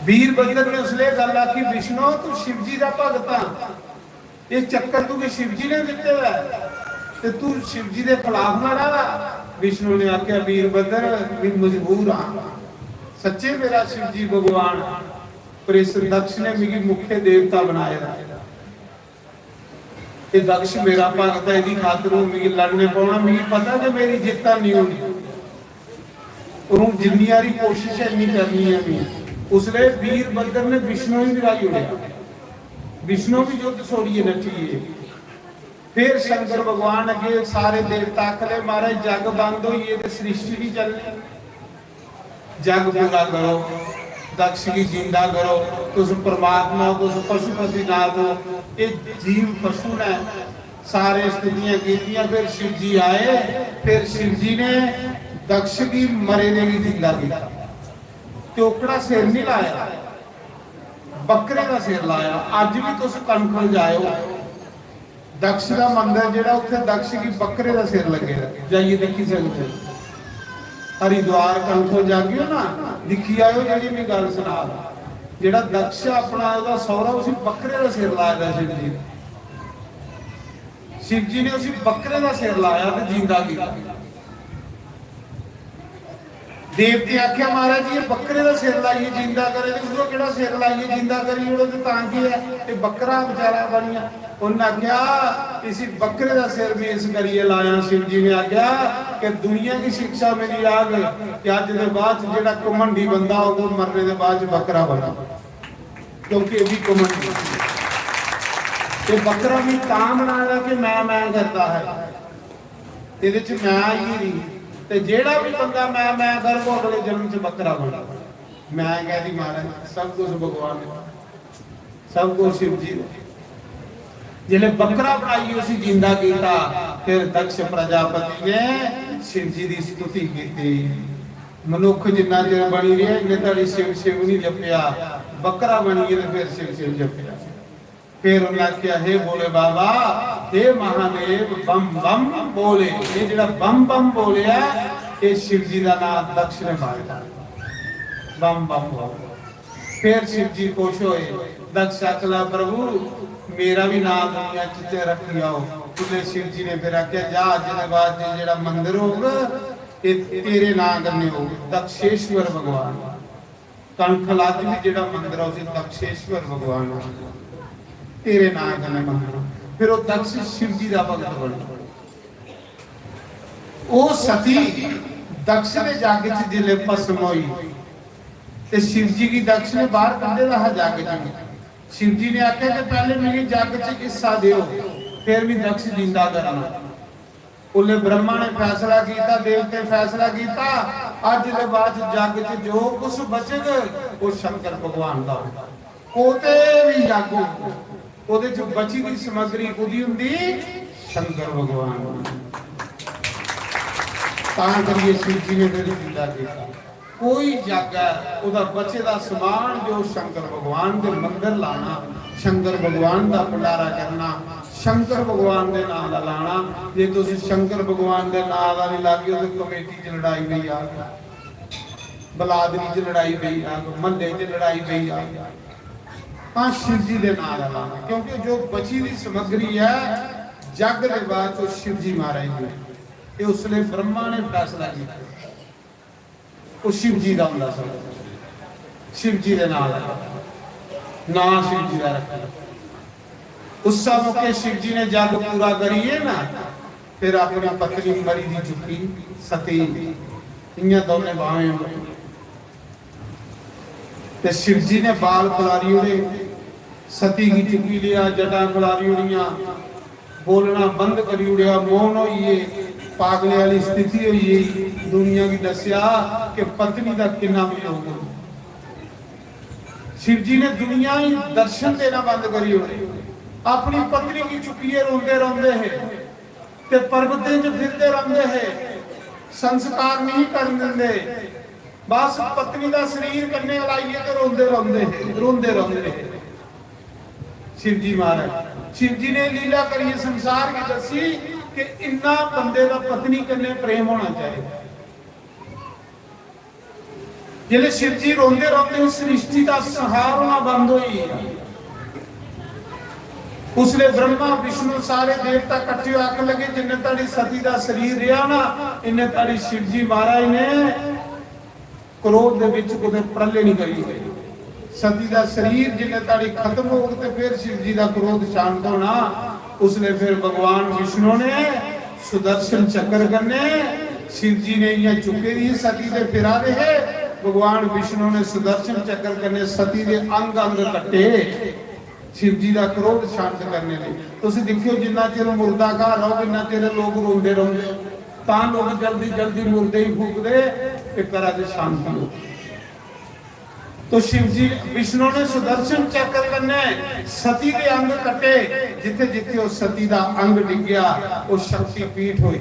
वीरभद्र ने उसले गल आखी, "विष्णु, तू शिव जी दा भगत आ, ये चक्कर तुगी शिव जी ने दिते दा ऐ, ते तू शिव जी दे खिलाफ लड़ा।" विष्णु ने आख्या, "वीरभद्र, मैं मजबूर हां, सच्चे मेरा शिव जी भगवान, पर इस दक्ष ने मिगी मुख्य देवता बनाए दा। ये दक्ष मेरा भगत है, इदी खातर हूं मिगी लड़ने पौना, मिगी पता कि मेरी जित्त नहीं होनी।" और हूं जिन्नी हारी कोशिश है, इन्नी करनी है मिगी। उसले वीरभद्र ने विष्णु ही मिराई ओड़ेआ। विष्णु भी युद्ध छोड़िए नठी गे। फिर शंकर भगवान अगे सारे देवता आखले, "महाराज, जग बंद होई गे ते सृष्टि नहीं चलनी। जग पूरा करो, दक्ष गी जिंदा करो, तुस परमात्मा हो, तुस पशुपति नाथ हो, ये जीव पशु ने।" सारे स्तुतियां कीतियां। फिर शिव जी आए, फिर शिव जी ने दक्ष गी मरे दे गी जिंदा किया। ते ओकड़ा सिर नहीं लाया, बकरे दा सिर लाया। अज भी तुस कनखल जाओ, दक्ष दा मंदर जेह्ड़ा, उत्थै दक्ष गी बक्करे दा सिर लग्गे दा, जाइयै दिक्खी सकदे ओ। हरिद्वार कनखो जागेओ ना, दिक्खी आएओ जेह्ड़ी में गल्ल सना दा। जेह्ड़ा दक्ष अपना, ओह्दा सौह्रा, उसी बक्करे दा सिर लाए दा शिव जी ने। शिव जी ने उसी बक्करे दा सिर लाया ते जींदा कीता। देवते आखेआ, "महाराज जी, एह् बक्करे दा सिर लाइयै जींदा करे ते उ'ऐ केह्ड़ा सिर लाइयै जींदा करी ओड़ो ते तां केह् ऐ? एह् बक्करा बेचारा बनी गेआ।" उ'न्नै आखेआ, "इसी बक्करे दा सिर में इस करियै लाया," शिव जी ने आखेआ, "कि दुनिया गी शिक्षा मिली जाग कि अज्ज दे बाद च जेह्ड़ा घमंडी बंदा होग, ओह् मरने दे बाद च बक्करा बनग, क्योंकि एह् बी घमंडी।" ते बक्करा बी तां बनाना कि मैं, मैं करदा है, एह्दे च मैं आई गेदी। ते जेह्ड़ा बी बंदा मैं, मैं करग, ओह् अगले जन्म च बक्करा बनग। मैं कैह्दी, महाराज, सब कुछ भगवान दा, सब कुछ शिव जी दा। जिसलै बक्करा बनाइयै उसी जींदा कीता, फिर दक्ष प्रजापति ने शिव जी दी स्तुति कीती। मनुक्ख जिन्ना चिर बनी रेहा, इन्ने धड़ी शिव शिव नहीं जपेआ। बक्करा बनियै ते फिर शिव शिव जपेआ। फिर उन्हें आखेआ, "हे भोले बाबा, हे महादेव, बम बम बोले।" ये जेह्ड़ा बम बम बोले ऐ, ये शिव जी दा नाम दक्ष ने पाए दा। बम बम बोले। फिर शिव जी खुश होए। दक्ष आखला, "प्रभु, मेरा भी नाम दुनिया च ते रखी आओ।" उसने शिव जी ने फिर आखेआ, "जा, अज्ज दे बाद च जेह्ड़ा मंदर होग, ये तेरे नाम कन्नै होग, दक्षेश्वर भगवान।" कनखल अज्ज भी जेह्ड़ा मंदर ऐ, उसी दक्षेश्वर भगवान आखदे। तेरे नां कन्नै मंदर। फिर ओह् दक्ष शिव जी दा भगत बनेआ। ओह् सती दक्ष दे जग च जिसलै भस्म होई ते शिव जी गी दक्ष ने बाहर कड्ढे दा हा जग च। शिव जी ने आखेआ कि पैह्ले मिगी जग च हिस्सा देओ, फिर में दक्ष जींदा करना। उसलै ब्रह्मा ने फैसला कीता, देवतें फैसला कीता, अज्ज दे बाद च जग च जो कुछ बचग, ओह् शंकर भगवान दा होग। कोते भी जग होग, ओह्दे च बची दी समग्री कुदी हुंदी? शंकर भगवान दी। तां करियै शिव जी ने फिर पूजा कीता। कोई जग ऐ, ओह्दा बचे दा समान जो शंकर भगवान दे मंदर लाना, शंकर भगवान दा भंडारा करना, शंकर भगवान दे नां दा लाना। जे तुस शंकर भगवान दे नां दा नहीं लागे, ते कमेटी च लड़ाई पेई जाग, बलादरी च लड़ाई पेई जाग, म्हल्ले च लड़ाई पेई जाग। हां, शिव जी दे नां दा लाना, क्योंकि जो बची दी समग्री ऐ जग दे बाद च, शिव जी महाराज जी। ये उसले ब्रह्मा ने फैसला किया। ओह् शिव जी दा होंदा सा, शिव जी दे नां दा, नां शिव जी दा रक्खना। उस्सै मौके शिव जी ने जग पूरा करियै ना, फिर अपनी पत्नी मरी दी चुक्की, सती, इ'यां दौनें बाहें पर। ते शिव जी ने बाल खलारी ओड़े, सती गी चुक्की लेआ, जटां खलारी ओड़ियां, बोलना बंद करी ओड़ेआ, मौन होई गे, पागले आह्ली स्थिति होई गेई। दुनिया गी दस्सेआ कि पत्नी दा किन्ना वियोग होंदा। शिव जी ने दुनिया गी दर्शन देना बंद करी ओड़े, अपनी पत्नी गी चुक्कियै रोंदे रौंदे हे ते पर्वतें च फिरदे रौंदे हे, संस्कार नहीं करन दिंदे। बस पत्नी दा शरीर कन्नै लाइयै ते रोंदे रौंदे हे, रोंदे रौंदे हे। शिव जी महाराज, शिव जी ने लीला करियै संसार गी दस्सी कि इन्ना बंदे दा पत्नी कन्नै प्रेम होना चाहिए। जिसलै शिव जी रोंदे रोंदे सृष्टि दा संहार होना बंद होई गेआ, उसलै ब्रह्मा विष्णु सारे देवता कट्ठे होए आखन लगे, "जिन्ने धड़ी सती दा शरीर रेहा ना, इन्ने धड़ी शिव जी महाराज ने क्रोध दे विच कुतै प्रलय नहीं करी ओड़े।" सती दा शरीर जिन्ने धड़ी खत्म होग ते फिर शिव जी दा क्रोध शांत होना। उसने फिर भगवान विष्णु ने सुदर्शन चक्र कन्नै, शिव जी ने इ'यां चुक्के दी ही सती ते फिरा दे हे, भगवान विष्णु ने सुदर्शन चक्र कन्नै सती दे अंग अंग कट्टे। शिव जी दा क्रोध शांत करने लेई। तुस दिक्खेओ, जिन्ना चिर मुर्दा घर रौह्ग, इन्ना चिर लोक रोंदे रौंह्दे, तां लोक जल्दी जल्दी मुर्दे गी फूकदे ते करा दे शांति हो। तो शिव जी, विष्णु ने सुदर्शन चक्र कन्नै सती दे अंग कट्टे, जित्थे जित्थे ओह सती दा अंग डिग्गेआ, ओह शक्ति पीठ होई।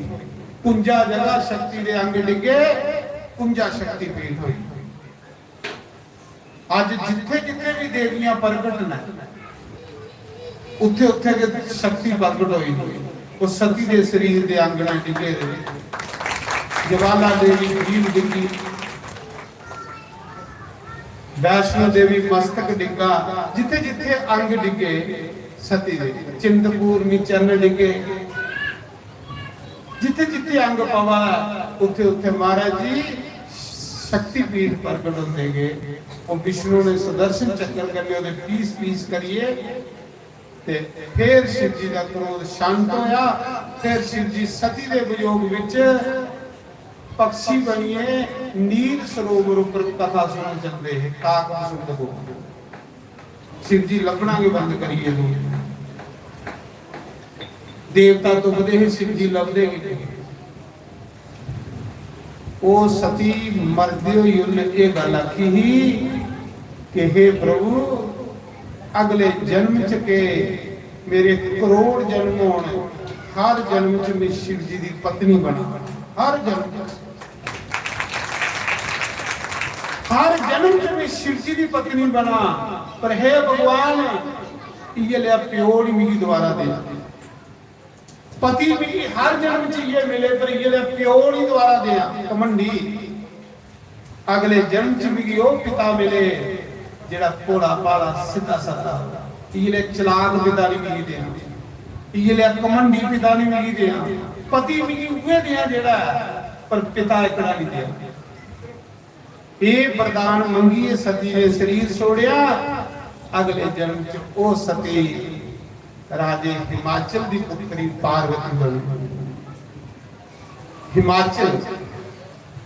कुंजा जगह शक्ति दे अंग डिग्गे, कुंजा शक्ति पीठ होई। अज जिथे जिथे भी देवियां प्रगट न, उत्थे उत्थे गै शक्ति प्रगट होई। ओह् सती दे शरीर दे अंग ने डिग्गे दे। ज्वाला देवी ग्रीव डिग्गी, वैष्णो देवी मस्तक डिग्गा, जिथे जिथे अंग डिग्गे सती दे, चिंतपूर्णी चरण डिग्गे, जिथे जिथे अंग पवा, उत्थे उत्थे महाराज जी शक्तिपीठ प्रगट होंदे गए। ओह् विष्णु ने सुदर्शन चक्र कन्नै ओह्दे पीस पीस करियै ते फिर शिव जी दा क्रोध शांत होया। फिर शिव जी सती दे वियोग विच पक्षी बनियै नीर सरोवर उपर कथा सुनन चलदे हे। काक सुनदे। शिव जी लब्भना गै बंद करी गे। देवता तुपदे हे, शिव जी लभदे गै नेईं। ओह् सती मरदे होई उन्नै एह् गल्ल आखी ही कि हे प्रभु, अगले जन्म च के मेरे करोड़ जन्म होन, हर जन्म च मैं शिव जी दी पत्नी बना, हर जन्म च, हर जन्म च मैं शिव जी दी पत्नी बना। पर हे भगवान, इयै लेहा प्यो नहीं मिगी दोबारा दे। पति मिगी हर जन्म च इयै मिले, पर इयै लेहा प्यो नहीं दोबारा देआ। घमंडी, अगले जन्म च मिगी ओह् पिता मिले जेड़ा भोला भाला, सिद्धा सादा, इयै लेहा चलाक पिता नहीं मिगी देआ, इयै लेहा घमंडी पिता नहीं मिगी देआ। पति मिगी उ'ऐ देआ जेड़ा ऐ, पर पिता एकड़ा नहीं देआ। एह् वरदान मंगियै सती ने शरीर छोड़ेआ। अगले जन्म च ओह् सती राजे हिमाचल दी पुत्री पार्वती बनी। हिमाचल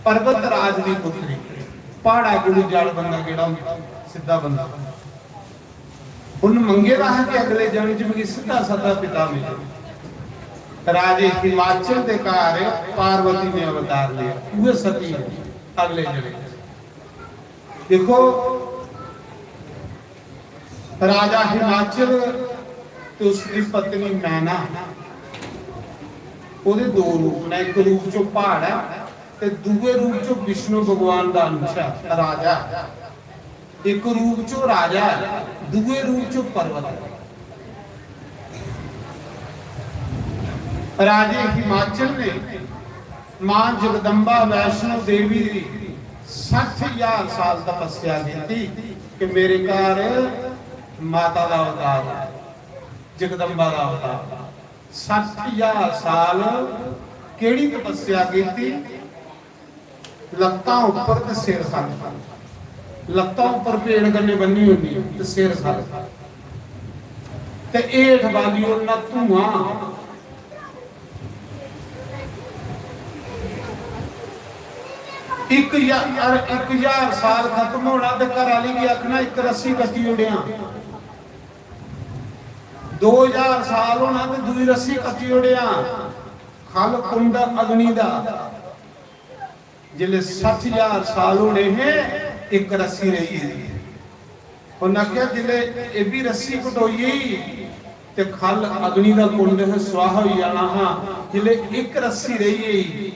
पर्वत राज दी पुत्री, प्हाड़ा कोलू जड़ बंदा केह्ड़ा होंदा, सिद्धा बंदा। उन मंगे दा हा कि अगले जन्म च मिगी सिद्धा सादा पिता मिले। राजे हिमाचल दे घर पार्वती ने अवतार लिया, उहे सती है अगले जन्म च। देखो, राजा हिमाचल ते उसकी पत्नी मैना, ओहदे दो रूप ने। एक रूप च ओह प्हाड़ है ते दूए रूप च विष्णु भगवान का अंश है, राजा है। एक रूप च ओह राजा है, दूए रूप च ओह पर्वत है। राजे हिमाचल ने मां जगदम्बा वैष्णो देवी दी सट्ठ हजार साल तपस्या की कि मेरे घर माता का अवतार है, जगदम्बा का अवतार। सट्ठ हजार साल केड़ी तपस्या की? लत्तां उप्पर ते सिर खल्ल। लत्तां उप्पर पेड़ कन्नै बन्नी होनी ते सिर खल्ल, ते हेठ बाली ओड़ना धुआं। इक ज्हार, इक ज्हार साल खत्म होना ते घर आह्ली गी आखना, "इक रस्सी कट्टी ओड़ेआं।" दो ज्हार साल होना ते दूई रस्सी कट्टी ओड़ेआं। खल कुंड अग्नि दा। जिसले सट्ठ हजार साल होने हे, इक रस्सी रेही गेदी। उन्हें आखेआ, जिसले एह भी रस्सी कटोई गेई ते खल अग्नि दा कुंड है, स्वाहा होई जाना हा। जिसले इक रस्सी रेही गेई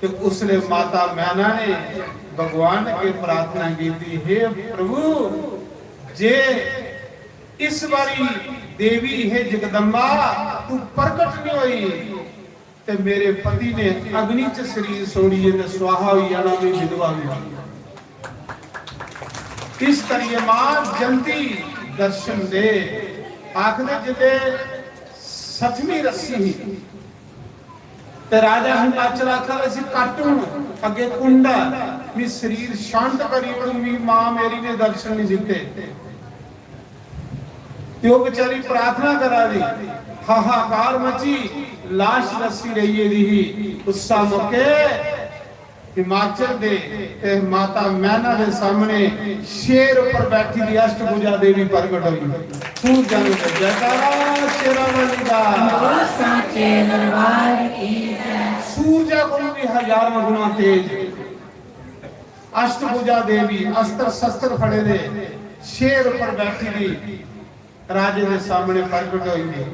ते उसले माता मैना ने भगवान अगे प्रार्थना की, "हे प्रभु, जे इस बारी देवी हे जगदम्बा तू प्रकट नहीं होई, ते मेरे पति ने अग्नि च शरीर छोड़िए ते स्वाहा होई जाना, मैं विधवा होई जाना। इस करिए मां जल्दी दर्शन दे।" आखदे जिते सठवीं रस्सी ही ते राजा हिमाचल आखा, "इसी कट्ट हूं, अगे कुंड है, मी शरीर शांत करी ओड़, मी मां मेरी ने दर्शन नहीं दिते।" ते ओह बेचारी प्रार्थना करा दी, हाहाकार मची, लाश रस्सी रेही गेदी ही। उस मौके हिमाचल दे ते माता मैना दे सामने शेर उपर बैठी दी अष्टभुजा देवी प्रगट होई। सूरजां दे जयकारा शेरां वाली दा। बोल सांचे दरबार की जय। सूरजा कोल भी हजारां गुणा तेज। अष्टभुजा देवी अस्त्र शस्त्र फड़े दे शेर उपर बैठी दी राजे दे सामने प्रगट होई गई।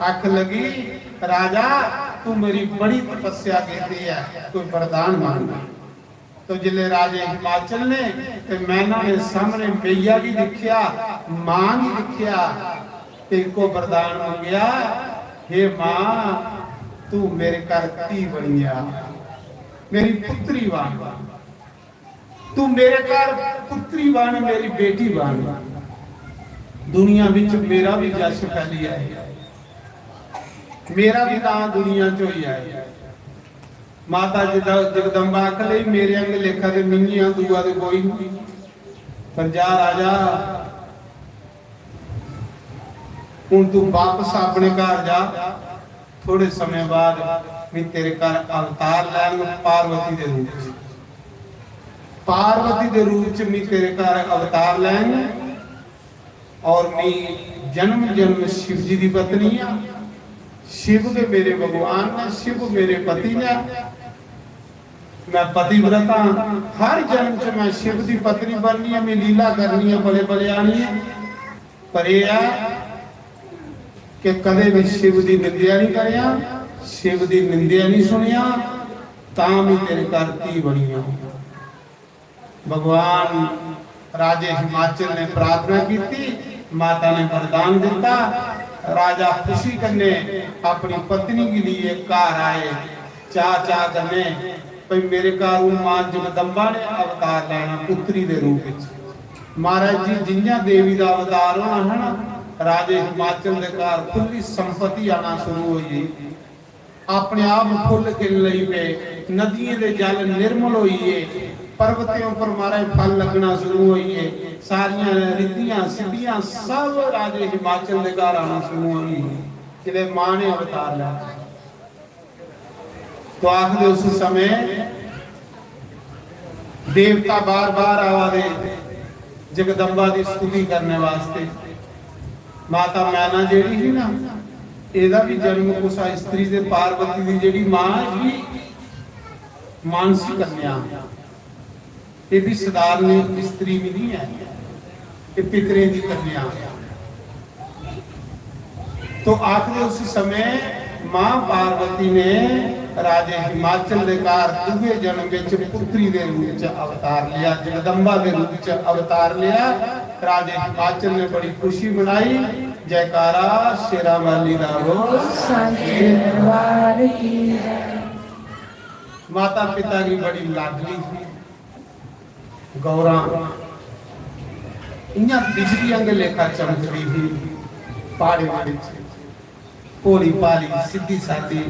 आख लगी, "राजा, तू मेरी बड़ी तपस्या कीती है, कोई वरदान मांग।" तो जिले राजे हिमाचल ने ते मैना ने सामने मैया की दिखिया, मां की दिखिया, तेरे को वरदान मंगेआ, हे मां, तू मेरे घर धी बनी जा, मेरी पुत्री बन, तू मेरे घर पुत्री बन, मेरी बेटी बन, दुनिया विच मेरा भी जश फैली आए, मेरा भी नां दुनिया च होई आए। माता जगदम्बा आख लई, मेरे अंग लेखा दे मिंगियां दुआ दे कोई नहीं, पर जा राजा, हूं तू वापस अपने घर जा। थोड़े समय बाद मैं तेरे घर अवतार लैंग पार्वती दे रूप च, पार्वती दे रूप च मैं तेरे घर अवतार लैंग। और मैं जन्म जन्म शिव जी की पत्नी हाँ। शिव के मेरे भगवान ने, शिव मेरे पति ने। मैं पतिव्रता, हर जन्म च मैं शिव की पत्नी बननी है, मैं लीला करनी है, बड़े बड़े आनी है। पर यह है कि कदे भी शिव की निंदा नहीं करया, शिव की निंदा नहीं सुनिया, तां भी तेरे घर धी बनी आऊं। भगवान राजे हिमाचल ने प्रार्थना की थी, माता ने वरदान दिता। राजा खुशी कन्ने अपनी पत्नी के लिए घर आए, चा चा कन्ने, भाई मेरे घर हूं मां जगदम्बा ने अवतार लेना पुत्री दे रूप विच। महाराज जी, जियां देवी दा अवतार होना है ना, राजे हिमाचल दे घर खुली संपत्ति आना शुरू हुई। अपने आप फुल खिल लई पे, नदियें दे जल निर्मल होइए, पर्वतें उपर महाराज फल लगना शुरू होइए, सारियां रिद्धियां सिद्धियां सब राजे हिमाचल दे घर आना शुरू होई। जिसले मां ने अवतार लिया, तो आखदे उस समय देवता बार बार आवा दे जगदम्बा की स्तुति करने वास्ते। माता मैना जेड़ी ही ना, एदा भी जन्म कुसा स्त्री दे, पार्वती दी जेड़ी मां ही, मानसी कन्या, ये भी साधारण स्त्री भी नहीं है, ये पितरें दी कन्या। तो आखदे उस समय मां पार्वती ने राजे हिमाचल दे घर दूए जन्म विच पुत्री दे रूप च अवतार लिया, जगदम्बा दे रूप च अवतार लिया। राजे हिमाचल ने बड़ी खुशी मनाई। जयकारा शेरां वाली दा हो। सांचे दरबार की जय। माता पिता की बड़ी लाडली थी। गौरां इयां बिजली आंगे लेखा चमकदी ही, प्हाड़े बिच भोली भाली, सीधी सादी।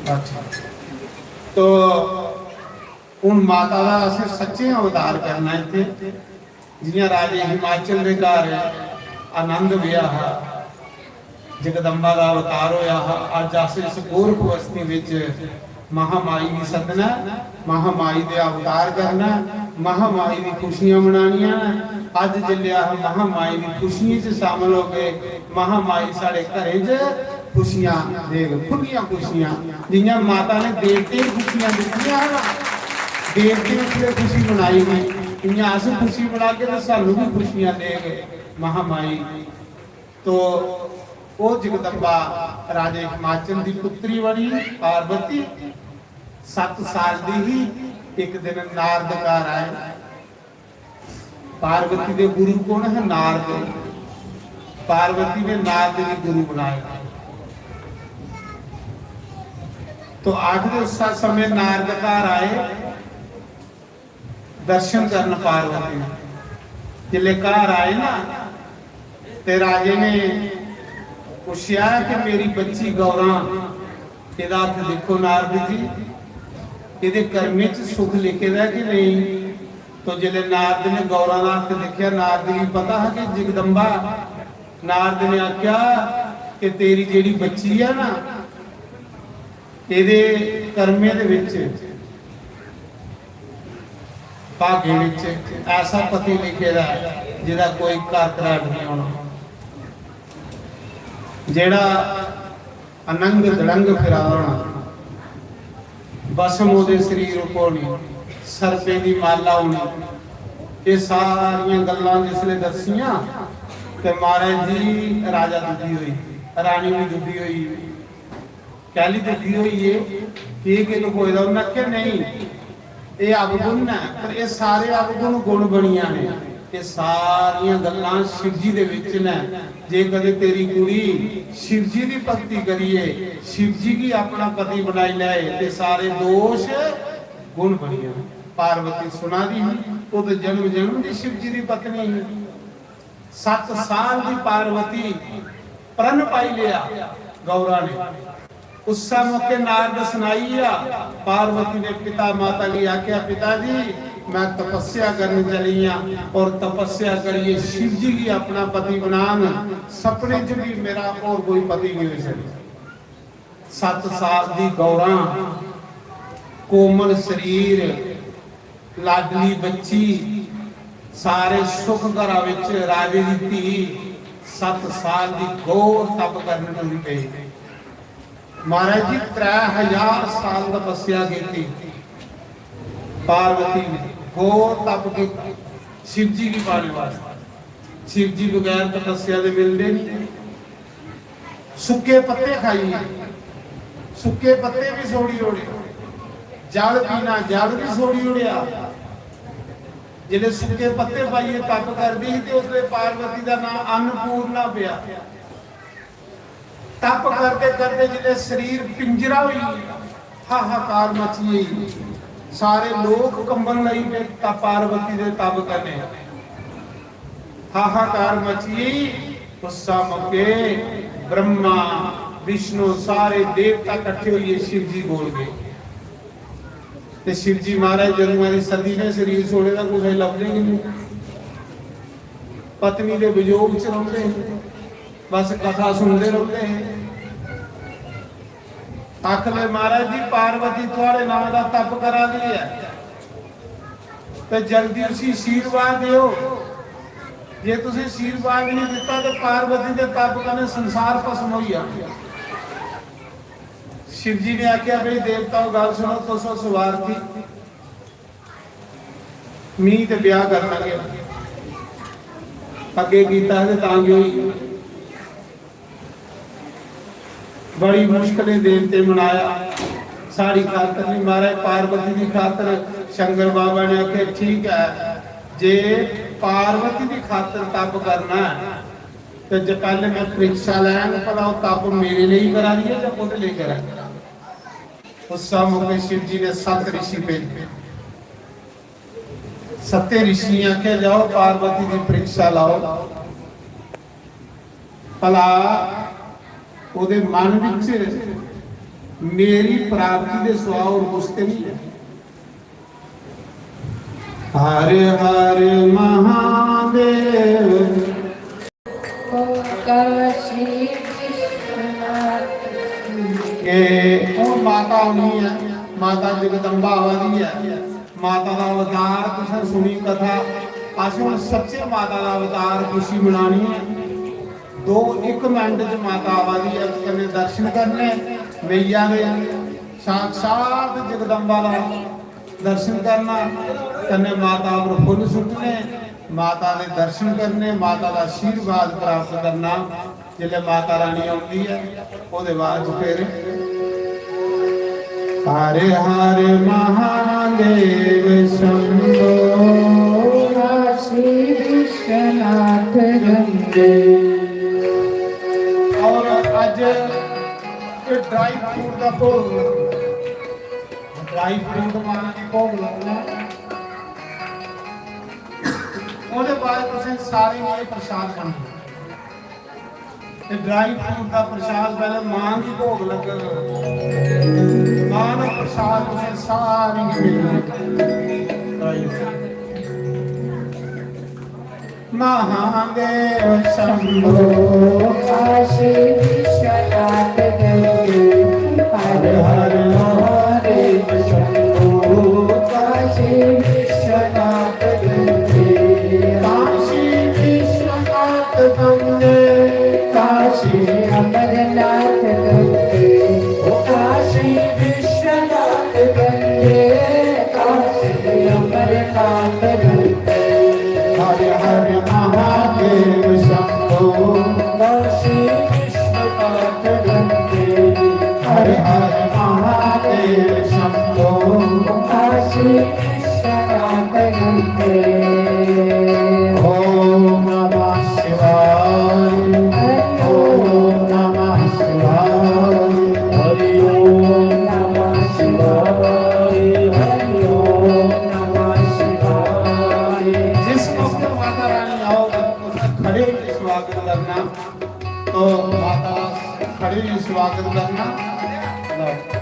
अच्छा, तो हुन माता दा असें सच्चें अवतार करना इत्थै। जियां राजे हिमाचल दे घर आनंद ब्याह हा, जगदम्बा दा अवतार होया हा, अज अस इस गोरख बस्ती विच महामाई गी सदना, महामाई दे अवतार करना, महामाई दी खुशियां मनानियां न। अज जिसलै अस महामाई दी खुशियें च शामिल हो गए, महामाई साढ़े घरें च खुशियां देग, खुल्लियां खुशियां। जियां माता ने देवतें गी खुशियां दित्तियां ना, देवतें उसलै खुशी मनाई ही, इयां अस खुशी मनागे तो सानू भी खुशियां देग महामाई। तो ओ जगदम्बा राजे हिमाचल दी पुत्री बनी पार्वती, सत्त साल दी ही। एक दिन नारद घर आए। पार्वती दे गुरु कौन है? नारद। पार्वती ने नारद गी गुरु बनाया। तो आखदे उस समय नारद घर आए दर्शन करन पार्वती ने। जिसले घर आए ना, ते राजे ने पुछेआ कि मेरी बच्ची गौरां, एदा हत्थ दिक्खो नारद जी, एदे कर्मे च सुख लिखे दा कि नेईं? तो जिसले नारद ने गौरां दा हत्थ दिक्खेआ, नारद गी पता हा कि जगदम्बा। नारद ने आख्या कि तेरी जेड़ी बच्ची ऐ ना, एदे कर्मे दे विच, भाग्य विच ऐसा पति लिखे दा ऐ जिदा कोई घर घराट नहीं होना, जेड़ा अनंग दड़ंग फिरा होना, भस्म ओदे शरीर उप्पर होनी, सर्पें दी माला होनी। ये सारियां गल्लां जिसले दसियां ते महाराज जी राजा दुखी होई, रानी भी दुखी होई। कैह्ली दुखी होई गे, केह् केह् लखोए दा? उ'न्नै आखेआ, "नेईं, एह् अवगुण न, पर एह् सारे अवगुण गुण बनी जाने।" एह् सारियां गल्लां शिवजी दे बिच न। जे कदें तेरी कुड़ी शिवजी दी भक्ति करियै शिवजी गी अपना पति बनाई लै, ते सारे दोष गुण बनी जाने। पार्वती सुना दी ही, ओह् ते जन्म जन्म दी शिवजी दी पत्नी ही। सत्त साल दी पार्वती प्रण पाई लेआ गौरा ने। उस्सै मौके नारद सनाई गेआ, पार्वती ने पिता माता गी आखेआ, "पिता जी, मैं तपस्या करन चली आं और तपस्या करियै शिव जी गी अपना पति बनान, सपने च भी मेरा और कोई पति नहीं होई सकदा।" सत्त साल दी गौरा, कोमल शरीर, लाडली बच्ची, सारे सुख घरा विच राजे दी धी, सत्त साल दी घोर तप करन लगी पेई। महाराज जी, त्रै हजार साल तपस्या कीती पार्वती ने, घोर तप कीता शिव जी गी पाने वास्तै। शिव जी बगैर तपस्या दे मिलदे नहीं। सुक्के पत्ते खाइए, सुक्के पत्ते भी छोड़ी ओड़े, जल पीना, जल भी छोड़ी ओड़ेआ। जिसले सुक्के पत्ते पाइए तप करदी ही ते उसले पार्वती दा नाम अन्नपूर्णा पेआ। तप करदे करदे जिसले शरीर पिंजरा होई गेआ, हाहाकार मची गेई। सारे लोक कंबन लगी पे तप, पार्वती दे तप कन्नै हाहाकार मची गेई। उस्सा मौके ब्रह्मा, विष्णु, सारे देवता कट्ठे होइए शिव जी कोल गए। ते शिव जी महाराज जदूं आए सती ने शरीर छोड़े दा कुसै लभदे गै नहीं। पत्नी दे वियोग च रौंह्दे हे, बस कथा सुनदे रौंह्दे हे। आखले, "महाराज जी, पार्वती थुआड़े नां दा तप करा दी ऐ ते जल्दी उसी आशीर्वाद देओ। जे तुसें आशीर्वाद नहीं दिता ते पार्वती दे तप कन्नै संसार भस्म होई जाना।" शिव जी ने आख्या, "भाई देवताओ, गल सुनो, तुस हो स्वार्थी, मी ते ब्याह करना गै।" अग्गे कीता ते तां गै होई। बड़ी मुश्कलें देवते मनाया, साड़ी खातर नहीं, महाराज पार्वती दी खातर। शंकर बाबा ने आखे, "ठीक है, जे पार्वती दी खातर तप करना है, तो जे पहले मैं परीक्षा लैंग, भला ओह् तप मेरे लेई करा दी है जां कोह्दे लेई करा दी?" उस मौके शिव जी ने सत ऋषि भेजे। सत्ते ऋषियें आखेआ, "जाओ, पार्वती दी परीक्षा लाओ, भला ओह्दे मन बिच मेरी प्राप्ति दे सिवा होर कुछ ते नहीं है।" हर हर महादेव। काशी विश्वनाथ। एह् हून माता औनी ऐ, माता जगदम्बा आवा दी ऐ। माता दा अवतार तुसें सुनी कथा, अस हून सच्चे माता दा अवतार खुशी मनानी ऐ। दो इक मिंट च माता आवा दी ऐ, कन्नै दर्शन करने, मैया दे साक्षात जगदम्बा दा दर्शन करना, कन्नै माता पर फुल्ल सुट्टने, माता दे दर्शन करने, माता दा आशीर्वाद प्राप्त करना। जिसलै माता रानी औंदी ऐ, ओह्दे बाद च फिर हर हर महादेव शंभो, काशी विश्वनाथ गंगे। और अज ड्राई फ्रूट का भोग, ड्राई फ्रूट माता गी भोग लगना। ओह्दे बाद तुसें सारें गी एह् प्रसाद बंडना। ते ड्राई फ्रूट दा प्रसाद पैह्लें मां गी भोग लग्गग। मां दा प्रसाद तुसें सारें गी मिलना। महादेव शंभो, काशी विश्वनाथ गंगे। हर हर महादेव शंभो, काशी विश्वनाथ गंगे। काशी विश्वनाथ गंगे। काशी अमरनाथ गंगे। ओ काशी विश्वनाथ गंगे। काशी अमरनाथ गंगे। हर हर महादेव शंभो, काशी विश्वनाथ गंगे। करना, तो माता दा खड़े होइयै स्वागत करना। लो।